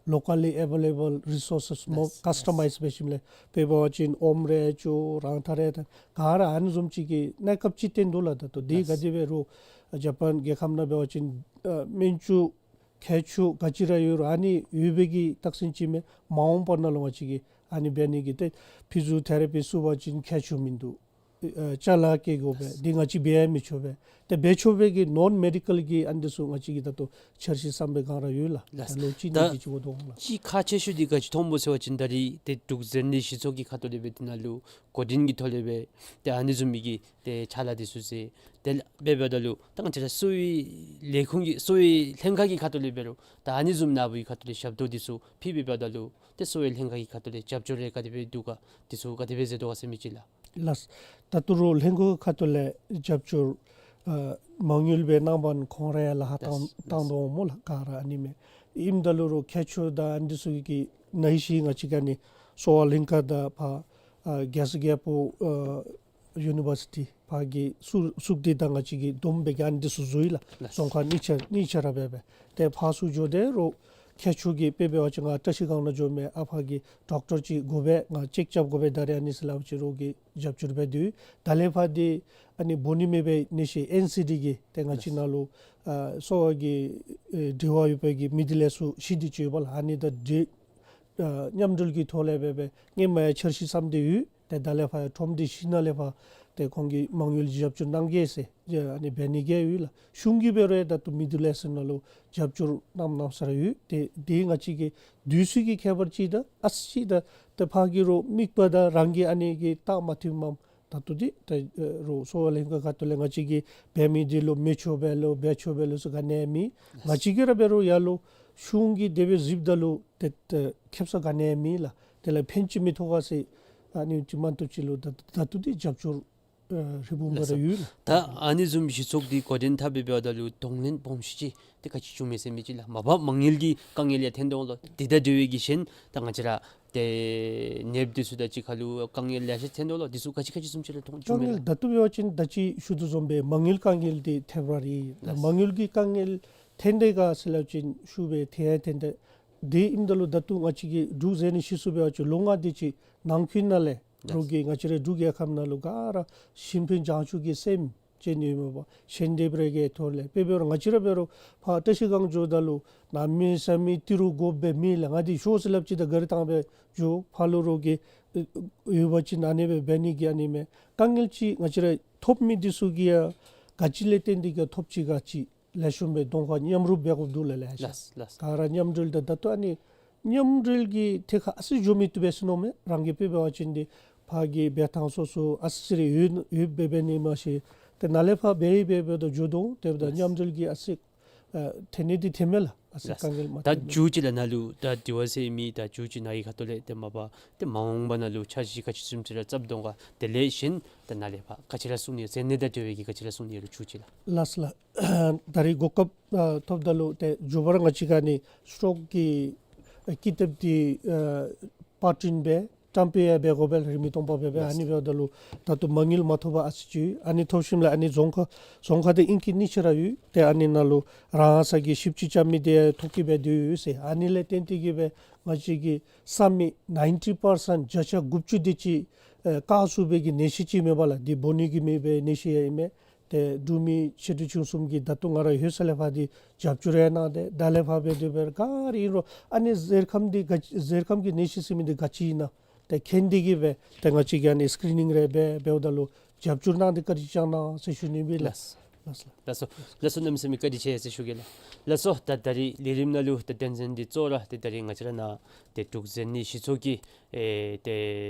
ཨ་locally available resources མོ་ལགས། ཀཱས་ཊ་མའིཛ་འབད་ཞིནམ་ལས་དཔེ་འབད་བ་ཅིན་ཨོམ་རེ་ཅོག་རང་ཐག་རེ་ད་ག་ར་ཨ་ནི་བཟུམ་ཅིག་གི་གནས་སྐབས་ཅིག་བརྟེན་དོ་ལགས། ད་ལྟོ་འདི་ལགས། ག་དེ་སྦེ་རོགས་ཇ་པཱན་རྒྱལ་ཁབ་ནང་འབད་བ་ཅིན་ཨ་སྨན་བཅོས་ཁྱད་ཆོས་ག་ཅི་ར་ཡོད་རུང་ཨ་ནི་ཡོད་པའི་གི་རྟགས་མཚན་ཅིག་མས། མ་འོངས་པ་ནང་ལུ་ང་བཅས་ཀྱིས་ཨ་ནི་འབད་ནི་གི་ཏེ་ཕི་ཟི་ཡོ་ཐེ་ར་པི་བཙུགས་པ་ཅིན་ཁྱད་ཆོས་མིན་འདུག། ཨ་ཅ་ལ་སྐྱེ་དགོ་པས། འདི་ང་བཅས་འབད་ཡང་མི་ཆོག་པས། ཏེ་འབད་ཆོག་པའི་གི་ནོན་མེ་ཌི་ཀཱལ་གྱི་ཨ་ནི་འདི་ཚུ་ང་བཅས་ཀྱིས་ད་ལྟོ་འཆར་གཞི་བརྩམས་པའི་སྒང་ར་ཡོད་ལགས། ལགས། ད་ལོ་གཅིག་ད་གཉིས་ཀྱི་ཅིག་འགོར་དོ་འོང་ལགས། ཅིག་ཁག་ཆེ་ཤོས་འདི་ག་ཅི་མཐོང་སྨོ་ཟེར་བ་ཅིན་ད་རིས་ཏེ་འབྲུག་མཛེ་ནད་གཞི་ཚོགས་ཀྱི་ཁ་ཐུག་ལས་འབད་འདི་ནང་ལུ་འགོ་འདྲེན་གྱི་ཐོག་ལས་འབད་ཏེ་ཨ་ནི་བཟུམ་མའི་གི་ཏེ་ཅ་ལ་འདི་ཚུ་ཟེར། དེ་ལས་འབད་འབདཝ་ད་ལུ་ད་ང་བཅས་ར་གསོ་བའི་ལས་ཁུངས་ཀྱི་གསོ་བའི་ལྷན་ཁག་གི་ཁ་ཐུག་ལས་འབད་རུང་ད་ཨ་ནི་བཟུམ་ནཱ་བུ་གི་ཁ་ཐུག་ལས་ཞབས་ཏོག་འདི་ཚུ་ཕུལ་སྦེ་འབདཝ་ད་ལུ་ཏེ་གསོ་བའི་ལྷན་ཁག་གི་ཁ་ཐུག་ལས་རྒྱབ་སྐྱོར་རེ་ག་དེ་སྦེ་འདུག་ག། འདི་ཚུ་ག་དེ་སྦེ་མཛད་དོ་ག་ཟེར་མི་ཅིག་ལགས། ལགས། ད་ལྟོ་རོགས་ལྷན་ཁག་ཁ་ཐུག་ལས་རྒྱབ་སྐྱོར་ཨ་མ་དངུལ་སྦེ་གནང་པ་ཁོང་ར་ཡང་ལཱ་ཁག་བཏང་ལགས། བཏང་དོ་འོང་སྨོ་ལགས། ག་ར་ཨ་ནི་མས། ཨིནམ་ད་ལུ་རོགས་ཁྱད་ཆོས་དང་ཨ་ནི་འདི་ཚུ་གི་ནང་བཞིན་ང་བཅས་ཀྱི་ཨ་ནི་གསོ་བ་ལྷན་ཁག་དང་ཕར་ཨ་རྒྱལ་ས་རྒྱལ་པོ་ཨ་ཡུ་ནི་བར་སི་ཊི་ཕར་གྱི་ཚུ་ཚུགས་སྡེ་དང་ང་བཅས་ཀྱིས་བསྡོམས་སྦེ་གི་ཨ་ནི་འདི་ཚུ་བཟོ་ཡི་ལགས། ལགས། རྫོང་ཁག་གཉིས་ཆ་གཉིས་ཆ་ར་འབད་འབད་ཏེ་ཕར་ཚུར་འགྱོ་སྟེ་རོགས་ ཁྱད་ཆོས་ཀྱི་དཔེ་འབད་བ་ཅིན་ང་བཀྲ་ཤིས་སྒང་ནང་འགྱོ་མི་ཨ་ཕ་གིས་ཌོག་ཊར་ཅིག་དགོ་པས་ང་ཅེཀ་རྐྱབ་དགོ་པས་ད་རེས་ཨ་ནི་ཟེར་སླབ་ཅི་རོགས་ཀྱིས་རྒྱབ་སྐྱོར་འབད་དེ་ཡོད། ད་ལས་ཕར་འདི་ཨ་ནི་འབོ་ནི་མེད་པའི་ནད་གཞི་ཨེན་སི་ཌི་གི་ཏེ་ང་བཅས་ནང་ལུ་ཨ་གསོ་བ་གི་ཨེ་འབྲེལ་བ་ཡོད་པའི་གི་མི་འདི་ལས་ཚུར་ཤི་སྟེ་ཅིག་ཡོདཔ་ལགས། ཨ་ནི་ད་འདི་ཨ་མཉམ་འབྲེལ་གྱི་ཐོག་ལས་འབད་འབད་ངོ་མ་ཡང་འཆར་གཞི་བརྩམས་ཏེ་ཡོད། ཏེ་ད་ལས་ཕར་ཡང་ཁྲོམ་སྡེ་བཞི་ནང་ལས་ཕར་ཏེ་ཁོང་གིས་མ་དངུལ་རྒྱབ་སྐྱོར་གནང་གེ་ཟེར་ཨ་ནི་འབད་ནི་གི་ཡོད་ལགས། གཞུང་གིས་འབད་རུང་ད་ལྟོ་མི་འདི་ལས་ཚུར་ནང་ལུ་རྒྱབ་སྐྱོར་གནངམ་གནངམ་ས་ར་ཡོད། ཏེ་འདི་ང་བཅས་ཀྱི་དུས་ཚོད་ཀྱི་ཁྱད་པར་ཅིག་དང་ཨ་ཙི་ཅིག་ད་ཏེ་ཕར་གི་རོགས་དམིགས་པ་དང་རང་གི་ཨ་ནི་གི་རྟགས་མ་མཐུནམ་ད་ལྟོ་འདི་ཏེ་རོགས་གསོ་བ་ལྷན་ཁག་ཁ་ཐུག་ལས་ང་བཅས་ཀྱིས་འབད་མི་འདི་ལུ་མི་ཆོག་པས་ལོ་འབད་ཆོག་པས་ལོ་ཟེར་ག་ནི་ཡང་མེད། ང་བཅས་ཀྱིས་ར་འབད་རུང་ཡར་ལུ་གཞུང་གིས་དེ་སྦེ་གཟིགསཔ་ད་ལུ་ཏེ་ཏེ་ཁེབ་ས་ག་ནི་ཡང་མེད་ལགས། དེ་ལས་ཕན་ཅིག་མི་ཐོགས་ག་ཟེར་ཨ་ནི་ཅིག་མ་གཏོགས་ཅིག་ལུ་ད་ད་ལྟོ་འདི་རྒྱབ་སྐྱོར་ཨ་རི་བོང་པ་ར་ཡོད་ལགས། ད་ཨ་ནི་བཟུམ་གཞི་ཚོགས་འདི་འགོ་འདྲེན་འཐབ་སྦེ་འབདཝ་ད་ལུ་གདོང་ལེན་སྦོམ་ཤོས་ཅིག་ཏེ་ག་ཅི་བྱུང་མས་ཟེར་མི་ཅིག་ལགས། མ་པ་མ་དངུལ་གྱི་དཀའ་ངལ་ཡང་ཐོན་དོ་ལོ། དེ་དང་འབྲེལ་བའི་གི་གཞན་ད་ང་བཅས་ར་ཏེ་ནདཔ་འདི་ཚུ་དང་གཅིག་ཁར་ལུ་དཀའ་ངལ་ལེ་ཤ་ཐོན་དོ་ལོ། འདི་ཚུ་ག་ཅི་ག་ཅི་བཟུམ་ཅིག་ར་མཐོང་བྱུང་མས་ལགས། དཀའ་ངལ་ད་ལྟོ་འབད་བ་ཅིན་ད་ཅི་ཞུ་དོ་བཟུམ་སྦེ་མ་དངུལ་དཀའ་ངལ་འདི་ཐེབས་ར་རེ་ལགས། མ་དངུལ་གྱི་དཀའ་ངལ་ཐོན་དེས་ག་ཟེར་སླབ་ཅིན་ཞུ་སྦེ་ཐོན་ཡང་ཐོན་ཏེ་དེ་ཨིནམ་ད་ལུ་ད་ལྟོ་ང་བཅས་ཀྱིས་འབྲུག་ཟེར་ནི་ཤེས་སུ་འབད་བ་ཅིན་ལོ་ལྔ་དེ་ཅིག་ནང་འཁོད་ནང་ལས་རོགས་ཀྱིས་ང་བཅས་རའི་འབྲུག་རྒྱལ་ཁབ་ནང་ལུ་ག་ར་ཤེས་ཕན་བྱང་ཆུབ་ཀྱི་སེམས་ཅན་ཡོད་མེད་པ་ཞལ་འདེབས་རེ་གི་ཐོག་ལས་དཔེ་འབད་རུང་ང་བཅས་ར་འབད་རུང་ཕར་བཀྲ་ཤིས་སྒང་འགྱོཝ་ད་ལུ་གནམ་མེད་ས་མེད་ཏི་རུ་དགོཔ་སྦེ་མེད་ལགས། ང་འདི་ཤོག་ཟེར་སླབ་ཅི་ད་གཱ་རི་བཏང་སྦེ་འགྱོ། ཕར་ལུ་རོགས་ཀྱིས་ཨེ་ཡོད་པ་ཅིན་ཨ་ནི་སྦེ་འབད་ནི་གི་ཨ་ནི་མས། དཀའ་ངལ་ཅིག་ང་བཅས་ར་ཐོབ་མི་འདི་ཚུ་གིས་ཡང་ག་ཅི་ལས་བརྟེན་ཏེ་གིས་ཐོབ་ཅི་ག་ཅི་ལེགས་ཤོམ་སྦེ་གདོང་ཁར་མཉམ་རུབ་འབད་དགོཔ་འདུག་ལགས། ལེ་ཤ་ལགས་ལགས། ག་ར་མཉམ་འབྲེལ་དང་ད་ལྟོ་ཨ་ནི་མཉམ་འབྲེལ་གྱི་ཐད་ཁར་ཨ་ཙི་འགྱོ་མི་བཏུབ་པས་ཟེར་མནོཝ་མས། རང་གིས་དཔེ་འབད་བ་ཅིན་འདི་ཕར་གྱི་འབད་ཐངས་སོ་སོ་ཨ་ཙི་རེ་ཡོད་ཡོདཔ་སྦེ་འབད་ནི་མ་ཤེས། ཏེ་ནཱ་ལས་ཕར་འབད་ཡི་འབད་འབདཝ་ད་འགྱོ་དོ། དེ་འབདཝ་ད་ལགས། མཉམ་འབྲེལ་གྱི་ཨ་ཙི་ཨ་ཐོན་ནི་འདི་ཐོནམ་མས་ལགས། ཨ་ཙི་ལགས། དཀའ་ངལ་མ་ད་ཐོན་མས། མཇུག་ཅིག་ལགས་ནཱ་ལུ་ད་དེ་བ་ཟེར་མི་ད་མཇུག་ཅིག་ནཱ་གི་ཁ་ཐུག་ལས་ཏེ་མ་པ་ཏེ་མ་འོངས་པ་ནང་ལུ་འཆར་གཞི་ག་ཅི་བཟུམ་ཅིག་ར་བརྩམ་དོ་ག། དེ་ལས་གཞན་ད་ནཱ་ལས་ཕར་ག་ཅི་ར་གསུང་ནི་ཟེར་ནི་དང་འབྲེལ་བའི་གི་ག་ཅི་ར་གསུང་ནི་ཡོད་རུང་མཇུག་ཅིག་ལགས། ལགས་ལགས། ད་རེས་གོ་སྐབས་ཨ་ཐོབ་ད་ལུ་ཏེ་མགྱོགས་པ་ར་ང་བཅས་ཀྱིས་ཨ་ནི་སི་ཊོག་གི་ཨ་ཀི་དེབ་འདི་ཨ་པར་སྐྲུན་འབད་བཀྲམ་སྤེལ་ཡང་འབད་དགོ་པས་ལགས། རིན་མེད་སྟོང་པ་འབད་འབད། ལགས། ཨ་ནི་འབདཝ་ད་ལུ་ད་ལྟོ་མ་དངུལ་མ་ཐོབ་པར་ཨ་ཙི་ཅིག་ཡོད། ཨ་ནི་ཐོབ་ཞིནམ་ལས་ཨ་ནི་རྫོང་ཁ་རྫོང་ཁ་འདི་ཨིན་སྐད་གཉིས་ཆ་ར་ཡོད། ཏེ་ཨ་ནི་ནང་ལུ་རང་ས་གི་ཞིབ་དཔྱད་རྐྱབ་མི་འདི་ཐོ་བཀོད་འབད་དེ་ཡོད་ཟེར། ཨ་ནི་ལས་བརྟེན་ཏེ་གིས་སྦེ་ང་བཅས་ཀྱི་ས་མི་ནའིན་ཊི་པར་སེནཊ་བརྒྱ་ཆ་དགུ་བཅུ་དེ་ཅིག་ཨེ་བཀག་ཚུགས་པའི་གི་ནད་གཞི་ཅིག་མེན་པ་ལགས། འདི་འབོ་ནི་གི་མེད་པའི་ནད་གཞི་ཡང་ཨིན་མས། ཏེ་འབྲུག་མི་ཆེ་འབྲིང་ཆུང་གསུམ་གྱིས་ད་ལྟོ་ང་ར་ལྷོད་ས་ལས་ཕར་འདི་རྒྱབ་སྐྱོར་ཡང་གནང་སྟེ་ད་ལས་ཕར་འབད་དེ་འབད་ག་ར་ཨིན་རུང་ཨ་ནི་གཟེར་ཁམ་འདི་ག་གཟེར་ཁམ་གྱི་ནད་གཞི་ཟེར་མི་འདི་ག་ཅི་ཨིན་ན་ཏེ་མཁྱེན་ཏེ་གིས་སྦེ་ཏེ་ང་བཅས་ཀྱིས་ཨ་ནི་སི་ཀི་རི་ནིང་རེ་འབད་འབདཝ་ད་ལུ་རྒྱབ་སྐྱོར་གནང་སྟེ་བཀའ་དྲིན་བསྐྱང་གནང་ཟེར་ཞུ་ནི་ཨིན་ལགས། ལགས། ལགས་སོ། ལགས་སོ། ལགས་སོ། གནམ་མེད་ས་མེད་བཀའ་དྲིན་ཆེ་ཟེར་ཞུ་གེ་ལགས། ལགས་སོ། ད་ད་རིས་ལས་རིམ་ནང་ལུ་ད་དོན་ཚན་འདི་གཙོ་བོ་ར་ཏེ་ད་རིས་ང་བཅས་ར་ནཱ་ཏེ་འབྲུག་གཟེར་ནད་གཞི་ཚོགས་ཀྱི་ཨེ་ཏེ་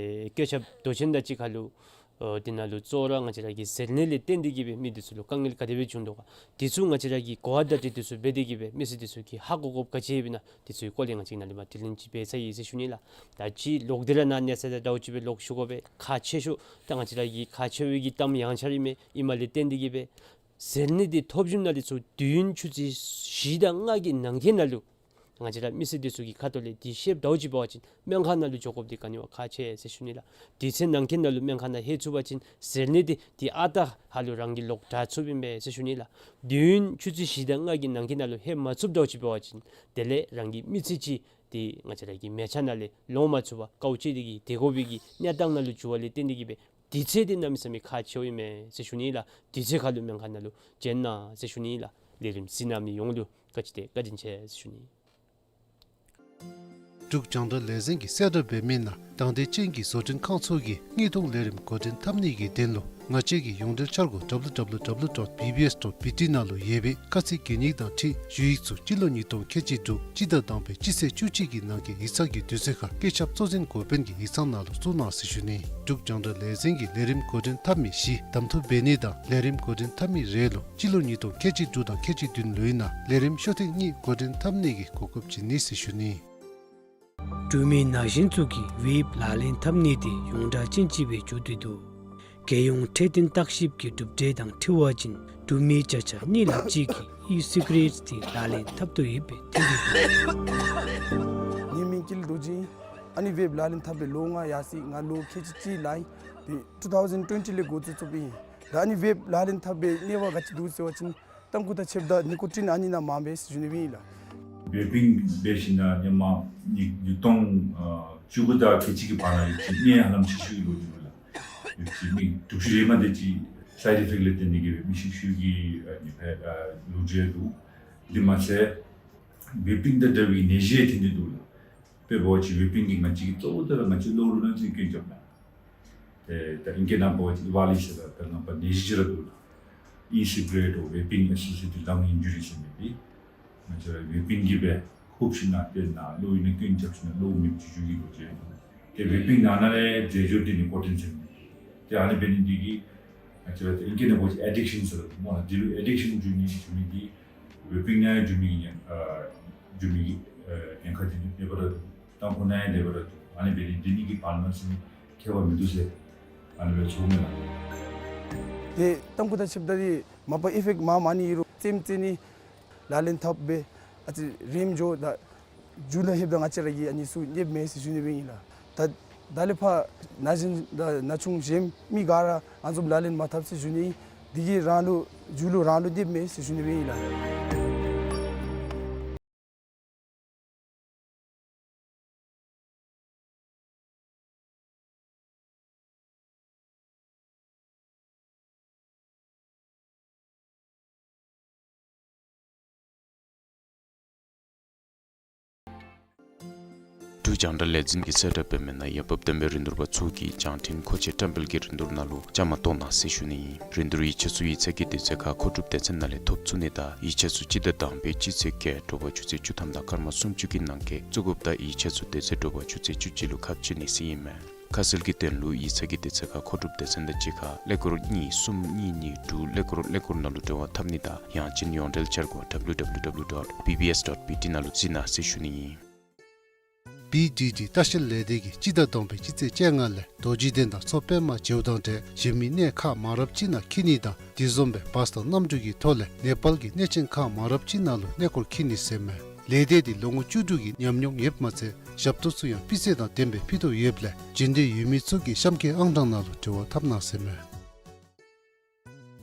བཀོད་ཁྱབ་མདོ་ཆེན་དང་གཅིག་ཁར་ལུ་ཨོ་འདི་ནང་ལུ་གཙོ་བོ་ར་ང་བཅས་ར་གི་གཟེར་ནད་ལས་བརྟེན་ཏེ་གིས་སྦེ་མི་འདི་ཚུ་ལུ་དཀའ་ངལ་ག་དེ་སྦེ་བྱུང་དོ་ག། འདི་ཚུ་ང་བཅས་ར་གིས་གོ་བ་བརྡ་སྤྲོད་འདི་ཚུ་འབད་དེ་གིས་སྦེ་མི་སེར་འདི་ཚུ་གིས་ཧ་གོ་དགོཔ་ག་ཅི་ཡོདཔ་ཨིན་ན་འདི་ཚུ་གི་སྐོར་ལས་ང་བཅས་ནཱ་ལས་མར་དྲི་ལན་ཅིག་འབད་ཚར་ཡི་ཟེར་ཞུ་ནི་ལགས། ད་ཅི་ལོག་སྟེ་ར་ནཱ་གནས་ཚད་དང་འདྲཝ་ཅིག་སྦེ་ལོག་ཞུ་དགོ་པས། ཁག་ཆེ་ཤོས་ད་ང་བཅས་ར་གི་ཁག་ཆེ་བའི་གི་གཏམ་ཡང་ཆ་ར་ཨིན་མས། ཨིནམ་ལས་བརྟེན་ཏེ་གིས་སྦེ་གཟེར་ནད་འདི་ཐོབ་ཞིནམ་ལས་ཚུར་དུས་ཡུན་ཆུ་ཚོད་བཞི་དང་ལྔ་གི་ནང་འཁོད་ནང་ལུ་ང་བཅས་ར་མི་སེར་འདི་ཚུ་གི་ཁ་ཐུག་ལས་འདི་ཤེསཔ་འདྲཝ་ཅིག་འབད་བ་ཅིན་སྨན་ཁང་ནང་ལུ་འགྱོ་དགོཔ་འདི་ག་ནི་བ་ཁག་ཆེ་ཟེར་ཞུ་ནི་ལགས། དུས་ཚོད་ནང་འཁོད་ནང་ལུ་སྨན་ཁང་ནང་ལྷོད་ཚུགས་པ་ཅིན་གཟེར་ནད་འདི་འདི་ཨ་རྟག་ཧ་ལུགས་རང་གི་ལོག་དྲག་ཚུགསཔ་ཨིན་པས་ཟེར་ཞུ་ནི་ལགས། དུས་ཡུན་ཆུ་ཚོད་བཞི་དང་ལྔ་གི་ནང་འཁོད་ནང་ལུ་ལྷོད་མ་ཚུགསཔ་འདྲཝ་ཅིག་འབད་བ་ཅིན་དེ་ལས་རང་གི་མི་ཚེ་ཅིག་འདི་ང་བཅས་ར་གི་མལ་ཆ་ནང་ལས་ལོང་མ་ཚུགས་པར་དཀའཝ་སྤྱད་དེ་གིས་སྡོད་དགོ་པའི་གི་གནས་སྟངས་ནང་ལུ་འགྱུར་བ་ལས་བརྟེན་ཏེ་གིས་སྦེ་དུས་ཚོད་འདི་གནམ་མེད་ས་མེད་ཁག་ཆེཝ་ཨིན་མས་ཟེར་ཞུ་ནི་ལགས། དུས་ཚོད་ཁར་ལུ་སྨན་ཁང་ནང་ལུ་བྱོན་གནང་ཟེར་ཞུ་ནི་ལགས། ལས་རིམ་གཟིགས་གནང་མི་ཡོངས་ལུ་བཀའ་དྲིན་ཆེ་བཀའ་དྲིན་ཆེ་ཟེར་ཞུ་ནི། འབྲུག་རྒྱང་བསྒྲགས་ལས་འཛིན་གྱིས་གསལ་བསྒྲགས་འབད་མི་ནང་དང་འདོད་ཅན་གྱི་བཟོ་སྐྲུན་ཁང་ཚུ་གིས་དངོས་སྒྲུང་ལས་རིམ་འགོ་འདྲེན་འཐབ་ནི་གི་དོན་ལུ་ང་བཅས་ཀྱི་ཡོངས་འབྲེལ་འཆར་སྒོ་ཌབ་ལུ་ཌབ་ལུ་ཌབ་ལུ་ཌོཊ་བི་བི་ཨེསི་ཌོཊ་བི་ཊི་ནང་ལུ་ཡོད་པའི་ཁ་ཚིག་གན་ཡིག་དང་འཁྲིལ་ཞུ་ཡིག་ཚུ་སྤྱི་ལོ་ཉིས་སྟོང་ཁལ་གཅིག་དྲུག་སྤྱི་ཟླ་དང་པའི་སྤྱི་ཚེས་བཅུ་གཅིག་གི་ནང་གི་ཡིག་ཚང་གི་དུས་ཚོད་ཁར་བཀོད་ཁྱབ་གཙོ་འཛིན་འགོ་དཔོན་གྱི་ཡིག་ཚང་ནང་ལུ་བཙུགས་གནང་ཟེར་ཞུ་ནི། འབྲུག་རྒྱང་བསྒྲགས་ལས་འཛིན་གྱིས་ལས་རིམ་འགོ་འདྲེན་འཐབ་མི་བཞི་གདམ་འཐུ་འབད་ནི་དང་ལས་རིམ་འགོ་འདྲེན་འཐབ་མི་རེ་ལུ་སྤྱི་ལོ་ཉིས་སྟོང་ཁལ་གཅིག་དྲུག་དང་ཁལ་གཅིག་བདུན་ལོའི་ནང་ལས་རིམ་ཤོག་ཐེངས་གཉིས་འགོ་འདྲེན་འཐབ་ནི་གི་གོ་སྐབས་བྱིན་ནི་ཟེར་ཞུ་ནི། འབྲུག་མི་ན་གཞོན་ཚུ་གིས་ཝེབ་ལག་ལེན་འཐབ་ནི་དེ་ཡོངས་གྲགས་ཅན་ཅིག་སྦེ་འགྱུར་ཏེ་འདུག། རྒྱལ་ཡོངས་འཕྲོད་བསྟེན་བརྟག་ཞིབ་ཀྱི་གྲུབ་འབྲས་དང་འཁྲིལ་བ་ཅིན་འབྲུག་མི་བརྒྱ་ཆ་གཉིས་ལྷགཔ་ཅིག་གིས་ཨི་སི་ག་རེཊ་འདི་ལག་ལེན་འཐབ་དོ་ཡོདཔ་སྦེ་ཐོན་ཏེ་འདུག། ངེའི་མིང་ཀུན་ལེགས་རྡོ་རྗེ། ཨ་ནི་ཝེབ་ལག་ལེན་འཐབ་སྦེ་ལོ་ལྔ་ཡར་སོ་ཡི། ང་ལོ་ཁལ་གཅིག་གཅིག་ལང་ཡི། ཏེ་ཊུ་ཐའུ་ཟེན་ཊུ་ཝེན་ཊི་ལས་འགོ་བཙུགས་བཙུགསཔ་ཨིན། ད་ཨ་ནི་ཝེབ་ལག་ལེན་འཐབ་སྦེ་གནོད་པ་ག་ཅི་འདུག་ཟེར་བ་ཅིན་ཏམ་ཁུ་དང་ཕྱེདཔ་དང་ནི་ཀོ་ཊིན་ཨ་ནི་ནང་མངམ་སྦེ་ཟེར་ཞུ་ནི་ཨིན་ལགས། ཝེ་པིང་འབད་ཞིནམ་ལས་ཧེ་མ་ནི་ཉིས་སྟོང་ཨ་བཅུ་དགུ་དང་ཁལ་གཅིག་གི་བར་ན་ཡོད་ཅི་གནས་ཧ་ལམ་ཤི་ཤུལ་ལུ་འགྱོ་ལགས། ཡོད་ཅི་མི་དྲུག་ཅུ་རེ་མ་དེ་ཅིག་སའིཌ་ཨི་ཕེཀཊ་ལས་བརྟེན་ཏེ་གིས་སྦེ་མི་ཤི་ཤུལ་གྱི་ཨ་ནི་སྦེ་ཨ་ལོ་རྒྱུས་འདུག། དེ་མ་ཚད་ཝེ་པིང་དང་འདྲ་བའི་ནད་གཞི་ཐོན་ཏེ་འདུག་ལགས། དཔེ་འབད་བ་ཅིན་ཝེ་པིང་གིས་ང་བཅས་ཀྱི་གཙོ་བོ་དེ་ར་ང་བཅས་གློ་བུར་ནད་ཀྱིས་སྐྱོན་རྐྱབ་ལགས། ཏེ་ད་ཨིང་སྐད་ནང་འབད་བ་ཅིན་ཨི་ཝཱལ་ཨིསཊ་ཟེར་ད་ད་ནང་པ་ནད་གཞི་ཅིག་ར་འདུག་ལགས། ཨི་སི་གེ་རེཊ་ཝེ་པིང་ཨེ་སོ་སི་ཡེ་ཊེཌ་ལང་ཨིན་ཇུ་རི་ཟེར་མི་འདི་ང་བཅས་ར་ཝེ་པིང་གིས་སྦེ་ཧུབ་ཞིནམ་ལས་ཏེ་ནཱ་གློ་བུར་ནད་ཀྱིས་སྐྱོན་རྐྱབ་ཞིནམ་ལས་གློ་མེདཔ་བྱུང་བྱུང་གི་ལོ་རྒྱུས་འདུག། ཏེ་ཝེ་པིང་ནང་ན་ལས་རྫས་སྦྱོར་འདི་ནི་ཀོ་ཀེན་ཟེར་མི་འདི་ཏེ་ཨ་ནི་འབད་ནི་འདི་གིས་ང་བཅས་ར་ཏེ་ཨིང་སྐད་ནང་འབད་བ་ཅིན་ཨེ་ཌིཀ་ཤཱན་ཟེར་སྨོ་ལགས། འདི་ལུ་ཨེ་ཌིཀ་ཤཱན་འགྱོ་ནི་འགྱོ་མི་འདི་ཝེ་པིང་ནང་འགྱོ་མི་གི་ཨ་འགྱོ་མི་གི་ཨ་ཉེན་ཁ་འདི་ནི་ལེགས་པར་ར་འདུག། ཏམ་ཁུ་ནང་ལེགས་པར་ར་འདུག། ཨ་ནི་འབད་ནི་འདི་ནི་གིས་བར་ན་ཟེར་ནི་ཁྱད་པར་མིན་འདུག་ཟེར་ཨ་ནི་སྦེ་ཚོརཝ་མས་ལགས། ཏེ་ཏམ་ཁུ་དང་ཕྱདཔ་ད་འདི་མ་པ་ཨི་ཕེཀཊ་མ་མ་ནི་ཨིན་རུང་རྩེདམོ་རྩེ་ནི་ལག་ལེན་འཐབ་སྦེ་ཨ་ཙི་རནམ་འགྱོ་ད་མཇུག་ལུ་ལྷོདཔ་ད་ང་བཅས་ར་གིས་ཨ་ནི་ཚུ་རྙེདཔ་མས་ཟེར་ཞུ་ནི་སྦེ་ཨིན་ལགས། ད་ད་ལས་ཕར་ན་གཞོན་ད་ན་ཆུང་གཞན་མི་ག་ར་ཨ་ནི་བཟུམ་ལག་ལེན་མ་འཐབ་ཟེར་ཞུ་ནི། འདི་གིས་རང་ལུ་མཇུག་ལུ་རང་ལུ་རྙེདཔ་མས་ཟེར་ཞུ་ནི་སྦེ་ཨིན་ལགས། འབྲུག་རྒྱང་བསྒྲགས་ལས་འཛིན་གྱིས་གསལ་བསྒྲགས་འབད་མི་ནང་ཡར་འབབ་བསྟན་པའི་རིན་བསྡུར་པ་ཚུ་གིས་རྒྱང་འཕྲིན་མཁོ་ཆས་བཀྲམ་སྤེལ་གྱི་རིན་བསྡུར་ནང་ལུ་བཅའ་མར་གཏོགས་གནང་ཟེར་ཞུ་ནི་ཨིན། རིན་བསྡུར་ཡིག་ཆ་ཚུ་ཡིག་ཚང་གི་དུས་ཚོད་ཁར་མཁོ་སྒྲུབ་སྡེ་ཚན་ནང་ལས་ཐོབ་ཚུགས་ནི་དང་ཡིག་ཆ་ཚུ་སྤྱི་ཟླ་དང་པའི་སྤྱི་ཚེས་བརྒྱད་དྲོ་པ་ཆུ་ཚོད་བཅུ་ཐམ་དང་སྐར་མ་སུམ་ཅུ་གི་ནང་འཁོད་བཙུགས་དགོཔ་དང་ཡིག་ཆ་ཚུ་དེ་ཚེ་དྲོ་པ་ཆུ་ཚོད་བཅུ་གཅིག་ལུ་ཁ་ཕྱེ་ནི་ཟེར་ཨིན་མས། ཁ་གསལ་གྱི་དོན་ལུ་ཡིག་ཚང་གི་དུས་ཚོད་ཁར་མཁོ་སྒྲུབ་སྡེ་ཚན་དང་གཅིག་ཁར་ཀླད་ཀོར་གཉིས་གསུམ་གཉིས་གཉིས་དྲུག་ཀླད་ཀོར་ཀླད་ཀོར་ནང་ལུ་འབྲེལ་བ་འཐབ་ནི་དང་ཡང་ཅིན་ཡོངས་འབྲེལ་འཆར་སྒོ་W W W dot B B S dot B T ནང་ལུ་གཟིགས་གནང་ཟེར་ཞུ་ནི་ཨིན། བི་ཌི་ཌི་ལྟ་བཤལ་ལས་སྡེ་གིས་སྤྱི་ཟླ་དང་པའི་སྤྱི་ཚེས་བཅོ་ལྔ་ལས་རྡོ་རྗེ་གདན་དང་མཚོ་པདྨ་མཇལཝ་དང་འབྲེལ་གཞན་མི་གནས་ཁག་མང་རབས་ཅིག་ནང་འཁྱིད་ནི་དང་དེ་བཟུམ་སྦེ་བཱས་དང་གནམ་གྲུ་གི་ཐོག་ལས་ནེ་པཱལ་གྱི་གནས་ཆེན་ཁག་མང་རབས་ཅིག་ནང་ལུ་གནས་སྐོར་འཁྱིད་ནི་ཟེར་མས། ལས་སྡེ་འདི་ལོ་ངོ་བཅུ་དྲུག་གི་ཉམས་མྱོང་ཡོདཔ་མ་ཚད་ཞབས་ཏོག་ཚུ་ཡང་སྤུས་ཚད་དང་ལྡནམ་སྦེ་ཕུལ་དོ་ཡོདཔ་ལས་འབྱོན་འདོད་ཡོད་མི་ཚུ་གིས་གཤམ་གྱི་ཨང་གྲངས་ནང་ལུ་འབྲེལ་བ་འཐབ་གནང་ཟེར་མས།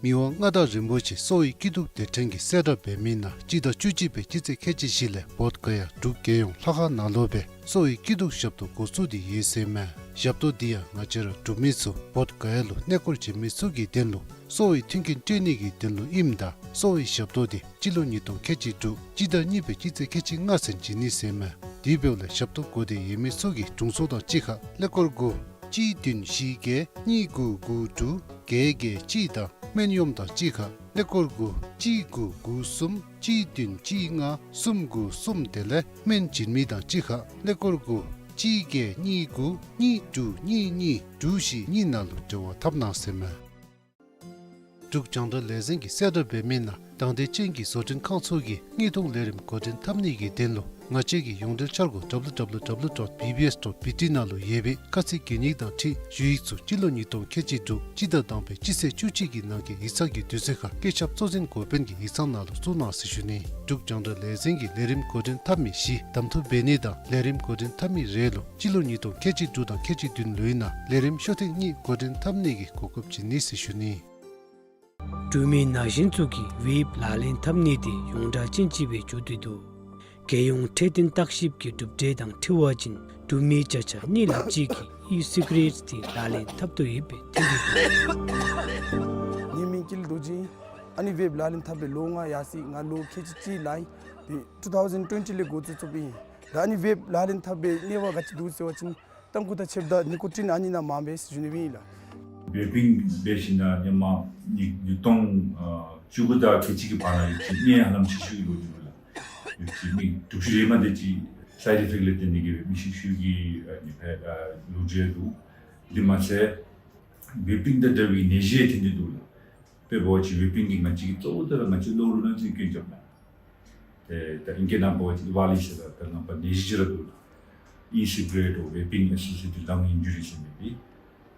མི་དབང་མངའ་བདག་རིན་པོ་ཆེ་གསོ་བའི་སྐྱིད་སྡུག་སྡེ་ཕྲན་གྱིས་གསལ་བསྒྲགས་འབད་མི་ནང་སྤྱི་ཟླ་བཅུ་གཅིག་པའི་སྤྱི་ཚེས་ཁལ་གཅིག་བཞི་ལས་བོདྷ་ག་ཡ་འབྲུག་རྒྱལ་ཡོངས་ལྷ་ཁང་ནང་ལུ་སྦེ་གསོ་བའི་སྐྱིད་སྡུག་ཞབས་ཏོག་འགོ་བཙུགས་ཏེ་ཡོད་ཟེར་མས། ཞབས་ཏོག་འདི་ཡང་ང་བཅས་ར་འབྲུག་མི་ཚུ་བོདྷ་ག་ཡ་ལུ་གནས་སྐོར་བྱོན་མི་ཚུ་གི་དོན་ལུ་གསོ་བའི་མཐུན་རྐྱེན་སྤྲོད་ནི་གི་དོན་ལུ་ཨིནམ་ད་གསོ་བའི་ཞབས་ཏོག་འདི་སྤྱི་ལོ་ཉིས་སྟོང་ཁལ་གཅིག་དྲུག་སྤྱི་ཟླ་གཉིས་པའི་སྤྱི་ཚེས་ཁལ་གཅིག་ལྔ་ཚུན་བྱིན་ནི་ཟེར་མས། དེ་འབདཝ་ལས་ཞབས་ཏོག་དགོ་འདོད་ཡོད་མི་ཚུ་གིས་དྲུང་འཚོ་དང་གཅིག་ཁར་ཀླད་ཀོར་དགུ་གཅིག་བདུན་བཞི་བརྒྱད་གཉིས་དགུ་དགུ་དྲུག་བརྒྱད་བརྒྱད་གཅིག་དང་སྨན་གཡོགམོ་དང་གཅིག་ཁར་ཀླད་ཀོར་དགུ་གཅིག་དགུ་དགུ་གསུམ་གཅིག་བདུན་གཅིག་ལྔ་གསུམ་དགུ་གསུམ་དེ་ལས་སྨན་བྱིན་མི་དང་གཅིག་ཁར་ཀླད་ཀོར་དགུ་གཅིག་བརྒྱད་གཉིས་དགུ་གཉིས་དྲུག་གཉིས་གཉིས་དྲུག་བཞི་གཉིས་ནང་ལུ་འབྲེལ་བ་འཐབ་གནང་ཟེར་མས། འབྲུག་རྒྱང་བསྒྲགས་ལས་འཛིན་གྱིས་གསལ་བསྒྲགས་འབད་མི་ནང་དང་འདོད་ཅན་གྱི་བཟོ་སྐྲུན་ཁང་ཚུ་གིས་དངོས་སུ་ལས་རིམ་འགོ་འདྲེན་འཐབ་ནི་གི་དོན་ལུ་ང་བཅས་ཀྱི་ཡོངས་འབྲེལ་འཆར་སྒོ་W W W dot B B S dot B T ནང་ལུ་ཡོད་པའི་ཁ་ཚིག་གན་ཡིག་དང་འཁྲིལ་ཞུ་ཡིག་ཚུ་སྤྱི་ལོ་ཉིས་སྟོང་ཁལ་གཅིག་དྲུག་སྤྱི་ཟླ་དང་པའི་སྤྱི་ཚེས་བཅུ་གཅིག་གི་ནང་འཁོད་ཡིག་ཚང་གི་དུས་ཚོད་ཁར་བཀོད་ཁྱབ་གཙོ་འཛིན་འགོ་དཔོན་གྱི་ཡིག་ཚང་ནང་ལུ་བཙུགས་གནང་ཟེར་ཞུ་ནི། འབྲུག་རྒྱང་བསྒྲགས་ལས་འཛིན་གྱིས་ལས་རིམ་འགོ་འདྲེན་འཐབ་མི་གཞི་གདམ་འཐུ་འབད་ནི་དང་ལས་རིམ་འགོ་འདྲེན་འཐབ་མི་རེ་ལུ་སྤྱི་ལོ་ཉིས་སྟོང་ཁལ་གཅིག་དྲུག་དང་ཁལ་གཅིག་བདུན་ལོའི་ནང་ལས་རིམ་ཤོ་ཐེངས་གཉིས་འགོ་འདྲེན་འཐབ་ནི་གི་གོ་སྐབས་བྱིན་ནི་ཟེར་ཞུ་ནི། འབྲུག་མི་ན་གཞོན་ཚུ་གིས་ཝེབ་ལག་ལེན་འཐབ་ནི་དེ་ཡོངས་གྲགས་ཅན་ཅིག་སྦེ་འགྱོ་སྟེ་འདུག། རྒྱལ་ཡོངས་འཕྲོད་བསྟེན་བརྟག་ཞིབ་ཀྱི་གྲུབ་འབྲས་དང་འཁྲིལ་བ་ཅིན་འབྲུག་མི་བརྒྱ་ཆ་གཉིས་ལྷགཔ་ཅིག་གིས་ཨི་སི་གེ་རེཊ་དེ་ལག་ལེན་འཐབ་དོ་ཡོདཔ་སྦེ་ཐོན་ཏེ་འདུག། ངེའི་མིང་ཀུན་རྡོ་རྗེ། ཨ་ནི་ཝེབ་ལག་ལེན་འཐབ་པའི་ལོ་ལྔ་ཡར་སོ་ཡི། ང་ལོ་ཁལ་གཅིག་གཅིག་ལང་ཡི། ཏེ་ཊུ་ཐའུ་ཟེན་ཊུ་ཝེན་ཊི་ལས་འགོ་བཙུགས་བཙུགསཔ་ཨིན། ད་ཨ་ནི་ཝེབ་ལག་ལེན་འཐབ་པའི་གནས་བབ་ག་ཅི་འདུག་ཟེར་བ་ཅིན་ཏམ་ཁུ་དང་ཕྱདཔ་ད་ནི་ཀོ་ཊིན་ཨ་ནི་ནང་མངམ་སྦེ་ཟེར་ཞུ་ནི་སྦེ་ཨིན་ལགས། ཝེ་པིང་འབད་ཞིནམ་ལས་ཧེ་མ་ཉིས་ཉིས་སྟོང་ཨ་བཅུ་དགུ་དང་ཁལ་གཅིག་གི་བར་ན་ཡོད་ཅི་གནས་ཧ་ལམ་ཤི་ཤུལ་གྱི་ལོ་རྒྱུས་ལགས། ཡོད་ཅི་མི་དྲུག་ཅུ་རེ་མ་དེ་ཅིག་སའིཌ་ཨི་ཕེཀཊ་ལས་བརྟེན་ཏེ་གིས་སྦེ་མི་ཤི་ཤུལ་གྱི་ཨ་ནི་སྦེ་ཨ་ལོ་རྒྱུས་འདུག། དེ་མ་ཚད་ཝེ་པིང་དང་འདྲ་བའི་ནད་གཞི་ཐོན་ཏེ་འདུག་ལགས། དཔེ་འབད་བ་ཅིན་ཝེ་པིང་གིས་ང་བཅས་ཀྱི་གཙོ་བོ་དེ་ར་ང་བཅས་གློ་བུར་ནད་ཀྱིས་སྐྱོན་རྐྱབ་ལགས། ཏེ་ད་ཨིང་སྐད་ནང་འབད་བ་ཅིན་ཝཱ་ལི་ཟེར་ད་ནང་པ་ནད་གཞི་ཅིག་ར་འདུག་ལགས། ཨི་སི་གེ་རེཊ་ཝེ་པིང་ཨེ་སོ་སི་ཡེ་ཊེཌ་ལང་ཨིན་ཇུ་རི་ཟེར་མི་འདི་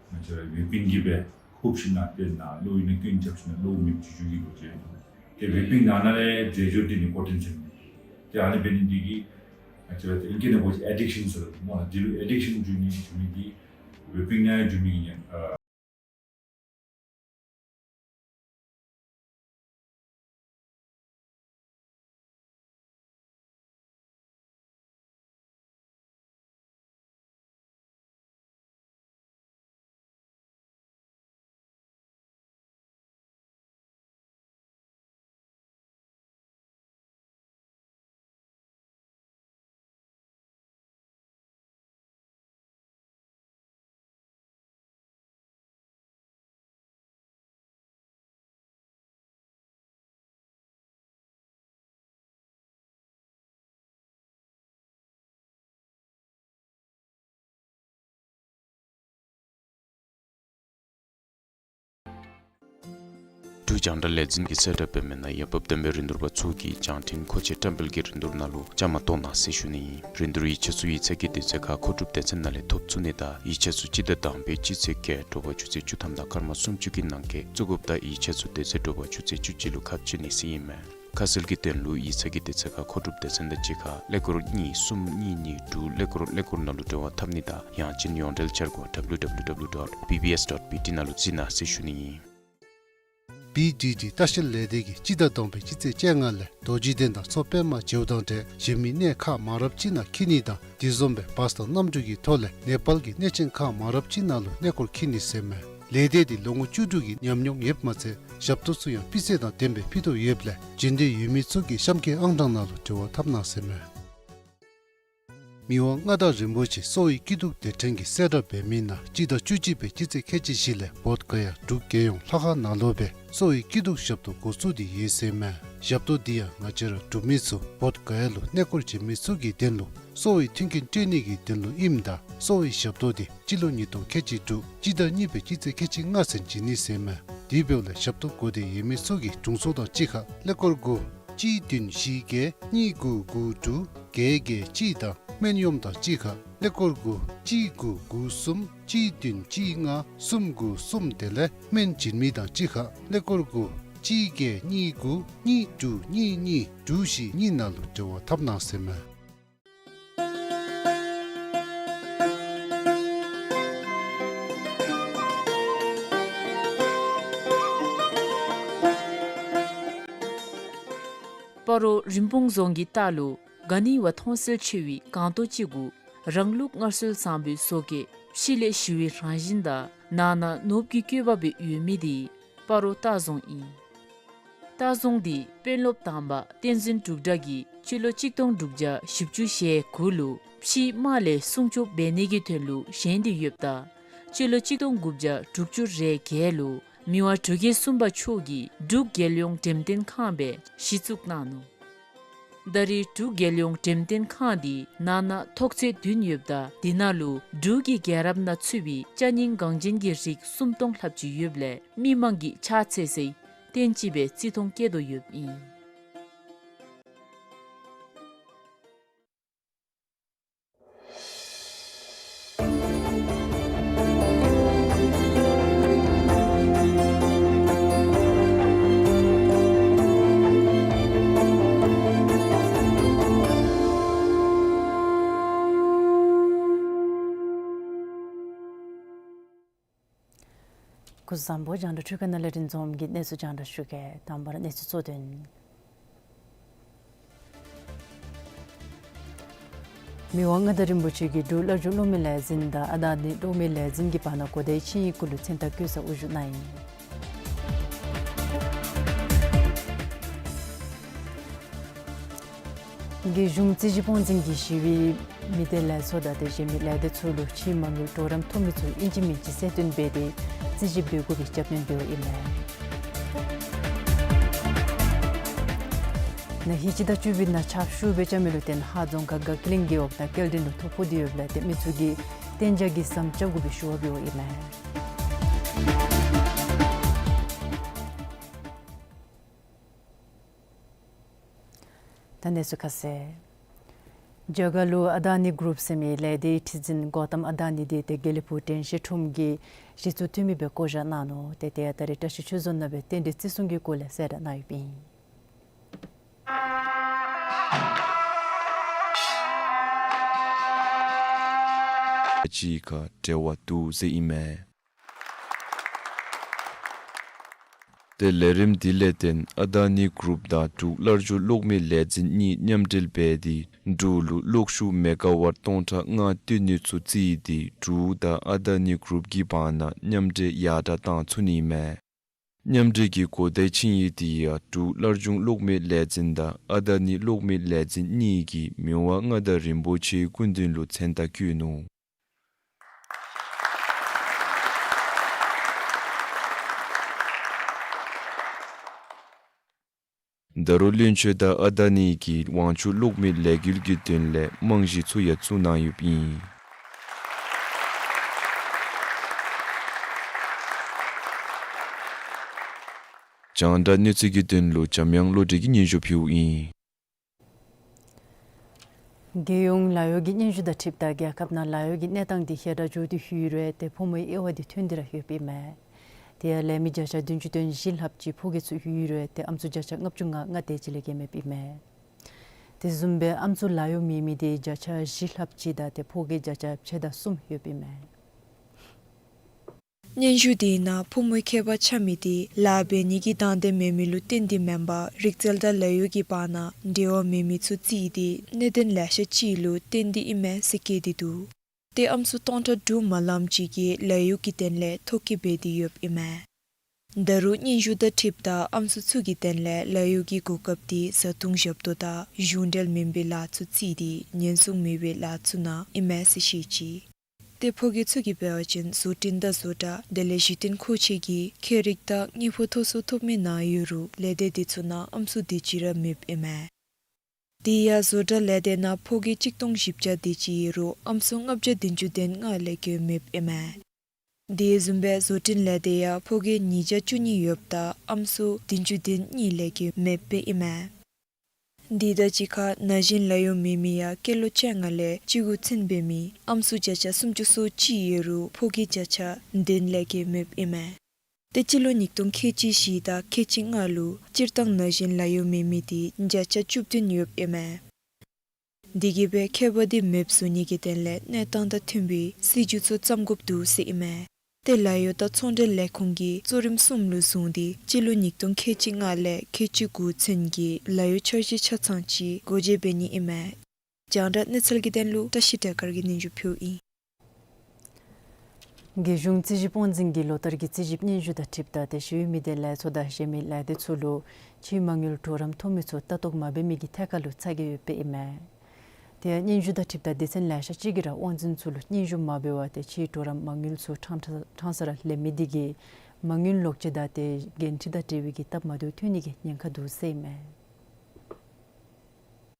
ང་བཅས་ར་ཝེ་པིང་གིས་སྦེ་ཧུབ་ཞིནམ་ལས་ཏེ་ནཱ་གློ་བུར་ནད་ཀྱིས་སྐྱོན་རྐྱབ་ཞིནམ་ལས་གློ་མེདཔ་ཅིག་འགྱོ་ཡི་ལོ་རྒྱུས་འདུག། ཏེ་ཝེ་པིང་ནང་ན་ལས་རྫས་སྦྱོར་འདི་ནི་ཀོ་ཀེན་ཟེར་མི་འདི་ཏེ་ཨ་ནི་འབད་ནི་འདི་གིས་ང་བཅས་ར་ཏེ་ཨིང་སྐད་ནང་འབད་བ་ཅིན་ཨེ་ཌིག་ཤཱན་ཟེར་སྨོ་ལགས། འདི་ལུ་ཨེ་ཌིག་ཤཱན་འགྱོ་ནི་འགྱོ་མི་འདི་ཝེ་པིང་ནང་འགྱོ་མི་ཨིན། ཨ་ འབྲུག་རྒྱང་བསྒྲགས་ལས་འཛིན་གྱིས་གསལ་བསྒྲགས་འབད་མི་ནང་ཡ་རབས་བསྟན་པའི་རིན་བསྡུར་པ་ཚུ་གིས་རྒྱང་འཕྲིན་མཁོ་ཆས་བཀྲམ་སྤེལ་གྱི་རིན་བསྡུར་ནང་ལུ་བཅའ་མར་གཏོགས་གནང་ཟེར་ཞུ་ནི་ཨིན། རིན་བསྡུར་ཡིག་ཆ་ཚུ་ཡིག་ཚང་གི་དུས་ཚོད་ཁར་མཁོ་སྒྲུབ་སྡེ་ཚན་ནང་ལས་ཐོབ་ཚུགས་ནི་དང་ཡིག་ཆ་ཚུ་སྤྱི་ཟླ་དང་པའི་སྤྱི་ཚེས་བརྒྱད་དྲོ་པ་ཆུ་ཚོད་བཅུ་ཐམ་དང་སྐར་མ་སུམ་ཅུ་གི་ནང་འཁོད་བཙུགས་དགོཔ་དང་ཡིག་ཆ་ཚུ་དེ་ཚེ་དྲོ་པ་ཆུ་ཚོད་བཅུ་གཅིག་ལུ་ཁ་ཕྱེ་ནི་ཟེར་ཨིན་མས། ཁ་གསལ་གྱི་དོན་ལུ་ཡིག་ཚང་གི་དུས་ཚོད་ཁར་མཁོ་སྒྲུབ་སྡེ་ཚན་དང་གཅིག་ཁར་ཀླད་ཀོར་གཉིས་གསུམ་གཉིས་གཉིས་དྲུག་ཀླད་ཀོར་ཀླད་ཀོར་ནང་ལུ་འབྲེལ་བ་འཐབ་ནི་དང་ཡང་ཅིན་ཡོངས་འབྲེལ་འཆར་སྒོ་W W W dot B B S dot B T ནང་ལུ་གཟིགས་གནང་ཟེར་ཞུ་ནི་ཨིན། B D D ལྟ་བཤལ་ལས་སྡེ་གིས་སྤྱི་ཟླ་དང་པའི་སྤྱི་ཚེས་བཅོ་ལྔ་ལས་རྡོ་རྗེ་གདན་དང་མཚོ་པདྨ་བྱེའུ་དང་འབྲེལ་གཞན་མི་གནས་ཁག་མང་རབས་ཅིག་ནང་འཁྱིད་ནི་དང་དེ་བཟུམ་སྦེ་བཱས་དང་གནམ་གྲུ་གི་ཐོག་ལས་ནེ་པཱལ་གྱི་གནས་ཆེན་ཁག་མང་རབས་ཅིག་ནང་ལུ་གནས་སྐོར་འཁྱིད་ནི་ཟེར་མས། ལས་སྡེ་འདི་ལོ་ངོ་བཅུ་དྲུག་གི་ཉམས་མྱོང་ཡོདཔ་མ་ཚད་ཞབས་ཏོག་ཚུ་ཡང་སྤུས་ཚད་དང་ལྡནམ་སྦེ་ཕུལ་དོ་ཡོདཔ་ལས་འབྱོན་འདོད་ཡོད་མི་ཚུ་གིས་གཤམ་འཁོད་ཨང་གྲངས་ནང་ལུ་འབྲེལ་བ་འཐབ་གནང་ཟེར་མས། མི་དབང་མངའ་བདག་རིན་པོ་ཆེ་གསོ་བའི་སྐྱིད་སྡུག་སྡེ་ཕྲན་གྱིས་གསལ་བསྒྲགས་འབད་མི་ནང་སྤྱི་ཟླ་བཅུ་གཅིག་པའི་སྤྱི་ཚེས་ཁལ་གཅིག་བཞི་ལས་བོདྷ་ག་ཡ་འབྲུག་རྒྱལ་ཡོངས་ལྷ་ཁང་ནང་ལུ་སྦེ་གསོ་བའི་སྐྱིད་སྡུག་ཞབས་ཏོག་འགོ་བཙུགས་ཏེ་ཡོད་ཟེར་མས། ཞབས་ཏོག་འདི་ཡང་ང་བཅས་ར་འབྲུག་མི་ཚུ་བོདྷ་ག་ཡ་ལུ་གནས་སྐོར་བྱོན་མི་ཚུ་གི་དོན་ལུ་གསོ་བའི་མཐུན་རྐྱེན་སྤྲོད་ནི་གི་དོན་ལུ་ཨིནམ་ད་གསོ་བའི་ཞབས་ཏོག་འདི་སྤྱི་ལོ་ཉིས་སྟོང་ཁལ་གཅིག་དྲུག་སྤྱི་ཟླ་གཉིས་པའི་སྤྱི་ཚེས་ཁལ་གཅིག་ལྔ་ཚུན་བྱིན་ནི་ཟེར་མས། དེ་འབདཝ་ལས་ཞབས་ཏོག་དགོ་འདོད་ཡོད་མི་ཚུ་གིས་དྲུང་འཚོ་དང་གཅིག་ཁར་ཀླད་ཀོར་དགུ་གཅིག་བདུན་བཞི་བརྒྱད་གཉིས་དགུ་དགུ་དྲུག་བརྒྱད་བརྒྱད་གཅིག་དང་སྨན་གཡོགམོ་དང་གཅིག་ཁར་ཀླད་ཀོར་དགུ་གཅིག་དགུ་དགུ་གསུམ་གཅིག་བདུན་གཅིག་ལྔ་གསུམ་དགུ་གསུམ་དེ་ལས་སྨན་བྱིན་མི་དང་གཅིག་ཁར་ཀླད་ཀོར་དགུ་གཅིག་བརྒྱད་གཉིས་དགུ་གཉིས་དྲུག་གཉིས་གཉིས་དྲུག་བཞི་གཉིས་ནང་ལུ་འབྲེལ་བ་འཐབ་གནང་ཟེར་མས། སྤ་རོ་རིན་སྤུངས་རྫོང་གི་ལྟག་ལུ་ག་ནི་བ་མཐོང་གསལ་ཆེ་བའི་སྒང་ཏོ་ཅིག་གུ་རང་ལུགས་སྔར་སྲོལ་བཟང་པོའི་བཟོ་བཀོད་ཕྱི་ལས་ཞི་བའི་རང་བཞིན་དང་ནང་ན་ནོར་བུ་གི་བཀོད་པ་སྦེ་ཡོད་མི་འདི་སྤ་རོ་ལྟ་རྫོང་ཨིན། ལྟ་རྫོང་འདི་དཔོན་སློབ་དང་པ་བསྟན་འཛིན་འབྲུག་གྲགས་ཀྱིས་སྤྱི་ལོ་གཅིག་སྟོང་དྲུག་བརྒྱ་བཞི་བཅུ་ཞེ་དགུ་ལུ་ཕྱིའི་དམག་ལས་སྲུང་སྐྱོབ་འབད་ནི་གི་དོན་ལུ་བཞེངས་ཏེ་ཡོདཔ་ད་སྤྱི་ལོ་གཅིག་སྟོང་དགུ་བརྒྱ་དྲུག་ཅུ་རེ་བརྒྱད་ལུ་མི་དབང་འབྲུག་རྒྱལ་གསུམ་པ་མཆོག་གིས་འབྲུག་རྒྱལ་ཡོངས་འགྲེམས་སྟོན་ཁང་སྦེ་གཞི་བཙུགས་གནང་ནུག། ད་རེས་འབྲུག་རྒྱལ་ཡོངས་འགྲེམས་སྟོན་ཁང་འདི་ནང་ན་ཐོག་ཚད་བདུན་ཡོདཔ་ད་དེ་ནང་ལུ་འབྲུག་གི་རྒྱལ་རབས་ནང་ཚུད་པའི་ཅ་རྙིང་འགངས་ཅན་གྱི་རིགས་སུམ་སྟོང་ལྷགཔ་ཅིག་ཡོདཔ་ལས་མི་མང་གིས་ཕྱག་འཚལ་སའི་རྟེན་ཅིག་སྦེ་བརྩི་མཐོང་བསྐྱེད་དོ་ཡོདཔ་ཨིན། སྐུ་གཟུགས་བཟང་པོ། རྒྱང་བསྒྲགས་འཕྲུལ་ཁང་ནང་ལས་རིན་འཛོམས་ཀྱིས་གནས་ཚུལ་རྒྱང་བསྒྲགས་ཞུ་གེ། དང་པ་ར་གནས་ཚུལ་གཙོ་དོན། མི་དབང་མངའ་བདག་རིན་པོ་ཆེ་གིས་འབྲུག་སླར་འབྱུང་གློག་མེ་ལས་འཛིན་དང་ཨ་ད་ནི་གློག་མེ་ལས་འཛིན་གྱི་བར་ན་གོ་བརྡའི་ཆིངས་ཡིག་གུ་ལུ་མཚན་རྟགས་བཀོད་ས་དབུ་བཞུགས་གནང་ཡི། རྒྱལ་གཞུང་རྩིས་ཞིབ་དབང་འཛིན་གྱིས་ཞི་བའི་མི་སྡེ་ལས་ཚོགས་དང་དེ་བཞིན་མི་ལས་སྡེ་ཚུ་ལུ་ཕྱི་མ་དངུལ་གྲོགས་རམ་ཐོབ་མི་ཚུ་ཨིན་ཅི་མིན་ཅི་གསལ་སྟོན་འབད་དེ་རྩིས་ཞིབ་འབད་དགོ་པའི་རྒྱབ་སྣོན་འབདཝ་ཨིན་མས། ན་ཧིང་སྤྱི་ཟླ་བཅུ་པའི་ནང་ཆརཔ་ཤུགས་སྦེ་རྐྱབ་མི་ལུ་བརྟེན་ཧཱ་རྫོང་ཁག་དགའ་སྐྱིད་གླིང་གི་འོག་ནང་སྐྱེལ་འདྲེན་ལུ་ཐོ་ཕོག་སྟེ་ཡོདཔ་ལས་དེ་མི་ཚུ་གིས་གཏན་འཇགས་ཀྱི་ཟམ་རྐྱབ་དགོ་པའི་ཞུ་བ་འབདཝ་ཨིན་མས། ད་གནས་ཚུལ་ཁ་གསལ། རྒྱ་གར་ལུ་ཨ་ད་ནི་གུ་རུབ་ཟེར་མི་ལས་སྡེའི་ཁྲི་འཛིན་གོ་ཏམ་ཨ་ད་ནི་འདི་ཏེ་དགེ་ལེགས་ཕུག་དྲན་ཤེས་ཁྲོམ་གྱི་གཞི་བཙུགས་འཐུས་མི་སྦེ་བསྐོ་བཞག་གནང་ནུག། ཏེ་དེ་ཡང་ད་རེས་བཀྲ་ཤིས་ཆོས་རྫོང་ནང་སྦེ་རྟེན་འབྲེལ་བརྩི་སྲུང་གི་སྐོར་ལས་གསལ་བསྒྲགས་གནང་ཡོདཔ་ཨིན། གཅིག་ཁར་འབྲེལ་བ་འདུག་ཟེར་ཨིན་མས། ཏེ་ལས་རིམ་འདི་ལས་བརྟེན་ཨ་ད་ནི་གུ་རུབ་དང་འབྲུག་སླར་འབྱུང་གློག་མེ་ལས་འཛིན་གཉིས་མཉམ་འབྲེལ་འབད་དེ་འབྲུག་ལུ་གློག་ཤུགས་མེ་ག་ཝཊ་སྟོང་ཕྲག་ལྔ་བཏོན་ནི་ཚུ་རྩིས་ཏེ་འབྲུག་དང་ཨ་ད་ནི་གུ་རུབ་ཀྱི་བར་ན་མཉམ་འབྲེལ་ཡར་དྲག་བཏང་ཚུགས་ནི་མས། མཉམ་འབྲེལ་གྱི་གོ་བརྡའི་ཆིངས་ཡིག་འདི་ཡང་འབྲུག་སླར་འབྱུང་གློག་མེ་ལས་འཛིན་དང་ཨ་ད་ནི་གློག་མེ་ལས་འཛིན་གཉིས་ཀྱིས་མི་དབང་མངའ་བདག་རིན་པོ་ཆེའི་སྐུ་མདུན་ལུ་མཚན་རྟགས་བཀོད་ནུག། ད་རུང་བློན་ཆེན་དང་ཨ་ད་ནི་གི་དབང་ཕྱུག་གློག་མེ་ལས་འགུལ་གྱི་དོན་ལས་རྨང་གཞི་ཚུ་ཡང་བཙུགས་གནང་ཡོདཔ་ཨིན། རྒྱང་བསྒྲགས་གནས་ཚུལ་གྱི་དོན་ལུ་འཇམ་དབྱངས་བློ་གྲོས་ཀྱིས་སྙན་ཞུ་ཕུལཝ་ཨིན། རྒྱལ་ཡོངས་ལཱ་གཡོག་གི་སྙན་ཞུ་དང་འཁྲིལཝ་ད་རྒྱལ་ཁབ་ནང་ལཱ་གཡོག་གི་གནས་སྟངས་འདི་ཞེ་དྲག་འགྱུར་ཏེ་ཡོད་རུང་ཏེ་ཕོ་མོའི་དབྱེ་བ་འདི་ཐོན་ཏེ་ར་ཡོདཔ་ཨིན་མས། དེ་ཡང་ལས་མི་བརྒྱ་ཆ་བདུན་ཅུ་དོན་བཞི་ལྷགཔ་ཅིག་ཕོ་སྐྱེས་ཚུ་ཡོད་རུང་ཏེ་ཨམ་སྲུ་བརྒྱ་ཆ་ལྔ་བཅུ་ང་ལྔ་དེ་ཅིག་ལས་བརྒལ་མེདཔ་ཨིན་མས། དེ་བཟུམ་སྦེ་ཨམ་སྲུ་ལཱ་གཡོག་མེད་མི་འདི་བརྒྱ་ཆ་བཞི་ལྷགཔ་ཅིག་དང་ཏེ་ཕོ་སྐྱེས་བརྒྱ་ཆ་ཕྱེད་དང་གསུམ་ཡོདཔ་ཨིན་མས། སྙན་ཞུ་དེའི་ནང་ཕོ་མོའི་ཁྱད་པར་ཆགས་མི་དེ་ལཱ་འབད་ནི་གི་དང་འདོད་མེད་མི་ལུ་བརྟེན་ཏེ་མེན་པར་རིག་རྩལ་དང་ལཱ་གཡོག་གི་བར་ན་འབྲེལ་བ་མེད་མི་ཚུ་བརྩིས་ཏེ་གནད་དོན་ལེ་ཤ་ཅིག་ལུ་བརྟེན་ཏེ་ཨིན་མས་ཟེར་བཀོད་དེ་འདུག། ཏེ་ཨམ་སྲུ་སྟོང་ཕྲག་དྲུག་མ་ལངམ་ཅིག་གིས་ལཱ་གཡོག་གི་དོན་ལས་ཐོ་བཀོད་འབད་དེ་ཡོདཔ་ཨིན་མས། ད་རུང་སྙན་ཞུ་དང་འཁྲིལཝ་ད་ཨམ་སྲུ་ཚུ་གི་དོན་ལས་ལཱ་གཡོག་གི་གོ་སྐབས་དེ་བཟའ་བཏུང་ཞབས་ཏོག་དང་གཞུང་འབྲེལ་མེན་པའི་ལཱ་ཚུ་བརྩིས་ཏེ་ཉེན་སྲུང་མེད་པའི་ལཱ་ཚུ་ནང་ཨིན་མས་ཟེར་བཤད་ཅི། ཏེ་ཕོ་སྐྱེས་ཚུ་གིས་འབད་བ་ཅིན་བཟོ་སྐྲུན་དང་བཟོ་གྲྭ་དེ་ལས་གཞི་རྟེན་མཁོ་ཆས་ཀྱི་ཁྱད་རིག་དང་དངུལ་ཕོགས་མཐོ་སུ་ཐོབ་མི་ནང་ཡོད་རུང་ལས་སྡེ་དེ་ཚུ་ནང་ཨམ་སྲུ་དེ་ཅིག་ར་མེདཔ་ཨིན་མས། དེ་ཡང་བཟོ་གྲྭ་ལས་སྡེ་ནང་ཕོ་སྐྱེས་གཅིག་སྟོང་བཞི་བརྒྱ་དེ་ཅིག་ཡོད་རུང་ཨམ་སྲུ་ལྔ་བརྒྱ་བདུན་ཅུ་དོན་ལྔ་ལས་བརྒལ་མེདཔ་ཨིན་མས། དེ་བཟུམ་སྦེ་བཟོ་སྐྲུན་ལས་སྡེ་ཡང་ཕོ་སྐྱེས་ཉིས་བརྒྱ་བཅུ་གཉིས་ཡོདཔ་ད་ཨམ་སྲུ་བདུན་ཅུ་དོན་གཉིས་ལས་བརྒལ་མེདཔ་ཨིན་མས། དེ་དང་གཅིག་ཁར་ན་གཞོན་ལཱ་གཡོག་མེད་མི་ཡང་སྐྱེས་ལོ་བཅོ་ལྔ་ལས་བཅུ་དགུ་ཚུན་འབད་མི་ཨམ་སྲུ་བརྒྱ་ཆ་སུམ་ཅུ་སོ་གཅིག་ཡོད་རུང་ཕོ་སྐྱེས་བརྒྱ་ཆ་བདུན་ལས་བརྒལ་མེདཔ་ཨིན་མས། ཏེ་སྤྱི་ལོ་ཉིས་སྟོང་ཁལ་གཅིག་བཞི་དང་ཁལ་གཅིག་ལྔ་ལུ་སྤྱིར་བཏང་ན་གཞོན་ལཱ་གཡོག་མེད་མི་དེ་བརྒྱ་ཆ་བཅུ་བདུན་ཡོདཔ་ཨིན་མས། དེ་གིས་སྦེ་ཁྱད་པར་དེ་མེདཔ་བཟོ་ནི་གི་དོན་ལས་གནས་སྟངས་དང་མཐུན་པའི་སྲིད་བྱུས་ཚུ་བརྩམ་དགོཔ་འདུག་ཟེར་ཨིན་མས། ཏེ་ལཱ་གཡོག་དང་ཚོང་འབྲེལ་ལས་ཁུངས་ཀྱིས་གཙོ་རིམ་གསུམ་ལུ་བཟུང་སྟེ་སྤྱི་ལོ་ཉིས་སྟོང་ཁལ་གཅིག་ལྔ་ལས་ཁལ་གཅིག་དགུ་ཚུན་གྱི་ལཱ་གཡོག་འཆར་གཞི་ཆ་ཚང་ཅིག་སྒོ་འབྱེད་འབད་ནི་ཨིན་མས། རྒྱང་བསྒྲགས་གནས་ཚུལ་གྱི་དོན་ལུ་བཀྲ་ཤིས་བདེ་དཀར་གྱིས་སྙན་ཞུ་ཕུལཝ་ཨིན། རྒྱལ་གཞུང་རྩིས་ཞིབ་དབང་འཛིན་གྱིས་ལོ་ལྟར་གྱི་རྩིས་ཞིབ་སྙན་ཞུ་དང་འཁྲིལཝ་ད་ཏེ་ཞི་བའི་མི་སྡེ་ལས་ཚོགས་དང་གཞན་མི་ལས་སྡེ་ཚུ་ལུ་ཕྱིའི་མ་དངུལ་གྲོགས་རམ་ཐོབ་མི་ཚུ་ལྟ་རྟོག་མ་འབད་མི་གི་ཐད་ཁར་ལུ་ཚ་གྱང་ཡོདཔ་ཨིན་མས། དེ་ཡང་སྙན་ཞུ་དང་འཁྲིལཝ་ད་སྡེ་ཚན་ལེ་ཤ་ཅིག་གིས་ར་དབང་འཛིན་ཚུ་ལུ་སྙན་ཞུ་མ་འབད་བར་ཏེ་ཕྱིའི་གྲོགས་རམ་མ་དངུལ་ཚུ་ཕྲང་ཕྲང་ས་ར་ལེན་མི་དེ་གིས་མ་དངུལ་ལོག་སྤྱོད་དང་ཏེ་འགན་འཁྲི་དང་འབྲེལ་བའི་གི་སྟབས་མ་བདེཝ་ཐོན་ནི་གི་ཉེན་ཁ་འདུག་ཟེར་ཨིན་མས།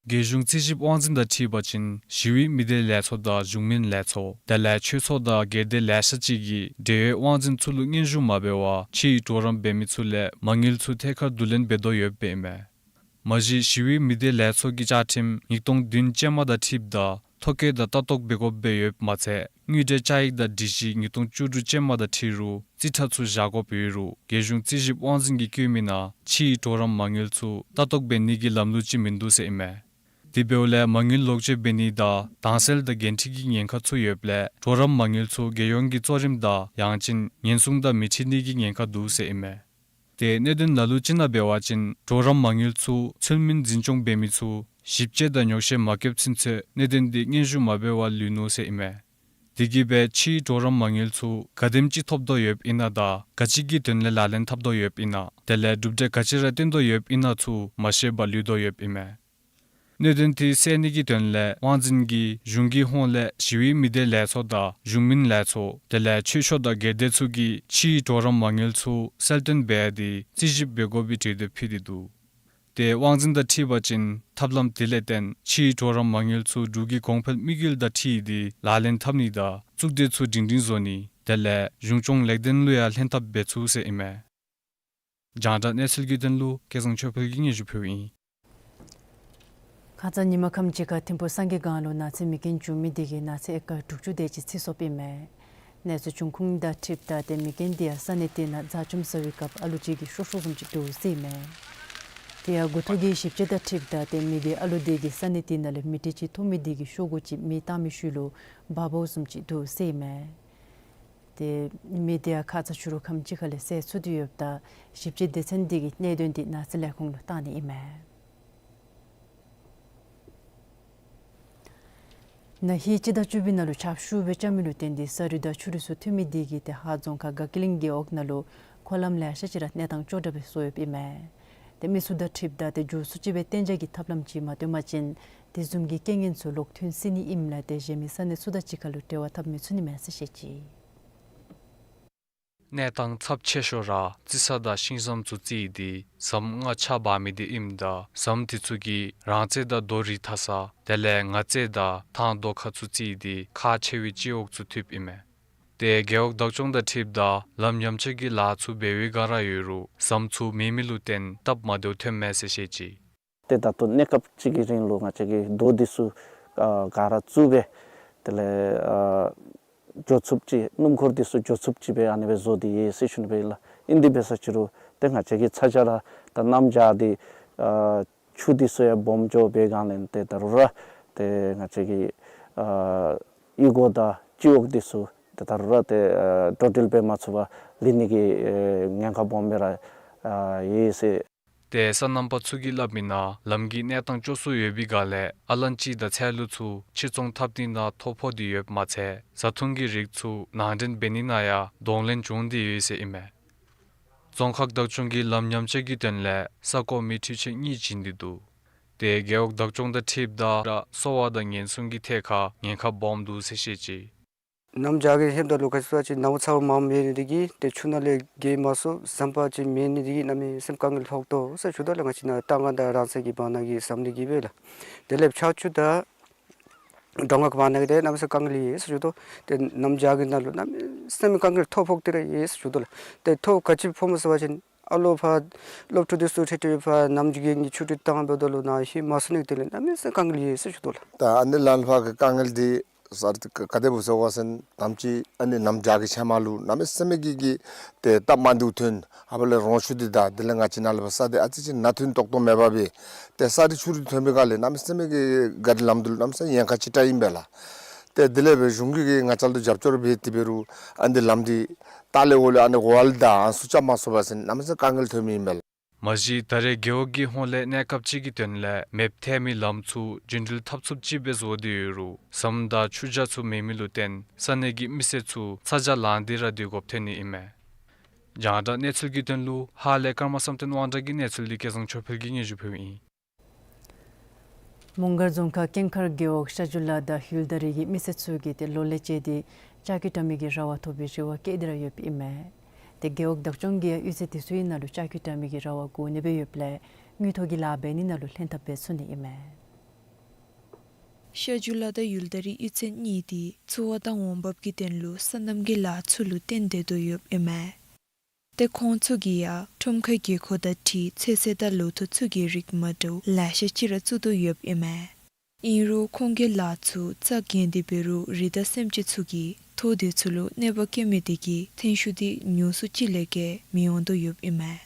རྒྱལ་གཞུང་རྩིས་ཞིབ་དབང་འཛིན་དང་འཁྲིལ་བ་ཅིན་ཞི་བའི་མི་སྡེ་ལས་ཚོགས་དང་གཞུང་མིན་ལས་ཚོགས་དེ་ལས་ཆོས་ཚོགས་དང་སྒེར་སྡེ་ལེ་ཤ་ཅིག་གིས་འབྲེལ་ཡོད་དབང་འཛིན་ཚུ་ལུ་སྙན་ཞུ་མ་འབད་བར་ཕྱིའི་གྲོགས་རམ་འབད་མི་ཚུ་ལས་མ་དངུལ་ཚུ་ཐད་ཀར་བསྡུ་ལེན་འབད་དོ་ཡོདཔ་ཨིན་མས། མ་གཞི་ཞི་བའི་མི་སྡེ་ལས་ཚོགས་ཀྱི་བཅའ་ཁྲིམས་ཉིས་སྟོང་བདུན་ཅན་མ་དང་འཁྲིལཝ་ད་ཐོ་བཀོད་དང་ལྟ་རྟོག་འབད་དགོཔ་སྦེ་ཡོདཔ་མ་ཚད་དངུལ་འབྲེལ་བཅའ་ཡིག་དང་སྒྲིག་གཞི་ཉིས་སྟོང་བཅུ་དྲུག་ཅན་མ་དང་འཁྲིལ་རུང་རྩིས་ཁྲ་ཚུ་བཞག་དགོཔ་ཡོད་རུང་རྒྱལ་གཞུང་རྩིས་ཞིབ་དབང་འཛིན་གྱིས་བཀོད་མི་ནང་ཕྱིའི་གྲོགས་རམ་མ་དངུལ་ཚུ་ལྟ་རྟོག་འབད་ནི་གི་ལམ་ལུགས་ཅིག་མིན་འདུག་ཟེར་ཨིན་མས། དེ་འབདཝ་ལས་མ་དངུལ་ལོག་སྤྱོད་འབད་ནི་དང་དྭངས་གསལ་དང་འགན་འཁྲི་གི་ཉེན་ཁ་ཚུ་ཡོདཔ་ལས་གྲོགས་རམ་མ་དངུལ་ཚུ་རྒྱལ་ཡོངས་ཀྱི་གཙོ་རིམ་དང་ཡང་ཅིན་ཉེན་སྲུང་དང་མི་འཁྲིལ་ནི་གི་ཉེན་ཁ་འདུག་ཟེར་ཨིན་མས། ཏེ་གནད་དོན་ལ་ལུ་ཅིག་ནང་འབད་བ་ཅིན་གྲོགས་རམ་མ་དངུལ་ཚུ་ཚུལ་མིན་འཛིན་སྐྱོང་འབད་མི་ཚུ་ཞིབ་དཔྱད་དང་ཉོག་བཤད་མ་བཀོདཔ་ཚུན་ཚོད་གནད་དོན་དེ་སྙན་ཞུ་མ་འབད་བར་ལུས་ནུག་ཟེར་ཨིན་མས། དེ་གིས་སྦེ་ཕྱིའི་གྲོགས་རམ་མ་དངུལ་ཚུ་ག་དེམ་ཅིག་ཐོབ་དོ་ཡོདཔ་ཨིན་ན་དང་ག་ཅི་གི་དོན་ལས་ལག་ལེན་འཐབ་དོ་ཡོདཔ་ཨིན་ན་དེ་ལས་གྲུབ་འབྲས་ག་ཅི་ར་བཏོན་དོ་ཡོདཔ་ཨིན་ན་ཚུ་མ་ཤེས་པར་ལུས་དོ་ཡོདཔ་ཨིན་མས། གནད་དོན་དེ་སེལ་ནི་གི་དོན་ལས་དབང་འཛིན་གྱིས་གཞུང་གི་ཧོངས་ལས་ཞི་བའི་མི་སྡེ་ལས་ཚོགས་དང་གཞུང་མིན་ལས་ཚོགས་དེ་ལས་ཆོས་ཕྱོགས་དང་སྒེར་སྡེ་ཚུ་གིས་ཕྱིའི་གྲོགས་རམ་མ་དངུལ་ཚུ་གསལ་སྟོན་འབད་དེ་རྩིས་ཞིབ་འབད་དགོ་པའི་གྲོས་འདེབས་ཕུལ་ཏེ་འདུག། ཏེ་དབང་འཛིན་དང་འཁྲིལ་བ་ཅིན་ཐབས་ལམ་དེ་ལས་བརྟེན་ཕྱིའི་གྲོགས་རམ་མ་དངུལ་ཚུ་འབྲུག་གི་གོང་འཕེལ་དམིགས་ཡུལ་དང་འཁྲིལ་ཏེ་ལག་ལེན་འཐབ་ནི་དང་གཙུག་སྡེ་ཚུ་སྒྲིང་སྒྲིང་བཟོ་ནི་དེ་ལས་གཞུང་སྐྱོང་ལེགས་ལྡན་ལུ་ཡང་ལྷན་ཐབས་འབད་ཚུགས་ཟེར་ཨིན་མས། རྒྱང་བསྒྲགས་གནས་ཚུལ་གྱི་དོན་ལུ་སྐལ་བཟང་ཆོས་འཕེལ་གྱིས་སྙན་ཞུ་ཕུལཝ་ཨིན། ཁ་ཙ་ཉིན་མ་ཁམས་ཅིག་ཁར་ཐིམ་ཕུ་སངས་རྒྱས་སྒང་ལུ་ནགས་ཚལ་མེ་རྐྱེན་བྱུང་མི་དེ་གིས་ནགས་ཚལ་ཨེ་ཀར་དྲུག་ཅུ་དེ་ཅིག་འཚིག་སོཔ་ཨིན་མས། གནས་ཚུལ་བྱུང་ཁུངས་དང་འཁྲིལཝ་ད་ཏེ་མེ་རྐྱེན་དེ་ཡང་ས་གནས་དེ་ནང་རྫ་ཆུམ་ཟ་བའི་སྐབས་ཨ་ལུ་ཅིག་གིས་ཤོར་ཤོརཝ་བཟུམ་ཅིག་འདུག་ཟེར་ཨིན་མས། དེ་ཡང་འགོ་ཐོག་གི་ཞིབ་དཔྱད་དང་འཁྲིལཝ་ད་ཏེ་མི་དེ་ཨ་ལུ་དེ་གིས་ས་གནས་དེ་ནང་ལས་མེ་ཏོག་ཅིག་ཐོབ་མི་དེ་གིས་ཤོར་དགོཔ་ཅིག་མེ་བཏང་མི་ཤུལ་ལུ་འབག་འབགཔ་བཟུམ་ཅིག་འདུག་ཟེར་ཨིན་མས། ཏེ་མེ་དེ་ཡང་ཁ་ཙ་ཕྱི་རུ་ཁམས་ཅིག་ཁ་ལས་སད་ཚུགས་ཏེ་ཡོདཔ་ད་ཞིབ་དཔྱད་སྡེ་ཚན་དེ་གིས་གནད་དོན་དེ་ནགས་ཚལ་ལས་ཁུངས་ལུ་བཏང་ནི་ཨིན་མས། ན་ཧིང་སྤྱི་ཟླ་བཅུ་པའི་ནང་ལུ་ཆརཔ་ཤུགས་སྦེ་རྐྱབ་མི་ལུ་བརྟེན་ཏེ་ས་རུད་དང་ཆུ་རུད་ཚུ་ཐོན་མི་དེ་གིས་ཏེ་ཧཱ་རྫོང་ཁག་དགའ་སྐྱིད་གླིང་རྒེད་འོག་ནང་ལུ་འཁོར་ལམ་ལེ་ཤ་ཅིག་ར་གནས་སྟངས་སྐྱོ་དྲགས་སྦེ་བཟོ་ཡོདཔ་ཨིན་མས། ཏེ་མི་སེར་དང་འཁྲིལཝ་ད་ཏེ་མགྱོགས་སུ་ཅིག་སྦེ་གཏན་འཇགས་ཀྱི་ཐབས་ལམ་ཅིག་མ་བཏོན་པ་ཅིན་དེ་བཟུམ་གྱི་རྐྱེན་ངན་ཚུ་ལོག་ཐོན་སྲིད་ནི་ཨིནམ་ལས་ཏེ་གཞན་མི་ས་གནས་སུ་དང་གཅིག་ཁར་ལུ་འབྲེལ་བ་འཐབ་མི་ཚུགས་ནི་མས་ཟེར་བཤད་ཅི། གནས་སྟངས་ཚབས་ཆེ་ཤོས་ར་རྩི་ས་དང་ཤིང་ཟམ་ཚུ་བརྩིགས་ཏེ་ཟམ་ལྔ་ཆག་འབག་མི་དེ་ཨིནམ་ད་ཟམ་དེ་ཚུ་གིས་རང་བཙན་དང་རྡོ་རིགས་འཐག་ས་དེ་ལས་ང་རྩེ་དང་ཐང་རྡོ་ཁ་ཚུ་བརྩིགས་ཏེ་ཁག་ཆེ་བའི་སྐྱེ་འོག་ཚུ་བཏུབ་ཨིན་མས། ཏེ་རྒེད་འོག་བདག་སྐྱོང་དང་འཁྲིལཝ་ད་ལམ་ཉམས་བཅོས་ཀྱི་ལཱ་ཚུ་འབད་བའི་བསྒང་ར་ཡོད་རུང་ཟམ་ཚུ་མེད་མི་ལུ་བརྟེན་སྟབས་མ་བདེཝ་ཐོནམ་མས་ཟེར་བཤད་ཅི། ཏེ་ད་ལྟོ་གནས་སྐབས་ཅིག་གི་རིང་ལུ་ང་བཅས་ཀྱིས་རྡོ་འདི་ཚུ་ཨ་ག་ར་བཙུགས་སྦེ་དེ་ལས་ཨ་འགྱོ་ཚུགསཔ་ཅིག་སྣུམ་འཁོར་འདི་ཚུ་འགྱོ་ཚུགསཔ་ཅིག་སྦེ་ཨ་ནི་སྦེ་བཟོ་སྟེ་ཡོད་ཟེར་ཞུ་ནི་སྦེ་ཨིན་ལགས། ཨིན་དེ་འབད་ས་ཅིག་རུང་ཏེ་ང་བཅས་ཀྱི་ཚ་གྱང་ར་ད་གནམ་བྱཱར་འདི་ཨ་ཆུ་འདི་ཚུ་ཡང་སྦོམ་འགྱོ་བའི་བསྒང་ལས་ཏེ་ད་རུང་ར་ཏེ་ང་བཅས་ཀྱི་ཨ་གཡུས་སྒོ་དང་སྤྱི་འོག་འདི་ཚུ་ཏེ་ད་རུང་ར་ཏེ་ཨ་འགྲོ་འགྲུལ་འབད་མ་ཚུགས་པར་ལུས་ནི་གི་ཨེ་ཉེན་ཁ་སྦོམ་སྦེ་ར་ཨ་ཡོད་ཟེར། ཏེ་སོ་ནམ་པ་ཚུ་གིས་སླབ་མི་ནང་ལམ་གྱི་གནས་སྟངས་སྐྱོ་སུ་ཡོད་པའི་བསྒང་ལས་ཨ་ལན་ཅི་དང་ཚལ་ལུ་ཚུ་ཕྱིར་ཚོང་འཐབ་ནི་ནང་ཐོ་ཕོག་སྟེ་ཡོདཔ་མ་ཚད་བཟའ་འཐུང་གི་རིགས་ཚུ་ནང་འདྲེན་འབད་ནི་ནང་ཡང་གདོང་ལེན་བྱུང་སྟེ་ཡོད་ཟེར་ཨིན་མས། རྫོང་ཁག་བདག་སྐྱོང་གིས་ལམ་ཉམས་བཅོས་ཀྱི་དོན་ལས་ས་སྐོར་མི་འཕྲུལ་ཆས་གཉིས་བྱིན་ཏེ་འདུག། ཏེ་རྒེད་འོག་བདག་སྐྱོང་དང་འཁྲིལཝ་ད་ར་གསོ་བ་དང་ཉེན་སྲུང་གི་ཐད་ཁར་ཉེན་ཁ་སྦོམ་འདུག་ཟེར་བཤད་ཅི། གནམ་བྱཱར་གྱི་ཧེ་མ་ད་ལུ་ག་ཅི་ཟེར་བ་ཅིན་ནཝ་ཚཝ་མངམ་ཡོད་ནི་དེ་གིས་ཏེ་ཆུ་ནང་ལས་རྒལ་མ་ཚུགས། ཟམ་པ་ཅིག་མེད་ནི་དེ་གིས་གནམ་མེད་ས་མེད་དཀའ་ངལ་ལྷོད་དོ་ཟེར་ཞུ་དོ་ལགས། ང་བཅས་ནཱ་རྟ་རྒན་དང་རང་སོའི་གི་བར་ན་གི་ཟམ་འདི་གིས་སྦེ་ལགས། དེ་ལས་ཕྱག་ཆུ་དང་འབྲོང་ཁ་གི་བར་ན་གི་ཏེ་གནམ་མེད་ས་མེད་དཀའ་ངལ་ཡོད་ཟེར་ཞུ་དོ། ཏེ་གནམ་བྱཱར་གྱི་ནང་ལུ་གནམ་མེད་ས་མེད་དཀའ་ངལ་ཐོ་ཕོག་སྟེ་ར་ཡོད་ཟེར་ཞུ་དོ་ལགས། ཏེ་ཐོ་ག་ཅི་ཕོགཔ་སྨོ་ཟེར་བ་ཅིན་ཨ་ལོ་ཕར་སློབ་ཕྲུག་འདི་ཚུ་ཁྲིད་ཁྲིད་ཕར་གནམ་གྱི་རྒན་གྱིས་ཆུ་ཁྲུས་བཏང་འབདཝ་ད་ལུ་ནཱ་ལྷོད་མ་ཚུགས་ནི་དེ་ལས་གནམ་མེད་ས་མེད་དཀའ་ངལ་ཡོད་ཟེར་ཞུ་དོ་ལགས། ད་ཨ་ནི་ལམ་ལྷོད་པའི་དཀའ་ངལ་འདི་ས་ར་ག་ག་དེ་སྦེ་ཟེར་བ་ཅིན་ནམ་ཅིག་ཨ་ནི་གནམ་བྱཱར་གྱི་ཧེ་མ་ལུ་གནམ་མེད་ས་མེད་ཀྱི་གི་ཏེ་སྟབས་མ་བདེཝ་ཐོན། ཨ་ཕར་ལས་རོང་ཆུ་འདི་དང་དེ་ལས་ང་བཅས་ནཱ་ལས་ཕར་ས་འདི་ཨ་ཙི་ཅིག་ནང་ཐོན་ཏོག་ཏོ་མེད་པར་སྦེ་ཏེ་ས་འདི་ཆུ་རུད་ཐོན་པའི་སྒང་ལས་གནམ་མེད་ས་མེད་ཀྱི་ག་རི་ལམ་འདི་ལུ་གནམ་མེད་ས་མེད་ཉེན་ཁ་ཅིག་དྲག་ཨིན་པས་ལགས། ཏེ་དེ་ལས་སྦེ་གཞུང་གིས་ང་བཅས་ལུ་རྒྱབ་སྐྱོར་འབད་དེ་འབད་རུང་ཨ་ནི་ལམ་འདི་ལྟག་ལས་འོག་ལས་ཨ་ནི་འོག་ལས་ད་ཨ་ནི་ཚུ་རྐྱབ་མ་ཚུགས་པ་ཅིན་གནམ་མེད་ས་མེད་དཀའ་ངལ་ཐོན་མི་ཨིན་པས་ལགས། མ་གཞི་ད་རེས་རྒེད་འོག་གི་ཧོངས་ལས་གནས་སྐབས་ཅིག་གི་དོན་ལས་མེདཔ་ཐལ་མི་ལམ་ཚུ་རྒྱུན་འགྲུལ་འཐབ་ཚུགསཔ་ཅིག་སྦེ་བཟོ་སྟེ་ཡོད་རུང་ཟམ་དང་ཆུ་བྱ་ཚུ་མེད་མི་ལུ་བརྟེན་ས་གནས་ཀྱི་མི་སེར་ཚུ་ཚ་གྱང་ལང་སྟེ་ར་སྡོད་དགོཔ་ཐོན་ནི་ཨིན་མས། རྒྱང་བསྒྲགས་གནས་ཚུལ་གྱི་དོན་ལུ་ཧཱ་ལས་ཀརྨ་བསམ་གཏན་དབང་གྲགས་ཀྱི་གནས་ཚུལ་འདི་སྐལ་བཟང་ཆོས་འཕེལ་གྱིས་སྙན་ཞུ་ཕུལཝ་ཨིན། མོང་སྒར་རྫོང་ཁག་ཀེང་མཁར་རྒེད་འོག་ཤ་ཇུ་ལ་དང་ཧུལ་ད་རི་གི་མི་སེར་ཚུ་གིས་ཏེ་ལོ་ལས་བཅད་དེ་ལྕགས་ཀྱི་དྲ་མིག་གི་ར་བ་ཐོབ་པའི་རེ་བ་བསྐྱེད་དེ་ར་ཡོདཔ་ཨིན་མས། ཏེ་རྒེད་འོག་བདག་སྐྱོང་གིས་ཡང་གཡུས་ཚན་དེ་ཚུ་གི་ནང་ལུ་ལྕགས་ཀྱི་དྲ་མིག་གི་ར་བ་བསྒོར་ནི་སྦེ་ཡོདཔ་ལས་དངུལ་ཐོག་གི་ལཱ་འབད་ནི་ནང་ལུ་ལྷན་ཐབས་འབད་ཚུགས་ནི་ཨིན་མས། ཤ་ཇུ་ལ་དང་ཧུལ་ད་རི་གཡུས་ཚན་གཉིས་འདི་འཚོ་བ་དང་འོང་འབབ་ཀྱི་དོན་ལུ་སོ་ནམ་གྱི་ལཱ་ཚུ་ལུ་བརྟེན་ཏེ་སྡོད་ཡོདཔ་ཨིན་མས། ཏེ་ཁོང་ཚུ་གིས་ཡང་ཁྲོམ་ཁའི་རྒྱལ་ཁོག་དང་འཁྲིལ་ཚོད་བསྲེ་དང་ལོ་ཐོག་ཚུ་གི་རིགས་མ་འདྲཝ་ལེ་ཤ་ཅིག་ར་བཙུགས་དོ་ཡོདཔ་ཨིན་མས། ཨིན་རུང་ཁོང་གིས་ལཱ་ཚུ་རྩ་འགེངས་ཏེ་འབད་རུང་རི་དྭགས་སེམས་ཅན་ཚུ་གིས་ཐོག་དེ་ཚུ་ལུ་གནོད་པ་བཀལ་མི་དེ་གིས་ཐོན་ཤུགས་འདི་ཉུང་སུ་ཅིག་ལས་བརྒལ་མི་འོང་དོ་ཡོདཔ་ཨིན་མས།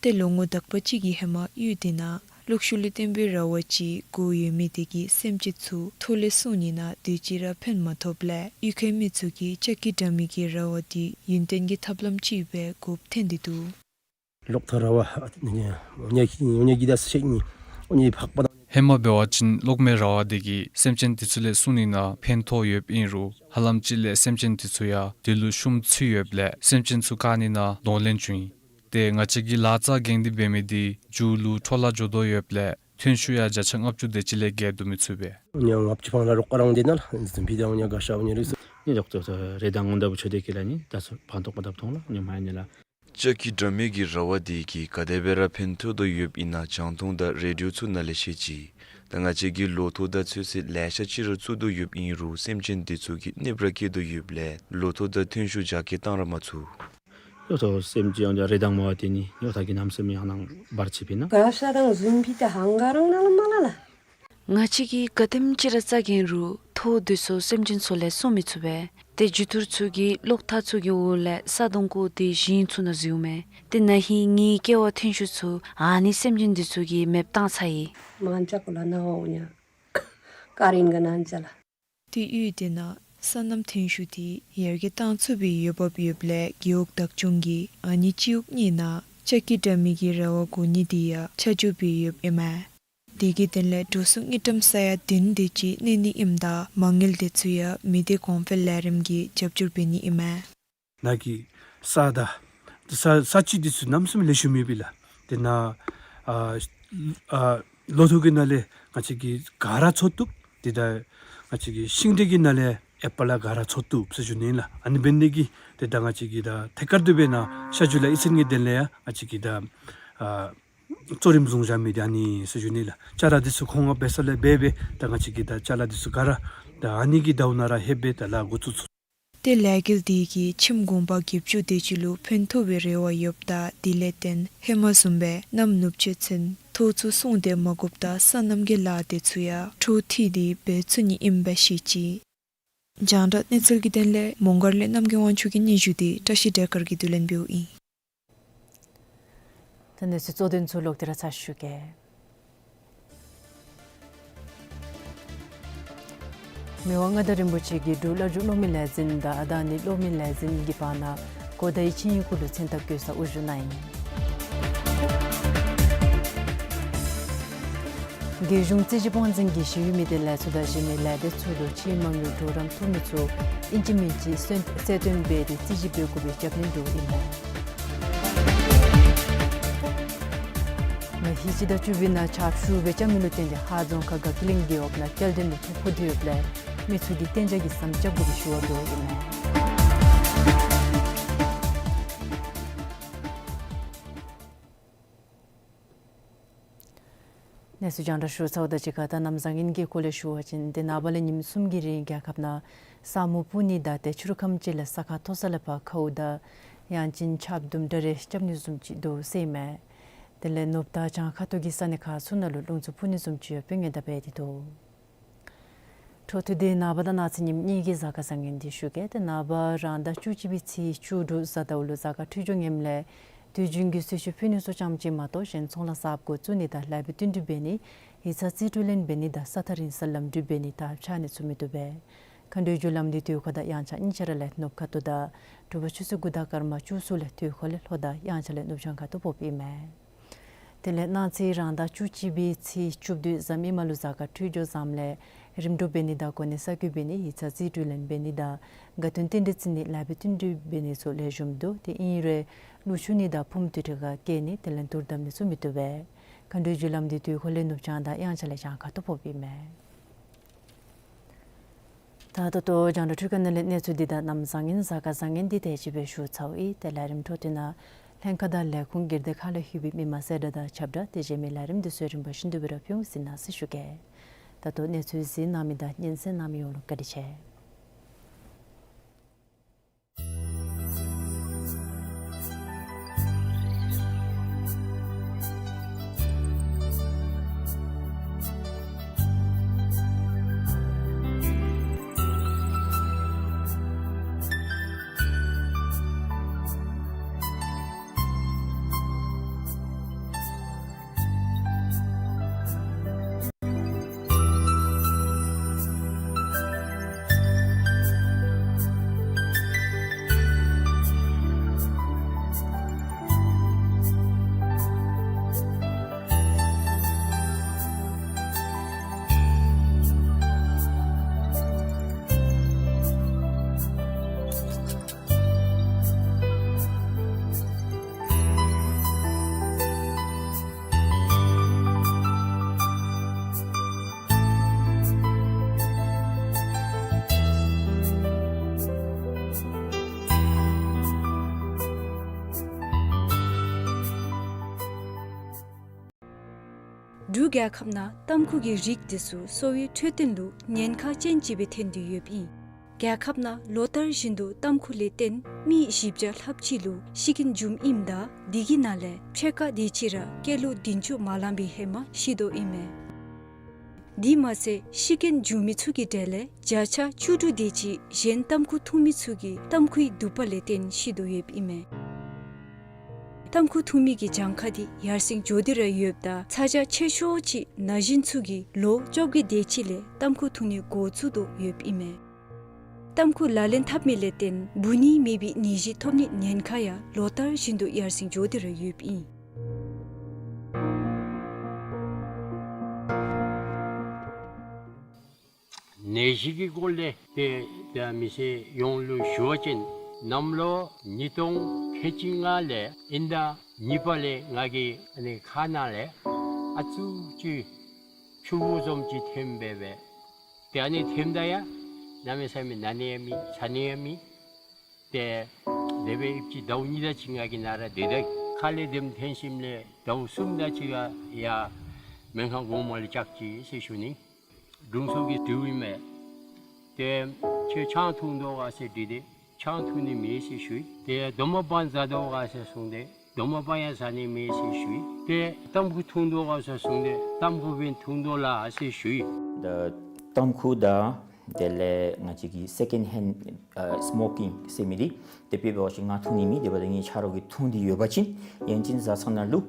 ཏེ་ལོ་ངོ་དག་པ་ཅིག་གི་ཧེ་མ་གཡུས་དེ་ནང་གློག་ཤུགས་ལས་བཏོན་པའི་ར་བ་ཅིག་བསྒོར་ཡོད་མི་དེ་གིས་སེམས་ཅན་ཚུ་ཐོག་ལས་སྲུང་ནི་ནང་དུས་ཅི་ར་ཕན་མ་ཐོགསཔ་ལས་གཡུས་ཁའི་མི་ཚུ་གིས་ལྕགས་ཀྱི་དྲ་མིག་གི་ར་བ་འདི་ཡུན་བརྟན་གྱི་ཐབས་ལམ་ཅིག་སྦེ་དགོཔ་ཐོན་ཏེ་འདུག། གློག་ཐག་ར་བ་ཨ་ནི་ཨ་ནི་ཨ་ནི་ཨ་ནི་ད་ཤེས་ནི་ཨ་ནི་འཕགས་པ་དང་། ཧེ་མ་འབད་བ་ཅིན་གློག་མེ་ར་བ་དེ་གིས་སེམས་ཅན་དེ་ཚུ་ལས་སྲུང་ནི་ནང་ཕན་ཐོགས་ཡོདཔ་ཨིན་རུང་ཧ་ལམ་ཅིག་ལས་སེམས་ཅན་དེ་ཚུ་ཡང་དེ་ལུ་ཤུམ་ཚུད་ཡོདཔ་ལས་སེམས་ཅན་ཚུ་བཀག་ནི་ནང་གདོང་ལེན་བྱུང་ཡི། ཏེ་ང་བཅས་ཀྱིས་ལཱ་རྩ་འགེངས་ཏེ་འབད་མི་འདི་མཇུག་ལུ་འཕྲོ་བརླག་འགྱོ་དོ་ཡོདཔ་ལས་ཐོན་ཤུགས་ཡང་བརྒྱ་ཆ་ལྔ་བཅུ་དེ་ཅིག་ལས་བརྒལ་བསྡུ་མི་ཚུགས་པས། ཨ་ནི་ལྔ་བཅུ་ཕང་ལ་རོགས་ཀ་རང་དེ་ནང་ལགས་འཛིན་པའི་དང་ཨ་ནི་དགའ་ཤོས་ཨ་ནི་རིགས་སུ། ཨ་ནི་ལོག་ཏོ་རེ་དང་ངོ་ད་བུ་ཆོས་སྡེ་ཀི་ལ་ནི་ད་སོ་ཕང་ཐོགས་པ་ད་བུ་ཐོང་ལགས་ཨ་ནི་མ་ཡ་ནི་ལགས། ལྕགས་ཀྱི་དྲ་མིག་གི་ར་བ་དེ་གིས་ག་དེ་སྦེ་ར་ཕན་ཐོགས་དོ་ཡོདཔ་ཨིན་ན་རྒྱང་མཐོང་དང་རེ་ཌི་ཡོ་ཚུ་ནང་ལས་ཤེས་ཅི། ད་ང་བཅས་ཀྱིས་ལོ་ཐོག་དང་ཚོད་བསྲེ་ལེ་ཤ་ཅིག་ར་བཙུགས་དོ་ཡོདཔ་ཨིན་རུང་སེམས་ཅན་དེ་ཚུ་གིས་གནོདཔ་ར་བཀལ་དོ་ཡོདཔ་ལས་ལོ་ཐོག་དང་ཐོན་ཤུགས་རྒྱ་སྐྱེད་བཏང་ར་མ་ཚུགས། ཡོད་དོ་སེམས་ཅན་ཡང་རེ་དང་མ་བ་དེ་ནི་ཡོད་ད་གི་ནམ་སེམས་ཡང་ནང་བར་ཆད་པས་ན། ག་ས་དང་འཛིན་པའི་དང་ཧང་ག་རང་ནང་ལ་མ་ལ་ལགས། ང་བཅས་ཀྱིས་ག་དེམ་ཅིག་ར་རྩ་འགེངས་རུང་ཐོག་དེ་ཚུ་སེམས་ཅན་ཚུ་ལས་སྲུང་མི་ཚུགས་པས། ཏེ་རྒྱུ་ཐུར་ཚུ་གིས་གློག་ཐག་ཚུ་གི་འོག་ལས་ས་དོང་བརྐོ་སྟེ་ཞིང་ཚུ་ནང་བཟོཝ་མས། ཏེ་ན་ཧིང་ངེའི་སྐྱེ་བ་ཐོན་ཤུགས་ཚུ་ཨ་ནི་སེམས་ཅན་དེ་ཚུ་གིས་མེདཔ་བཏང་ཚར་ཡི། མང་ཅ་ཀུ་ལ་ན་འོ་ཉ་ཀ་རིན་ག་ནང་ཅ་ལགས། ཏེ་ཡུལ་དེ་ནང་སོ་ནམ་ཐོན་ཤུགས་དེ་ཡར་རྒྱས་བཏང་ཚུགས་པའི་འོས་འབབ་ཡོདཔ་ལས་རྒེད་འོག་བདག་སྐྱོང་གིས་ཨ་ནི་སྤྱི་འོག་གཉིས་ནང་ལྕགས་ཀྱི་དྲ་མིག་གི་ར་བ་བསྒོར་ནི་དེ་ཡང་ཆ་འཇོག་འབད་ཡོདཔ་ཨིན་མས། དེ་གི་དོན་ལས་འགྲོ་སོང་དངུལ་ཀྲམ་ས་ཡ་བདུན་དེ་ཅིག་གནས་ནི་ཨིནམ་ད་མ་དངུལ་དེ་ཚུ་ཡང་མི་སྡེ་གོང་འཕེལ་ལས་རིམ་གྱིས་རྒྱབ་སྐྱོར་འབད་ནི་ཨིན་མས། ནཱ་གི་ས་དང་ས་ས་ཆ་འདི་ཚུ་གནམ་མེད་ས་མེད་ལེགས་ཤོམ་ཡོད་པས་ལགས། དེ་ནང་ཨ་ཨ་ལོ་ཐོག་གི་ནང་ལས་ང་བཅས་ཀྱིས་ག་ར་འཚོ་བཏུབ། དེ་ད་ང་བཅས་ཀྱི་ཤིང་འབྲས་ཀྱི་ནང་ལས་ཨེ་པཱལ་ལ་ག་ར་འཚོ་བཏུབ་ཟེར་ཞུ་ནི་ལགས། ཨ་ནི་འབད་ནི་དེ་གིས་དེ་ད་ང་བཅས་ཀྱིས་ད་ཐད་ཀར་དུ་འབད་ན་ཤ་ཇུ་ལ་གཡུས་ཚན་གྱི་དོན་ལས་ཡང་ང་བཅས་ཀྱིས་ད་ཨ་གཙོ་རིམ་བཟུང་བཞག་མི་དེ་ཨ་ནི་ཟེར་ཞུ་ནི་ལགས། ཅ་ལ་འདི་ཚུ་ཁོང་ང་འབད་ས་ལས་འབད་འབད་ད་ང་བཅས་ཀྱིས་ད་ཅ་ལ་འདི་ཚུ་ག་ར་ད་ཨ་ནི་གི་ཟླཝ་ནང་ར་ལྷོད་སྦེ་ད་ལཱ་འགོ་བཙུགས་ཚུགས། ཏེ་ལས་འགུལ་འདི་གིས་ཁྱིམ་གུང་པ་བརྒྱད་ཅུ་དེ་ཅིག་ལུ་ཕན་ཐོགས་པའི་རེ་བ་ཡོདཔ་ད་དེ་ལས་བརྟེན་ཧེ་མ་བཟུམ་སྦེ་གནམ་ནུབ་ཕྱེད་ཚུན་ཐོག་ཚུ་སྲུང་སྟེ་མ་བཀུགཔ་ད་སོ་ནམ་གྱི་ལཱ་དེ་ཚུ་ཡང་འཕྲོ་མཐུད་དེ་འབད་ཚུགས་ནི་ཨིནམ་སྦེ་བཤད་ཅི། རྒྱང་བསྒྲགས་གནས་ཚུལ་གྱི་དོན་ལས་མོང་སྒར་ལས་རྣམ་རྒྱལ་དབང་ཕྱུག་གི་སྙན་ཞུ་དེ་བཀྲ་ཤིས་སྒྲོལ་དཀར་གྱིས་བསྡུ་ལེན་འབདཝ་ཨིན། ད་གནས་ཚུལ་གཙོ་དོན་ཚུ་ལོག་སྟེ་ར་ཚར་ཞུ་གེ། མི་དབང་མངའ་བདག་རིན་པོ་ཆེ་གིས་འབྲུག་བླ་སྒྲུབ་སློབ་མའི་ལས་འཛིན་དང་ཨ་ད་ནི་སློབ་མའི་ལས་འཛིན་གྱི་བར་ན་གོ་བརྡའི་ཆིངས་ཡིག་གུ་ལུ་མཚན་རྟགས་བཀོད་ས་དབུ་བཞུགས་གནང་ཡི། རྒྱལ་གཞུང་རྩིས་ཞིབ་དབང་འཛིན་གྱིས་ཞི་གཡོག་མི་སྡེ་ལས་ཚོགས་དང་གཞན་མི་ལས་སྡེ་ཚུ་ལུ་ཕྱིའི་མ་དངུལ་གྲོགས་རམ་ཐོབ་མི་ཚུ་ཨིན་ཅི་མིན་ཅི་གསལ་གསལ་སྟོན་འབད་དེ་རྩིས་ཞིབ་འབད་དགོ་པའི་རྒྱབ་སྣོན་འབདཝ་ཨིན་མས། ནཱ་ཧིང་སྤྱི་ཟླ་བཅུ་པའི་ནང་ཆརཔ་ཤུགས་སྦེ་རྐྱབ་མི་ལུ་བརྟེན་ཏེ་ཧཱ་རྫོང་ཁག་དགའ་སྐྱིད་གླིང་སྡེ་བ་ནང་སྐྱེལ་འདྲེན་ལུ་ཐོ་ཕོག་སྟེ་ཡོདཔ་ལས་མི་ཚུ་གིས་གཏན་འཇགས་ཀྱི་ཟམ་རྐྱབ་དགོ་པའི་ཞུ་བ་འབདཝ་ཨིན་མས། གནས་ཚུལ་རྒྱང་བསྒྲགས་ཞུ་ཚརཝ་དང་གཅིག་ཁར་ད་གནམ་བཟང་ངན་གྱི་སྐོར་ལས་ཞུ་བ་ཅིན་ཏེ་ནངས་པ་ལས་ཉིནམ་གསུམ་གྱི་རིང་རྒྱལ་ཁབ་ནང་ས་སྨུག་སྤུབ་ནི་དང་ཏེ་ཕྱི་རུ་ཁམས་ཅིག་ལས་ས་ཁ་མཐོ་ས་ལས་ཕར་ཁཝ་དང་ཡང་ཅིན་ཆརཔ་དུམ་གྲ་རེ་རྐྱབ་ནི་བཟུམ་ཅིག་འདུག་ཟེར་ཨིན་མས། དེ་ལས་ནུབ་དང་བྱང་ཁ་ཐུག་གི་ས་གནས་ཁག་ཚུ་ནང་ལུ་རླུང་འཚུབ་འཕུ་ནི་བཟུམ་ཅིག་ཡང་སྤེལ་ངེས་ད་འབད་དེ་འདུག། འཕྲོ་མཐུད་དེ་ནངས་པ་དང་གནངས་ཚེ་ཉིནམ་གཉིས་ཀྱི་གཟའ་སྐར་བཟང་ངན་འདི་ཞུ་གེ། ཏེ་ནངས་པ་རང་ཟླ་བཅུ་གཅིག་པའི་ཚེས་བཅུ་དྲུག་གཟའ་ཟླཝ་ལུ་གཟའ་སྐར་འཕྲོད་སྦྱོར་ངནམ་ལས་དུས་རྒྱུན་གྱི་གསོལ་མཆོད་ཕུལ་ནི་ཚུ་ཙམ་ཅིག་མ་གཏོགས་གཞན་ཚོང་ལཱ་གསརཔ་འགོ་བཙུགས་ནི་དང་ལེགས་པའི་བསྟུན་གྲོས་འབད་ནི་ཡིག་ཚང་རྩིས་སྤྲོད་ལེན་འབད་ནི་དང་ས་ཐག་རིང་སར་ལམ་འགྲུལ་འབད་ནི་དང་ཕྱགས་སྙིགས་འཚོ་མི་བཏུབ་པས། མཁའ་འགྲོའི་རྒྱུ་ལམ་འདི་དུས་འཁོར་དང་དབྱངས་འཆར་གཉིས་ཆ་ར་ལས་ནུབ་ཁ་ཐུག་དང་དྲོ་པ་ཆུ་ཚོད་དགུ་དང་སྐར་མ་བཅུ་གསུམ་ལས་དུས་འཁོར་ལས་ལྷོ་དང་དབྱངས་འཆར་ལས་ནུབ་བྱང་ཁ་ཐུག་ཕོགཔ་ཨིན་མས། དེ་ལས་གནངས་ཚེ་རང་ཟླ་བཅུ་གཅིག་པའི་ཚེས་བཅུ་བདུན་གཟའ་མིག་དམར་ལུ་གཟའ་སྐར་འཕྲོད་སྦྱོར་བཟངམ་ལས་རིམ་གྲོ་འབད་ནི་དང་གོ་གནས་གསར་བསྐོ་འབད་ནི་ཡིག་ཚང་རྩིས་སྤྲོད་ལེན་འབད་ནི་དང་དགའ་སྟོན་རྟེན་འབྲེལ་བརྩི་ནི་ལེགས་པའི་བསྟུན་གྲོས་འབད་ནི་ཚུ་ལེགས་ཤོམ་འདུག། དེ་ཨིན་རུང་ཀླུ་ཆུ་ནི་དང་ཕུངམ་དུས་དྲོ་ཁར་བཀལ་ནི་དེ་ལས་དུར་བརྡབ་ནི་ཚུ་མི་བཏུབ་པས། མཁའ་འགྲོའི་རྒྱུ་ལམ་འདི་དུས་འཁོར་ལས་ནུབ་བྱང་དང་དབྱངས་འཆར་ལས་བྱང་ཁ་ཐུག་ཕོགཔ་ཨིན་མས། ད་ད་ལྟོ་རྒྱང་བསྒྲགས་འཕྲུལ་ཁང་ནང་ལས་གནས་ཚུལ་འདི་དང་གནམ་བཟང་ངན་གཟའ་སྐར་བཟང་ངན་འདི་དེ་ཅིག་སྦེ་ཞུ་ཚརཝ་ཨིན། དེ་ལས་རིམ་འཕྲོ་མཐུད་ནང་ལྷན་ཁག་དང་ལས་ཁུངས་སྒེར་སྡེ་ཁག་ལས་ལྷོད་པའི་མི་མང་གསལ་བསྒྲགས་དང་ཁྱབ་བསྒྲགས་དེ་བཟུམ་མའི་ལས་རིམ་འདི་ཚུ་རིམ་པ་བཞིན་དུ་སྦེ་ར་ཕུལ་འོང་ཟེར་གནང་ཟེར་ཞུ་གེ། ད་ལྟོ་གནས་ཚུལ་གཟིགས་གནང་མི་དང་སྙན་གསན་གནང་མི་ཡོངས་ལུ་བཀའ་དྲིན་ཆེ། འབྲུག་རྒྱལ་ཁབ་ནང་ཏམ་ཁུ་གི་རིགས་འདི་ཚུ་གསོ་བའི་འཕྲོད་བསྟེན་ལུ་ཉེན་ཁ་ཅན་ཅིག་སྦེ་ཐོན་ཏེ་ཡོདཔ་ཨིན། རྒྱལ་ཁབ་ནང་ལོ་ལྟར་བཞིན་དུ་ཏམ་ཁུ་ལས་བརྟེན་མི་བཞི་བརྒྱ་ལྷགཔ་ཅིག་ལུ་ཤི་རྐྱེན་འབྱུངམ་ཨིནམ་ད་དེ་གི་ནང་ལས་ཕྱེད་ཀ་དེ་ཅིག་ར་སྐྱེས་ལོ་བདུན་ཅུ་མ་ལང་པའི་ཧེ་མ་ཤི་དོ་ཨིན་མས། དེ་མ་ཚད་ཤི་རྐྱེན་འབྱུང་མི་ཚུ་གི་གྲས་ལས་བརྒྱ་ཆ་བཅུ་དྲུག་དེ་ཅིག་གཞན་ཏམ་ཁུ་འཐུང་མི་ཚུ་གིས་ཏམ་ཁུའི་དུད་པ་ལས་བརྟེན་ཤི་དོ་ཡོདཔ་ཨིན་མས། ཏམ་ཁུ་འཐུང་མི་གི་གྱངས་ཁ་དེ་ཡར་སེང་འགྱོ་སྟེ་ར་ཡོདཔ་ད་ཚ་གྱང་ཆེ་ཤོས་ཅིག་ན་གཞོན་ཚུ་གིས་ལོ་བཅོ་བརྒྱད་དེ་ཅིག་ལས་ཏམ་ཁུ་འཐུང་ནི་འགོ་བཙུགས་དོ་ཡོདཔ་ཨིན་མས། ཏམ་ཁུ་ལག་ལེན་འཐབ་མི་ལས་བརྟེན་འབུ་ནད་མེད་པའི་ནད་གཞི་ཐོབ་ནི་ཉེན་ཁ་ཡང་ལོ་ལྟར་བཞིན་དུ་ཡར་སེང་འགྱོ་སྟེ་ར་ཡོདཔ་ཨིན། ནད་གཞི་གི་སྐོར་ལས་ཏེ་ད་མི་སེར་ཡོངས་ལུ་ཞུ་བ་ཅིན་གནམ་ལོ་ཉིས་སྟོང་ཁལ་གཅིག་ལྔ་ལས་དབྱིན་ཟླ་གཉིས་པ་ལས་ང་གི་ཨ་ནི་ཁ་ནང་ལས་ཨ་ཙུག་ཅིག་ཆུ་བུར་བཟུམ་ཅིག་ཐོནམ་སྦེ་སྦེ། ཏེ་ཨ་ནི་ཐོནམ་ད་ཡང་གནམ་མེད་ས་མེད་ན་ནི་ཡང་མེད་ཚ་ནི་ཡང་མེད། ཏེ་དེ་སྦེ་ཨིན་ཅི་ཟླཝ་གཉིས་དེ་ཅིག་ང་གི་ནང་ར་སྡོད་ད་ཁ་ལས་དེམ་ཐོན་ཞིནམ་ལས་ཟླཝ་གསུམ་དེ་ཅིག་ཡང་སྨན་ཁང་གོང་མ་ལུ་བཅར་ཅི་ཟེར་ཞུ་ནི། དྲུང་འཚོ་གིས་དྲིཝ་ཨིན་མས། ཏེ་ ཁྱོད་ཆང་འཐུང་དོ་ག་ཟེར་དྲིས་ཏེ་ཆང་འཐུང་ནི་མེད་ཟེར་ཞུ་ཡི། ཏེ་རྡོག་མ་སྦང་ཟ་དོ་ག་ཟེར་གསུངས་ཏེ་རྡོག་མ་སྦང་ཡང་ཟ་ནི་མེད་ཟེར་ཞུ་ཡི། ཏེ་ཏམ་ཁུ་འཐུང་དོ་ག་ཟེར་གསུངས་ཏེ་ཏམ་ཁུ་སྦེ་འཐུང་དོ་ལགས་ཟེར་ཞུ་ཡི། ད་ཏམ་ཁུ་དང་དེ་ལས་ང་བཅས་ཀྱི་སེ་ཀེནཌ་ཧེནཌ་ཨ་སྨོ་ཀིང་ཟེར་མི་འདི་དེ་སྦེ་འབད་བ་ཅིན་ང་འཐུང་ནི་མེད། དེ་འབདཝ་ད་ངེའི་ཆ་རོགས་ཀྱིས་འཐུང་སྟེ་ཡོད་པ་ཅིན་ཡང་ཅིན་བཟའ་ཚང་ནང་ལུ་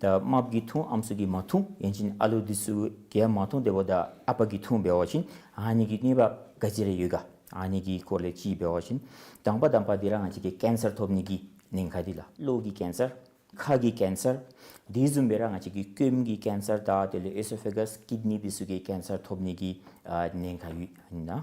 ད་རྨགཔ་གིས་འཐུང་ཨམ་སྲུ་གིས་མ་འཐུང་ཡང་ཅིན་ཨ་ལོ་འདི་ཚུ་གིས་མ་འཐུང་དེ་འབདཝ་ད་ཨ་པ་གིས་འཐུང་འབད་བ་ཅིན་ཨ་ནི་གི་གནོད་པ་ག་ཅི་ར་ཡོད་ག། ཨ་ནི་གི་སྐོར་ལས་ཅིག་འབད་བ་ཅིན་དང་པ་དང་པ་འདི་ར་ང་བཅས་ཀྱི་ཀེན་སར་ཐོབ་ནི་གི་ཉེན་ཁ་འདི་ལགས། གློ་གི་ཀེན་སར། ཁ་གི་ཀེན་སར། དེ་བཟུམ་སྦེ་ར་ང་བཅས་ཀྱི་སྐོམ་གྱི་ཀེན་སར་དང་དེ་ལས་ཨེ་སོ་ཕེ་གཱས་ཀིཌ་ནི་འདི་ཚུ་གི་ཀེན་སར་ཐོབ་ནི་གི་ཨ་ཉེན་ཁ་ཡོད་ཨིན་ན།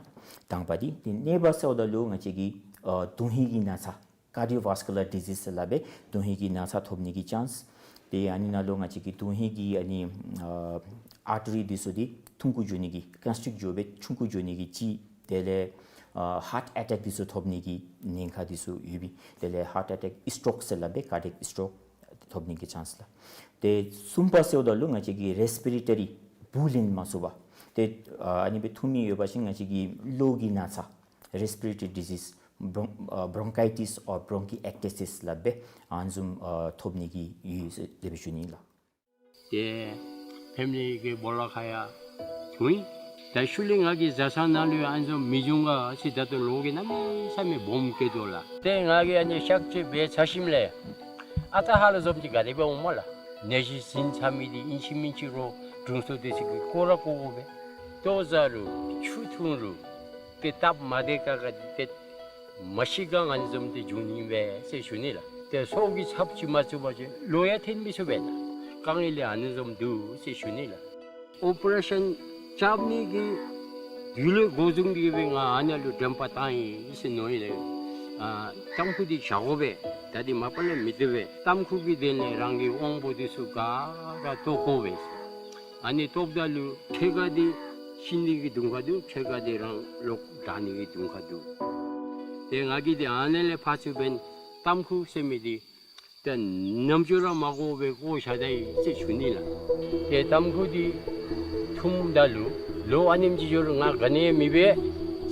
དང་པ་འདི། ཏེ་གཉིས་པ་ཟེརཝ་ད་ལུ་ང་བཅས་ཀྱི་ཨ་དོན་ཧིང་གི་ན་ཚ། ཀར་ཌི་ཡོ་ཝཱས་ཀུ་ལར་ཌི་ཟིས་ཟེར་སླབ་པའི་དོན་ཧིང་གི་ན་ཚ་ཐོབ་ནི་གི་ཅཱནསི། ཏེ་ཨ་ནི་ནང་ལུ་ང་བཅས་ཀྱི་དོན་ཧིང་གི་ཨ་ནི་ཨ་ཨར་ཊི་རི་འདི་ཚུ་འདི་ཐུང་ཀུ་འགྱོ་ནི་གི་ཀོན་སི་ཊིཀཊ་འགྱོ་སྦེ་ཆུང་ཀུ་འགྱོ་ནི་གི་ཅིག། དེ་ལས་ཨ་ཧཱརཊ་ཨེ་ཊེཀ་འདི་ཚུ་ཐོབ་ནི་གི་ཉེན་ཁ་འདི་ཚུ་ཡོད་པས། དེ་ལས་ཧཱརཊ་ཨེ་ཊེཀ་སི་ཊོཀ་ཟེར་སླབ་པའི་ཀར་ཌི་ཡེཀ་སི་ཊོཀ་ཐོབ་ནི་གི་ཅཱནསི་ལགས། ཏེ་གསུམ་པ་ཟེརཝ་ད་ལུ་ང་བཅས་ཀྱི་རེས་པི་རེ་ཊོ་རི་བུ་ལེན་མ་ཚུགས་པ། ཏེ་ཨ་ཨ་ནི་སྦེ་འཐུང་མི་ཡོད་པ་ཅིན་ང་བཅས་ཀྱི་གློ་གི་ན་ཚ་རེས་པི་རེ་ཊོ་རི་ཌི་ཟིས་བོརོན་ཨ་བོརོན་ཀའི་ཊིས་ཨོར་བོརོན་ཀི་ཨེཀ་ཊི་སིས་སླབ་པའི་ཨ་ནི་བཟུམ་ཨ་ཐོབ་ནི་གི་ཡོད་ཟེར་དེ་སྦེ་ཞུ་ནི་ལགས། ཏེ་ཕེ་མི་ལི་གི་སྦོ་ལོགས་ཁར་ཡང་འཐུང་ཡི། ད་ཤུལ་ལས་ང་གི་བཟའ་ཚང་ནང་ལུ་ཡང་ཨ་ནི་བཟུམ་མི་འབྱུང་ག་ཟེར་ད་ལྟོ་ལོ་གིས་གནམ་མེད་ས་མེད་སྦོམ་སྐྱེ་དོ་ལགས། ཏེ་ང་གིས་ཨ་ནི་གཤག་བཅོས་འབད་ཚར་ཞིནམ་ལས་ཨ་རྟག་ཧ་ལུགས་བཟུམ་ཅིག་ག་དེ་སྦེ་འོང་སྨོ་ལགས། ནད་གཞི་ཟིན་ཚར་མི་འདི་ཨིན་ཅི་མིན་ཅི་རོགས་དྲུང་འཚོ་འདི་ཚུ་གིས་བཀོ་ར་བཀོ་དགོ་པས། ལྟོ་བཟའ་རུང་ཆུ་འཐུང་རུང་ཏེ་སྟབས་མ་བདེ་ཁག་ཁ་འདི་ཏེ་མ་ཤི་ག་ཨ་ནི་བཟུམ་འདི་འབྱུང་ནི་པས་ཟེར་ཞུ་ནི་ལགས། ཏེ་སྲོག་གི་ཚབ་ཅིག་མ་བཙུགས་པ་ཅིན་ལོག་ཡང་འཐོན་མི་ཚུགས་པས་ལགས། དཀའ་ངལ་ལས་ཨ་ནི་བཟུམ་འདུག་ཟེར་ཞུ་ནི་ལགས། ཨོ་པ་རེ་ཤཱན་རྐྱབ་ནི་གི་དུས་ལུ་འགོ་བཟུང་སྟེ་གིས་སྦེ་ང་ཨ་ནཱ་ལུ་དྲན་པ་བཏང་ཡི་ཟེར་མནོ་ཡི་ལགས། ཨ་ཏམ་ཁུ་འདི་བཞག་དགོ་པས། ད་འདི་མ་པ་ལས་མི་བཏུབ་པས། ཏམ་ཁུ་གི་དོན་ལས་རང་གི་དབང་པོ་འདི་ཚུ་ག་ར་བཏོག་དགོ་པས། ཨ་ནི་བཏོགཔ་ད་ལུ་ཕྱེད་ཀ་འདི་ཤི་ནི་གི་དུང་ཁ་འདུག། ཕྱེད་ཀ་འདི་རང་ལོག་དྲག་ནི་གི་དུང་ཁ་འདུག། ཏེ་ང་གིས་འདི་ཨ་ནཱ་ལས་ཕར་ཚུར་འབདན་ཏམ་ཁུ་ཟེར་མི་འདི་ཏེ་རྣམ་ཅོ་ར་མ་བཀོ་བར་བཀོ་བཞག་ད་ཡི་ཟེར་ཞུ་ནི་ལགས། ཏེ་ཏམ་ཁུ་འདི་འཐུངམ་ད་ལུ་ལོ་ཨ་ནེམ་ཅིག་འགྱོ་རུང་ང་ག་ནི་ཡང་མི་འབད་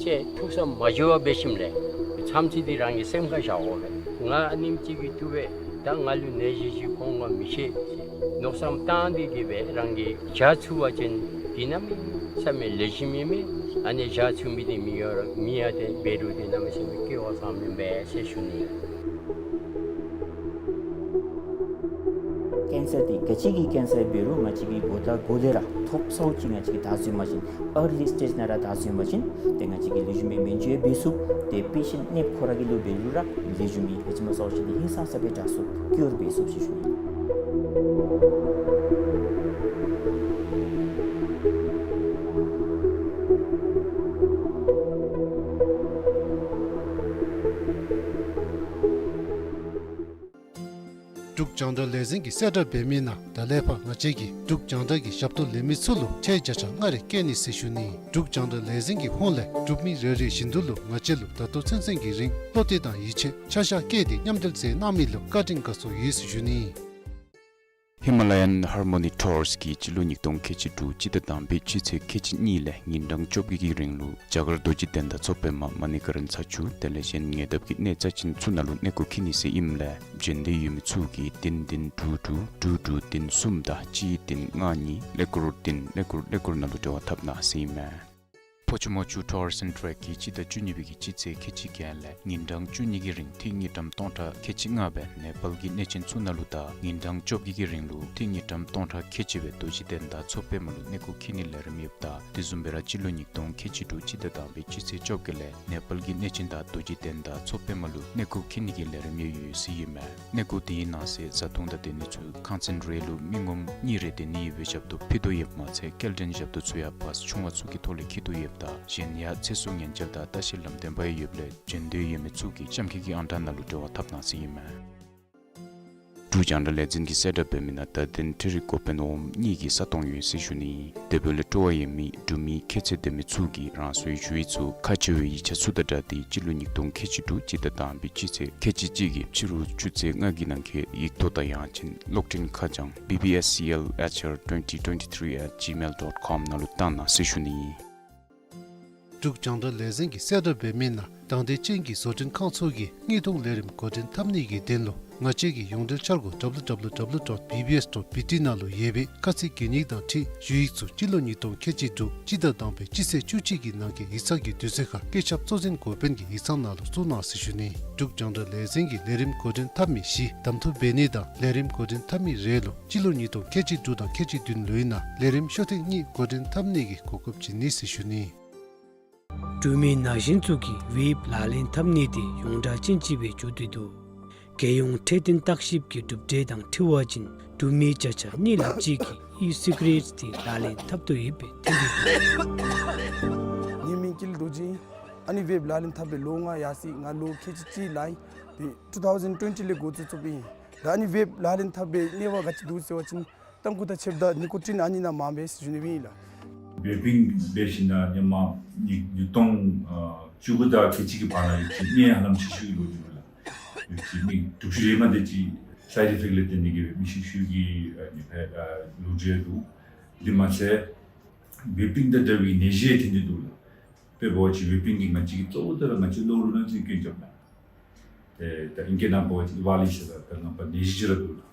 ཟེར་ཐུགས་བསམ་མ་བཅོལ་བར་འབད་ཞིནམ་ལས་མཚམས་ཚིགས་འདི་རང་གི་སེམས་ཁར་བཞག་དགོ་པས། ང་ཨ་ནེམ་ཅིག་གིས་བཏུབ་པས། ད་ང་ལུ་ནད་གཞི་ཅིག་འོང་ག་མི་ཤེས་ཟེར་མནོ་བསམ་བཏང་སྟེ་གིས་སྦེ་རང་གིས་བཞག་ཚུགས་པ་ཅིན་འདི་གནམ་མེད་ས་མེད་ལེགས་ཤོམ་ཨིན་མས། ཨ་ནི་བཞག་ཚུགས་མི་འདི་མི་ཡོད་ར་མི་ཡང་ཏེ་འབད་རུང་ཏེ་གནམ་མེད་ས་མེད་སྐྱོ་བ་ཙམ་ཨིན་པས་ཟེར་ཞུ་ནི། ཀེན་སར་འདི་ག་ཅི་གི་ཀེན་སར་འབད་རུང་ང་བཅས་ཀྱིས་འགོ་དང་འགོ་ལས་ར་ཐོབ་ཚརཝ་ཅིག་ང་བཅས་ཀྱིས་བདའ་ཚུགས་པ་ཅིན་ཨར་ལི་སི་ཊེཇ་ནང་ར་བདའ་ཚུགས་པ་ཅིན་ཏེ་ང་བཅས་ཀྱིས་ལེགས་ཤོམ་སྦེ་སྨན་བཅོས་འབད་ཚུགས། ཏེ་པེ་ཤེནཊ་ནདཔ་ཁོ་ར་གི་ལུ་འབད་རུང་ར་ལེགས་ཤོམ་སྦེ་ཧེ་མ་ཚརཝ་ཅིག་འདི་ཧིང་སངས་ས་སྦེ་དྲག་ཚུགས་ཀྱུར་འབད་ཚུགས་ཟེར་ཞུ་ནི། འབྲུག་རྒྱང་བསྒྲགས་ལས་འཛིན་གྱིས་གསལ་བསྒྲགས་འབད་མི་ནང་ད་ལས་ཕར་ང་བཅས་ཀྱིས་འབྲུག་རྒྱང་བསྒྲགས་ཀྱི་ཞབས་ཏོག་ལེན་མི་ཚུ་ལུ་ཁྲལ་བརྒྱ་ཆ་ལྔ་རེ་བཀལ་ནི་ཟེར་ཞུ་ནི། འབྲུག་རྒྱང་བསྒྲགས་ལས་འཛིན་གྱི་ཧོངས་ལས་འབྲུག་མི་རེ་རེ་བཞིན་དུ་ལུ་ང་བཅས་ལུ་ད་ལྟོ་ཚུན་ཚོད་ཀྱི་རིང་བློ་གཏད་དང་ཡིད་ཆེས་ཆ་བཞག་བསྐྱེད་དེ་མཉམ་འབྲེལ་མཛད་གནང་མི་ལུ་བཀའ་དྲིན་དགའ་ཚོར་ཡོད་ཟེར་ཞུ་ནི། ཧི་མ་ལ་ཡཱན་ཧར་མོ་ནི་ཊུརསི་གིས་སྤྱི་ལོ་ཉིས་སྟོང་ཁལ་གཅིག་དྲུག་སྤྱི་ཟླ་དང་པའི་སྤྱི་ཚེས་ཁལ་གཅིག་གཉིས་ལས་ཉིན་གྲངས་བཅོ་བརྒྱད་ཀྱི་རིང་ལུ་རྒྱ་གར་རྡོ་རྗེ་གདན་དང་མཚོ་པདྨ་མ་ཎི་ཀ་རན་ཚ་ཆུ་དེ་ལས་གཞན་ཉེ་འདབས་ཀྱི་གནས་རྩ་ཅན་ཚུ་ནང་ལུ་གནས་སྐོར་འཁྱིད་ནི་ཟེར་ཨིནམ་ལས་འབྱོན་འདོད་ཡོད་མི་ཚུ་གིས་བདུན་བདུན་དྲུག་དྲུག་དྲུག་དྲུག་བདུན་གསུམ་དང་གཅིག་བདུན་ལྔ་གཉིས་ཀླད་ཀོར་བདུན་ཀླད་ཀོར་ཀླད་ཀོར་ནང་ལུ་འབྲེལ་བ་འཐབ་གནང་ཟེར་ཨིན་མས། ཕོ་ཆུ་མོ་ཆུ་ཊུརསི་ཨེནཌ་ཊེཀ་གིས་སྤྱི་ཟླ་བཅུ་གཉིས་པའི་གི་སྤྱི་ཚེས་ཁལ་གཅིག་བརྒྱད་ལས་ཉིན་གྲངས་བཅུ་གཉིས་ཀྱི་རིང་ཏི་རུ་ཉིས་ཀྲམ་སྟོང་ཕྲག་ཁལ་གཅིག་ལྔ་སྦེ་ནེ་པཱལ་གྱི་གནས་ཆེན་ཚུ་ནང་ལུ་དང་ཉིན་གྲངས་བཅོ་བརྒྱད་ཀྱི་རིང་ལུ་ཏི་རུ་ཉིས་ཀྲམ་སྟོང་ཕྲག་ཁལ་གཅིག་སྦེ་རྡོ་རྗེ་གདན་དང་མཚོ་པདྨ་ལུ་གནས་སྐོར་འཁྱིད་ནིའི་ལས་རིམ་ཡོདཔ་ད་དེ་བཟུམ་སྦེ་ར་སྤྱི་ལོ་ཉིས་སྟོང་ཁལ་གཅིག་དྲུག་སྤྱི་ཟླ་དང་པའི་སྤྱི་ཚེས་བཅོ་བརྒྱད་ལས་ནེ་པཱལ་གྱི་གནས་ཆེན་དང་རྡོ་རྗེ་གདན་དང་མཚོ་པདྨ་ལུ་གནས་སྐོར་འཁྱིད་ནི་གི་ལས་རིམ་ཡང་ཡོད་ཟེར་ཨིན་མས། གནས་སྐོར་དེའི་ནང་གསེས་བཟའ་འཐུང་དང་སྡོད་ནི་ཚུ་ཁང་ཚན་རེ་ལུ་མི་ངོམ་གཉིས་རེ་སྡོད་ནི་ཡོད་པའི་ཞབས་ཏོག་ཕུལ་དོ་ཡོདཔ་མ་ཚད་སྐྱེལ་འདྲེན་ཞབས་ཏོག་ཚུ་ཡང་བཱསི་ཆུང་བ་ཚུ་གི་ཐོག་ལས་འཁྱིད་དོ་ཡོདཔ་ད་གཞན་ཡང་ཚེ་སྲོག་ཉེན་བཅོལ་དང་ལྟ་བཤལ་ལམ་སྟོན་པ་ཡང་ཡོདཔ་ལས་འབྱོན་འདོད་ཡོད་མི་ཚུ་གིས་གཤམ་འཁོད་ཀྱི་ཨང་གྲངས་ནང་ལུ་འབྲེལ་བ་འཐབ་གནང་ཟེར་ཨིན་མས། འབྲུག་རྒྱང་བསྒྲགས་ལས་འཛིན་གྱིས་གསལ་བསྒྲགས་འབད་མི་ནང་ད་ཐེངས་འཕྲུལ་རིག་འགོ་དཔོན་འོགམ་གཉིས་ཀྱི་ས་སྟོང་ཡོད་ཟེར་ཞུ་ནི། དེ་འབདཝ་ལས་སྤྲོ་བ་ཡོད་མི་འབྲུག་མི་ཁྱད་ཚད་ལྡན་མི་ཚུ་གིས་རང་སོའི་ཞུ་ཡིག་ཚུ་ཁག་ཆེ་བའི་ཡིག་ཆ་ཚུ་དང་སྦྲགས་ཏེ་སྤྱི་ལོ་ཉིས་སྟོང་ཁལ་གཅིག་དྲུག་སྤྱི་ཟླ་དང་པའི་སྤྱི་ཚེས་ཁལ་གཅིག་གཅིག་གི་ཕྱི་རུ་ཆུ་ཚོད་ལྔ་གི་ནང་འཁོད་ཡིག་ཐོག་དང་ཡང་ཅིན་གློག་འཕྲིན་ཁ་བྱང་B B S C L H R twenty twenty-three at gmail dot com ནང་ལུ་བཏང་གནང་ཟེར་ཞུ་ནི། འབྲུག་རྒྱང་བསྒྲགས་ལས་འཛིན་གྱིས་གསལ་བསྒྲགས་འབད་མི་ནང་དང་འདོད་ཅན་གྱི་བཟོ་སྐྲུན་ཁང་ཚུ་གིས་དངོས་སྡོང་ལས་རིམ་འགོ་འདྲེན་འཐབ་ནི་གི་དོན་ལུ་ང་བཅས་ཀྱི་ཡོངས་འབྲེལ་འཆར་སྒོ་W W W dot B B S dot B T ནང་ལུ་ཡོད་པའི་ཁ་ཚིག་གན་ཡིག་དང་འཁྲིལ་ཞུ་ཡིག་ཚུ་སྤྱི་ལོ་ཉིས་སྟོང་ཁལ་གཅིག་དྲུག་སྤྱི་ཟླ་དང་པའི་སྤྱི་ཚེས་བཅུ་གཅིག་གི་ནང་གི་ཡིག་ཚང་གི་དུས་ཚོད་ཁར་བཀོད་ཁྱབ་གཙོ་འཛིན་འགོ་དཔོན་གྱི་ཡིག་ཚང་ནང་ལུ་བཙུགས་གནང་ཟེར་ཞུ་ནི། འབྲུག་རྒྱང་བསྒྲགས་ལས་འཛིན་གྱིས་ལས་རིམ་འགོ་འདྲེན་འཐབ་མི་བཞི་གདམ་འཐུ་འབད་ནི་དང་ལས་རིམ་འགོ་འདྲེན་འཐབ་མི་རེ་ལུ་སྤྱི་ལོ་ཉིས་སྟོང་ཁལ་གཅིག་དྲུག་དང་ཁལ་གཅིག་བདུན་ལོའི་ནང་ལས་རིམ་ཤོ་ཐེངས་གཉིས་འགོ་འདྲེན་འཐབ་ནི་གི་གོ་སྐབས་བྱིན་ནི་ཟེར་ཞུ་ནི། འབྲུག་མི་ན་གཞོན་ཚུ་གིས་ཝེབ་ལག་ལེན་འཐབ་ནི་དེ་ཡོངས་གྲགས་ཅན་ཅིག་སྦེ་འགྱོ་སྟེ་འདུག། རྒྱལ་ཡོངས་འཕྲོད་བསྟེན་བརྟག་ཞིབ་ཀྱི་གྲུབ་འབྲས་དང་འཁྲིལ་བ་ཅིན་འབྲུག་མི་བརྒྱ་ཆ་གཉིས་ལྷགཔ་ཅིག་གིས་ཨི་སི་ག་རེཊ་དེ་ལག་ལེན་འཐབ་དོ་ཡོདཔ་སྦེ་ཐོན་ཏེ་འདུག། ངེའི་མིང་ཀུན་ལེགས་རྡོ་རྗེ། ཨ་ནི་ཝེབ་ལག་ལེན་འཐབ་པའི་ལོ་ང་ཡར་སོ་ཡི། ང་ལོ་ཁལ་གཅིག་གཅིག་ལང་ཡི། ཏེ་two thousand twenty ལས་འགོ་བཙུགས་བཙུགསཔ་ཨིན། ད་ཨ་ནི་ཝེབ་ལག་ལེན་འཐབ་པའི་གནས་བབ་ག་ཅི་འདུག་ཟེར་བ་ཅིན་ཏམ་ཀུ་དང་ཕྱདཔ་ད་ནི་ཀོ་ཊིན་ཨ་ནི་ནང་མངམ་སྦེ་ཟེར་ཞུ་ནི་ཨིན་ལགས། ཝེ་པིང་འབད་ཞིནམ་ལས་ཧེ་མ་ཉིས་ཉིས་སྟོང་ཨ་བཅུ་དགུ་དང་ཁལ་གཅིག་གི་བར་ན་ཡོད་ཅི་ནད་ཧ་ལམ་ཤི་ཤུལ་གྱི་ལོ་རྒྱུས་ལགས། ཡོད་ཅི་མི་དྲུག་ཅུ་རེ་མ་དེ་ཅིག་སའིཌ་ཨི་ཕེཀཊ་ལས་བརྟེན་ཏེ་གིས་སྦེ་མི་ཤི་ཤུལ་གྱི་ཨ་ནི་སྦེ་ཨ་ལོ་རྒྱུས་འདུག། དེ་མ་ཚད་ཝེ་པིང་དང་འདྲ་བའི་ནད་གཞི་ཐོན་ཏེ་འདུག་ལགས། དཔེ་འབད་བ་ཅིན་ཝེ་པིང་གིས་ང་བཅས་ཀྱི་གཙོ་བོ་དེ་ར་ང་བཅས་གློ་བུར་ན་ཚ་སྐྱོན་རྐྱབ་ལགས། ཏེ་ད་ཨིང་སྐད་ནང་འབད་བ་ཅིན་ཨི་ཝཱ་ལི་ཟེར་ར་ད་ནང་པ་ནད་གཞི་ཅིག་ར་འདུག་ལགས།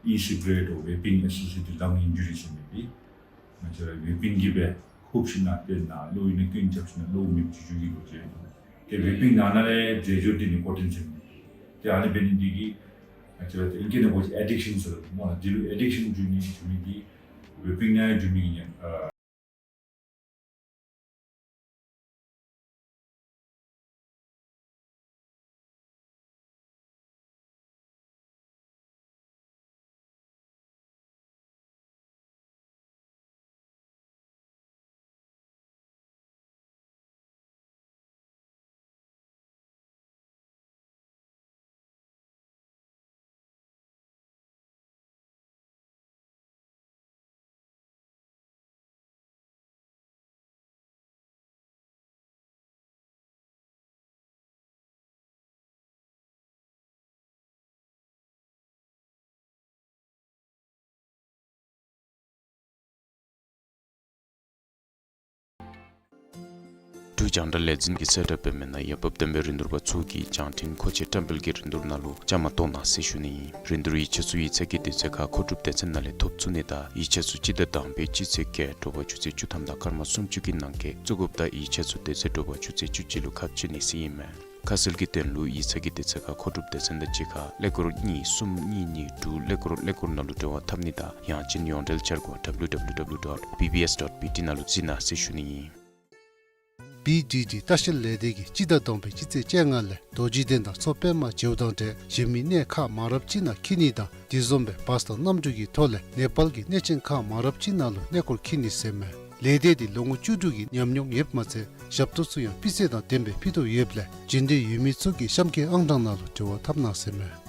E-cigarette or vaping associated lung injury ཟེར་མི་འདི་ང་བཅས་ར་ཝེ་པིང་གིས་སྦེ་ཧུབ་ཞིནམ་ལས་ཏེ་ནཱ་གློ་བུར་ན་སྐྱོན་རྐྱབ་ཞིནམ་ལས་གློ་བུར་མེདཔ་ཅིག་འགྱོ་གི་ལོ་རྒྱུས་འདུག། ཏེ་ཝེ་པིང་ནང་ན་ལས་རྫས་སྦྱོར་འདི་ནི་ནི་ཀོ་ཊིན་ཟེར་མི་འདི་ཏེ་ཨ་ནི་འབད་ནི་འདི་གིས་ང་བཅས་ར་ད་ཨིང་སྐད་ནང་འབད་བ་ཅིན་ཨེ་ཌིག་ཤཱན་ཟེར་སྨོ་ལགས། འདི་ལུ་ཨེ་ཌིག་ཤཱན་འགྱོ་ནི་འགྱོ་མི་འདི་ཝེ་པིང་ནང་འགྱོ་མི་གི་ཉེན་ཨ་འབྲུག་རྒྱང་བསྒྲགས་ལས་འཛིན་གྱིས་གསལ་བསྒྲགས་འབད་མི་ནང་ཡ་འབབ་ལྡན་པའི་རིན་བསྡུར་པ་ཚུ་གིས་རྒྱང་འཕྲིན་མཁོ་ཆས་བཀྲམ་སྤེལ་གྱི་རིན་བསྡུར་ནང་ལུ་བཅའ་མར་གཏོགས་གནང་ཟེར་ཞུ་ནི་ཨིན། རིན་བསྡུར་ཡིག་ཆ་ཚུ་ཡིག་ཚང་གི་དུས་ཚོད་ཁར་མཁོ་སྒྲུབ་སྡེ་ཚན་ནང་ལས་ཐོབ་ཚུགས་ནི་དང་ཡིག་ཆ་ཚུ་སྤྱི་ཟླ་དང་པའི་སྤྱི་ཚེས་བརྒྱད་དྲོ་པ་ཆུ་ཚོད་བཅུ་ཐམ་དང་སྐར་མ་སུམ་ཅུ་གི་ནང་འཁོད་བཙུགས་དགོཔ་དང་ཡིག་ཆ་ཚུ་དེ་ཚེ་དྲོ་པ་ཆུ་ཚོད་བཅུ་གཅིག་ལུ་ཁ་ཕྱེ་ནི་ཟེར་ཨིན་མས། ཁ་གསལ་གྱི་དོན་ལུ་ཡིག་ཚང་གི་དུས་ཚོད་ཁར་མཁོ་སྒྲུབ་སྡེ་ཚན་དང་གཅིག་ཁར་ཀླད་ཀོར་གཉིས་གསུམ་གཉིས་གཉིས་དྲུག་ཀླད་ཀོར་ཀླད་ཀོར་ནང་ལུ་འབྲེལ་བ་འཐབ་ནི་དང་ཡང་ཅིན་ཡོངས་འབྲེལ་འཆར་སྒོ་W W W dot B B S dot B T ནང་ལུ་གཟིགས་གནང་ཟེར་ཞུ་ནི་ཨིན། B D D ལྟ་བཤལ་ལས་སྡེ་གིས་སྤྱི་ཟླ་དང་པའི་སྤྱི་ཚེས་བཅོ་ལྔ་ལས་རྡོ་རྗེ་གདན་དང་མཚོ་པདྨ་བྱེའུ་དང་འབྲེལ་གཞན་མི་གནས་ཁག་མང་རབས་ཅིག་ནང་འཁྱིད་ནི་དང་དེ་བཟུམ་སྦེ་བཱས་དང་གནམ་གྲུ་གི་ཐོག་ལས་ནེ་པཱལ་གྱི་གནས་ཆེན་ཁག་མང་རབས་ཅིག་ནང་ལུ་གནས་སྐོར་འཁྱིད་ནི་ཟེར་མས། ལས་སྡེ་འདི་ལོ་ངོ་བཅུ་དྲུག་གི་ཉམས་མྱོང་ཡོདཔ་མ་ཚད་ཞབས་ཏོག་ཚུ་ཡང་སྤུས་ཚད་དང་ལྡནམ་སྦེ་ཕུལ་དོ་ཡོདཔ་ལས་འབྱོན་འདོད་ཡོད་མི་ཚུ་གིས་གཤམ་འཁོད་ཨང་གྲངས་ནང་ལུ་འབྲེལ་བ་འཐབ་གནང་ཟེར་མས།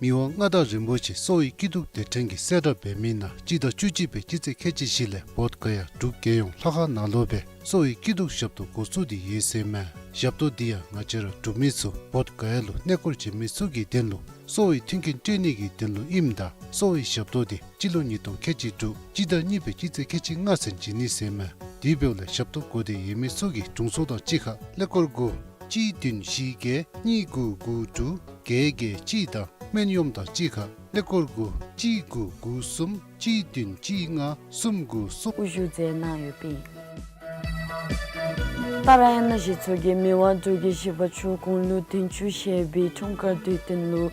མི་དབང་མངའ་བདག་རིན་པོ་ཆེ་གསོ་བའི་སྐྱིད་སྡུག་སྡེ་ཕྲན་གྱིས་གསལ་བསྒྲགས་འབད་མི་ནང་སྤྱི་ཟླ་བཅུ་གཅིག་པའི་སྤྱི་ཚེས་ཁལ་གཅིག་བཞི་ལས་བོདྷ་ག་ཡ་འབྲུག་རྒྱལ་ཡོངས་ལྷ་ཁང་ནང་ལུ་སྦེ་གསོ་བའི་སྐྱིད་སྡུག་ཞབས་ཏོག་འགོ་བཙུགས་ཏེ་ཡོད་ཟེར་མས། ཞབས་ཏོག་འདི་ཡང་ང་བཅས་ར་འབྲུག་མི་ཚུ་བོདྷ་ག་ཡ་ལུ་གནས་སྐོར་འབྱོན་མི་ཚུ་གི་དོན་ལུ་གསོ་བའི་མཐུན་རྐྱེན་སྤྲོད་ནི་གི་དོན་ལུ་ཨིནམ་ད་གསོ་བའི་ཞབས་ཏོག་འདི་སྤྱི་ལོ་ཉིས་སྟོང་ཁལ་གཅིག་དྲུག་སྤྱི་ཟླ་གཉིས་པའི་སྤྱི་ཚེས་ཁལ་གཅིག་ལྔ་ཚུན་བྱིན་ནི་ཟེར་མས། དེ་འབདཝ་ལས་ཞབས་ཏོག་དགོ་འདོད་ཡོད་མི་ཚུ་གིས་དྲུང་འཚོ་དང་གཅིག་ཁར་ཀླད་ཀོར་དགུ་གཅིག་བདུན་བཞི་བརྒྱད་གཉིས་དགུ་དགུ་དྲུག་བརྒྱད་བརྒྱད་གཅིག་དང་སྨན་གཡོགམོ་དང་གཅིག་ཁར་ཀླད་ཀོར་དགུ་གཅིག་དགུ་དགུ་གསུམ་གཅིག་བདུན་གཅིག་ལྔ་གསུམ་དགུ་གསུམ། དབུ་བཞུགས་མཛད་གནང་ཡོདཔ་ཨིན། ཏཱ་ར་ཡ་ན་གཞི་ཚོགས་ཀྱིས་མི་དབང་འབྲུག་རྒྱལ་བཞི་པ་མཆོག་དགུང་ལོ་བདུན་ཅུ་བཞེས་པའི་འཁྲུངས་སྐར་དུས་སྟོན་ལུ་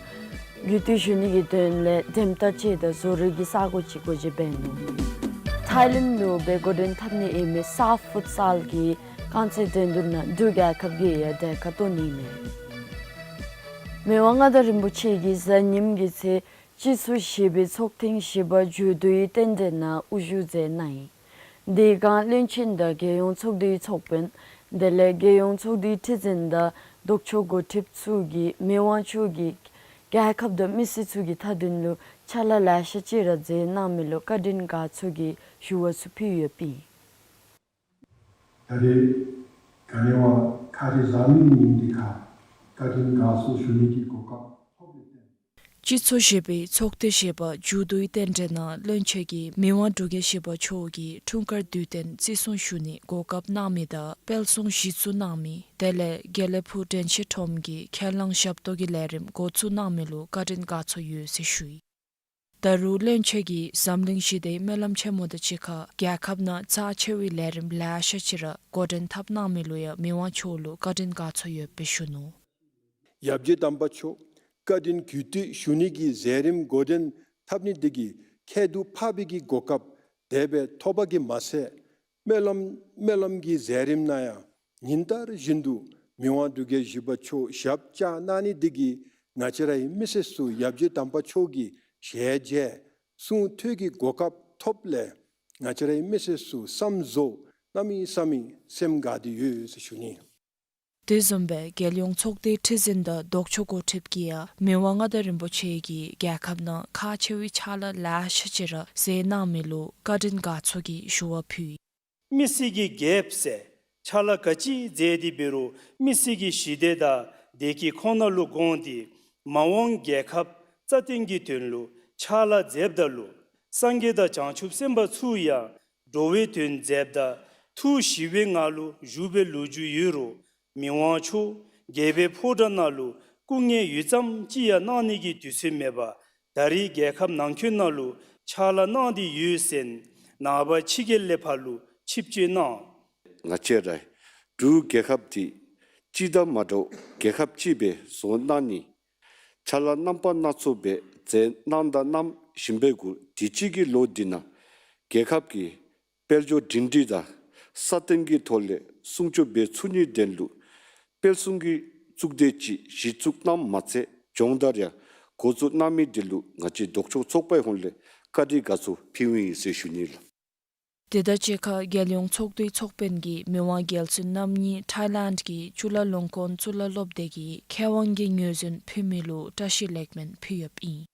གུས་བཏུད་ཞུ་ནི་གི་དོན་ལས་འགྲེམས་སྟོན་ཅིག་དང་བཟོ་རིག་གི་ས་གོ་ཅིག་སྒོ་འབྱེད་འབད་ནུག། ཐཱའི་ལེནཌ་ལུ་སྦེ་འགོ་འདྲེན་འཐབ་ནི་ཨིན་མི་སཱཕ་ཕུཊ་སཱལ་གྱི་རྐང་རྩེད་འགྲན་བསྡུར་ནང་འབྲུག་རྒྱལ་ཁབ་ཀྱིས་ཡང་གྲལ་ཁར་གཏོགས་ནི་ཨིན་མས། མི་དབང་མངའ་བདག་རིན་པོ་ཆེ་གིས་གཟའ་ཉིམ་གི་ཚེ་སྤྱི་ཚོགས་བཞི་པའི་ཚོགས་ཐེངས་བཞི་པ་མཇུག་བསྡུའི་རྟེན་འབྲེལ་ནང་དབུ་བཞུགས་མཛད་གནང་ཡི། དེ་བསྒང་བློན་ཆེན་དང་རྒྱལ་ཡོངས་ཚོགས་འདུའི་ཚོགས་དཔོན་དེ་ལས་རྒྱལ་ཡོངས་ཚོགས་འདུའི་ཁྲི་འཛིན་དང་ལྡོག་ཕྱོགས་འགོ་ཁྲིདཔ་ཚུ་གིས་མི་དབང་མཆོག་གིས་རྒྱལ་ཁབ་དང་མི་སེར་ཚུ་གི་མཐའ་དོན་ལུ་ཕྱག་ལཱ་ལེ་ཤ་ཅིག་ར་མཛད་གནང་མི་ལུ་བཀའ་དྲིན་དགའ་ཚོར་གྱི་ཞུ་བ་ཚུ་ཕུལ་ཡོདཔ་ཨིན། ད་རེས་ག་ནི་བ་ཁ་རི་བཟའ་མི་ཉིནམ་འདི་ཁར་བཀའ་དྲིན་དགའ་ཚོར་ཞུ་ནི་གི་གོ་སྐབས་ཐོབ་ཡོདཔ་ཨིན། སྤྱི་ཚོགས་བཞི་པའི་ཚོགས་སྡེ་བཞི་པ་མཇུག་བསྡུའི་རྟེན་འབྲེལ་ནང་བློན་ཆེན་གྱིས་མི་དབང་འབྲུག་རྒྱལ་བཞི་པ་མཆོག་གིས་འཁྲུངས་སྐར་དུས་སྟོན་བརྩི་སྲུང་ཞུ་ནི་གོ་སྐབས་གནང་མི་དང་སྤེལ་གསུང་གཞི་བཙུགས་གནང་མི་དེ་ལས་དགེ་ལེགས་ཕུག་དྲན་ཤེས་ཁྲོམ་གྱི་ཁས་བླངས་ཞབས་ཏོག་གི་ལས་རིམ་འགོ་བཙུགས་གནང་མི་ལུ་བཀའ་དྲིན་དགའ་ཚོར་ཡོད་ཟེར་ཞུ་ཡི། ད་རུང་བློན་ཆེན་གྱིས་འཛམ་གླིང་ཞི་བདེའི་སྨོན་ལམ་ཆེན་མོ་དང་གཅིག་ཁར་རྒྱལ་ཁབ་ནང་རྩ་ཆེ་བའི་ལས་རིམ་ལེ་ཤ་ཅིག་ར་འགོ་འདྲེན་འཐབ་གནང་མི་ལུ་ཡང་མི་དབང་མཆོག་ལུ་བཀའ་དྲིན་དགའ་ཚོར་ཡོདཔ་སྦེ་ཞུ་ནུག། ཡབ་རྗེ་དམ་པ་མཆོག་བཀའ་དྲིན་གུས་བཏུད་ཞུ་ནི་གི་མཛད་རིམ་འགོ་འདྲེན་འཐབ་ནི་དེ་གིས་ཁྱད་དུ་འཕགས་པའི་གི་གོ་སྐབས་དེ་སྦེ་ཐོབ་པ་གིས་མ་ཚད་སྨོན་ལམ་སྨོན་ལམ་གྱི་མཛད་རིམ་ནང་ཡང་ཉིན་ལྟར་བཞིན་དུ་མི་དབང་འབྲུག་རྒྱལ་བཞི་པ་མཆོག་ཞབས་བཅགས་གནང་ནི་དེ་གིས་ང་བཅས་རའི་མི་སེར་ཚུ་ཡབ་རྗེ་དམ་པ་མཆོག་གི་ཞལ་མཇལ་གསུང་ཐོས་ཀྱི་གོ་སྐབས་ཐོབ་ལས་ང་བཅས་རའི་མི་སེར་ཚུ་བསམ་རྫོགས་གནམ་མེད་ས་མེད་སེམས་དགའ་སྟེ་ཡོད་ཟེར་ཞུ་ནི། དེ་བཟུམ་སྦེ་རྒྱལ་ཡོངས་ཚོགས་སྡེའི་ཁྲི་འཛིན་དང་ལྡོག་ཕྱོགས་འགོ་ཁྲིདཔ་གིས་ཡང་མི་དབང་མངའ་བདག་རིན་པོ་ཆེ་གིས་རྒྱལ་ཁབ་ནང་ཁག་ཆེ་བའི་ཕྱག་ལཱ་ལེ་ཤ་ཅིག་ར་མཛད་གནང་མི་ལུ་བཀའ་དྲིན་དགའ་ཚོར་གྱི་ཞུ་བ་ཕུལ་ཡི། མི་སེར་གྱི་རྒྱལཔོ་ཟེར་ཕྱག་ལཱ་ག་ཅི་མཛད་དེ་འབད་རུང་མི་སེར་གྱི་ཞི་བདེ་དང་བདེ་སྐྱིད་ཁོ་ན་ལུ་དགོངས་ཏེ་མ་འོངས་རྒྱལ་ཁབ་རྩ་བརྟན་གྱི་དོན་ལུ་ཕྱག་ལཱ་མཛདཔ་ད་ལུ་སངས་རྒྱས་དང་བྱང་ཆུབ་སེམས་དཔའ་ཚུ་ཡང་འགྲོ་བའི་དོན་མཛདཔ་ད་ཐུགས་ཞི་བའི་ངང་ལུ་བཞུགས་པའི་ལོ་རྒྱུས་ཡོད་རུང་མི་དབང་མཆོག་རྒྱལ་པོའི་ཕོ་བྲང་ནང་ལུ་སྐུ་ངལ་ཡུད་ཙམ་ཅིག་ཡང་གནང་ནི་གི་དུས་ཚོད་མེད་པར་ད་རེས་རྒྱལ་ཁབ་ནང་འཁོད་ནང་ལུ་ཕྱག་ལཱ་གནང་སྟེ་ཡོད་ཟེར་ནངས་པ་ཕྱི་རྒྱལ་ལས་ཕར་ལུ་ཆིབས་བསྐྱོད་གནང་། ང་བཅས་རའི་འབྲུག་རྒྱལ་ཁབ་འདི་སྤྱི་དང་མ་འདྲཝ་རྒྱལ་ཁབ་ཅིག་སྦེ་བཟོ་གནང་ནི་ཕྱག་ལཱ་རྣམ་པ་སྣ་ཚོགས་སྦེ་མཛད་གནང་དང་གནང་བཞིན་པའི་གུ་དུས་ཅི་གི་ལོ་འདི་ནང་རྒྱལ་ཁབ་ཀྱི་དཔལ་འབྱོར་སྒྲིང་སྒྲི་དང་སྲ་བརྟན་གྱི་ཐོག་ལས་སྲུང་སྐྱོབ་འབད་ཚུགས་ནིའི་དོན་ལུ་དཔེ་སྲུང་གི་གཙུག་སྡེ་ཅིག་གཞི་བཙུགས་གནངམ་མ་ཚད་སྦྱོང་བརྡར་ཡང་འགོ་བཙུགས་གནང་མི་དེ་ལུ་ང་བཅས་ལྡོག་ཕྱོགས་ཚོགས་པའི་ཧོངས་ལས་བཀའ་དྲིན་དགའ་ཚོར་ཕུལཝ་ཨིན་ཟེར་ཞུ་ནི་ལགས། དེ་དང་གཅིག་ཁར་རྒྱལ་ཡོངས་ཚོགས་འདུའི་ཚོགས་དཔོན་གྱིས་མི་དབང་རྒྱལ་བཙུན་རྣམ་གཉིས་ཐའི་ལེནཌ་གི་ཅུ་ལ་ལུང་ཀོན་གཙུག་ལག་སློབ་སྡེ་གི་མཁས་དབང་གི་ངོས་འཛིན་ཕུལ་མི་ལུ་བཀྲ་ཤིས་ལེགས་སྨོན་ཕུལ་ཡོདཔ་ཨིན།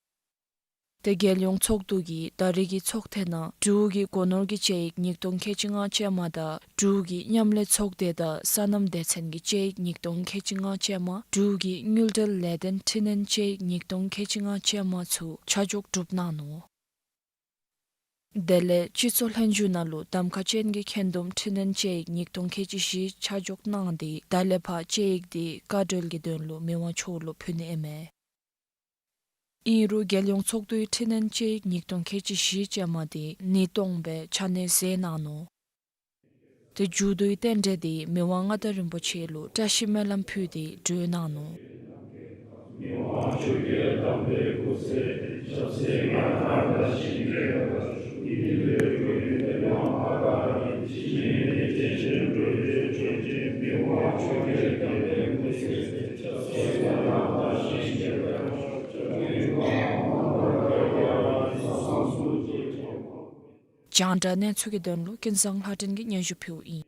དེ་རྒྱལ་ཡོངས་ཚོགས་འདུ་གིས་ད་རེས་ཀྱི་ཚོགས་ཐེངས་ནང་འབྲུག་གི་སྒོ་ནོར་གྱི་དཔྱད་ཡིག་ཉིས་སྟོང་ཁལ་གཅིག་ལྔ་ཅན་མ་དང་འབྲུག་གི་མཉམ་ལས་ཚོགས་སྡེ་དང་སོ་ནམ་སྡེ་ཚན་གྱི་དཔྱད་ཡིག་ཉིས་སྟོང་ཁལ་གཅིག་ལྔ་ཅན་མ་འབྲུག་གི་དངུལ་འབྲེལ་ལས་དོན་འཕྲི་སྣོན་དཔྱད་ཡིག་ཉིས་སྟོང་ཁལ་གཅིག་ལྔ་ཅན་མ་ཚུ་ཆ་འཇོག་གྲུབ་གནང་ནུག། དེ་ལས་སྤྱི་ཚོགས་ལྷན་བཞུགས་ནང་ལུ་གདམ་ཁ་ཅན་གྱི་འཁོན་འདུམ་འཕྲི་སྣོན་དཔྱད་ཡིག་ཉིས་སྟོང་ཁལ་གཅིག་བཞི་ཆ་འཇོག་གནང་སྟེ་ད་ལས་ཕར་དཔྱད་ཡིག་དེ་བཀའ་འཁྲོལ་གྱི་དོན་ལུ་མི་དབང་མཆོག་ལུ་ཕུལ་ནི་ཨིན་མས། ཨིན་རུང་རྒྱལ་ཡོངས་ཚོགས་འདུའི་འཕྲི་སྣོན་དཔྱད་ཡིག་ཉིས་སྟོང་ཁལ་གཅིག་བཞི་ཅན་མ་དེ་ནི་སྟོང་སྦེ་ཆ་གནས་མཛད་གནང་ནུག། དེ་མཇུག་བསྡུའི་རྟེན་འབྲེལ་དེ་མི་དབང་མངའ་བདག་རིན་པོ་ཆེ་ལུ་བཀྲ་ཤིས་སྨོན་ལམ་ཕུལ་ཏེ་གྲོལ་གནང་ནུག། རྒྱང་བསྒྲགས་གནས་ཚུལ་གྱི་དོན་ལུ་ཀུན་བཟང་ལྷ་སྒྲོན་གྱིས་སྙན་ཞུ་ཕུལཝ་ཨིན།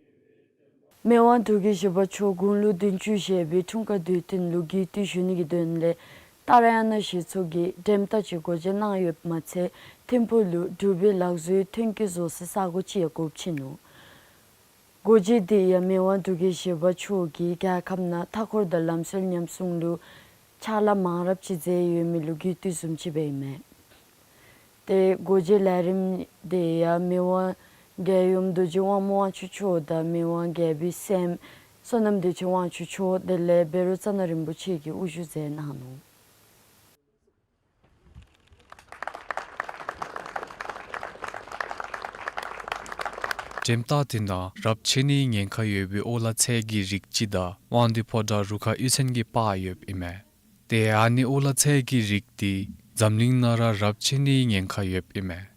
མི་དབང་འབྲུག་རྒྱལ་བཞི་པ་མཆོག་དགུང་ལོ་བདུན་ཅུ་བཞེས་པའི་འཁྲུངས་སྐར་དུས་སྟོན་ལུ་གུས་བཏུད་ཞུ་ནི་གི་དོན་ལས་ཏཱ་ར་ཡ་ན་གཞི་ཚོགས་ཀྱིས་འགྲེམས་རྟགས་ཅིག་སྒོ་འབྱེད་གནང་ཡོདཔ་མ་ཚད་ཐིམ་ཕུག་ལུ་འབྲུག་པའི་ལག་བཟོའི་ཐོན་སྐྱེད་བཟོ་སའི་ས་གོ་ཅིག་ཡང་སྒོ་ཕྱེ་ནུག། སྒོ་འབྱེད་དེ་ཡང་མི་དབང་འབྲུག་རྒྱལ་བཞི་པ་མཆོག་གིས་རྒྱལ་ཁབ་ནང་མཐའ་འཁོར་དང་ལམ་སྲོལ་ཉམས་སྲུང་ལུ་ཕྱག་ལཱ་མང་རབས་ཅིག་མཛད་ཡོད་མི་ལུ་གུས་བཏུད་བཟུམ་ཅིག་སྦེ་ཨིན་མས། ཏེ་སྒོ་འབྱེད་ལས་རིམ་དེ་ཡང་མི་དབང་རྒྱལ་ཡུམ་རྡོ་རྗེ་དབང་མོ་དབང་ཕྱུག་མཆོག་དང་མི་དབང་རྒྱལ་པོའི་སྲསམོ་བསོད་ནམས་བདེ་ཆེན་དབང་ཕྱུག་མཆོག་དེ་ལས་བཻ་རོ་ཙ་ན་རིན་པོ་ཆེ་གིས་དབུ་བཞུགས་མཛད་གནང་ནུག། འགྲེམས་རྟགས་དེ་ནང་རབས་ཆད་ནིའི་ཉེན་ཁ་ཡོད་པའི་ཨོ་ལ་ཚལ་གྱི་རིགས་ཅིག་དང་དབང་འདུས་ཕོ་བྲང་རུ་ཁག་གཡུས་ཚན་གྱི་པར་ཡོདཔ་ཨིན་མས། ཏེ་ཨ་ནི་ཨོ་ལ་ཚལ་གྱི་རིགས་དེ་འཛམ་གླིང་ནང་ར་རབས་ཆད་ནིའི་ཉེན་ཁ་ཡོདཔ་ཨིན་མས།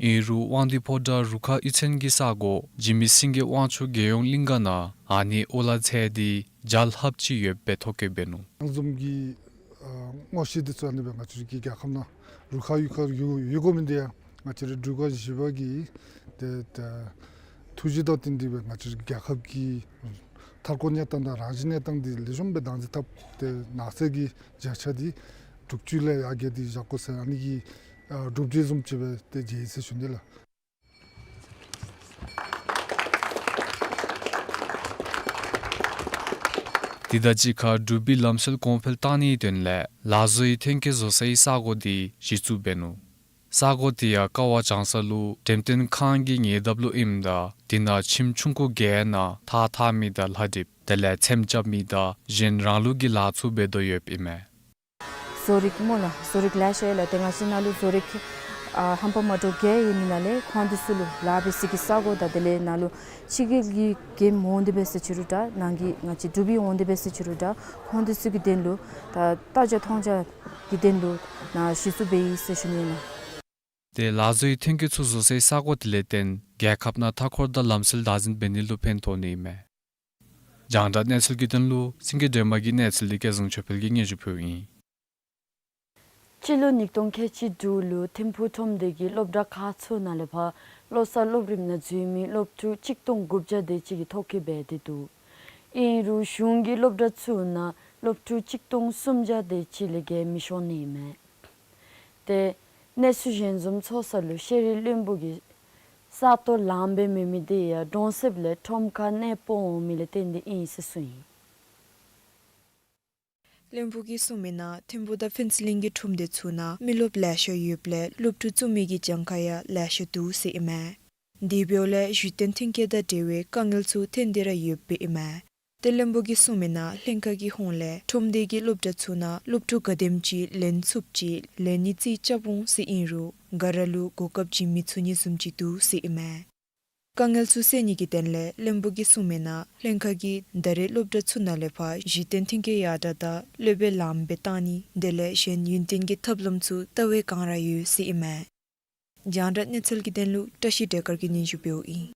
ཨིན་རུང་དབང་འདུས་ཕོ་བྲང་རུ་ཁག་གཡུས་ཚན་གྱི་ས་གོ་འཇིགས་མེད་སེང་གེ་དབང་ཕྱུག་རྒྱལ་ཡོངས་གླིང་ག་ནང་ཨ་ནི་ཨོ་ལ་ཚལ་དེ་བརྒྱ་ལྷགཔ་ཅིག་ཡོདཔ་སྦེ་ཐོ་བཀོད་འབད་ནུག། ཨ་ནི་བཟུམ་གྱི་ཨ་ངོ་ཤེས་འདི་ཚུ་ཨ་ནི་སྦེ་ང་བཅས་ཀྱི་རྒྱལ་ཁབ་ནང་རུ་ཁག་གཡུས་ཁར་ཡོད་ཡོད་དགོ་མི་འདི་ཡང་ང་བཅས་རའི་འབྲུག་རྒྱལ་བཞི་པ་གི་ཏེ་ཏེ་ཐུགས་རྗེ་དང་བསྟུན་ཏེ་སྦེ་ང་བཅས་རའི་རྒྱལ་ཁབ་ཀྱི་མཐའ་འཁོར་གནས་སྟངས་དང་རང་བཞིན་གནས་སྟངས་འདི་ལེགས་ཤོམ་སྦེ་བདག་འཛིན་འཐབ་སྟེ་ནགས་ཚལ་གྱི་བརྒྱ་ཆ་འདི་དྲུག་ཅུ་ལས་ཡར་བརྒལ་ཏེ་བཞག་དགོ་ཟེར་ཨ་ནི་གི་ཨ་སྒྲུབ་བྱེད་བཟུམ་ཅིག་སྦེ་ཏེ་མཇལ་ཡི་ཟེར་ཞུ་ནི་ལགས། དེ་དང་གཅིག་ཁར་འབྲུག་པའི་ལམ་སྲོལ་གོང་འཕེལ་གཏང་ནིའི་དོན་ལས་ལ་བཟོའི་ཐོན་སྐྱེད་བཟོ་སའི་ས་གོ་དེ་གཞི་བཙུགས་འབད་ནུག། ས་གོ་དེ་ཡང་ཀ་བ་བྱང་ས་ལུ་འགྲེམས་སྟོན་ཁང་གི་ཉེ་འདབས་ལུ་ཨིནམ་ད་དེ་ནང་ཁྱིམ་ཆུང་ཀུ་བརྒྱད་ནང་ཐགས་འཐག་མི་དང་ལྷ་འདྲིསཔ་དེ་ལས་ཚེམ་རྐྱབ་མི་དང་གཞན་རང་ལུགས་ཀྱི་ལཱ་ཚུ་འབད་དོ་ཡོདཔ་ཨིན་མས། བཟོ་རིག་སྨོ་ལགས། བཟོ་རིག་ལེ་ཤ་ཡོད་ལགས། ཏེ་ང་བཅས་ནང་ལུ་བཟོ་རིག་ཨ་ཧམ་པ་མ་འདྲཝ་ག་ཨིན་མི་ནང་ལས་ཁོང་དེ་ཚུ་ལུ་ལཱ་འབད་ས་གི་ས་གོ་དང་དེ་ལས་ནང་ལུ་ཕྱི་རྒྱལ་གྱི་མགྱོནམ་འོང་སྟེ་འབད་ས་ཅིག་རུང་འདྲ་ནང་གི་ང་བཅས་འབྲུག་པའི་འོང་སྟེ་འབད་ས་ཅིག་རུང་འདྲ་ཁོང་དེ་ཚུ་གི་དོན་ལུ་ད་ལྟ་རྒྱ་མཐོང་རྒྱ་གི་དོན་ལུ་ནཱ་གཞི་བཙུགས་འབད་ཡི་ཟེར་ཞུ་ནི་ཨིན་ལགས། ཏེ་ལ་བཟོའི་ཐོན་སྐྱེད་ཚུ་བཟོ་སའི་ས་གོ་དེ་ལས་བརྟེན་རྒྱལ་ཁབ་ནང་མཐའ་འཁོར་དང་ལམ་སྲོལ་བདག་འཛིན་འབད་ནི་ལུ་ཕན་ཐོགས་ནི་ཨིན་མས། རྒྱང་བསྒྲགས་གནས་ཚུལ་གྱི་དོན་ལུ་སེང་གེ་སྒྲོལ་མ་གི་གནས་ཚུལ་འདི་སྐལ་བཟང་ཆོས་འཕེལ་གྱིས་སྙན་ཞུ་ཕུལཝ་ཨིན། སྤྱི་ལོ་ཉིས་སྟོང་ཁལ་གཅིག་དྲུག་ལུ་ཐིམ་ཕུག་ཁྲོམ་སྡེ་གི་སློབ་གྲྭ་ཁག་ཚུ་ནང་ལས་ཕར་བློ་གསར་སློབ་རིམ་ནང་འཛུལ་མི་སློབ་ཕྲུག་གཅིག་སྟོང་དགུ་བརྒྱ་དེ་ཅིག་གིས་ཐོ་བཀོད་འབད་དེ་འདུག། ཨིན་རུང་གཞུང་གི་སློབ་གྲྭ་ཚུ་ནང་སློབ་ཕྲུག་གཅིག་སྟོང་སུམ་བརྒྱ་དེ་ཅིག་ལས་བརྒལ་མི་ཤོང་ནི་ཨིན་མས། ཏེ་གནས་ཚུལ་གཞན་བཟུམ་ཚོར་ས་ལུ་ཤེས་རིག་བློན་པོ་གིས་ས་སྟོང་ལངམ་སྦེ་མེད་མི་དེ་ཡང་གྲོང་གསེབ་ལས་ཁྲོམ་ཁར་གནས་སྤོ་འོང་མི་ལས་བརྟེན་ཏེ་ཨིན་ཟེར་གསུངས་ཡི། བློན་པོ་གིས་གསུངས་མི་ནང་ཐིམ་ཕུག་དང་ཕུན་ཚོགས་གླིང་གི་ཁྲོམ་སྡེ་ཚུ་ནང་མི་རློབས་ལེ་ཤ་ཡོདཔ་ལས་སློབ་ཕྲུག་བཙུགས་མི་གི་གྱངས་ཁ་ཡང་ལེ་ཤ་འདུག་ཟེར་ཨིན་མས། དེ་འབདཝ་ལས་བརྒྱུད་འཕྲིན་ཐོན་སྐྱེད་དང་འབྲེལ་བའི་དཀའ་ངལ་ཚུ་ཐོན་ཏེ་ར་ཡོདཔ་ཨིན་མས། ཏེ་བློན་པོ་གིས་གསུངས་མི་ནང་ལྷན་ཁག་གི་ཧོངས་ལས་ཁྲོམ་སྡེ་གི་སློབ་གྲྭ་ཚུ་ནང་སློབ་ཕྲུག་ག་དེམ་ཅིག་ལེན་ཚུགསཔ་ཅིག་ལེན་ནི་རྩིས་རྐྱབ་འོང་ཟེར་ཨིན་རུང་ག་ར་ལུ་གོ་སྐབས་ཅིག་མི་ཚུགས་ནི་བཟུམ་ཅིག་འདུག་ཟེར་ཨིན་མས། དཀའ་ངལ་ཚུ་སེལ་ནི་གི་དོན་ལས་བློན་པོ་གིས་གསུངས་མི་ནང་ལྷན་ཁག་གིས་ད་རེས་སློབ་གྲྭ་ཚུ་ནང་ལས་ཕར་བརྒྱུད་འཕྲིན་ཐོན་སྐྱེད་ཡར་དྲགས་དང་སློབ་དཔོན་ལངམ་སྦེ་བཏང་ནི་དེ་ལས་གཞན་ཡུན་བརྟན་གྱི་ཐབས་ལམ་ཚུ་བལྟ་བའི་བསྒང་ར་ཡོད་ཟེར་ཨིན་མས། རྒྱང་བསྒྲགས་གནས་ཚུལ་གྱི་དོན་ལུ་བཀྲ་ཤིས་སྒྲོལ་དཀར་གྱིས་སྙན་ཞུ་ཕུལཝ་ཨིན།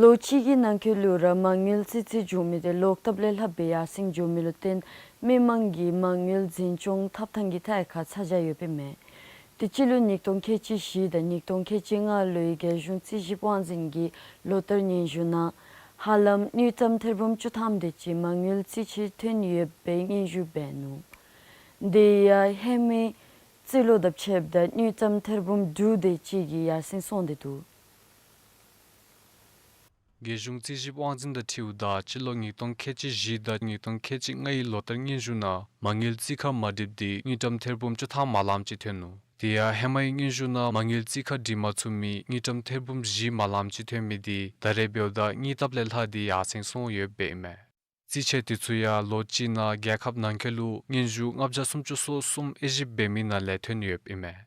ལོ་གཅིག་གི་ནང་འཁོད་ལུ་ར་མ་དངུལ་རྩིས་རྩིས་འབྱུང་མི་དེ་ལོག་ཐབས་ལས་ལྷག་པའི་ཡར་སེང་འགྱོ་མི་ལུ་བརྟེན་མི་མང་གིས་མ་དངུལ་འཛིན་སྐྱོང་ཐབས་ཐངས་ཀྱི་ཐད་ཁར་ཚ་གྱང་ཡོདཔ་ཨིན་མས། དེ་སྤྱི་ལོ་ཉིས་སྟོང་ཁལ་གཅིག་བཞི་དང་ཉིས་སྟོང་ཁལ་གཅིག་ལྔ་ལོའི་རྒྱལ་གཞུང་རྩིས་ཞིབ་དབང་འཛིན་གྱི་ལོ་བསྟར་སྙན་ཞུ་ནང་ཧ་ལམ་དངུལ་ཀྲམ་ཐེར་འབུམ་བཅུ་ཐམ་དེ་ཅིག་མ་དངུལ་རྩིས་ཆད་ཐོན་ཡོད་པའི་སྙན་ཞུ་འབད་ནུག། དེ་ཡང་ཧེ་མའི་རྩིས་ལོ་དང་ཕྱདཔ་ད་དངུལ་ཀྲམ་ཐེར་འབུམ་དྲུག་དེ་ཅིག་གི་ཡར་སེང་སོང་སྟེ་འདུག། རྒྱལ་གཞུང་རྩིས་ཞིབ་དབང་འཛིན་དང་འཁྲིལཝ་ད་སྤྱི་ལོ་ཉིས་སྟོང་ཁལ་གཅིག་བཞི་དང་ཉིས་སྟོང་ཁལ་གཅིག་ལྔའི་ལོ་བསྟར་སྙན་ཞུ་ནང་མ་དངུལ་རྩིས་ཁ་མ་འགྲིགཔ་དེ་དངུལ་ཀྲམ་ཐེར་འབུམ་བཅུ་ཐམ་མ་ལངམ་ཅིག་ཐོན་ནུག། དེ་ཡང་ཧེ་མའི་སྙན་ཞུ་ནང་མ་དངུལ་རྩིས་ཁ་འགྲིག་མ་ཚུགས་མི་དངུལ་ཀྲམ་ཐེར་འབུམ་བཞི་མ་ལངམ་ཅིག་ཐོན་མི་དེ་ད་རེས་འབདཝ་ད་དངུལ་ཐབས་ལས་ལྷག་སྟེ་ཡར་སེང་སོང་ཡོདཔ་ཨིན་མས། རྩིས་ཆད་དེ་ཚུ་ཡང་ལོ་གཅིག་ནང་རྒྱལ་ཁབ་ནང་འཁོད་ལུ་སྙན་ཞུ་ལྔ་བརྒྱ་སུམ་ཅུ་སོ་གསུམ་དབྱེ་ཞིབ་འབད་མི་ནང་ལས་ཐོན་ཡོདཔ་ཨིན་མས།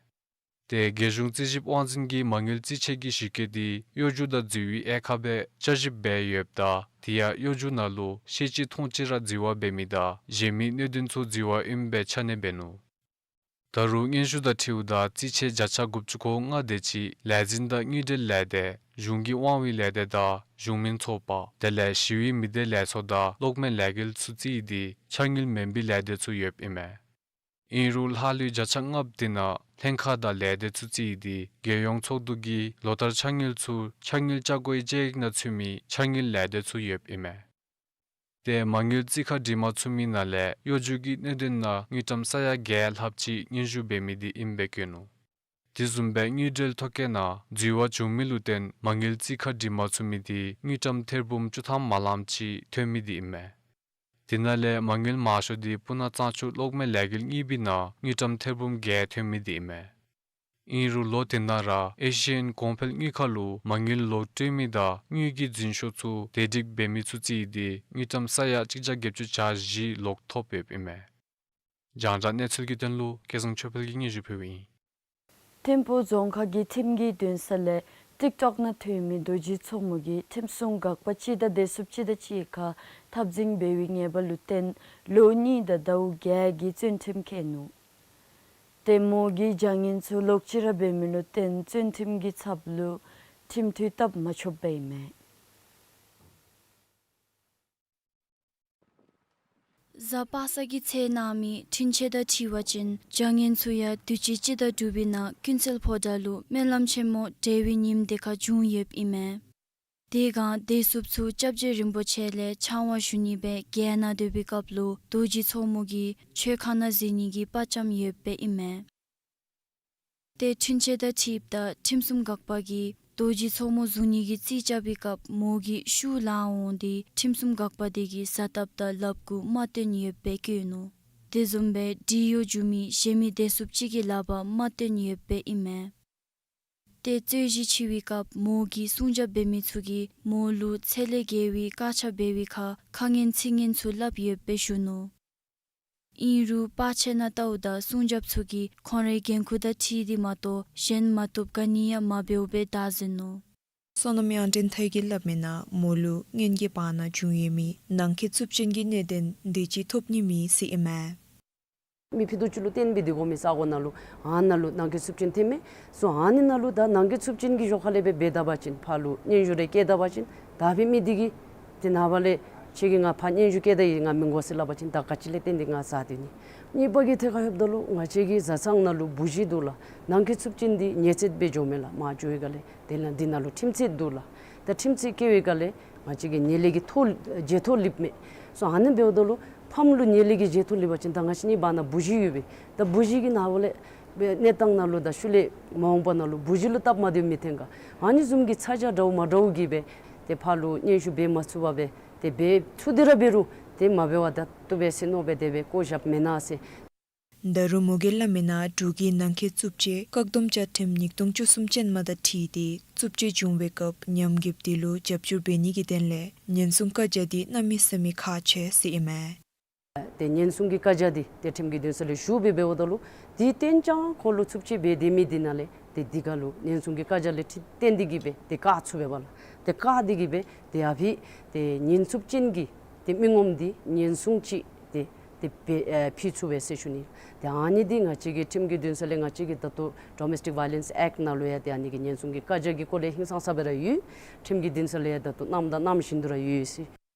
ཏེ་རྒྱལ་གཞུང་རྩིས་ཞིབ་དབང་འཛིན་གྱིས་མ་དངུལ་རྩིས་ཆད་ཀྱི་གཞི་བཀོད་དེ་གཡོ་སྒྱུ་དང་འཛུལ་བའི་དབྱེ་ཁག་སྦེ་དཔྱད་ཞིབ་འབད་ཡོདཔ་ད་དེ་ཡང་གཡོ་སྒྱུ་ནང་ལུ་ཤེས་བྱའི་མཐོང་ཆེན་ར་འཛུལ་བ་འབད་མི་དང་གཞན་མི་གནད་དོན་ཚུ་འཛུལ་བ་ཨིནམ་སྦེ་ཆ་གནས་འབད་ནུག། ད་རུང་སྙན་ཞུ་དང་འཁྲིལཝ་ད་རྩིས་ཆད་བརྒྱ་ཆ་དགུ་བཅུ་གོ་ལྔ་དེ་ཅིག་ལས་འཛིན་དང་དངུལ་འབྲེལ་ལས་སྡེ་གཞུང་གི་དབང་བའི་ལས་སྡེ་དང་གཞུང་མིན་ཚོགས་པ་དེ་ལས་ཞི་བའི་མི་སྡེ་ལས་ཚོགས་དང་གློག་མེ་ལས་འགུལ་ཚུ་བརྩིས་ཏེ་ཆ་དངུལ་མེན་པའི་ལས་སྡེ་ཚུ་ཡོདཔ་ཨིན་མས། ཨིན་རུང་ལྷག་ལུས་བརྒྱ་ཆ་ལྔཔོ་དེ་ནང་ལྷན་ཁག་དང་ལས་སྡེ་ཚུ་བརྩིས་ཏེ་རྒྱལ་ཡོངས་ཚོགས་འདུ་གིས་ལོ་བསྟར་ཆ་དངུལ་ཚུ་ཆ་དངུལ་ཆ་བགོའི་དཔྱད་ཡིག་ནང་ཚུད་མི་ཆ་དངུལ་ལས་སྡེ་ཚུ་ཡོདཔ་ཨིན་མས། ཏེ་མ་དངུལ་རྩིས་ཁ་འགྲིག་མ་ཚུགས་མི་ནང་ལས་གཡོ་སྒྱུ་གི་གནད་དོན་ནང་དངུལ་ཀྲམ་ས་ཡ་བརྒྱད་ལྷགཔ་ཅིག་སྙན་ཞུ་འབད་མི་དེ་ཨིནམ་སྦེ་བཀོད་ནུག། དེ་བཟུམ་སྦེ་དངུལ་འབྲེལ་ཐོ་བཀོད་ནང་འཛུལ་བ་བྱུང་མི་ལུ་བརྟེན་མ་དངུལ་རྩིས་ཁ་འགྲིག་མ་ཚུགས་མི་དེ་དངུལ་ཀྲམ་ཐེར་འབུམ་བཅུ་ཐམ་མ་ལངམ་ཅིག་ཐོན་མི་དེ་ཨིན་མས། དེ་ནང་ལས་མ་དངུལ་མང་ཤོས་དེ་སྤུ་ན་གཙང་ཆུ་གློག་མེ་ལས་འགུལ་གཉིས་པའི་ནང་དངུལ་ཀྲམ་ཐེར་འབུམ་བརྒྱད་ཐོན་མི་དེ་ཨིན་མས། ཨིན་རུང་ལོ་དེ་ནང་ར་ཨེ་ཤི་ཡན་གོང་འཕེལ་དངུལ་ཁང་ལུ་མ་དངུལ་ལོག་སྤྲོད་མི་དང་དངུལ་གྱི་འཛིན་ཤོག་ཚུ་བདེ་སྒྲིག་འབད་མི་ཚུ་བརྩིས་ཏེ་དངུལ་ཀྲམ་ས་ཡ་གཅིག་བརྒྱ་བརྒྱད་ཅུ་གྱ་བཞི་ལོག་ཐོབ་ཡོདཔ་ཨིན་མས། རྒྱང་བསྒྲགས་གནས་ཚུལ་གྱི་དོན་ལུ་སྐལ་བཟང་ཆོས་འཕེལ་གྱིས་སྙན་ཞུ་ཕུལཝ་ཨིན། ཐིམ་ཕུག་རྫོང་ཁག་གི་ཁྲིམས་ཀྱི་འདུན་ས་ལས་ཊིཀ་ཊོཀ་ནང་ཐོན་མི་རྡོ་རྗེ་མཚོ་མོ་གིས་ཁྲིམས་སྲུང་འགག་པ་སྤྱི་ཟླ་བདེ་སྲུངཔ་སྤྱི་ཟླ་གཅིག་ཁར་འཐབ་འཛིང་འབད་བའི་ཉེས་པ་ལུ་བརྟེན་ལོ་གཉིས་དང་ཟླཝ་བརྒྱད་ཀྱི་བཙོན་ཁྲིམས་བཀལ་ནུག། ཏེ་མོ་གིས་བྱ་ངན་ཚུ་ལོག་ཅི་ར་འབད་མི་ལུ་བརྟེན་བཙོན་ཁྲིམས་ཀྱི་ཚབ་ལུ་ཁྲིམས་མཐུན་བཏབ་མ་ཆོགཔ་ཨིན་མས། གཟའ་པ་སངས་ཀྱི་ཚེ་གནང་མི་འཁྲུན་ཆོད་དང་འཁྲིལ་བ་ཅིན་བྱ་ངན་ཚུ་ཡང་དུས་ཅི་སྤྱི་ཟླ་དྲུག་པའི་ནང་ཀུན་གསལ་ཕོ་བྲང་ལུ་སྨོན་ལམ་ཆེན་མོ་གྲོལ་བའི་ཉིནམ་དེ་ཁར་འབྱུང་ཡོདཔ་ཨིན་མས། དེ་སྒང་བདེ་སྲུངཔ་ཚུ་སྐྱབས་རྗེ་རིན་པོ་ཆེ་ལས་ཕྱག་དབང་ཞུ་ནི་སྦེ་རྒྱལ་ནང་སྡོད་པའི་སྐབས་ལུ་རྡོ་རྗེ་མཚོ་མོ་གིས་མཆོད་ཁང་ནང་གཟིགས་ནི་གི་དཔའ་བཅམ་ཡོདཔ་ཨིན་མས། ཏེ་འཁྲུན་ཆོད་དང་འཁྲིལཝ་ད་ཁྲིམས་སྲུང་འགག་པ་གིས་ རྡོ་རྗེ་མཚོ་མོ་བཟུང་ནི་གི་རྩིས་རྐྱབ་པའི་སྐབས་མོ་གིས་ཤུགས་ལང་འོང་སྟེ་ཁྲིམས་སྲུང་འགག་པ་དེ་གིས་གཟའ་སྟབས་དང་ལགཔ་གུ་རྨ་སྟོན་ཡོདཔ་སྦེ་བཀོད་ནུག། དེ་བཟུམ་སྦེ་འབྲི་གཡོག་འགྱོ་མི་གཞན་མི་བདེ་སྲུངཔ་ཅིག་གི་ལག་པར་རྨ་སྟོན་ཡོདཔ་སྦེ་ཨིན་མས། ཏེ་རྩོད་གཞི་ཆེ་བའི་སྐབས་མོ་གིས་སྲུང་རྒྱབ་འབད་མི་ཚུ་གིས་མོ་ལུ་ཚད་ལས་བརྒལ་བའི་དཀར་ཆ་འབད་བའི་ཁར་ཁ་ངན་ཚིག་ངན་ཚུ་སླབ་ཡོདཔ་སྦེ་ཞུ་ནུག། ཨིན་རུང་པར་ཆས་ནང་བལྟཝ་ད་སྲུང་རྒྱབ་ཚུ་གིས་ཁོང་རའི་འགན་ཁུར་དང་འཁྲིལ་ཏེ་མ་གཏོགས་གཞན་མ་བཏུབ་ག་ནི་ཡང་མ་འབདཝ་སྦེ་བདའ་ཟུན་ནུག། བསོད་ནམས་དབྱངས་ཅན་ཐར་གྱིས་སླབ་མི་ནང་མོ་ལུ་གཉེན་གྱི་བར་ན་བྱུང་ཡོད་མི་ནང་འཁོད་རྩུབ་ཅན་གྱི་གནད་དོན་དེ་ཅིག་ཐོབ་ནི་མེད་ཟེར་ཨིན་མས། མི་ཕྱེད་དོ་ཅིག་ལུ་བརྟེན་སྦེ་སྡོད་དགོ་མི་ས་གོ་ནང་ལུ་ཨ་ནཱ་ལུ་ནང་འཁོད་རྩུབ་ཅན་ཐོན་མས། སོ་ཨ་ནི་ནང་ལུ་ད་ནང་འཁོད་རྩུབ་ཅན་གྱི་ཞོར་ཁ་ལས་སྦེ་འབད་ད་པ་ཅིན་ཕར་ལུ་སྙན་ཞུ་རེ་བཀལ་ད་པ་ཅིན་ད་འབད་མི་འདི་གིས་ཏེ་ནངས་པ་ལས་ཁྱོད་ཀྱིས་ང་ཕར་སྙན་ཞུ་བཀལ་ད་ཡི་ང་མི་དགོ་ཟེར་སླབ་པ་ཅིན་ད་ག་ཅི་ལས་བརྟེན་ཏེ་ང་བཟའ་སྡོད་ནི། གཉིས་པ་གི་ཐད་ཁར་ལྷོདཔ་ད་ལུ་ང་བཅས་ཀྱི་བཟའ་ཚང་ནང་ལུ་བུ་གཞི་འདུག་ལགས། ནང་འཁོད་རྩུབ་ཅན་འདི་ཉེས་ཚད་སྦེ་འགྱོཝ་མས་ལགས། མར་འགྱོ་བའི་སྒང་ལས་དེ་ལས་འདི་ནང་ལུ་ཁྲིམས་རྩོད་འདུག་ལགས། ད་ཁྲིམས་རྩོད་བཀལ་བའི་སྒང་ལས་ང་བཅས་ཀྱི་ངན་ལྷད་ཀྱི་ཐོ་བརྗེད་ཐོ་ལེནམ་མས། སོ་ཨ་ནི་འབདཝ་ད་ལུ་ཕམ་ལུ་ངན་ལྷད་ཀྱི་བརྗེད་ཐོ་ལེན་པ་ཅིན་ད་ང་བཅས་གཉིས་བར་ན་བུ་གཞི་ཡོད་པས། ད་བུ་གཞི་གིས་ནངས་པ་ལས་གནས་སྟངས་ནང་ལུ་དང་ཤུལ་ལས་མ་འོངས་པ་ནང་ལུ་བུ་གཞི་ལུ་སྟབས་མ་བདེཝ་མི་འཐོན་ག། ཨ་ནི་བཟུམ་གྱི་ཚ་གྱང་འདྲཝ་མ་འདྲཝ་གིས་སྦེ་ཏེ་ཕར་ལུ་སྙན་ཞུ་འབད་མ་ཚུགས་པར་སྦེ་ཏེ་འབད་ཚུགས་ཏེ་ར་འབད་རུང་ཏེ་མ་འབད་བར་ད་བཏུབ་པས་ཟེར་མནོ་སྦེ་དེ་སྦེ་བཀོ་བཞགཔ་མེན་ན་ཟེར། ད་རུང་མོ་གིས་སླབ་མི་ནང་འབྲུག་གི་ནང་འཁོད་རྩུབ་སྤྱོད་བཀག་སྡོམ་བཅའ་ཁྲིམས་ཉིས་སྟོང་བཅུ་གསུམ་ཅན་མ་དང་འཁྲིལ་ཏེ་རྩུབ་སྤྱོད་བྱུང་བའི་སྐབས་ཉམས་རྒུདཔ་དེ་ལུ་རྒྱབ་སྐྱོར་འབད་ནི་གི་དོན་ལས་ཉེན་སྲུང་བཀའ་རྒྱ་དེ་གནམ་མེད་ས་མེད་ཁག་ཆེ་ཟེར་ཨིན་མས། ཏེ་ཉེན་སྲུང་གི་བཀའ་རྒྱ་འདི་ཏེ་ཁྲིམས་ཀྱི་འདུན་ས་ལས་ཞུ་སྦེ་འབདཝ་ད་ལུ་དེ་བརྟེན་ཀྱང་ཁོ་ལུ་རྩུབ་སྤྱོད་འབད་དེ་མི་འདི་ནང་ལས་ཏེ་འདི་ག་ལུ་ཉེན་སྲུང་གི་བཀའ་རྒྱ་ལས་ཁྲིད་བརྟེན་ཏེ་གིས་སྦེ་ཏེ་བཀག་ཚུགས་པས་པ་ལགས། ཏེ་བཀག་སྟེ་གིས་སྦེ་ཏེ་ཨ་ཕི་ཏེ་ཉེན་རྩུབ་ཅན་གྱི་ཏེ་མི་ངོམ་འདི་ཉེན་སྲུང་ཅིག་ཏེ་ཏེ་འབད་ཨེ་ཕུལ་ཚུགས་པས་ཟེར་ཞུ་ནི། ཏེ་ཨ་ནི་འདི་ང་བཅས་ཀྱི་ཁྲིམས་ཀྱི་འདུན་ས་ལས་ང་བཅས་ཀྱི་ད་ལྟོ་Domestic Violence Act ནང་ལུ་ཡང་ཏེ་ཨ་ནི་གི་ཉེན་སྲུང་གི་བཀའ་རྒྱ་གི་སྐོར་ལས་ཧིང་སངས་ས་སྦེ་ར་ཡོད། ཁྲིམས་ཀྱི་འདུན་ས་ལས་ཡང་ད་ལྟོ་གནངམ་དང་གནང་བཞིན་དུ་ར་ཡོད་ཟེར།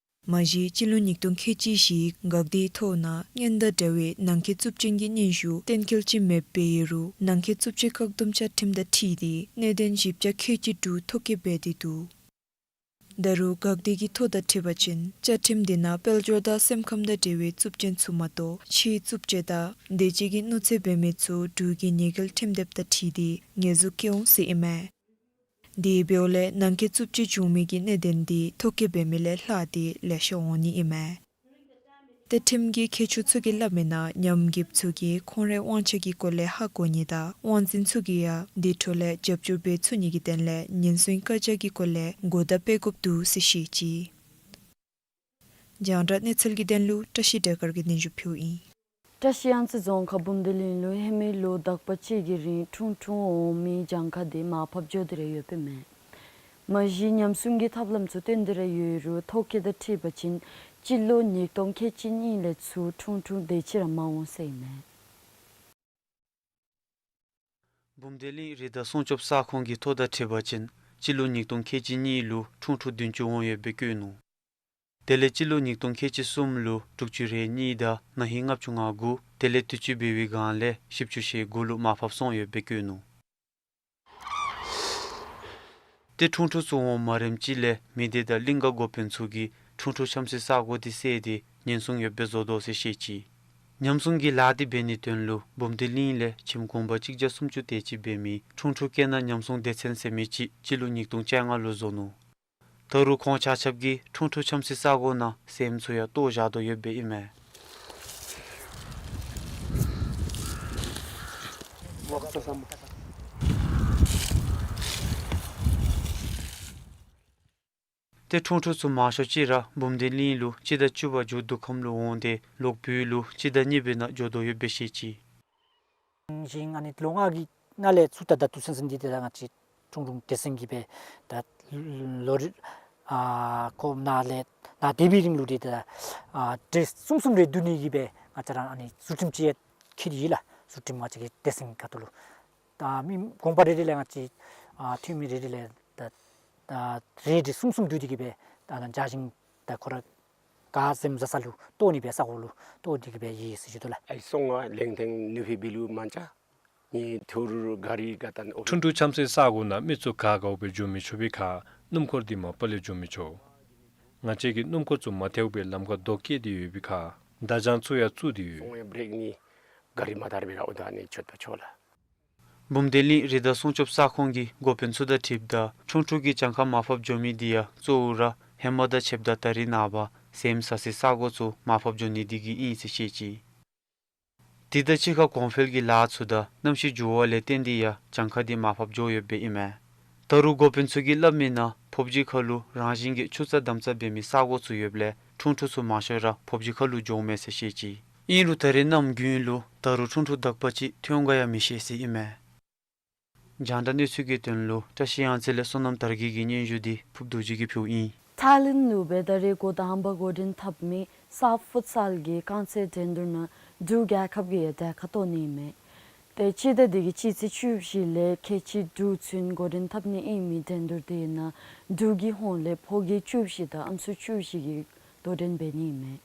མ་གཞི་སྤྱི་ལོ་ཉིས་སྟོང་ཁལ་གཅིག་བཞི་འགག་སྡེའི་ཐོག་ནང་གཉེན་དང་འབྲེལ་བའི་ནང་འཁོད་རྩུབ་ཅན་གྱི་སྙན་ཞུ་གཏན་འཁེལ་ཅིག་མེདཔ་སྦེ་ཡོད་རུང་ནང་འཁོད་རྩུབ་སྤྱོད་བཀག་སྡོམ་བཅའ་ཁྲིམས་དང་འཁྲིལ་ཏེ་གནད་དོན་བཞི་བརྒྱ་ཁལ་གཅིག་དྲུག་ཐོ་བཀོད་འབད་དེ་འདུག། ད་རུང་འགག་སྡེ་གི་ཐོ་དང་འཁྲིལ་བ་ཅིན་བཅའ་ཁྲིམས་དེ་ནང་དཔལ་འབྱོར་དང་སེམས་ཁམས་དང་འབྲེལ་བའི་རྩུབ་ཅན་ཚུ་མ་གཏོགས་ཕྱིའི་རྩུབ་སྤྱོད་དང་དེ་བཅས་ཀྱི་གནོད་འཚེ་འབད་མི་ཚུ་འབྲུག་གི་ཉེས་འགེལ་ཁྲིམས་དེབ་དང་འཁྲིལ་ཏེ་ཉེས་འཛུགས་བཀལ་འོང་ཟེར་ཨིན་མས། དེ་འབདཝ་ལས་ནང་འཁོད་རྩུབ་སྤྱོད་བྱུང་མི་གི་གནད་དོན་འདི་ཐོ་བཀོད་འབད་མི་ལས་ལྷག་སྟེ་ལེ་ཤ་འོང་ནི་ཨིན་མས། ཏེ་ཁྲིམས་ཀྱི་མཁས་མཆོག་ཚུ་གིས་སླབ་མི་ནང་ཉམས་རྒུདཔ་ཚུ་གིས་ཁོང་རའི་དབང་ཆ་གི་སྐོར་ལས་ཧ་གོ་ནི་དང་དབང་འཛིན་ཚུ་གིས་ཡང་དེ་འཕྲོ་ལས་རྒྱབ་སྐྱོར་འབད་ཚུགས་ནི་གི་དོན་ལས་ཉེན་སྲུང་བཀའ་རྒྱ་གི་སྐོར་ལས་གོ་བརྡ་སྤེལ་དགོཔ་འདུག་ཟེར་བཤད་ཅི། རྒྱང་བསྒྲགས་གནས་ཚུལ་གྱི་དོན་ལུ་བཀྲ་ཤིས་སྒྲོལ་དཀར་གྱིས་སྙན་ཞུ་ཕུལཝ་ཨིན། བཀྲ་ཤིས་གཡང་རྩེ་རྫོང་ཁག་འབུམ་སྡེ་གླིང་ལུ་ཧེ་མའི་ལོ་དག་པ་ཅིག་གི་རིང་ཁྲུང་ཁྲུང་འོང་མི་གྱངས་ཁ་དེ་མར་ཕབ་འགྱོ་སྟེ་ར་ཡོདཔ་ཨིན་མས། མ་གཞི་ཉམས་སྲུང་གི་ཐབས་ལམ་ཚུ་བཏོན་ཏེ་ར་ཡོད་རུང་ཐོ་བཀོད་དང་འཁྲིལ་བ་ཅིན་སྤྱི་ལོ་ཉིས་སྟོང་ཁལ་གཅིག་གཉིས་ལས་ཚུར་ཁྲུང་ཁྲུང་དེ་ཅིག་ར་མ་འོང་ཟེར་ཨིན་མས། འབུམ་སྡེ་གླིང་རི་དྭགས་སྲུང་སྐྱོབ་ས་ཁོངས་ཀྱི་ཐོ་དང་འཁྲིལ་བ་ཅིན་སྤྱི་ལོ་ཉིས་སྟོང་ཁལ་གཅིག་གཉིས་ལུ་ཁྲུང་ཁྲུང་བདུན་ཅུ་འོང་ཡོདཔ་སྦེ་བཀོད་ནུག། དེ་ལས་སྤྱི་ལོ་ཉིས་སྟོང་ཁལ་གཅིག་གསུམ་ལུ་དྲུག་ཅུ་རེ་གཉིས་དང་ན་ཧིང་ལྔ་བཅུ་ང་དགུ། དེ་ལས་དུས་ཅི་འབད་བའི་སྒང་ལས་བཞི་བཅུ་ཞེ་དགུ་ལུ་མར་ཕབ་སོང་ཡོདཔ་སྦེ་བཀོད་ནུག། ཏེ་ཁྲུང་ཁྲུང་ཚུ་འོང་མ་རནམ་ཅིག་ལས་མི་སྡེ་དང་གླིང་ག་འགོ་དཔོན་ཚུ་གིས་ཁྲུང་ཁྲུང་འཁྱམ་སའི་ས་གོ་དེ་བསལ་ཏེ་ཉེན་སྲུང་ཡོདཔ་སྦེ་བཟོ་དོ་ཟེར་བཤད་ཅི། ཉམས་སྲུང་གི་ལཱ་དེ་འབད་ནིའི་དོན་ལུ་འབུམ་སྡེ་གླིང་ལས་ཁྱིམ་གུང་པ་གཅིག་བརྒྱ་སུམ་ཅུ་དེ་ཅིག་འབད་མི་ཁྲུང་ཁྲུང་སྐྱེ་ནད་ཉམས་སྲུང་སྡེ་ཚན་ཟེར་མི་ཅིག་སྤྱི་ལོ་ཉིས་སྟོང་བཅོ་ལྔ་ལུ་བཟོ་ནུག། ད་རུང་ཁོང་ཆ་ཁྱབ་ཀྱིས་ཁྲུང་ཁྲུང་འཁྱམ་སའི་ས་གོ་ནང་སྲནམ་ཚུ་ཡང་གཏོར་བཞག་དོ་ཡོདཔ་སྦེ་ཨིན་མས། ཏེ་ཁྲུང་ཁྲུང་ཚུ་མང་ཤོས་ཅིག་ར་འབུམ་སྡེ་གླིང་ལུ་སྤྱི་ཟླ་བཅུ་པ་མཇུག་བསྡུ་ཁམས་ལུ་འོང་སྟེ་ལོག་བོད་ལུ་སྤྱི་ཟླ་གཉིས་པའི་ནང་འགྱོ་དོ་ཡོདཔ་སྦེ་བཤད་ཅི། ཞིང་ཨ་ནི་ལོ་ལྔ་གི་ནང་ལས་ཚུར་ད་ད་ལྟོ་ཚུན་ཚོད་འདི་ཏེ་ད་ང་བཅས་ཁྲུང་ཁྲུང་སྡེ་ཚན་གྱིས་སྦེ་ད་ལོ་རེ་ཨ་ཁོ་ནང་ལས་ནང་སྡེ་པའི་རིང་ལུ་འདི་ད་ཨ་གྲལ་གསུམ་གསུམ་རེ་བསྡུ་ནི་གི་སྦེ་ང་བཅས་ར་ཨ་ནི་ཚུལ་ཁྲིམས་ཅིག་ཡང་འཁྱེར་ཡི་ལགས། ཚུལ་ཁྲིམས་ང་བཅས་ཀྱི་སྡེ་ཚན་ཁ་ཐུག་ལུ་ད་མི་གུང་པ་རེ་རེ་ལས་ང་བཅས་ཨ་འཐུས་མི་རེ་རེ་ལས་ད་ད་རེ་རེ་གསུམ་གསུམ་བསྡུ་སྟེ་གི་སྦེ་ད་ནང་བཅའ་ཞིང་ད་ཁོ་ར་ག་སེམས་བཟའ་ས་ལུ་གཏོར་ནི་སྦེ་ས་གོ་ལུ་གཏོར་ཏེ་གི་སྦེ་ཡོད་ཟེར་ཞུ་དོ་ལགས། ཨའི་སོང་ང་ལེང་ཐེང་ནུ་ཕི་བི་ལུ་མ་ཅ་ནི་ཐུར་ག་རི་ག་ཏན་ཨོ། ཁྲུང་ཁྲུང་འཁྱམ་སའི་ས་གོ་ནང་མི་ཚུ་ག་དགའཝ་སྦེ་འགྱོ་མི་ཆོག་པའི་ཁར་སྣུམ་འཁོར་འདི་མ་པ་ལས་འགྱོ་མི་ཆོག། ང་བཅས་ཀྱིས་སྣུམ་འཁོར་ཚུ་མ་ཐལཝ་སྦེ་ལམ་ཁར་རྡོ་བཀལ་ཏེ་ཡོད་པའི་ཁར་མདའ་རྒྱང་ཚུ་ཡང་བཙུགས་ཏེ་ཡོད། སོང་ཡ་བྲེག་ནི་ག་རི་མ་དར་བའི་ར་ཨོ་ད་ནི་ཆོད་པ་ཆོག་ལགས། བུམ་སྡེ་གླིང་རི་དྭགས་སྲུང་སྐྱོབ་ས་ཁོངས་ཀྱི་འགོ་དཔོན་ཚུ་དང་འཁྲིལཝ་ད་ཁྲུང་ཁྲུང་གི་གྱངས་ཁ་མར་ཕབ་འགྱོ་མི་འདི་ཡང་གཙོ་བོ་ར་ཧེ་མ་དང་ཕྱདཔ་ད་ད་རིས་ནངས་པ་ཟེམ་ཟ་སའི་ས་གོ་ཚུ་མར་ཕབ་འགྱོ་ནི་འདི་གིས་ཨིན་ཟེར་བཤད་ཅི། དེ་དང་གཅིག་ཁར་གོང་འཕེལ་གྱི་ལཱ་ཚུ་དང་གནམ་གཤིས་འགྱུར་བ་ལས་བརྟེན་ཏེ་ཡང་གྱངས་ཁ་འདི་མར་ཕབ་འགྱོ་ཡོདཔ་སྦེ་ཨིན་མས། ད་རུང་འགོ་དཔོན་ཚུ་གིས་སླབ་མི་ནང་ཕོབ་སྦྱིས་ཁ་ལུ་རང་བཞིན་གྱིས་ཆུ་རྩྭ་དམ་རྩྭ་འབད་མི་ས་གོ་ཚུ་ཡོདཔ་ལས་ཁྲུང་ཁྲུང་ཚུ་མང་ཤོས་ར་ཕོབ་སྦྱིས་ཁ་ལུ་འགྱོཝ་མས་ཟེར་བཤད་ཅི། ཨིན་རུང་ད་རེས་གནམ་དགུན་ལུ་ད་རུང་ཁྲུང་ཁྲུང་དག་པ་ཅིག་ཐོན་ག་ཡང་མི་ཤེས་ཟེར་ཨིན་མས། རྒྱང་བསྒྲགས་གནས་ཚུལ་གྱི་དོན་ལུ་བཀྲ་ཤིས་གཡང་རྩེ་ལས་བསོད་ནམས་དར་རྒྱས་ཀྱི་སྙན་ཞུ་འདི་ཕུརབ་རྡོ་རྗེ་གིས་ཕུལཝ་ཨིན། ཐའི་ལེནཌ་ལུ་སྦེ་ད་རེས་འགོ་དང་པ་འགོ་འདྲེན་འཐབ་མི་སཱཕ་ཕུཊ་སཱལ་གྱི་རྐང་རྩེད་འགྲན་བསྡུར་ནང་འབྲུག་རྒྱལ་ཁབ་ཀྱིས་ཡང་གྲལ་ཁར་གཏོགས་ནི་ཨིན་མས། ཏེ་སྤྱི་ཟླ་འདི་གི་སྤྱི་ཚེས་བཅུ་བཞི་ལས་ཁལ་གཅིག་དྲུག་ཚུན་འགོ་འདྲེན་འཐབ་ནི་ཨིན་མི་འགྲན་བསྡུར་འདི་ནང་འབྲུག་གི་ཧོངས་ལས་ཕོ་སྐྱེས་བཅུ་བཞི་དང་ཨམ་སྲུ་བཅུ་བཞི་གིས་དོ་འགྲན་འབད་ནི་ཨིན་མས།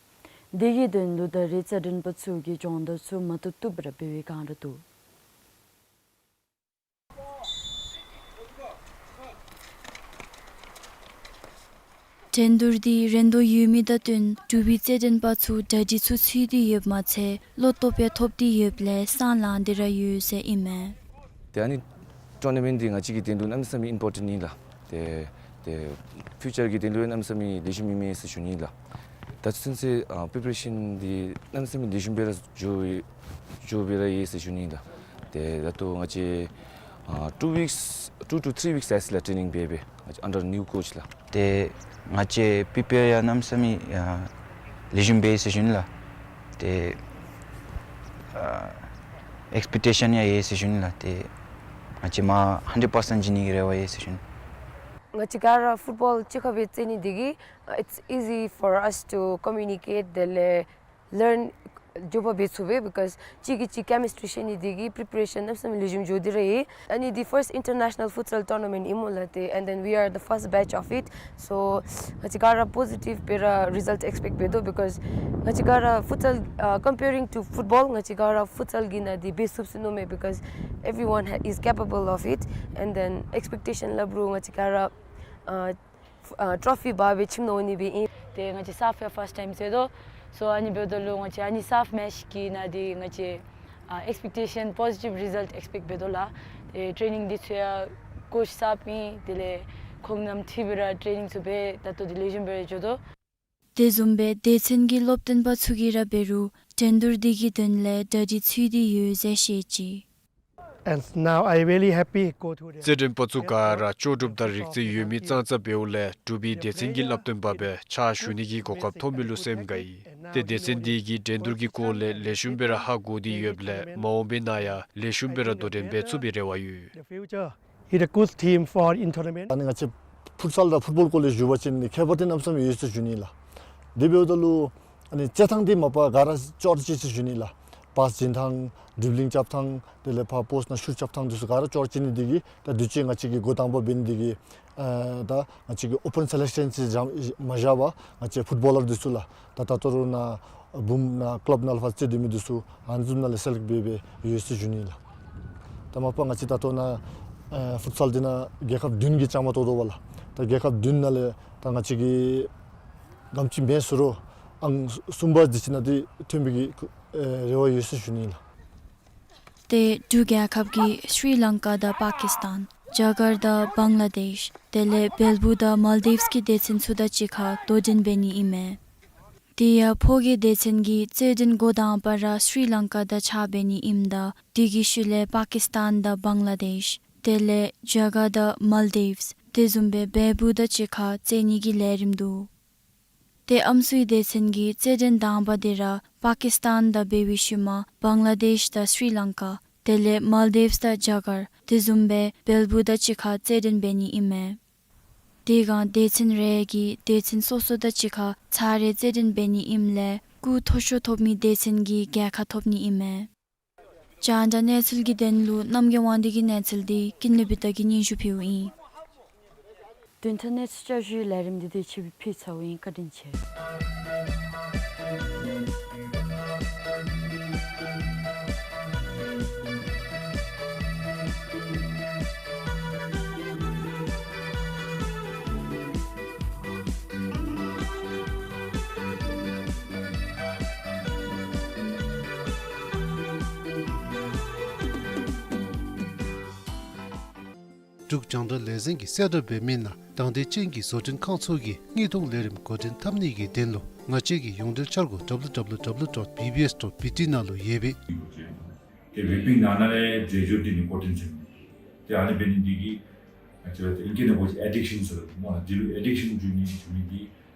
འདི་གི་དོན་ལུ་ད་རེས་རྩེད་འགྲན་པ་ཚུ་གིས་སྦྱོང་བརྡར་ཚུ་མ་བཏུབ་བཏུབ་ར་འབད་བའི་བསྒང་ར་འདུག། འགྲན་བསྡུར་འདི་རན་དོ་ཡོད་མི་དང་བསྟུན་འབྲུག་པའི་རྩེད་འགྲན་པ་ཚུ་གྲ་སྒྲིག་ཚུ་ཚུད་དེ་ཡོདཔ་མ་ཚད་བློ་སྟོབས་ཡང་ཐོབ་སྟེ་ཡོདཔ་ལས་སང་ལངས་ཏེ་ར་ཡོད་ཟེར་ཨིན་མས། ཏེ་ཨ་ནི་ཊོར་ན་མེནཊ་འདི་ང་བཅས་ཀྱི་དོན་ལུ་གནམ་མེད་ས་མེད་ཨིམ་པོར་ཊེནཊ་ཨིན་ལགས། ཏེ་ཏེ་ཕིའུ་ཅར་གྱི་དོན་ལུ་གནམ་མེད་ས་མེད་ལེགས་ཤོམ་ཨིན་མས་ཟེར་ཞུ་ནི་ལགས། ད་ཚུན་ཚོད་ཨ་པི་རི་པེ་རེ་ཤཱན་འདི་གནམ་མེད་ས་མེད་ལེགས་ཤོམ་སྦེ་ར་འགྱོ་འགྱོ་སྦེ་ར་ཡོད་ཟེར་ཞུ་ནི་ལགས། ཏེ་ད་ལྟོ་ང་བཅས་ཨ་two weeks, two to three weeks ཨ་ཙི་ལགས་ཊེ་ནིང་འབད་འབད་ང་བཅས་ཨན་ཌར་ནིའུ་ཀོཆ་ལགས། ཏེ་ང་བཅས་པི་རི་པེར་ཡང་གནམ་མེད་ས་མེད་ཨ་ལེགས་ཤོམ་འབད་ཡི་ཟེར་ཞུ་ནི་ལགས། ཏེ་ཨ་ཨེགསི་པེག་ཊེ་ཤཱན་ཡང་ཡོད་ཟེར་ཞུ་ནི་ལགས། ཏེ་ང་བཅས་མར་ཧན་ཌེཌ་པར་སེནཊ་བྱིན་ནི་གི་རེ་བ་ཡོད་ཟེར་ཞུ་ནི། ང་བཅས་ག་ར་ཕུཊ་བཱོལ་གཅིག་ཁར་སྦེ་རྩེད་ནི་འདི་གིས་it's easy for us to communicate དེ་ལས་ལརན་མགྱོགས་པ་འབད་ཚུགས་པས། because གཅིག་གིས་གཅིག་ཀེ་མི་སི་ཊི་རི་ཤེས་ནི་འདི་གིས་པི་རི་པེ་རེ་ཤཱན་གནམ་མེད་ས་མེད་ལེགས་ཤོམ་འགྱོ་སྟེ་ར་ཡོད། ཨ་ནི་འདི་ཕརསཊ་ཨིན་ཊར་ནེ་ཤ་ནཱལ་ཕུཊ་སཱལ་ཊོར་ན་མེནཊ་ཨིན་སྨོ་ལགས། ཏེ་and then we are the first batch of it. So ང་བཅས་ག་ར་པོ་ཟི་ཊིབ་སྦེ་ར་རི་ཛལཊ་ཨེགསི་པེཀཊ་འབད་དོ། because ང་བཅས་ག་ར་ཕུཊ་སཱལ་ཨ་comparing to football ང་བཅས་ག་ར་ཕུཊ་སཱལ་གྱི་ནང་འདི་འབད་ཚུགས་ཟེར་མནོཝ་མས། Because everyone ha- is capable of it. And then expectation སླབ་རུང་ང་བཅས་ག་ར་ཨ་ཊོ་ཕི་འབག་སྦེ་ཁྱིམ་ནང་འོང་ནི་སྦེ་ཨིན། ཏེ་ང་བཅས་སཱཕ་ཡང་ཕརསཊ་ཊའིམ་རྩེ་དོ། སོ་ཨ་ནི་འབདཝ་ད་ལུ་ང་བཅས་ཨ་ནི་སཱཕ་མེཆ་གི་ནང་འདི་ང་བཅས་ཨ་ཨེགསི་པེག་ཊེ་ཤཱན་པོ་ཟི་ཊིབ་རི་ཛལཊ་ཨེགསི་པེཀཊ་འབད་དོ་ལགས། ཏེ་ཊེ་ནིང་འདི་ཚུ་ཡང་ཀོཆ་སཱཕ་ཨིན། དེ་ལས་ཁོང་རྣམ་འཁྲིལ་སྦེ་ར་ཊེ་ནིང་ཚུ་འབད་ད་ལྟོ་འདི་ལེགས་ཤོམ་སྦེ་ར་འགྱོ་དོ། དེ་བཟུམ་སྦེ་སྡེ་ཚན་གྱི་སློབ་སྟོན་པ་ཚུ་གིས་ར་འབད་རུང་འགྲན་བསྡུར་འདི་གི་དོན་ལས་གྲ་སྒྲིག་ཚུད་དེ་ཡོད་ཟེར་བཤད་ཅི། And now I really happy go to the རྩེད་འགྲན་པ་ཚུ་ག་ར་ལྕོགས་གྲུབ་དང་རིག་རྩལ་ཡོད་མི་ཙང་ཙ་འབདཝ་ལས་འབྲུག་པའི་སྡེ་ཚན་གྱི་སློབ་སྟོན་པ་སྦེ་ཕྱག་ཞུ་ནི་གི་གོ་སྐབས་ཐོབ་མི་ལུ་སེམས་དགའ་ཡི། ཏེ་སྡེ་ཚན་འདི་གིས་འགྲན་བསྡུར་གྱི་སྐོར་ལས་ལེགས་ཤོམ་སྦེ་ར་ཧ་གོ་སྟེ་ཡོདཔ་ལས་མ་འོངས་པའི་ནང་ཡང་ལེགས་ཤོམ་སྦེ་ར་དོ་འགྲན་འབད་ཚུགས་པའི་རེ་བ་ཡོད། The future is a good team for in tournament. ཨ་ནི་ང་བཅས་ཕུཊ་སཱལ་དང་ཕུཊ་བཱོལ་སྐོར་ལས་ཞུ་བ་ཅིན་ནི་ཁྱད་པར་འདི་གནམ་མེད་ས་མེད་ཡོད་ཟེར་ཞུ་ནི་ལགས། དེ་འབདཝ་ད་ལུ་ཨ་ནི་རྩེད་ཐངས་འདི་མ་པ་ག་ར་ཅོག་ར་གཅིག་ཟེར་ཞུ་ནི་ལགས། པཱསི་བྱིན་ཐངས་ཌི་རི་བི་ལིང་རྐྱབ་ཐངས་དེ་ལས་ཕར་པོསཊ་ནང་ཤུཊ་རྐྱབ་ཐངས་འདི་ཚུ་ག་ར་ཅོག་ར་གཅིག་ནི་འདི་གིས་ད་དུས་ཅི་ང་བཅས་ཀྱི་འགོ་དང་པ་འབད་ནི་འདི་གིས་ཨ་ད་ང་བཅས་ཀྱིས་ཨོ་པེན་སེ་ལེག་ཤཱན་ཅིག་བཞག་མ་བཞག་པར་ང་བཅས་ཕུཊ་བཱོ་ལར་འདི་ཚུ་ལགས། ད་ད་ལྟོ་ར་ནཱ་བུམ་ནང་ཀི་ལབ་ནང་ལུ་ཕར་རྩེད་སྡོད་མི་འདི་ཚུ་ཨ་ནི་བཟུམ་ནང་ལས་སེ་ལེཀཊ་འབད་འབད་ཡོད་ཟེར་ཞུ་ནི་ལགས། ད་མ་པ་ང་བཅས་ད་ལྟོ་ནཱ་ཨེ་ཕུཊ་སཱལ་འདི་ནང་རྒྱལ་ཁབ་བདུན་གྱིས་བཅའ་མར་གཏོགས་དོ་བ་ལགས། ད་རྒྱལ་ཁབ་བདུན་ནང་ལས་ད་ང་བཅས་ཀྱིས་ག་དེམ་ཅིག་མེན་ཟེར་རུང་ཨང་གསུམ་པ་དེ་ཅིག་ནང་འདི་ཐོན་པའི་གི་ཨེ་རེ་བ་ཡོད་ཟེར་ཞུ་ནི་ལགས། ཏེ་འབྲུག་རྒྱལ་ཁབ་ཀྱིས་ཤྲི་ལང་ཀ་དང་པ་ཀིས་ཏཱན་རྒྱ་གར་དང་བང་ལ་དེཤ་དེ་ལས་བལ་པོ་དང་མཱལ་དིབས་ཀྱི་སྡེ་ཚན་ཚུ་དང་གཅིག་ཁར་དོ་འགྲན་འབད་ནི་ཨིན་མས། དེ་ཡང་ཕོ་སྐྱེས་སྡེ་ཚན་གྱི་རྩེད་འགྲན་འགོ་དང་པ་ར་ཤྲི་ལང་ཀ་དང་ཕྱག་འབད་ནི་ཨིནམ་ད་དེ་གི་ཤུལ་ལས་པ་ཀིས་ཏཱན་དང་བང་ལ་དེཤ་དེ་ལས་རྒྱ་གར་དང་མཱལ་དིབས་དེ་བཟུམ་སྦེ་བལ་པོ་དང་གཅིག་ཁར་རྩེད་ནི་གི་ལས་རིམ་འདུག། ཏེ་ཨམ་སྲུའི་སྡེ་ཚན་གྱི་རྩེད་འགྲན་དང་པ་འདི་ར་པ་ཀིས་ཏཱན་དང་འབད་བའི་ཤུལ་མ་བང་ལ་དེཤ་དང་ཤྲི་ལང་ཀ་དེ་ལས་མཱལ་དིབས་དང་རྒྱ་གར་དེ་བཟུམ་སྦེ་བལ་པོ་དང་གཅིག་ཁར་རྩེད་འགྲན་འབད་ནི་ཨིན་མས། དེ་སྒང་སྡེ་ཚན་རེ་གིས་སྡེ་ཚན་སོ་སོ་དང་གཅིག་ཁར་ཚར་རེ་རྩེད་འགྲན་འབད་ནི་ཨིནམ་ལས་སྐུགས་མཐོ་ཤོས་ཐོབ་མི་སྡེ་ཚན་གྱིས་རྒྱལ་ཁ་ཐོབ་ནི་ཨིན་མས། རྒྱང་བསྒྲགས་གནས་ཚུལ་གྱི་དོན་ལུ་རྣམ་རྒྱལ་དབང་འདུས་ཀྱི་གནས་ཚུལ་འདི་ཀུན་ལེགས་བི་ཏ་གིས་སྙན་ཞུ་ཕུལཝ་ཨིན། བདུན་ཕྲག་གནས་ཚུལ་བསྐྱར་ཞུའི་ལས་རིམ་འདི་དེ་ཅིག་སྦེ་ཕུལ་ཚརཝ་ཨིན། བཀའ་དྲིན་ཆེ། འབྲུག་རྒྱང་བསྒྲགས་ལས་འཛིན་གྱིས་གསལ་བསྒྲགས་འབད་མི་ནང་དང་འདོད་ཅན་གྱི་བཟོ་སྐྲུན་ཁང་ཚུ་གིས་དངོས་ཐོག་ལས་རིམ་འགོ་འདྲེན་འཐབ་ནི་གི་དོན་ལུ་ང་བཅས་ཀྱི་ཡོངས་འབྲེལ་འཆར་སྒོ་W W W dot B B S dot B T ནང་ལུ་ཡོད་པས། ཏེ་ཝེབ་པིང་ནང་ན་ལས་འགྲེལ་བརྗོད་འདི་ནི་འགོ་འདྲེན་ཟེར། ཏེ་ཨ་ནི་འབད་ནི་འདི་གིས་ང་བཅས་ཨིང་སྐད་ནང་འབད་བ་ཅིན་ཨེ་ཌིག་ཤཱན་ཟེར་སྨོ་ལགས། འདི་ལུ་ཨེ་ཌིག་ཤཱན་འགྱོ་ནི་འགྱོ་མི་འདི་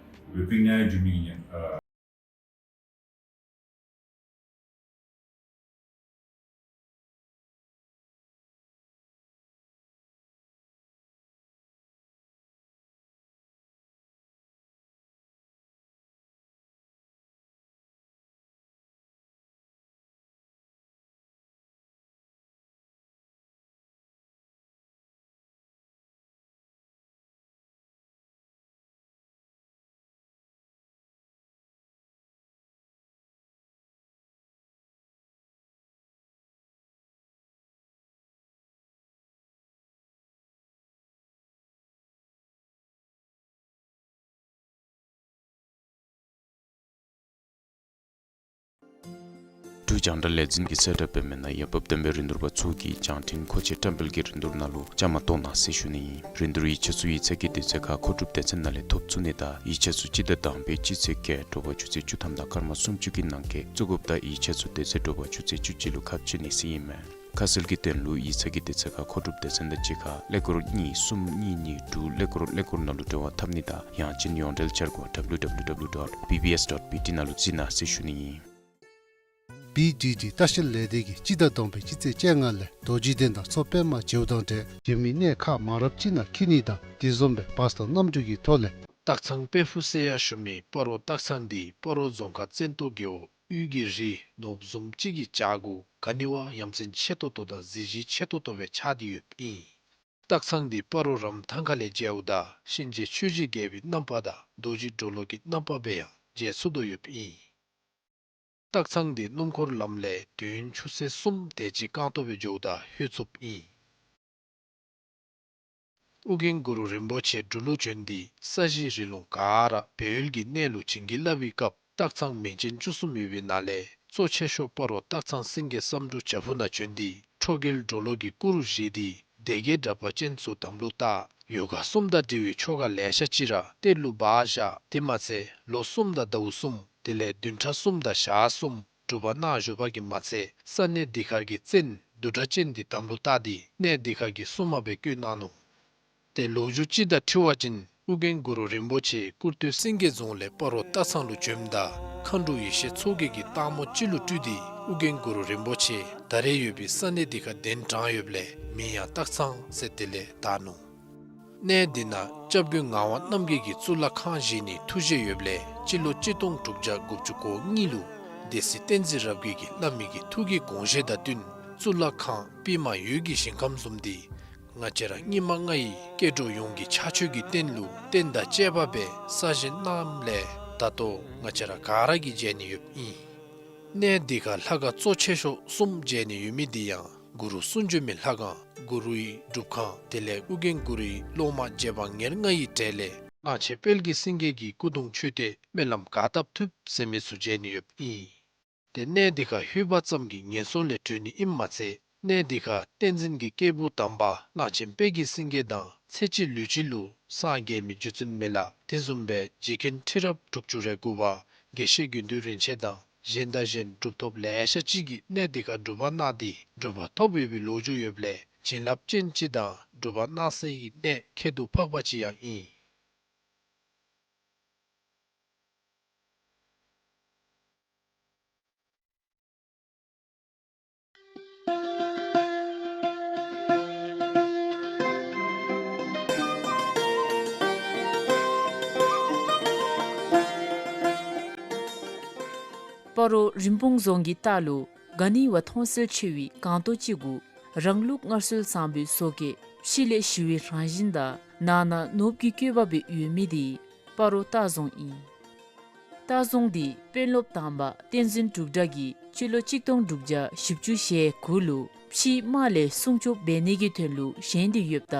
ཝེབ་པིང་ནང་འགྱོ་མི་ཨིན་ཡ། ཨ། འབྲུག་རྒྱང་བསྒྲགས་ལས་འཛིན་གྱིས་གསལ་བསྒྲགས་འབད་མི་ནང་འོས་འབབ་ལྡན་པའི་རིན་བསྡུར་པ་ཚུ་གིས་བྱང་འཕྲིན་མཁོ་ཆས་བཀྲམ་སྤེལ་གྱི་རིན་བསྡུར་ནང་ལུ་བཅའ་མར་གཏོགས་གནང་ཟེར་ཞུ་ནི་ཨིན། རིན་བསྡུར་ཡིག་ཆ་ཚུ་ཡིག་ཚང་གི་དུས་ཚོད་ཁར་མཁོ་སྒྲུབ་སྡེ་ཚན་ནང་ལས་ཐོབ་ཚུགས་ནི་དང་ཡིག་ཆ་ཚུ་སྤྱི་ཟླ་དང་པའི་སྤྱི་ཚེས་བརྒྱད་དྲོ་པ་ཆུ་ཚོད་བཅུ་ཐམ་དང་སྐར་མ་སུམ་ཅུ་གི་ནང་འཁོད་བཙུགས་དགོཔ་དང་ཡིག་ཆ་ཚུ་དེ་ཚེ་དྲོ་པ་ཆུ་ཚོད་བཅུ་གཅིག་ལུ་ཁ་ཕྱེ་ནི་ཟེར་ཨིན་མས། ཁ་གསལ་གྱི་དོན་ལུ་ཡིག་ཚང་གི་དུས་ཚོད་ཁར་མཁོ་སྒྲུབ་སྡེ་ཚན་དང་གཅིག་ཁར་ཀླད་ཀོར་གཉིས་གསུམ་གཉིས་གཉིས་དྲུག་ཀླད་ཀོར་ཀླད་ཀོར་ནང་ལུ་འབྲེལ་བ་འཐབ་ནི་དང་ཡང་ཅིན་ཡོངས་འབྲེལ་འཆར་སྒོ་W W W dot B B S dot B T ནང་ལུ་གཟིགས་གནང་ཟེར་ཞུ་ནི་ཨིན། B D D ལྟ་བཤལ་ལས་སྡེ་གིས་སྤྱི་ཟླ་དང་པའི་སྤྱི་ཚེས་བཅོ་ལྔ་ལས་རྡོ་རྗེ་གདན་དང་མཚོ་པདྨ་མཇལཝ་དང་འབྲེལ་ཡོད་མི་གནས་ཁག་མང་རབས་ཅིག་ནང་འཁྱིད་ནི་དང་དེ་བཟུམ་སྦེ་བར་ས་དང་གནམ་གྲུ་གི་ཐོག་ལས་སྟག་ཚང་དཔལ་ཕུག་ཟེར་ཡང་ཞུ་མི་སྤ་རོ་སྟག་ཚང་འདི་སྤ་རོ་རྫོང་ཁག་བཙན་ཏོ་རྒེད་འོག་དབུས་ཀྱི་རི་ནོར་བུ་བཟུམ་ཅིག་གི་བྱག་གུ་ག་ནི་བ་ཡ་མཚན་ཆེ་ཏོག་ཏོ་དང་གཟི་བརྗིད་ཆེ་ཏོག་ཏོ་སྦེ་ཆགས་ཏེ་ཡོདཔ་ཨིན། སྟག་ཚང་འདི་སྤ་རོ་རམ་ཐང་ཁ་ལས་མཇལཝ་ད་གཤིན་རྗེ་ཆོས་ཀྱི་རྒྱལ་པོའི་རྣམ་པ་དང་རྡོ་རྗེ་གྲོ་ལོད་ཀྱི་རྣམ་པ་སྦེ་ཡང་མཇལ་ཚུགས་དོ་ཡོདཔ་ཨིན། སྟག་ཚང་འདི་སྣུམ་འཁོར་ལམ་ལས་དུས་ཡུན་ཆུ་ཚོད་གསུམ་དེ་ཅིག་རྐང་སྟོང་སྦེ་འགྱོཝ་ད་ལྷོད་ཚུགསཔ་ཨིན། ཨོ་རྒྱན་གུ་རུ་རིན་པོ་ཆེ་འབྲུག་ལུ་བྱོན་ཏེ་ས་གཞི་རི་ལུང་ག་ར་སྦས་ཡུལ་གྱི་གནས་ལུ་བྱིན་གྱིས་བརླབས་པའི་སྐབས་སྟག་ཚང་མིང་ཅན་བཅུ་གསུམ་ཡོད་པའི་ནང་ལས་གཙོ་ཆེ་ཤོས་སྤ་རོ་སྟག་ཚང་སེང་གེ་བསམ་འགྲུབ་བྱག་ཕུག་ནང་བྱོན་ཏེ་ཁྲོ་རྒྱལ་གྲོ་ལོད་ཀྱི་སྐུ་རུ་བཞེངས་ཏེ་སྡེ་བརྒྱད་དྲེགས་པ་ཅན་ཚུ་དམ་ལུ་བཏགས། ཡོ་ག་གསུམ་དང་འབྲེལ་བའི་ཆོ་ག་ལེ་ཤ་ཅིག་ར་གཏེར་ལུ་སྦ་བཞག། དེ་མ་ཚད་ལོ་གསུམ་དང་ཟླཝ་གསུམ་དེ་ལས་བདུན་ཕྲག་གསུམ་དང་ཞག་གསུམ་སྒྲུབ་པ་གནང་བཞུགས་པ་གིས་མ་ཚད་ས་གནས་འདི་ཁར་གྱི་བཙན་བདུད་སྒྲ་ཅན་འདི་དམ་ལུ་བཏགས་ཏེ་གནས་འདི་ཁར་གྱི་སྲུང་མ་སྦེ་བསྐོས་གནང་ནུག། ཏེ་ལོ་རྒྱུས་ཅིག་དང་འཁྲིལ་བ་ཅིན་ཨོ་རྒྱན་གུ་རུ་རིན་པོ་ཆེ་ཀུར་སྟོད་སེང་གེ་རྫོང་ལས་སྤ་རོ་སྟག་ཚང་ལུ་བྱོནམ་ད་མཁའ་འགྲོ་ཡེ་ཤེས་མཚོ་རྒྱལ་གྱིས་སྟག་མོ་ཅིག་ལུ་སྤྲུལ་ཏེ་ཨོ་རྒྱན་གུ་རུ་རིན་པོ་ཆེ་ད་རེས་ཡོད་པའི་ས་གནས་འདི་ཁར་གདན་དྲངས་ཡོདཔ་ལས་མིང་ཡང་སྟག་ཚང་ཟེར་དེ་ལས་བཏགས་ནུག། གནས་འདི་ནང་སྐྱབས་མགོན་ངག་དབང་རྣམ་རྒྱལ་གྱིས་གཙུག་ལག་ཁང་བཞེངས་ནིའི་ཐུགས་བཞེད་ཡོདཔ་ལས་སྤྱི་ལོ་གཅིག་སྟོང་དྲུག་བརྒྱ་དགུ་བཅུ་གོ་གཉིས་ལུ་སྡེ་སྲིད་བསྟན་འཛིན་རབ་རྒྱས་ཀྱིས་བླ་མའི་གི་ཐུགས་ཀྱི་དགོངས་བཞེད་དང་བསྟུན་གཙུག་ལག་ཁང་པདྨ་འོད་ཀྱི་ཞིང་ཁམས་བཟུམ་འདི་ང་བཅས་ར་སྙིགས་མ་ལྔ་ཡི་སྐྱེ་འགྲོ་ཡོངས་ཀྱི་ཕྱག་མཆོད་ཀྱི་རྟེན་ལུ་རྟེན་དང་བཅས་པ་སྦེ་གསར་བཞེངས་གནངམ་ལས་ད་ལྟོ་ང་བཅས་ར་ག་ར་གིས་མཇལ་ནི་ཡོདཔ་ཨིན། གནས་འདི་ཁར་ལྷ་ཁང་གཙོ་ཆེ་ཤོས་གསུམ་མཇལ་ནི་ཡོད་མི་འདི་ཡང་གུ་རུ་གསུང་བྱོན་མའི་ལྷ་ཁང་གུ་རུའི་སྒྲུབ་ཁང་དེ་ལས་ཨོ་རྒྱན་གུ་རུའི་སློབ་མ་རྗེ་འབངས་ཉེར་ལྔ་ཡི་གྲས་ལས་གླང་ཆེན་དཔལ་གྱི་སེང་གེ་གི་སྐུ་གདུང་མཆོད་རྟེན་སྨོན་ལམ་ག་བཏབ་ཐུབ་ཟེར་མི་ཚུ་མཇལ་ནི་ཡོདཔ་ཨིན། ཏེ་གནས་འདི་ཁར་ལྷོད་པ་ཙམ་གྱིས་ངན་སོང་ལས་གྲོལ་ནི་ཨིནམ་མ་ཚད་གནས་འདི་ཁར་བསྟན་འཛིན་གྱི་སྐྱེས་བུ་དམ་པ་གླང་ཆེན་དཔལ་གྱི་སེང་གེ་དང་ཚེ་གཅིག་ལུས་གཅིག་ལུ་སངས་རྒྱས་མི་རྗེ་བཙུན་མི་ལ་དེ་བཟུམ་སྦེ་རྗེ་མཁན་ཁྲི་རབས་དྲུག་ཅུ་རེ་དགུ་པ་དགེ་བཤེས་དགེ་འདུན་རིན་ཆེན་དང་གཞན་དང་གཞན་གྲུབ་ཐོབ་ལེ་ཤ་ཅིག་གིས་གནས་འདི་ཁར་སྒྲུབ་པ་གནང་སྟེ་གྲུབ་པ་ཐོབ་ཡོད་པའི་ལོ་རྒྱུས་ཡོདཔ་ལས་བྱིན་རླབས་ཅན་ཅིག་དང་སྒྲུབ་པ་གནང་སའི་གནས་ཁྱད་དུ་འཕགས་པ་ཅིག་ཡང་ཨིན། སྤ་རོ་རིན་སྤུངས་རྫོང་གི་ལྟག་ལུ་ག་ནི་བ་མཐོང་གསལ་ཆེ་བའི་སྒང་ཏོག་ཅིག་གུ་རང་ལུགས་སྔར་སྲོལ་བཟང་པོའི་བཟོ་བཀོད་ཕྱི་ལས་ཞི་བའི་རང་བཞིན་དང་ནང་ན་ནོར་བུ་གི་བཀོད་པ་སྦེ་ཡོད་མི་འདི་སྤ་རོ་སྟག་རྫོང་ཨིན། སྟག་རྫོང་འདི་དཔོན་སློབ་དམ་པ་བསྟན་འཛིན་འབྲུག་གྲགས་ཀྱིས་སྤྱི་ལོ་གཅིག་སྟོང་དྲུག་བརྒྱ་བཞི་བཅུ་ཞེ་དགུ་ལུ་ཕྱིའི་དམག་ལས་སྲུང་སྐྱོབ་འབད་ནི་གི་དོན་ལུ་བཞེངས་ཏེ་ཡོདཔ་ད་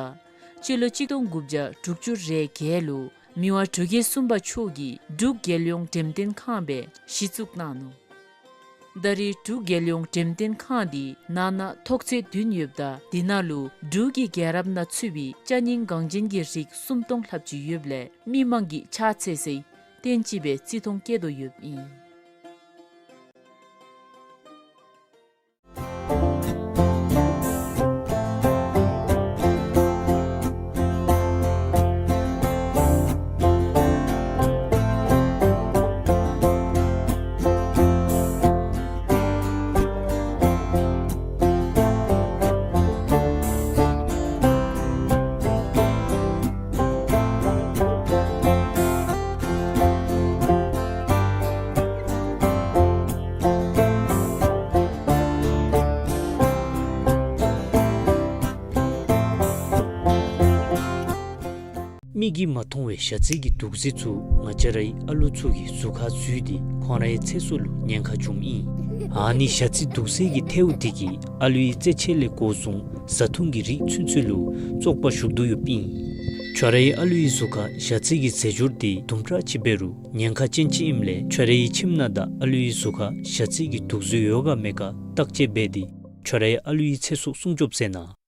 སྤྱི་ལོ་གཅིག་སྟོང་དགུ་བརྒྱ་དྲུག་ཅུ་རེ་བརྒྱད་ལུ་མི་དབང་འབྲུག་རྒྱལ་གསུམ་པ་མཆོག་གིས་འབྲུག་རྒྱལ་ཡོངས་འགྲེམས་སྟོན་ཁང་སྦེ་གཞི་བཙུགས་གནང་ནུག། ད་རེས་འབྲུག་རྒྱལ་ཡོངས་འགྲེམས་སྟོན་ཁང་འདི་ནང་ན་ཐོག་ཚད་བདུན་ཡོདཔ་ད་འདི་ནང་ལུ་འབྲུག་གི་རྒྱལ་རབས་ནང་ཚུད་པའི་ཅ་རྙིང་འགངས་ཅན་གྱི་རིགས་སུམ་སྟོང་ལྷགཔ་ཅིག་ཡོདཔ་ལས་མི་མང་གིས་ཕྱག་འཚལ་སའི་རྟེན་ཅིག་སྦེ་བརྩི་མཐོང་བསྐྱེད་དོ་ཡོདཔ་ཨིན། མིག་གིས་མ་མཐོང་བའི་ཞ་རྩི་གི་དུག་རྫས་ཚུ་ང་བཅས་རའི་ཨ་ལུ་ཚུ་གི་གཟུགས་ཁར་འཛུལ་ཏེ་ཁོང་རའི་ཚེ་སྲོག་ལུ་ཉེན་ཁ་འབྱུངམ་ཨིན། ཨ་ནི་ཞ་རྩི་དུག་རྫས་ཀྱི་ཐལཝ་འདི་གིས་ཨ་ལུའི་རྩེད་ཆས་ལས་འགོ་བཟུང་བཟའ་འཐུང་གི་རིགས་ཚུན་ཚོད་ལུ་བཙོག་པ་ཞུགས་དོ་ཡོདཔ་ཨིན། ཁྱོད་རའི་ཨ་ལུའི་གཟུགས་ཁར་ཞ་རྩི་གི་རྫས་སྦྱོར་འདི་དུམ་གྲ་ཅིག་འབད་རུང་ཉེན་ཁ་ཅན་ཅིག་ཨིནམ་ལས་ཁྱོད་རའི་ཁྱིམ་ནང་དང་ཨ་ལུའི་གཟུགས་ཁར་ཞ་རྩི་གི་དུག་རྫས་ཡོད་ག་མེད་ག་བརྟག་དཔྱད་འབད་དེ་ཁྱོད་རའི་ཨ་ལུའི་ཚེ་སྲོག་སྲུང་སྐྱོབ་མཛད་གནང་།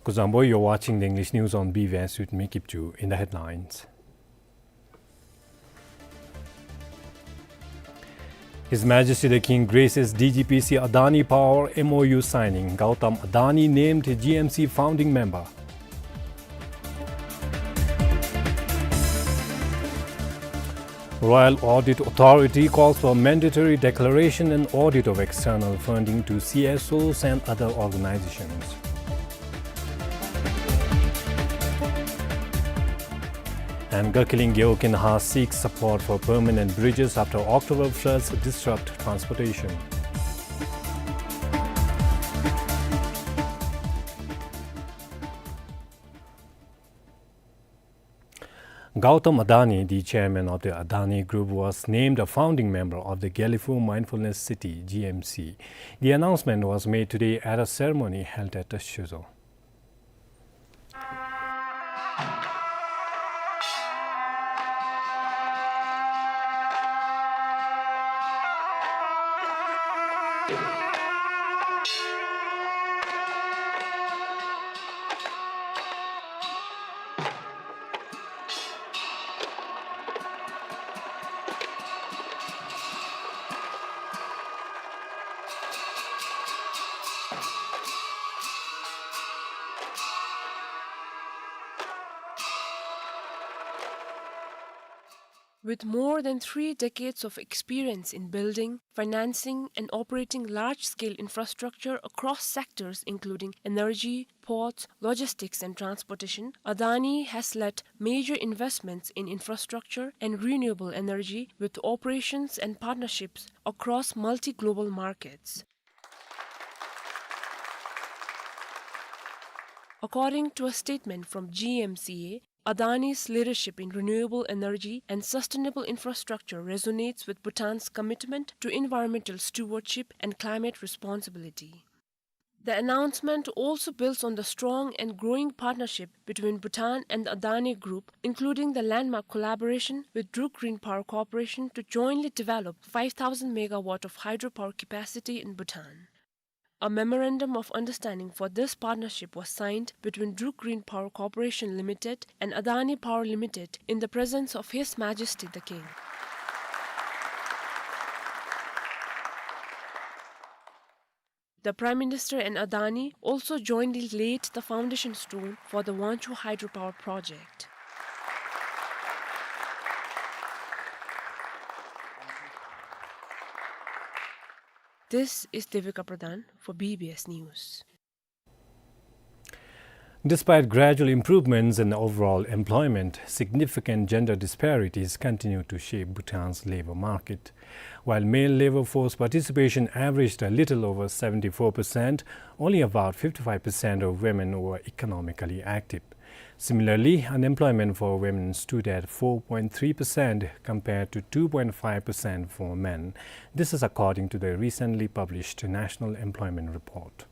Kuzuzangpo, you're watching the English news on B B S with me, Kipchu. In the headlines, His Majesty the King graces D G P C Adani Power M O U signing, Gautam Adani named G M C founding member. Royal Audit Authority calls for mandatory declaration and audit of external funding to C S Os and other organizations. And Garkilin Geokin Har seeks support for permanent bridges after October floods disrupt transportation. Gautam Adani, the chairman of the Adani Group, was named a founding member of the Gelephu Mindfulness City, G M C. The announcement was made today at a ceremony held at the Shuzo. With more than three decades of experience in building, financing, and operating large-scale infrastructure across sectors including energy, ports, logistics, and transportation, Adani has led major investments in infrastructure and renewable energy with operations and partnerships across multi-global markets. According to a statement from G M C A, Adani's leadership in renewable energy and sustainable infrastructure resonates with Bhutan's commitment to environmental stewardship and climate responsibility. The announcement also builds on the strong and growing partnership between Bhutan and the Adani Group, including the landmark collaboration with Druk Green Power Corporation to jointly develop five thousand megawatt of hydropower capacity in Bhutan. A memorandum of understanding for this partnership was signed between Druk Green Power Corporation Limited and Adani Power Limited in the presence of His Majesty the King. The Prime Minister and Adani also jointly laid the foundation stone for the Wangchhu hydropower project. This is Devika Pradhan for B B S News. Despite gradual improvements in overall employment, significant gender disparities continue to shape Bhutan's labor market. While male labor force participation averaged a little over seventy-four percent, only about fifty-five percent of women were economically active. Similarly, unemployment for women stood at four point three percent compared to two point five percent for men. This is according to the recently published National Employment Report.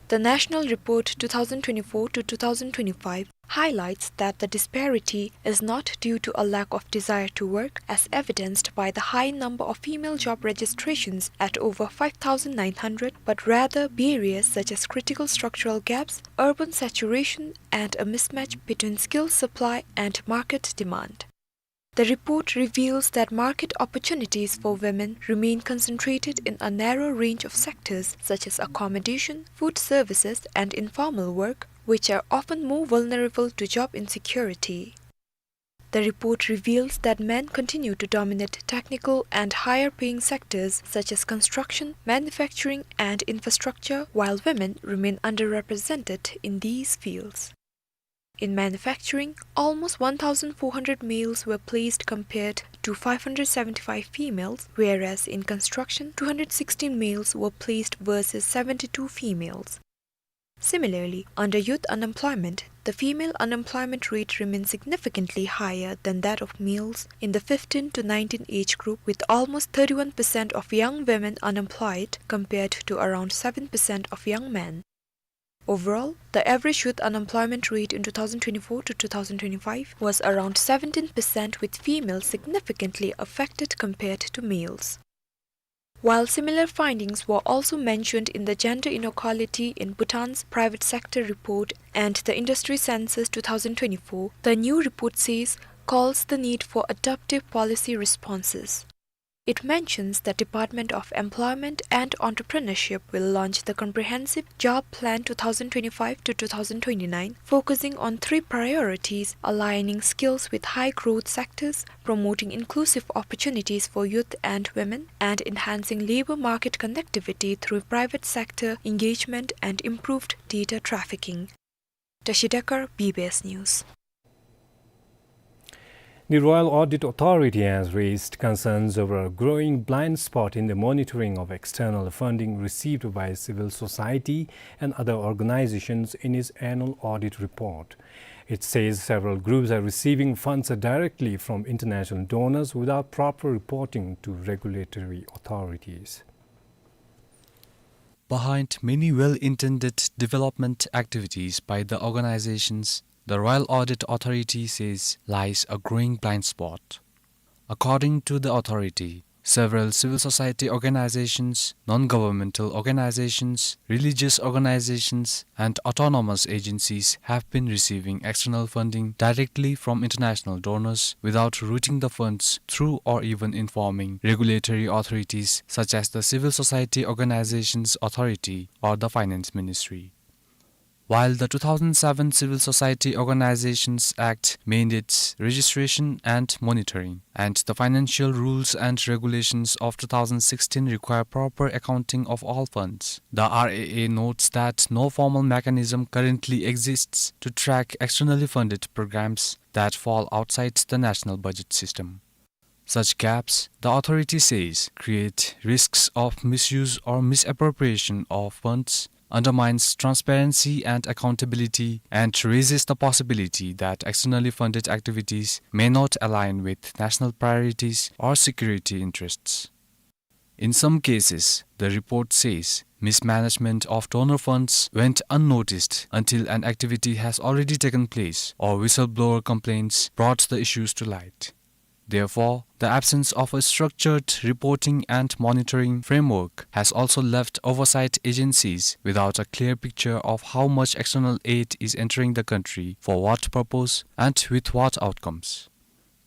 The National Report two thousand twenty-four to two thousand twenty-five highlights that the disparity is not due to a lack of desire to work, as evidenced by the high number of female job registrations at over five thousand nine hundred, but rather barriers such as critical structural gaps, urban saturation, and a mismatch between skill supply and market demand. The report reveals that market opportunities for women remain concentrated in a narrow range of sectors such as accommodation, food services, and informal work, which are often more vulnerable to job insecurity. The report reveals that men continue to dominate technical and higher-paying sectors such as construction, manufacturing, and infrastructure, while women remain underrepresented in these fields. In manufacturing, almost one thousand four hundred males were placed compared to five hundred seventy-five females, whereas in construction, two hundred sixteen males were placed versus seventy-two females. Similarly, under youth unemployment, the female unemployment rate remains significantly higher than that of males in the fifteen to nineteen age group, with almost thirty-one percent of young women unemployed compared to around seven percent of young men. Overall, the average youth unemployment rate in two thousand twenty-four to two thousand twenty-five was around seventeen percent, with females significantly affected compared to males. While similar findings were also mentioned in the Gender Inequality in Bhutan's Private Sector Report and the Industry Census two thousand twenty-four, the new report says calls the need for adaptive policy responses. It mentions that Department of Employment and Entrepreneurship will launch the comprehensive Job Plan two thousand twenty-five to two thousand twenty-nine, focusing on three priorities: aligning skills with high-growth sectors, promoting inclusive opportunities for youth and women, and enhancing labor market connectivity through private sector engagement and improved data trafficking. Tashi Dekar, B B S News. The Royal Audit Authority has raised concerns over a growing blind spot in the monitoring of external funding received by civil society and other organizations in its annual audit report. It says several groups are receiving funds directly from international donors without proper reporting to regulatory authorities. Behind many well-intended development activities by the organizations, the Royal Audit Authority says lies a growing blind spot. According to the authority, several civil society organizations, non-governmental organizations, religious organizations, and autonomous agencies have been receiving external funding directly from international donors without routing the funds through or even informing regulatory authorities such as the Civil Society Organizations Authority or the Finance Ministry. While the two thousand seven Civil Society Organizations Act mandates registration and monitoring, and the financial rules and regulations of two thousand sixteen require proper accounting of all funds, the R A A notes that no formal mechanism currently exists to track externally funded programs that fall outside the national budget system. Such gaps, the authority says, create risks of misuse or misappropriation of funds, undermines transparency and accountability, and raises the possibility that externally funded activities may not align with national priorities or security interests. In some cases, the report says, mismanagement of donor funds went unnoticed until an activity has already taken place or whistleblower complaints brought the issues to light. Therefore, the absence of a structured reporting and monitoring framework has also left oversight agencies without a clear picture of how much external aid is entering the country, for what purpose, and with what outcomes.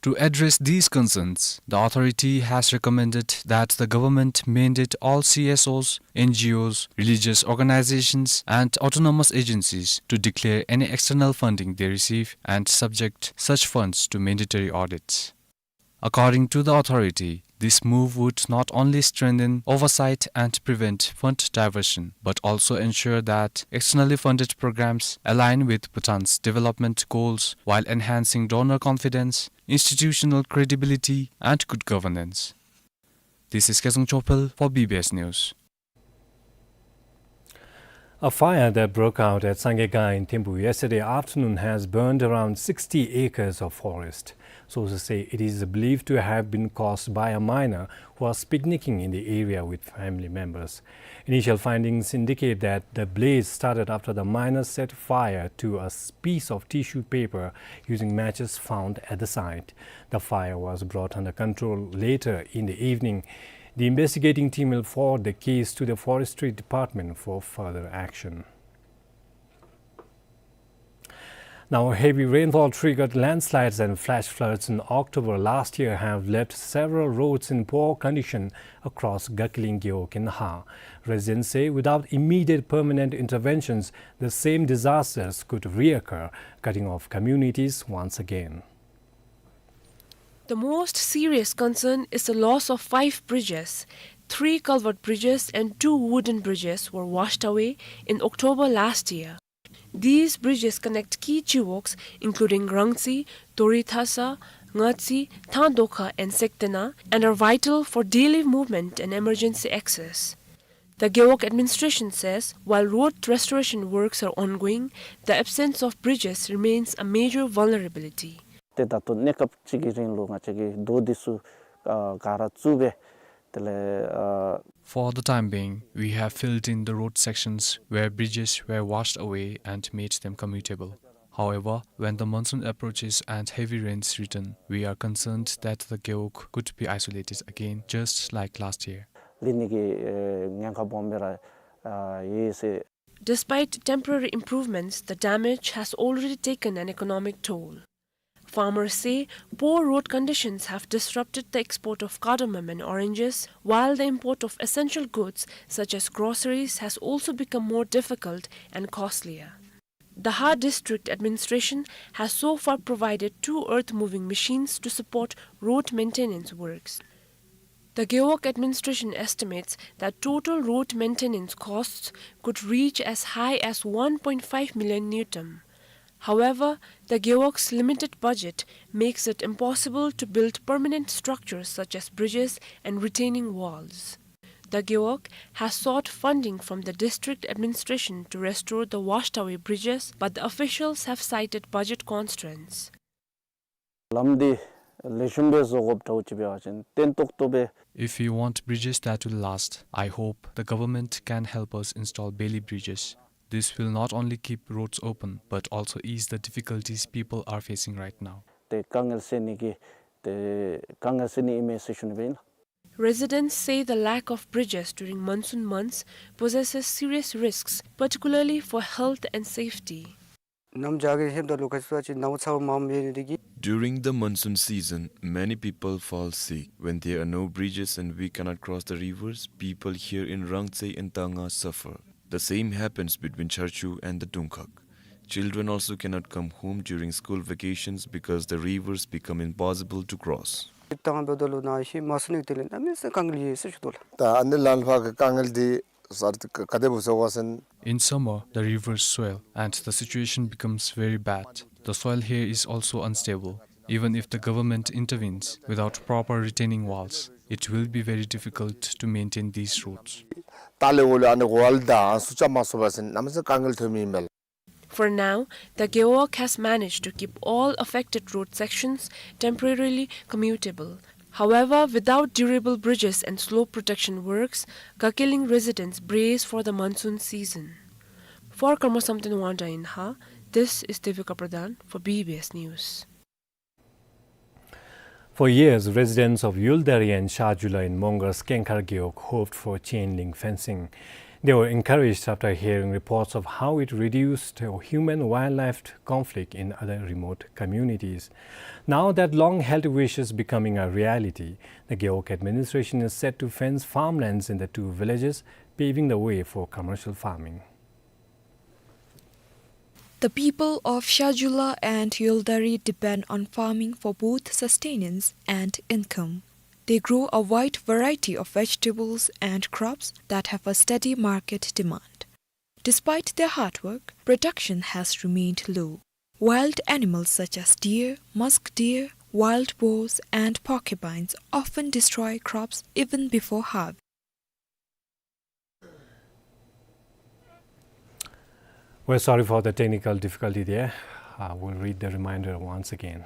To address these concerns, the authority has recommended that the government mandate all C S Os, N G Os, religious organizations, and autonomous agencies to declare any external funding they receive and subject such funds to mandatory audits. According to the authority, this move would not only strengthen oversight and prevent fund diversion, but also ensure that externally funded programs align with Bhutan's development goals while enhancing donor confidence, institutional credibility, and good governance. This is Ketsang Chophel for B B S News. A fire that broke out at Sangega in Thempu yesterday afternoon has burned around sixty acres of forest. Sources say it is believed to have been caused by a miner who was picnicking in the area with family members. Initial findings indicate that the blaze started after the miner set fire to a s-, piece of tissue paper using matches found at the site. The fire was brought under control later in the evening. The investigating team will forward the case to the Forestry Department for further action. Now, heavy rainfall triggered landslides and flash floods in October last year have left several roads in poor condition across Gakeling Gewog in Har. Residents say without immediate permanent interventions, the same disasters could reoccur, cutting off communities once again. The most serious concern is the loss of five bridges. Three culvert bridges and two wooden bridges were washed away in October last year. These bridges connect key chiwogs including Rangtse, Torithasa, Ngatse, Thangdokha and Sektena and are vital for daily movement and emergency access. The Gewog administration says while road restoration works are ongoing, the absence of bridges remains a major vulnerability. ཏེ་ད་ལྟོ་གནས་སྐབས་ཅིག་གི་རིང་ལུ་ང་བཅས་ཀྱིས་རྡོ་འདི་ཚུ་ཨ་ག་ར་བཙུགས་སྦེ་དེ་ལས་ཨ། For the time being, we have filled in the road sections where bridges were washed away and made them commutable. However, when the monsoon approaches and heavy rains return, we are concerned that the Gewog could be isolated again, just like last year. ལུས་ནི་གི་ཨེ་ཉེན་ཁ་སྦོམ་སྦེ་ར་ཨ་ཡོད་ཟེར། Despite temporary improvements, the damage has already taken an economic toll. Farmers say poor road conditions have disrupted the export of cardamom and oranges, while the import of essential goods such as groceries has also become more difficult and costlier. The Har District Administration has so far provided two earth-moving machines to support road maintenance works. The Gewog administration estimates that total road maintenance costs could reach as high as one point five million ngultrum. However, the Gewog's limited budget makes it impossible to build permanent structures such as bridges and retaining walls. The Gewog has sought funding from the district administration to restore the washed-away bridges, but the officials have cited budget constraints. ལམ་འདི་ལེགས་ཤོམ་སྦེ་བཟོ་དགོཔ་འདྲཝ་ཅིག་འབད་བ་ཅིན་བརྟན་ཏོག་ཏོ་སྦེ། If we want bridges that will last, I hope the government can help us install bailey bridges. This will not only keep roads open, but also ease the difficulties people are facing right now. ཏེ་དཀའ་ངལ་སེལ་ནི་གི་ཏེ་དཀའ་ངལ་སེལ་ནི་ཨིན་མས་ཟེར་ཞུ་ནི་སྦེ་ཨིན་ལགས། Residents say the lack of bridges during monsoon months poses serious risks, particularly for health and safety. གནམ་བྱཱར་གྱི་ཧེ་མ་ད་ལུ་ཁ་ཙ་ཅིག་ནཝ་ཚཝ་མངམ་ཡོད་ནི་འདི་གིས། During the monsoon season, many people fall sick. When there are no bridges and we cannot cross the rivers, people here in Rangtse and Tangha suffer. The same happens between Chharchu and the Dungkhag. Children also cannot come home during school vacations because the rivers become impossible to cross. ད་ང་འབདཝ་ད་ལུ་ནཱ་ཧེ་མ་སོང་ནི་དེ་ལས་གནམ་མེད་ས་མེད་དཀའ་ངལ་ཡོད་ཟེར་ཞུ་དོ་ལགས། ད་ཨ་ནི་ལམ་ལྷོ་གི་དཀའ་ངལ་འདི་སར་ག་དེ་སྦེ་བཟོ་དགོ་ཟེར་ན། In summer, the rivers swell and the situation becomes very bad. The soil here is also unstable. Even if the government intervenes, without proper retaining walls, it will be very difficult to maintain these roads. ད་ལས་འོག་ལུ་ཨ་ནི་ཝཱལ་དང་ཨ་ནི་ཚུ་རྐྱབ་མ་ཚུགས་པ་ཅིན་གནམ་མེད་ས་མེད་དཀའ་ངལ་ཐོན་མི་ཨིན་པས་ལགས། For now, the Gewog has managed to keep all affected road sections temporarily commutable. However, without durable bridges and slope protection works, Gakeling residents brace for the monsoon season. For Karma Samten Wangda in Har, this is Devika Pradhan for B B S News. For years, residents of Yuldari and Shahjula in Mongar's Kengkhar Gewog hoped for chain link fencing. They were encouraged after hearing reports of how it reduced human-wildlife conflict in other remote communities. Now that long-held wish is becoming a reality, the Gewog administration is set to fence farmlands in the two villages, paving the way for commercial farming. The people of Shahjula and Yuldari depend on farming for both sustenance and income. They grow a wide variety of vegetables and crops that have a steady market demand. Despite their hard work, production has remained low. Wild animals such as deer, musk deer, wild boars, and porcupines often destroy crops even before harvest. We're sorry for the technical difficulty there. Uh, we'll read the reminder once again.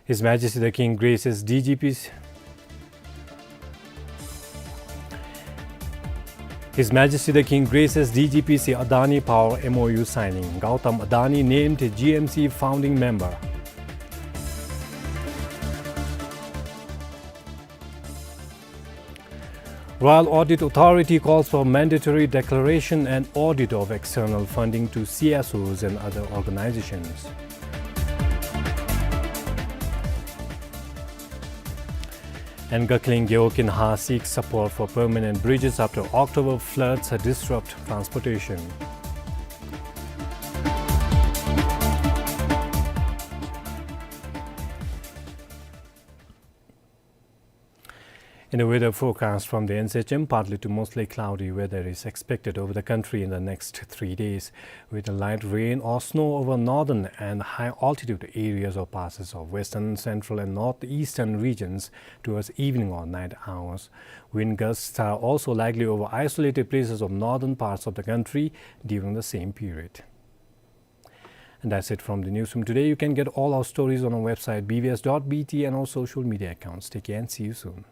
His Majesty the King graces D G P C. His Majesty the King graces D G P C Adani Power M O U signing. Gautam Adani named G M C founding member. Royal Audit Authority calls for mandatory declaration and audit of external funding to C S Os and other organizations. And Gakling Geo Kinha seeks support for permanent bridges after October floods disrupt transportation. In the weather forecast from the N C H M, partly to mostly cloudy weather is expected over the country in the next three days, with a light rain or snow over northern and high altitude areas or passes of western, central and northeastern regions towards evening or night hours. Wind gusts are also likely over isolated places of northern parts of the country during the same period. And that's it from the newsroom today. You can get all our stories on our website, B B S dot B T, and our social media accounts. Take care and see you soon.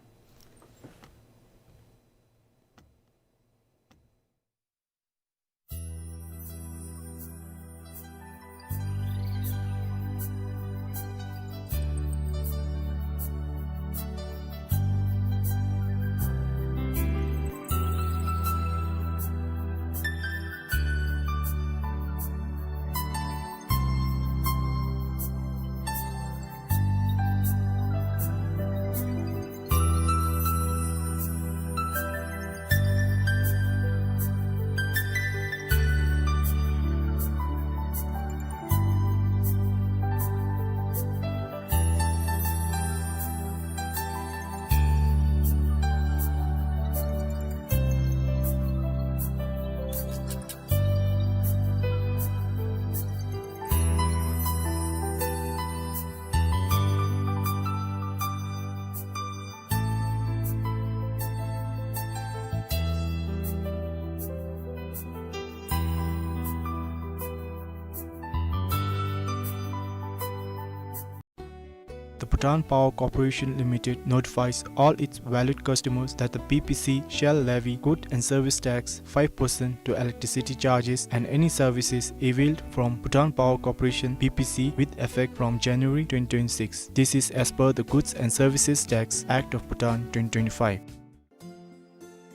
The Bhutan Power Corporation Limited notifies all its valued customers that the B P C shall levy goods and service tax five percent to electricity charges and any services availed from Bhutan Power Corporation, B P C, with effect from January twenty twenty-six. This is as per the Goods and Services Tax Act of Bhutan twenty twenty-five.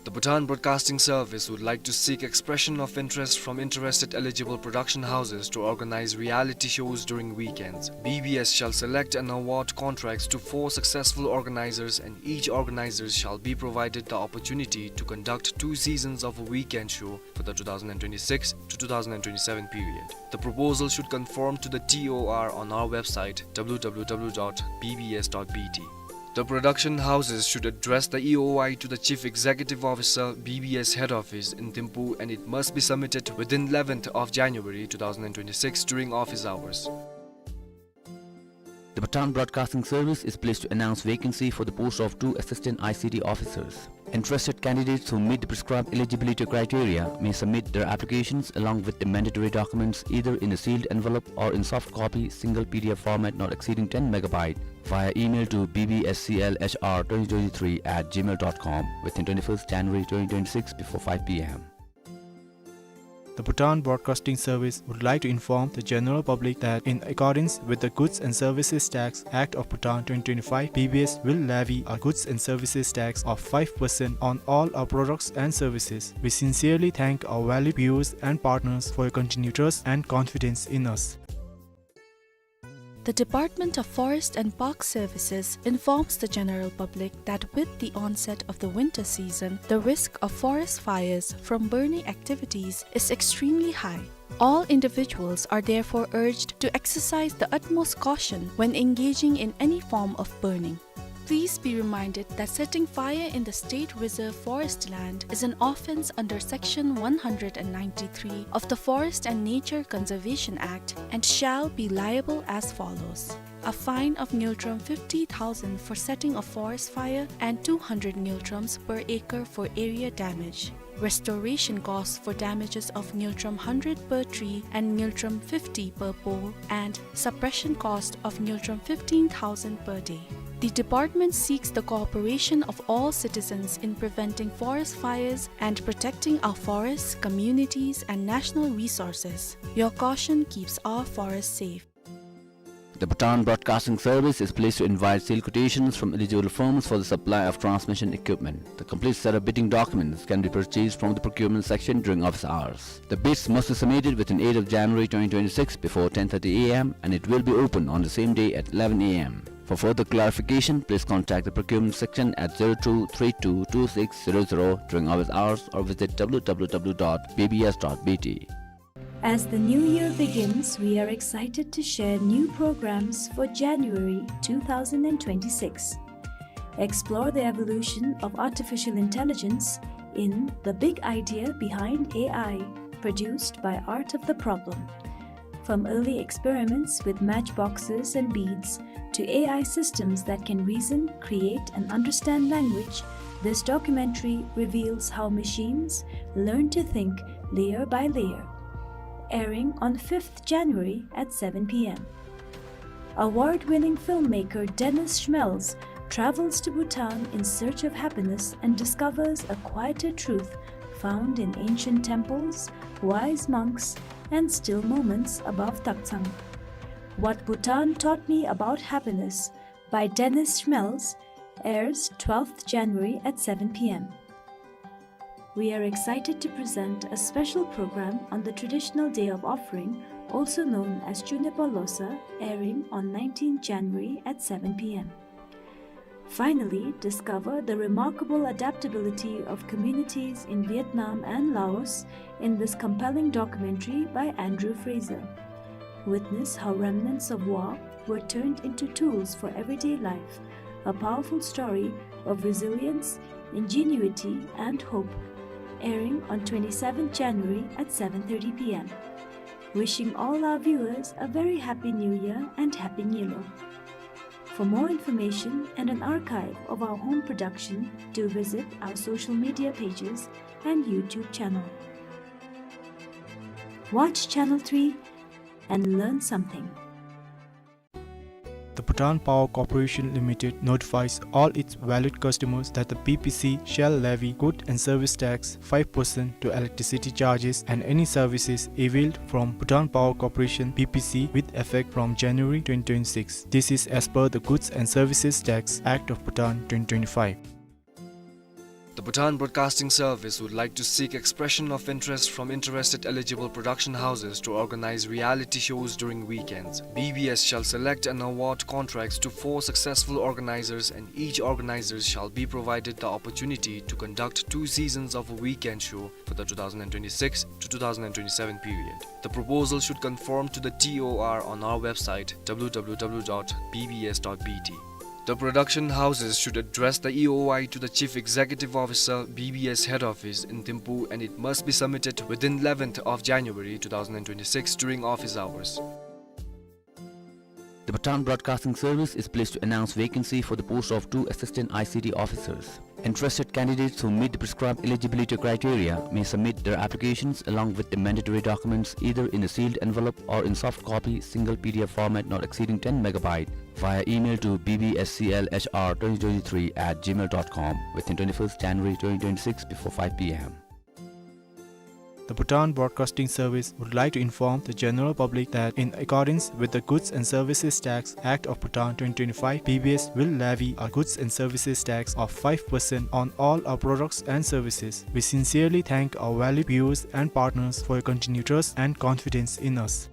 The Bhutan Broadcasting Service would like to seek expression of interest from interested eligible production houses to organize reality shows during weekends. B B S shall select and award contracts to four successful organizers, and each organizer shall be provided the opportunity to conduct two seasons of a weekend show for the two thousand twenty-six to two thousand twenty-seven period. The proposal should conform to the T O R on our website, W W W dot B B S dot B T. The production houses should address the E O I to the Chief Executive Officer, B B S Head Office in Thimphu, and it must be submitted within eleventh of January two thousand twenty-six during office hours. The Bhutan Broadcasting Service is pleased to announce vacancy for the post of two assistant I C T officers. Interested candidates who meet the prescribed eligibility criteria may submit their applications along with the mandatory documents either in a sealed envelope or in soft copy, single P D F format not exceeding ten megabyte, via email to B B S C L H R twenty twenty-three at gmail dot com within twenty-first January twenty twenty-six before five P M. The Bhutan Broadcasting Service would like to inform the general public that in accordance with the Goods and Services Tax Act of Bhutan twenty twenty-five, B B S will levy a goods and services tax of five percent on all our products and services. We sincerely thank our valued viewers and partners for your continued trust and confidence in us. The Department of Forest and Park Services informs the general public that with the onset of the winter season, the risk of forest fires from burning activities is extremely high. All individuals are therefore urged to exercise the utmost caution when engaging in any form of burning. Please be reminded that setting fire in the State Reserve Forest land is an offence under Section one hundred and ninety-three of the Forest and Nature Conservation Act and shall be liable as follows. a fine of ngultrum fifty thousand for setting a forest fire, and two hundred ngultrums per acre for area damage. Restoration costs for damages of ngultrum hundred per tree and ngultrum fifty per pole, and suppression cost of ngultrum fifteen thousand per day. The department seeks the cooperation of all citizens in preventing forest fires and protecting our forests, communities, and national resources. Your caution keeps our forests safe. The Bhutan Broadcasting Service is pleased to invite sale quotations from eligible firms for the supply of transmission equipment. The complete set of bidding documents can be purchased from the procurement section during office hours. The bids must be submitted within eighth of January twenty twenty-six before ten thirty A M, and it will be open on the same day at eleven A M. For further clarification, please contact the procurement section at zero two three two two six zero zero during office hours or visit W W W dot B B S dot B T. As the new year begins, we are excited to share new programs for January two thousand twenty-six. Explore the evolution of artificial intelligence in The Big Idea Behind A I, produced by Art of the Problem. From early experiments with matchboxes and beads to A I systems that can reason, create, and understand language, this documentary reveals how machines learn to think layer by layer. Airing on fifth January at seven P M. Award-winning filmmaker Dennis Schmelz travels to Bhutan in search of happiness and discovers a quieter truth found in ancient temples, wise monks, and still moments above Taktsang. What Bhutan Taught Me About Happiness by Dennis Schmelz airs twelfth January at seven P M. We are excited to present a special program on the traditional day of offering, also known as Chunepa Losa, airing on nineteenth January at seven P M. Finally, discover the remarkable adaptability of communities in Vietnam and Laos in this compelling documentary by Andrew Fraser. Witness how remnants of war were turned into tools for everyday life, a powerful story of resilience, ingenuity, and hope. Airing on twenty-seventh January at seven thirty P M. Wishing all our viewers a very happy New Year and Happy Nyilo. For more information and an archive of our home production, do visit our social media pages and YouTube channel. Watch Channel three and learn something. The Bhutan Power Corporation Limited notifies all its valued customers that the B P C shall levy goods and service tax five percent to electricity charges and any services availed from Bhutan Power Corporation, B P C, with effect from January twenty twenty-six. This is as per the Goods and Services Tax Act of Bhutan twenty twenty-five. The Bhutan Broadcasting Service would like to seek expression of interest from interested eligible production houses to organize reality shows during weekends. B B S shall select and award contracts to four successful organizers, and each organizer shall be provided the opportunity to conduct two seasons of a weekend show for the two thousand twenty-six to two thousand twenty-seven period. The proposal should conform to the T O R on our website, W W W dot B B S dot B T. The production houses should address the E O I to the Chief Executive Officer, B B S Head Office in Thimphu, and it must be submitted within eleventh of January two thousand twenty-six during office hours. The Bhutan Broadcasting Service is pleased to announce vacancy for the post of two assistant I C T officers. Interested candidates who meet the prescribed eligibility criteria may submit their applications along with the mandatory documents either in a sealed envelope or in soft copy, single P D F format not exceeding ten megabyte, via email to B B S C L H R twenty twenty-three at gmail dot com within twenty-first January twenty twenty-six before five P M. The Bhutan Broadcasting Service would like to inform the general public that in accordance with the Goods and Services Tax Act of Bhutan twenty twenty-five, B B S will levy a goods and services tax of five percent on all our products and services. We sincerely thank our valued viewers and partners for your continued trust and confidence in us.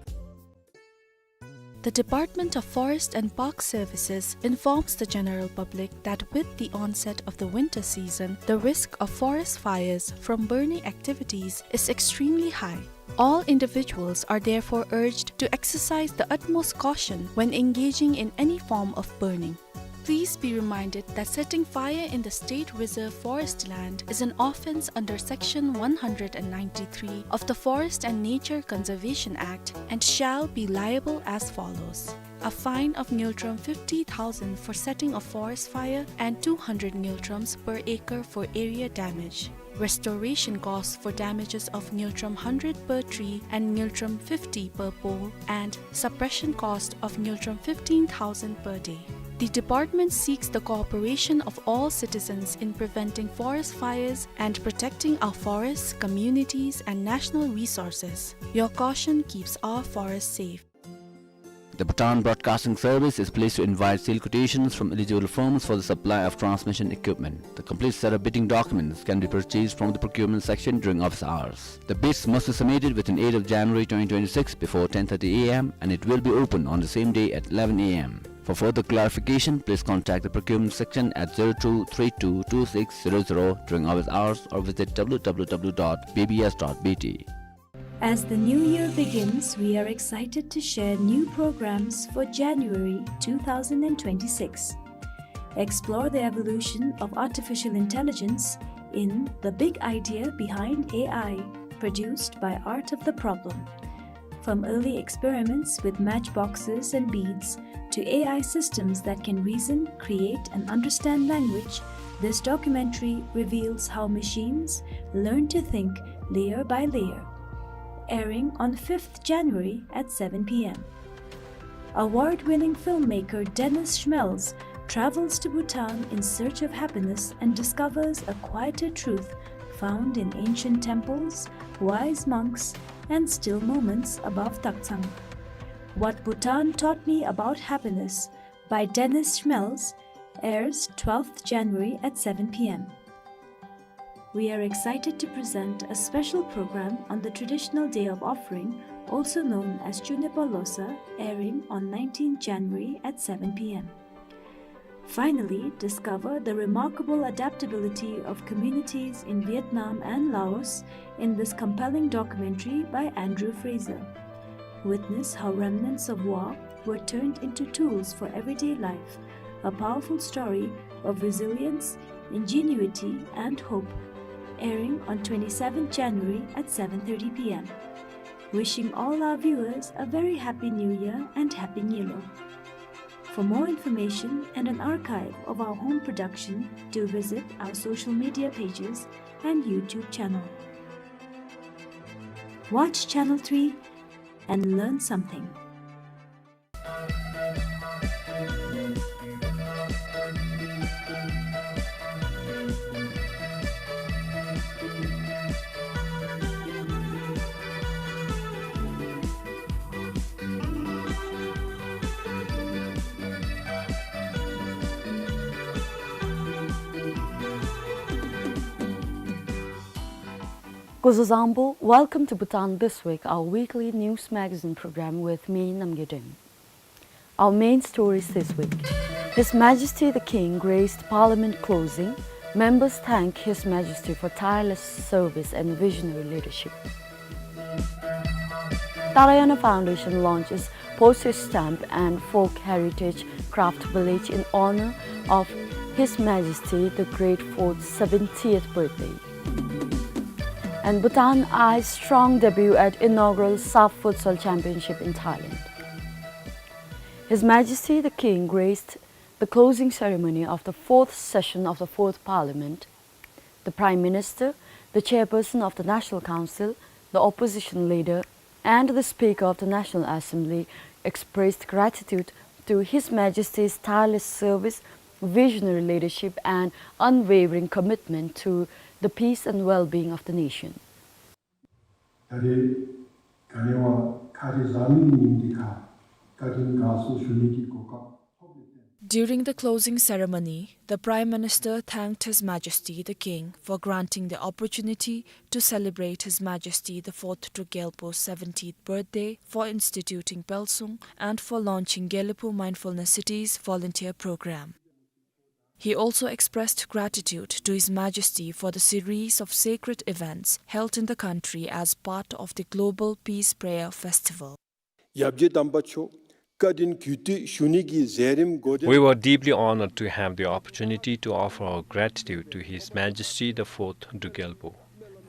The Department of Forest and Park Services informs the general public that with the onset of the winter season, the risk of forest fires from burning activities is extremely high. All individuals are therefore urged to exercise the utmost caution when engaging in any form of burning. Please be reminded that setting fire in the State Reserve Forest land is an offense under Section one hundred ninety-three of the Forest and Nature Conservation Act and shall be liable as follows. A fine of ngultrum fifty thousand for setting a forest fire and two hundred ngultrums per acre for area damage. Restoration costs for damages of ngultrum hundred per tree and ngultrum fifty per pole, and suppression cost of ngultrum fifteen thousand per day. The department seeks the cooperation of all citizens in preventing forest fires and protecting our forests, communities, and national resources. Your caution keeps our forests safe. The Bhutan Broadcasting Service is pleased to invite sale quotations from eligible firms for the supply of transmission equipment. The complete set of bidding documents can be purchased from the procurement section during office hours. The bids must be submitted within eighth of January twenty twenty-six before ten thirty A M, and it will be open on the same day at eleven A M. For further clarification, please contact the procurement section at zero two three two two six zero zero during office hours or visit W W W dot B B S dot B T. As the new year begins, we are excited to share new programs for January two thousand and twenty-six. Explore the evolution of artificial intelligence in The Big Idea Behind A I, produced by Art of the Problem. From early experiments with matchboxes and beads to A I systems that can reason, create, and understand language, this documentary reveals how machines learn to think layer by layer. Airing on fifth January at seven P M. Award-winning filmmaker Dennis Schmelz travels to Bhutan in search of happiness and discovers a quieter truth found in ancient temples, wise monks, and still moments above Taktsang. What Bhutan Taught Me About Happiness by Dennis Schmelz airs twelfth January at seven P M. We are excited to present a special program on the traditional day of offering, also known as Chunepa Losa, airing on nineteenth January at seven P M. Finally, discover the remarkable adaptability of communities in Vietnam and Laos in this compelling documentary by Andrew Fraser. Witness how remnants of war were turned into tools for everyday life, a powerful story of resilience, ingenuity, and hope. Airing on twenty-seventh January at seven thirty P M. Wishing all our viewers a very happy New Year and Happy Nyilo. For more information and an archive of our home production, do visit our social media pages and YouTube channel. Watch Channel three and learn something. Kuzuzangpo, welcome to Bhutan This Week, our weekly news magazine program with me, Namgay Deng. Our main stories this week. His Majesty the King graced Parliament closing. Members thank His Majesty for tireless service and visionary leadership. Tarayana Foundation launches postage stamp and folk heritage craft village in honor of His Majesty the Great Fourth seventieth birthday. And Bhutan eyes strong debut at inaugural SAFF Futsal Championship in Thailand. His Majesty the King graced the closing ceremony of the fourth session of the Fourth Parliament. The Prime Minister, the Chairperson of the National Council, the Opposition Leader, and the Speaker of the National Assembly expressed gratitude to His Majesty's tireless service, visionary leadership, and unwavering commitment to the peace and well-being of the nation. ད་རེས་ག་ནི་བ་ཁ་རི་བཟའ་མི་ཉིན་འདི་ཁར་བཀའ་དྲིན་དགའ་ཚོར་ཞུ་ནི་གི་གོ་སྐབས་ཐོབ་ཡོད་པས། During the closing ceremony, the Prime Minister thanked His Majesty the King for granting the opportunity to celebrate His Majesty the Fourth Druk Gyalpo's seventieth birthday, for instituting Pelsung, and for launching Gelephu Mindfulness Cities volunteer program. He also expressed gratitude to His Majesty for the series of sacred events held in the country as part of the Global Peace Prayer Festival. ཡབ་རྗེ་དམ་པ་མཆོག་བཀའ་དྲིན་གུས་བཏུད་ཞུ་ནི་གི་མཛད་རིམ་འགོ་འདྲེན། We were deeply honored to have the opportunity to offer our gratitude to His Majesty the Fourth Druk Gyalpo.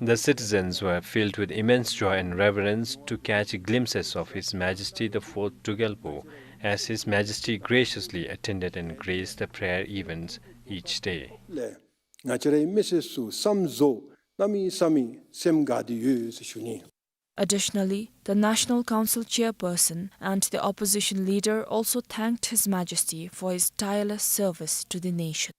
The citizens were filled with immense joy and reverence to catch glimpses of His Majesty the Fourth Druk Gyalpo as His Majesty graciously attended and graced the prayer events each day. ལས་ང་བཅས་རའི་མི་སེར་ཚུ་བསམ་བཟོ་གནམ་མེད་ས་མེད་སེམས་དགའ་སྟེ་ཡོད་ཟེར་ཞུ་ནི། Additionally, the National Council chairperson and the opposition leader also thanked His Majesty for his tireless service to the nation.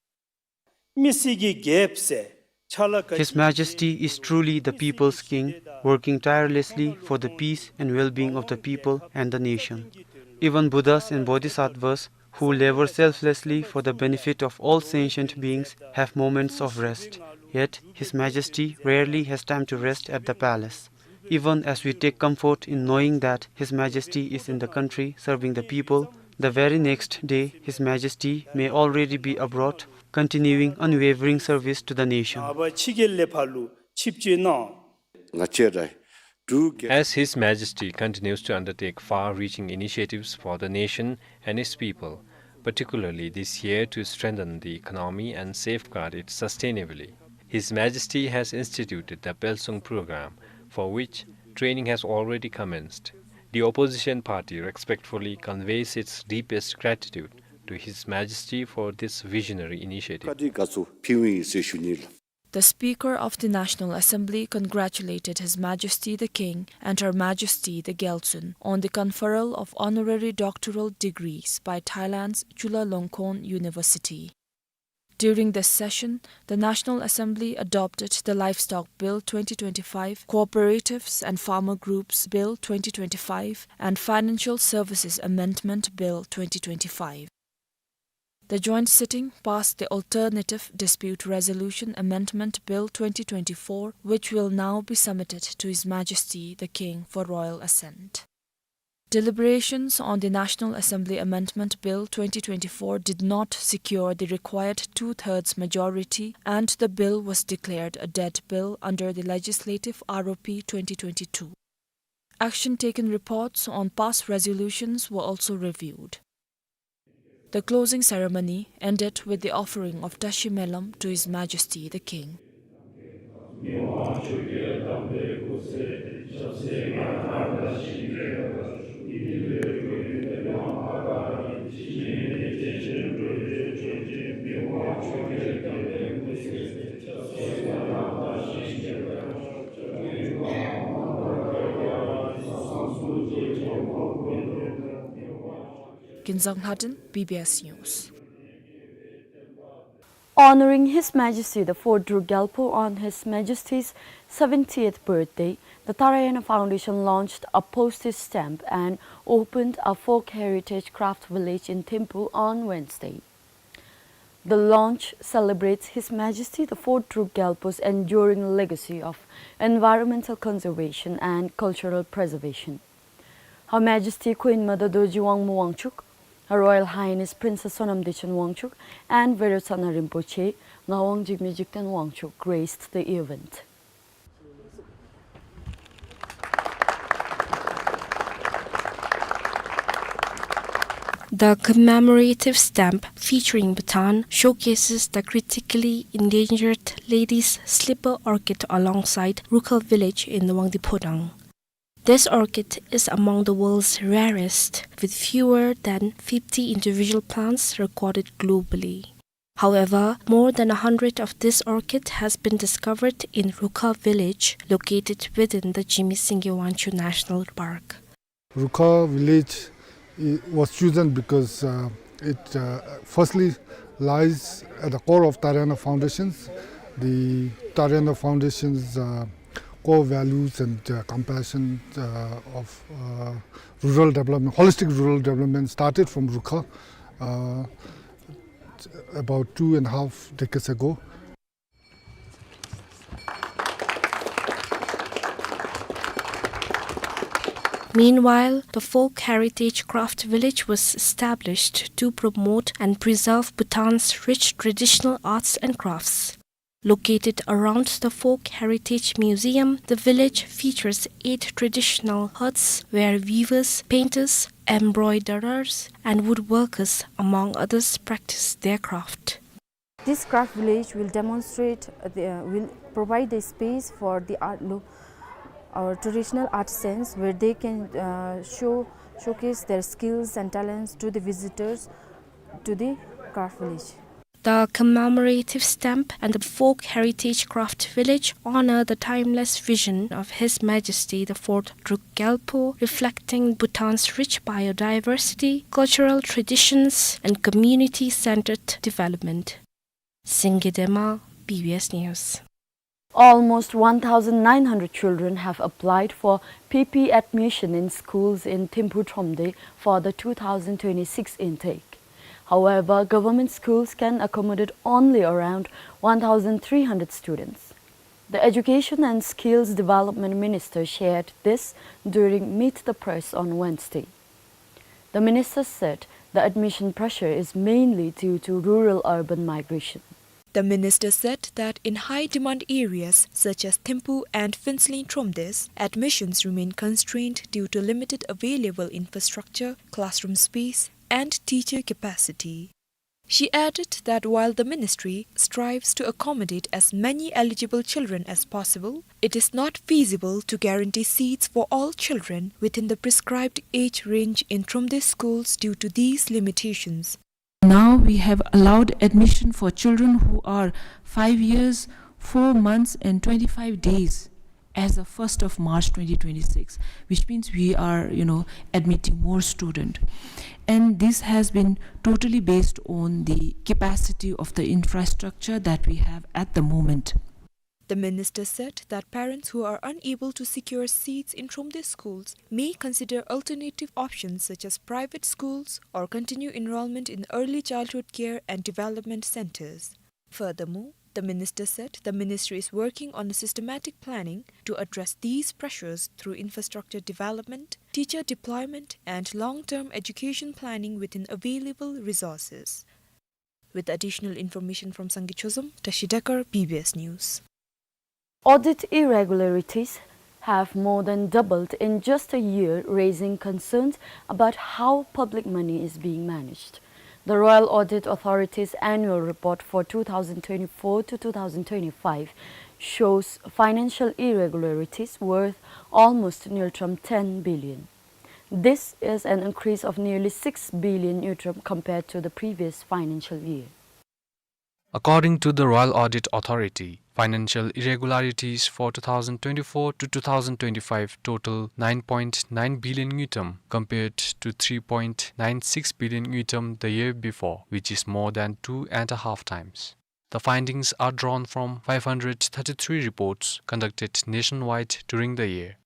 མི་སེར་གྱི་རྒྱལཔོ་ཟེར་ཕྱག་ལཱ་ག་His Majesty is truly the people's king, working tirelessly for the peace and well-being of the people and the nation. Even Buddhas and Bodhisattvas who labor selflessly for the benefit of all sentient beings have moments of rest. Yet, His Majesty rarely has time to rest at the palace. Even as we take comfort in knowing that His Majesty is in the country serving the people, the very next day His Majesty may already be abroad, continuing unwavering service to the nation. ནངས་པ་ཕྱི་རྒྱལ་ལས་ཕར་ལུ་ཆིབས་བསྒྱུར་གནང་། ང་བཅས་ར་འབྲུག་རྒྱལ། As His Majesty continues to undertake far-reaching initiatives for the nation and its people, particularly this year to strengthen the economy and safeguard it sustainably, His Majesty has instituted the Pelsung program, for which training has already commenced. The opposition party respectfully conveys its deepest gratitude to His Majesty for this visionary initiative. བཀའ་དྲིན་དགའ་ཚོར་ཕུལཝ་ཨིན་ཟེར་ཞུ་ནི་ལགས། The Speaker of the National Assembly congratulated His Majesty the King and Her Majesty the Gyaltsuen on the conferral of honorary doctoral degrees by Thailand's Chulalongkorn University. During this session, the National Assembly adopted the Livestock Bill twenty twenty-five, Cooperatives and Farmer Groups Bill twenty twenty-five, and Financial Services Amendment Bill twenty twenty-five. The joint sitting passed the Alternative Dispute Resolution Amendment Bill twenty twenty-four, which will now be submitted to His Majesty the King for royal assent. Deliberations on the National Assembly Amendment Bill twenty twenty-four did not secure the required two-thirds majority, and the bill was declared a dead bill under the legislative R O P twenty twenty-two. Action taken reports on past resolutions were also reviewed. The closing ceremony ended with the offering of Tashi Melam to His Majesty the King. Kinzang Lhaden, B B S News. Honoring His Majesty the Fourth Druk Gyalpo on His Majesty's seventieth birthday, the Tarayana Foundation launched a postage stamp and opened a folk heritage craft village in Thimphu on Wednesday. The launch celebrates His Majesty the Fourth Druk Gyalpo's enduring legacy of environmental conservation and cultural preservation. Her Majesty Queen Mother Dorji Wangmo Wangchuck, Her Royal Highness Princess Sonam Dechen Wangchuck, and Vairocana Rinpoche, Ngawang Jigme Jigten Wangchuck, graced the event. The commemorative stamp featuring Bhutan showcases the critically endangered lady's slipper orchid alongside Rukha village in Wangdue Phodrang. This orchid is among the world's rarest, with fewer than fifty individual plants recorded globally. However, more than a hundred of this orchid has been discovered in Rukha village, located within the Jigme Singye Wangchuck National Park. Rukha village i-, was chosen because, uh, it, uh, firstly lies at the core of Tarayana Foundations. The Tarayana Foundations, uh, core values and, uh, compassion, uh, of, uh, rural development, holistic rural development started from Rukha, uh, about two and a half decades ago. Meanwhile, the Folk Heritage Craft Village was established to promote and preserve Bhutan's rich traditional arts and crafts. Located around the Folk Heritage Museum, the village features eight traditional huts where weavers, painters, embroiderers, and woodworkers, among others, practice their craft. This craft village will demonstrate, uh, the, uh, will provide a space for the art lo-, our traditional artisans, where they can, uh, show showcase their skills and talents to the visitors to the craft village. The commemorative stamp and the folk heritage craft village honor the timeless vision of His Majesty the Fourth Druk Gyalpo, reflecting Bhutan's rich biodiversity, cultural traditions, and community-centered development. Singye Dema, B B S News. Almost one thousand nine hundred children have applied for P P admission in schools in Thimphu Thromde for the two thousand twenty-six intake. However, government schools can accommodate only around one thousand three hundred students. The Education and Skills Development Minister shared this during Meet the Press on Wednesday. The minister said the admission pressure is mainly due to rural-urban migration. The minister said that in high-demand areas such as Thimphu and Phuentsholing Thromde, admissions remain constrained due to limited available infrastructure, classroom space, and teacher capacity. She added that while the ministry strives to accommodate as many eligible children as possible, it is not feasible to guarantee seats for all children within the prescribed age range in Thromde schools due to these limitations. Now we have allowed admission for children who are five years, four months and twenty-five days as of first of March twenty twenty-six, which means we are, you know, admitting more student. And this has been totally based on the capacity of the infrastructure that we have at the moment. The minister said that parents who are unable to secure seats in Thromde schools may consider alternative options such as private schools or continue enrollment in early childhood care and development centers. Furthermore, the minister said the ministry is working on a systematic planning to address these pressures through infrastructure development, teacher deployment, and long-term education planning within available resources. With additional information from Sangay Chozom, Tashi Dekar, B B S News. Audit irregularities have more than doubled in just a year, raising concerns about how public money is being managed. The Royal Audit Authority's annual report for two thousand twenty-four to two thousand twenty-five shows financial irregularities worth almost ngultrum ten billion. This is an increase of nearly six billion ngultrum compared to the previous financial year. According to the Royal Audit Authority, financial irregularities for two thousand twenty-four to two thousand twenty-five total nine point nine billion ngultrum, compared to three point nine six billion ngultrum the year before, which is more than two and a half times. The findings are drawn from five hundred thirty-three reports conducted nationwide during the year.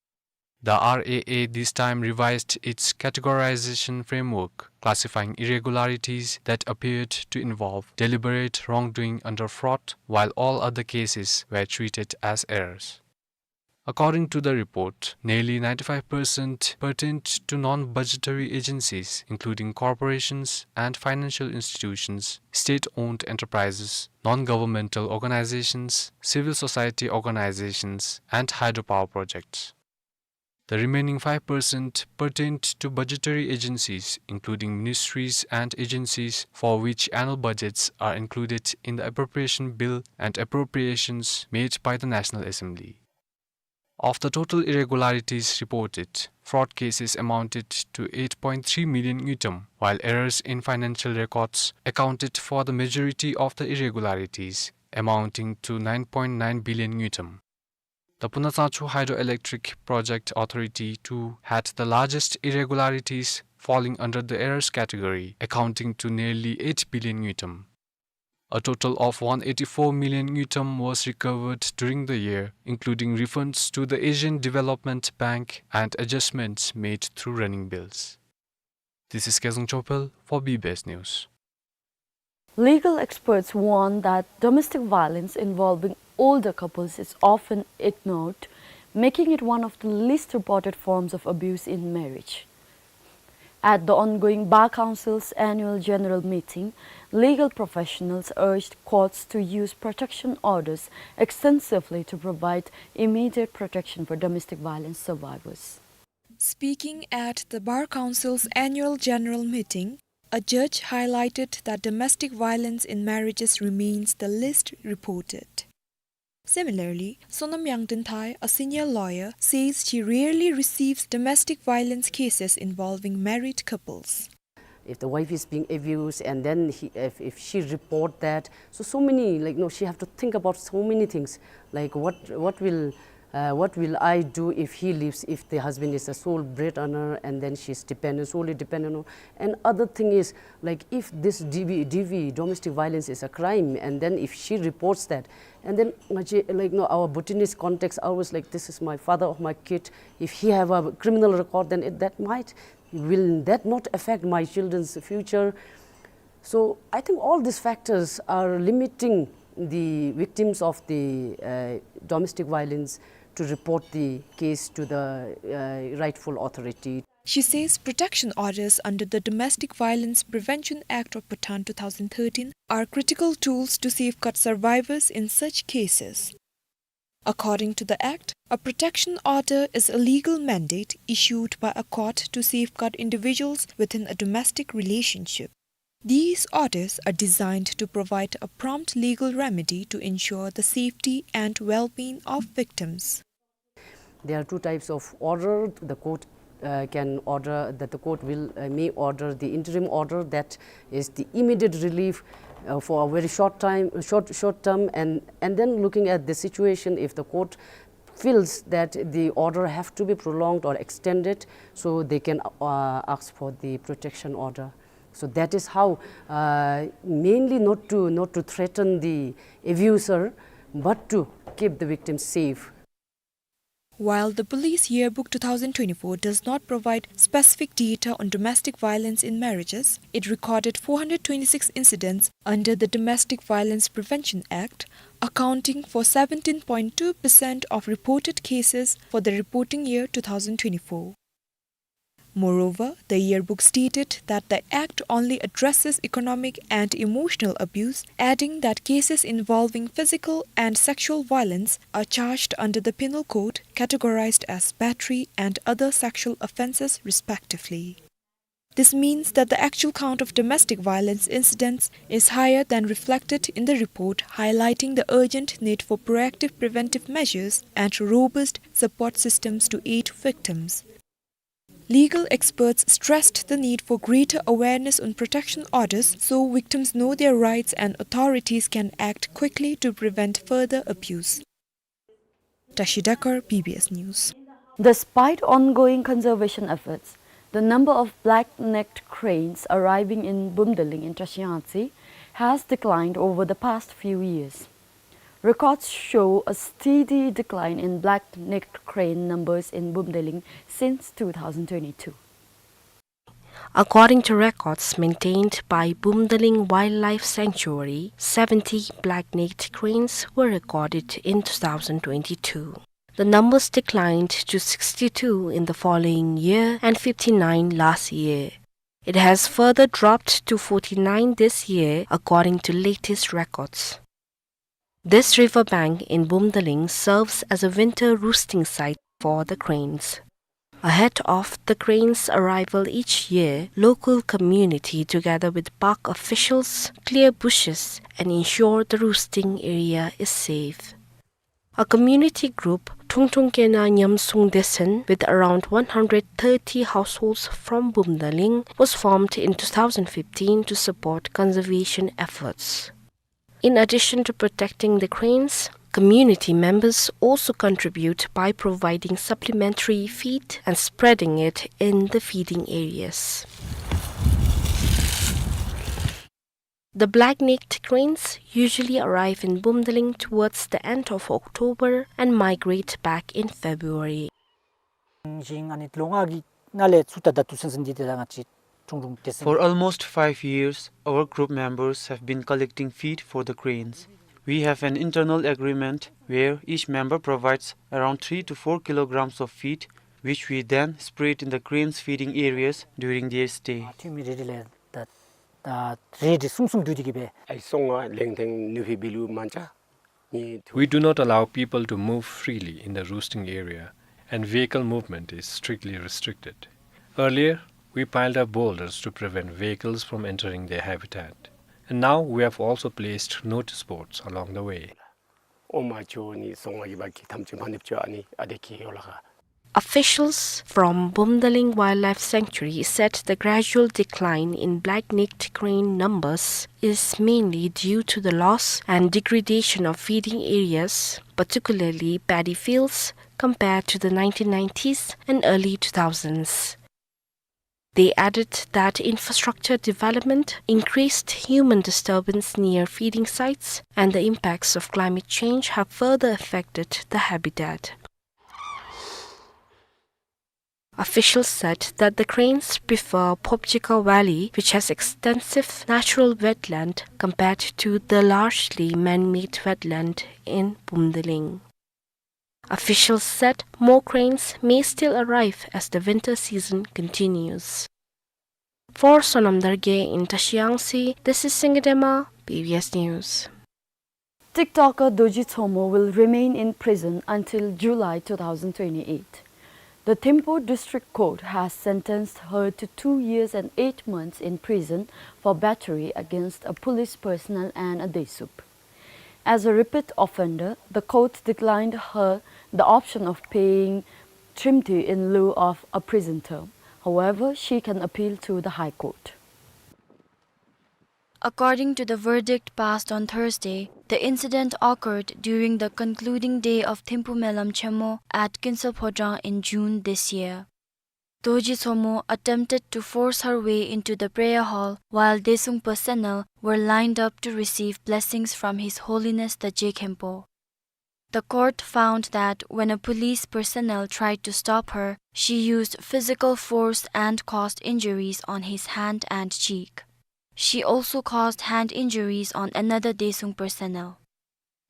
The R A A this time revised its categorization framework, classifying irregularities that appeared to involve deliberate wrongdoing under fraud, while all other cases were treated as errors. According to the report, nearly ninety-five percent pertained to non-budgetary agencies, including corporations and financial institutions, state-owned enterprises, non-governmental organizations, civil society organizations, and hydropower projects. The remaining five percent pertained to budgetary agencies, including ministries and agencies for which annual budgets are included in the appropriation bill and appropriations made by the National Assembly. Of the total irregularities reported, fraud cases amounted to eight point three million ngultrum, while errors in financial records accounted for the majority of the irregularities, amounting to nine point nine billion ngultrum. The Punatsangchu Hydroelectric Project Authority two had the largest irregularities, falling under the errors category, accounting to nearly eight billion ngultrum. A total of one eighty-four million ngultrum was recovered during the year, including refunds to the Asian Development Bank and adjustments made through running bills. This is Kezang Chopel for B B S News. Legal experts warn that domestic violence involving older couples is often ignored, making it one of the least reported forms of abuse in marriage. At the ongoing Bar Council's annual general meeting, legal professionals urged courts to use protection orders extensively to provide immediate protection for domestic violence survivors. Speaking at the Bar Council's annual general meeting, a judge highlighted that domestic violence in marriages remains the least reported. Similarly, Sonam Yangden Thai, a senior lawyer, says she rarely receives domestic violence cases involving married couples. If the wife is being abused and then he, if, if she report that, so, so many, like, no, she have to think about so many things, like, what, what will, uh, what will I do if he leaves, if the husband is a sole bread earner and then she's dependent, solely dependent on. And other thing is, like, if this D V, D V, domestic violence, is a crime, and then if she reports that, and then, like, no, our Bhutanese context, I was like, "This is my father of my kid. If he have a criminal record, then it, that might, will that not affect my children's future?" So I think all these factors are limiting the victims of the, uh, domestic violence to report the case to the, uh, rightful authority. She says protection orders under the Domestic Violence Prevention Act of Bhutan two thousand thirteen are critical tools to safeguard survivors in such cases. According to the Act, a protection order is a legal mandate issued by a court to safeguard individuals within a domestic relationship. These orders are designed to provide a prompt legal remedy to ensure the safety and well-being of victims. There are two types of order. The court, uh, can order, that the court will, uh, may order the interim order, that is the immediate relief, uh, for a very short time, short, short term, and, and then looking at the situation, if the court feels that the order have to be prolonged or extended, so they can, uh, ask for the protection order. So that is how, uh, mainly not to, not to threaten the abuser, but to keep the victim safe. While the Police Yearbook two thousand twenty-four does not provide specific data on domestic violence in marriages, it recorded four hundred twenty-six incidents under the Domestic Violence Prevention Act, accounting for seventeen point two percent of reported cases for the reporting year two thousand twenty-four. Moreover, the yearbook stated that the Act only addresses economic and emotional abuse, adding that cases involving physical and sexual violence are charged under the Penal Code, categorized as battery and other sexual offenses, respectively. This means that the actual count of domestic violence incidents is higher than reflected in the report, highlighting the urgent need for proactive preventive measures and robust support systems to aid victims. Legal experts stressed the need for greater awareness on protection orders so victims know their rights and authorities can act quickly to prevent further abuse. Tashi Dakar, B B S News. Despite ongoing conservation efforts, the number of black-necked cranes arriving in Bumdeling in Trashiyangtse has declined over the past few years. Records show a steady decline in black-necked crane numbers in Bumdeling since two thousand twenty-two. According to records maintained by Bumdeling Wildlife Sanctuary, seventy black-necked cranes were recorded in two thousand twenty-two. The numbers declined to sixty-two in the following year and fifty-nine last year. It has further dropped to forty-nine this year, according to latest records. This riverbank in Bumdeling serves as a winter roosting site for the cranes. Ahead of the cranes' arrival each year, local community, together with park officials, clear bushes and ensure the roosting area is safe. A community group, Thungthung Kena Nyamsung Desen, with around one hundred thirty households from Bumdeling, was formed in two thousand fifteen to support conservation efforts. In addition to protecting the cranes, community members also contribute by providing supplementary feed and spreading it in the feeding areas. The black-necked cranes usually arrive in Bumdeling towards the end of October and migrate back in February. For almost five years, our group members have been collecting feed for the cranes. We have an internal agreement where each member provides around three to four kilograms of feed, which we then spread in the cranes' feeding areas during their stay. We do not allow people to move freely in the roosting area, and vehicle movement is strictly restricted. Earlier, we piled up boulders to prevent vehicles from entering their habitat, and now we have also placed notice boards along the way. ཨོམ་ཨ་ཅོ་ནི་སོང་བ་གི་བ་གི་ཐམས་ཅད་མ་ནུབ་ཅོ་ཨ་ནི་ཨ་དེ་གི་ཡོ་ལ་ག། Officials from Bumdaling Wildlife Sanctuary said the gradual decline in black-necked crane numbers is mainly due to the loss and degradation of feeding areas, particularly paddy fields, compared to the nineteen nineties and early two thousands. They added that infrastructure development, increased human disturbance near feeding sites, and the impacts of climate change have further affected the habitat. Officials said that the cranes prefer Phobjikha Valley, which has extensive natural wetland, compared to the largely man-made wetland in Bumdaling. Officials said more cranes may still arrive as the winter season continues. For Sonam Dargay in Tashiyangtse, this is Singye Dema, B B S News. TikToker Dorji Tshomo will remain in prison until July two thousand twenty-eight. The Thimphu District Court has sentenced her to two years and eight months in prison for battery against a police personnel and a Desup. As a repeat offender, the court declined her the option of paying trimti in lieu of a prison term. However, she can appeal to the High Court. According to the verdict passed on Thursday, the incident occurred during the concluding day of Thimphu Melam Chenmo at Kinso Phodrang in June this year. Dorji Tshomo attempted to force her way into the prayer hall while Desung personnel were lined up to receive blessings from His Holiness the Je Khenpo. The court found that when a police personnel tried to stop her, she used physical force and caused injuries on his hand and cheek. She also caused hand injuries on another Desung personnel.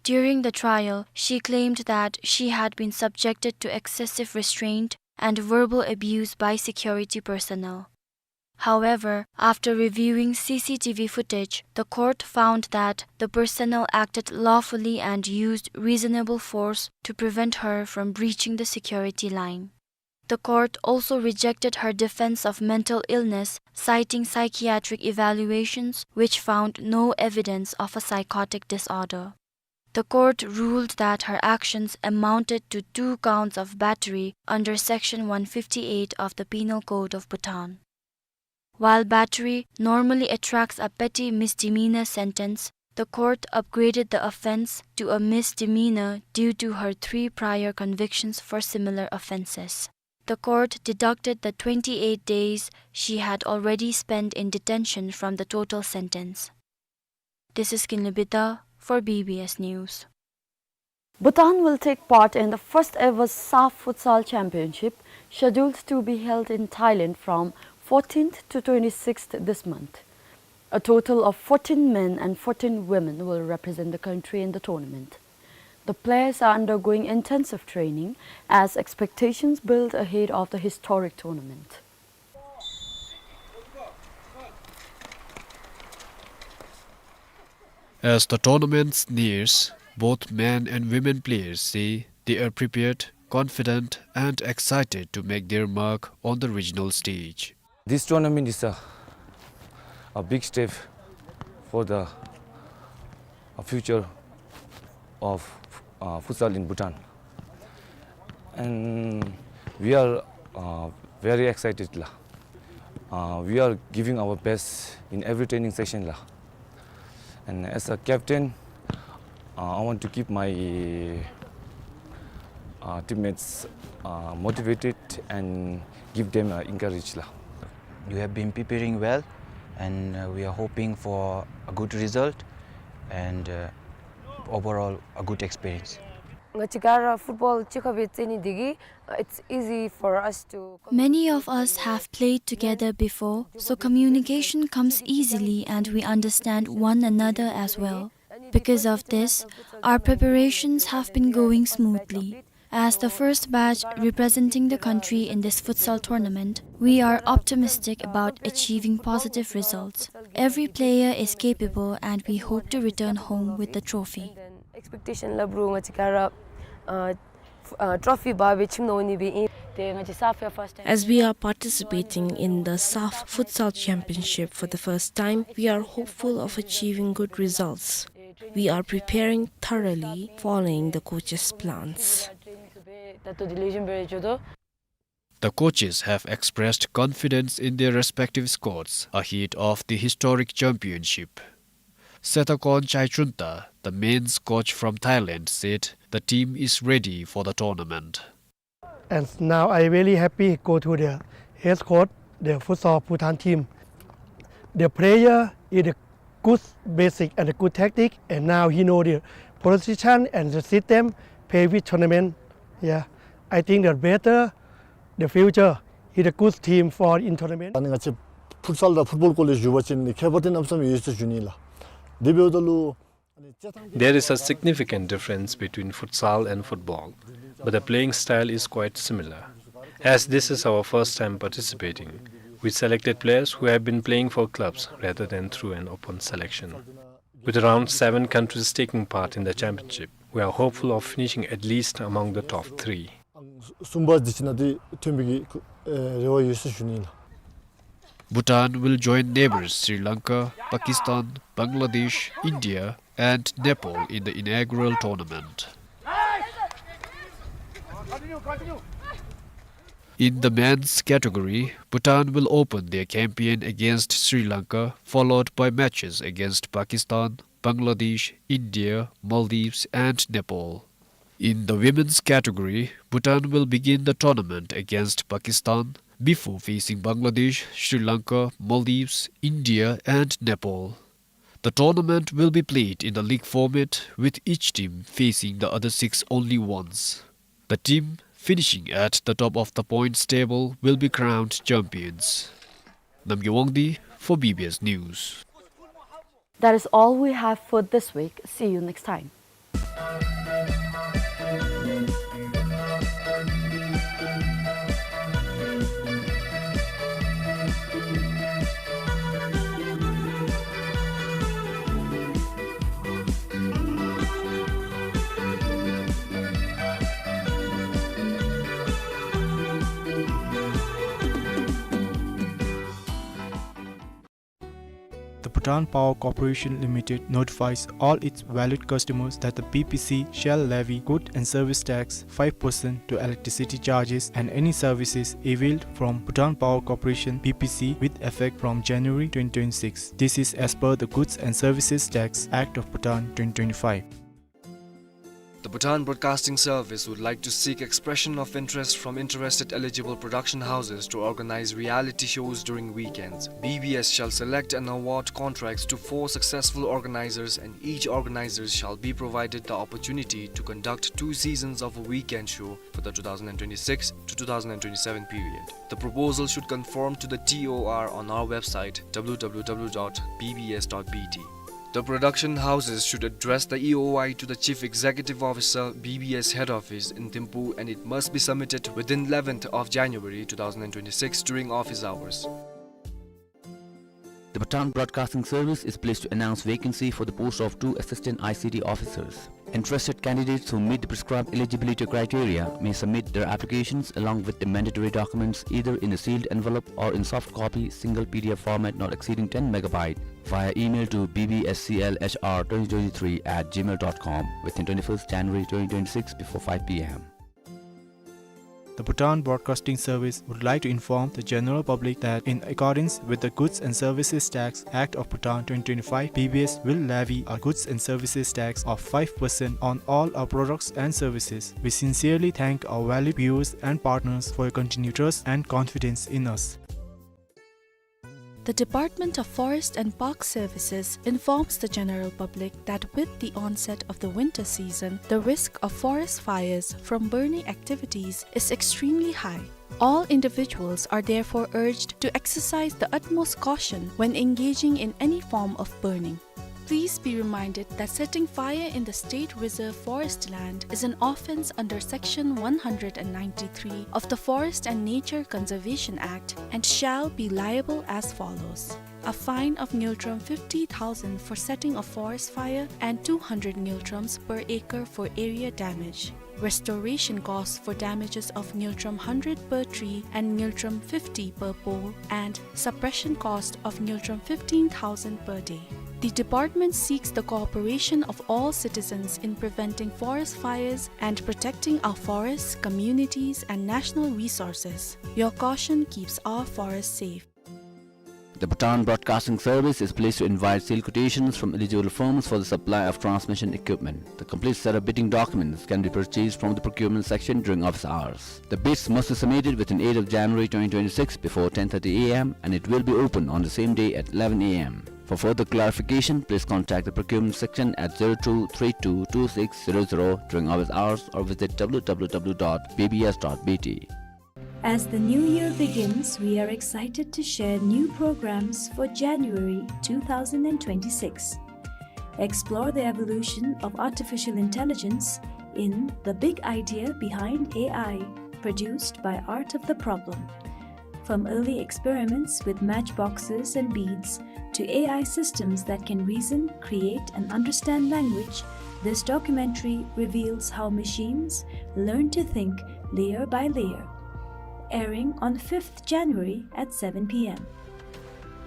During the trial, she claimed that she had been subjected to excessive restraint and verbal abuse by security personnel. However, after reviewing C C T V footage, the court found that the personnel acted lawfully and used reasonable force to prevent her from breaching the security line. The court also rejected her defense of mental illness, citing psychiatric evaluations which found no evidence of a psychotic disorder. The court ruled that her actions amounted to two counts of battery under Section one fifty-eight of the Penal Code of Bhutan. While battery normally attracts a petty misdemeanor sentence, the court upgraded the offense to a misdemeanor due to her three prior convictions for similar offenses. The court deducted the twenty-eight days she had already spent in detention from the total sentence. This is Kinley Bida for B B S News. Bhutan will take part in the first ever SAFF Futsal Championship, scheduled to be held in Thailand from fourteenth to twenty-sixth this month. A total of fourteen men and fourteen women will represent the country in the tournament. The players are undergoing intensive training as expectations build ahead of the historic tournament. As the tournament nears, both men and women players say they are prepared, confident, and excited to make their mark on the regional stage. This tournament is a, a big step for the, uh, future of, uh, futsal in Bhutan. And we are, uh, very excited la. Uh, we are giving our best in every training session la. And as a captain, uh, I want to keep my, uh, teammates, uh, motivated and give them, uh, encourage la. We have been preparing well, and, uh, we are hoping for a good result and, uh, overall a good experience. Nga chikara football chikhabe tseni digi, uh, it's easy for us to. Many of us have played together before, so communication comes easily and we understand one another as well. Because of this, our preparations have been going smoothly. As the first batch representing the country in this futsal tournament, we are optimistic about achieving positive results. Every player is capable and we hope to return home with the trophy. Expectation la bro nga chikara, uh, f-, uh, trophy ba be chimno ni be in. Te nga chi SAFF ya first time. As we are participating in the SAFF Futsal Championship for the first time, we are hopeful of achieving good results. We are preparing thoroughly, following the coach's plans. The coaches have expressed confidence in their respective squads ahead of the historic championship. Setakon Chaichunta, the men's coach from Thailand, said the team is ready for the tournament. And now I really happy go to the head coach, the futsal Bhutan team. The player is a good basic and a good tactic, and now he know the position and the system play with tournament. Yeah, I think the better the future is a good team for in tournament. ཨ་ནི་ང་བཅས་ཕུཊ་སཱལ་དང་ཕུཊ་བཱོལ་སྐོར་ལས་ཞུ་བ་ཅིན་ནི་ཁྱད་པར་དེ་གནམ་མེད་ས་མེད་ཡོད་ཟེར་ཞུ་ནི་ལགས། དེ་འབདཝ་ད་ལུ། There is a significant difference between futsal and football, but the playing style is quite similar. As this is our first time participating, we selected players who have been playing for clubs rather than through an open selection. With around seven countries taking part in the championship, we are hopeful of finishing at least among the top three. གསུམ་པ་འདི་ཅིག་ནང་འདི་ཐོན་པའི་གི་ཨེ་རེ་བ་ཡོད་ཟེར་ཞུ་ནི་ལགས། Bhutan will join neighbors Sri Lanka, Pakistan, Bangladesh, India, and Nepal in the inaugural tournament. In the men's category, Bhutan will open their campaign against Sri Lanka, followed by matches against Pakistan, Bangladesh, India, Maldives, and Nepal. In the women's category, Bhutan will begin the tournament against Pakistan before facing Bangladesh, Sri Lanka, Maldives, India, and Nepal. The tournament will be played in the league format, with each team facing the other six only once. The team finishing at the top of the points table will be crowned champions. Namgay Wangdi for B B S News. That is all we have for this week. See you next time. The Bhutan Power Corporation Limited notifies all its valued customers that the B P C shall levy goods and service tax five percent to electricity charges and any services availed from Bhutan Power Corporation, B P C, with effect from January twenty twenty-six. This is as per the Goods and Services Tax Act of Bhutan twenty twenty-five. The Bhutan Broadcasting Service would like to seek expression of interest from interested eligible production houses to organize reality shows during weekends. B B S shall select and award contracts to four successful organizers, and each organizer shall be provided the opportunity to conduct two seasons of a weekend show for the two thousand twenty-six to two thousand twenty-seven period. The proposal should conform to the T O R on our website, W W W dot B B S dot B T. The production houses should address the E O I to the Chief Executive Officer, B B S Head Office in Thimphu, and it must be submitted within eleventh of January two thousand twenty-six during office hours. The Bhutan Broadcasting Service is pleased to announce vacancy for the post of two assistant I C T officers. Interested candidates who meet the prescribed eligibility criteria may submit their applications along with the mandatory documents either in a sealed envelope or in soft copy, single P D F format not exceeding ten megabyte, via email to B B S C L H R twenty twenty-three at gmail dot com within twenty-first January twenty twenty-six before five P M. The Bhutan Broadcasting Service would like to inform the general public that, in accordance with the Goods and Services Tax Act of Bhutan twenty twenty-five, B B S will levy a goods and services tax of five percent on all our products and services. We sincerely thank our valued viewers and partners for your continued trust and confidence in us. The Department of Forest and Park Services informs the general public that with the onset of the winter season, the risk of forest fires from burning activities is extremely high. All individuals are therefore urged to exercise the utmost caution when engaging in any form of burning. Please be reminded that setting fire in the state reserve forest land is an offence under Section one hundred and ninety-three of the Forest and Nature Conservation Act and shall be liable as follows: a fine of ngultrum fifty thousand for setting a forest fire and two hundred ngultrums per acre for area damage. Restoration costs for damages of ngultrum hundred per tree and ngultrum fifty per pole, and suppression cost of ngultrum fifteen thousand per day. The department seeks the cooperation of all citizens in preventing forest fires and protecting our forests, communities, and national resources. Your caution keeps our forests safe. The Bhutan Broadcasting Service is pleased to invite sale quotations from eligible firms for the supply of transmission equipment. The complete set of bidding documents can be purchased from the procurement section during office hours. The bids must be submitted within eighth of January twenty twenty-six before ten thirty A M, and it will be open on the same day at eleven A M. For further clarification, please contact the procurement section at zero two three two two six zero zero during office hours or visit W W W dot B B S dot B T. As the new year begins, we are excited to share new programs for January two thousand and twenty-six. Explore the evolution of artificial intelligence in The Big Idea Behind A I, produced by Art of the Problem. From early experiments with matchboxes and beads to A I systems that can reason, create, and understand language, this documentary reveals how machines learn to think layer by layer. Airing on fifth January at seven P M.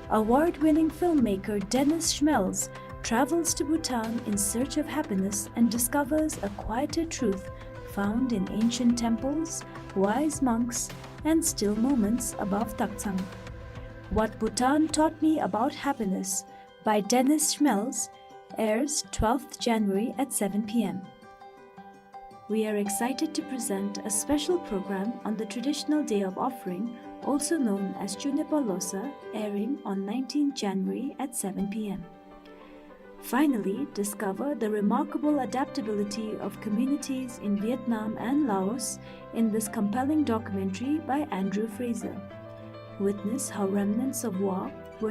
Award-winning filmmaker Dennis Schmelz travels to Bhutan in search of happiness and discovers a quieter truth found in ancient temples, wise monks, and still moments above Taktsang. What Bhutan Taught Me About Happiness by Dennis Schmelz airs twelfth January at seven P M. We are excited to present a special program on the traditional Day of Offering, also known as Chunepa Losa, airing on nineteenth January at seven P M. Finally, discover the remarkable adaptability of communities in Vietnam and Laos in this compelling documentary by Andrew Fraser. Witness how remnants of war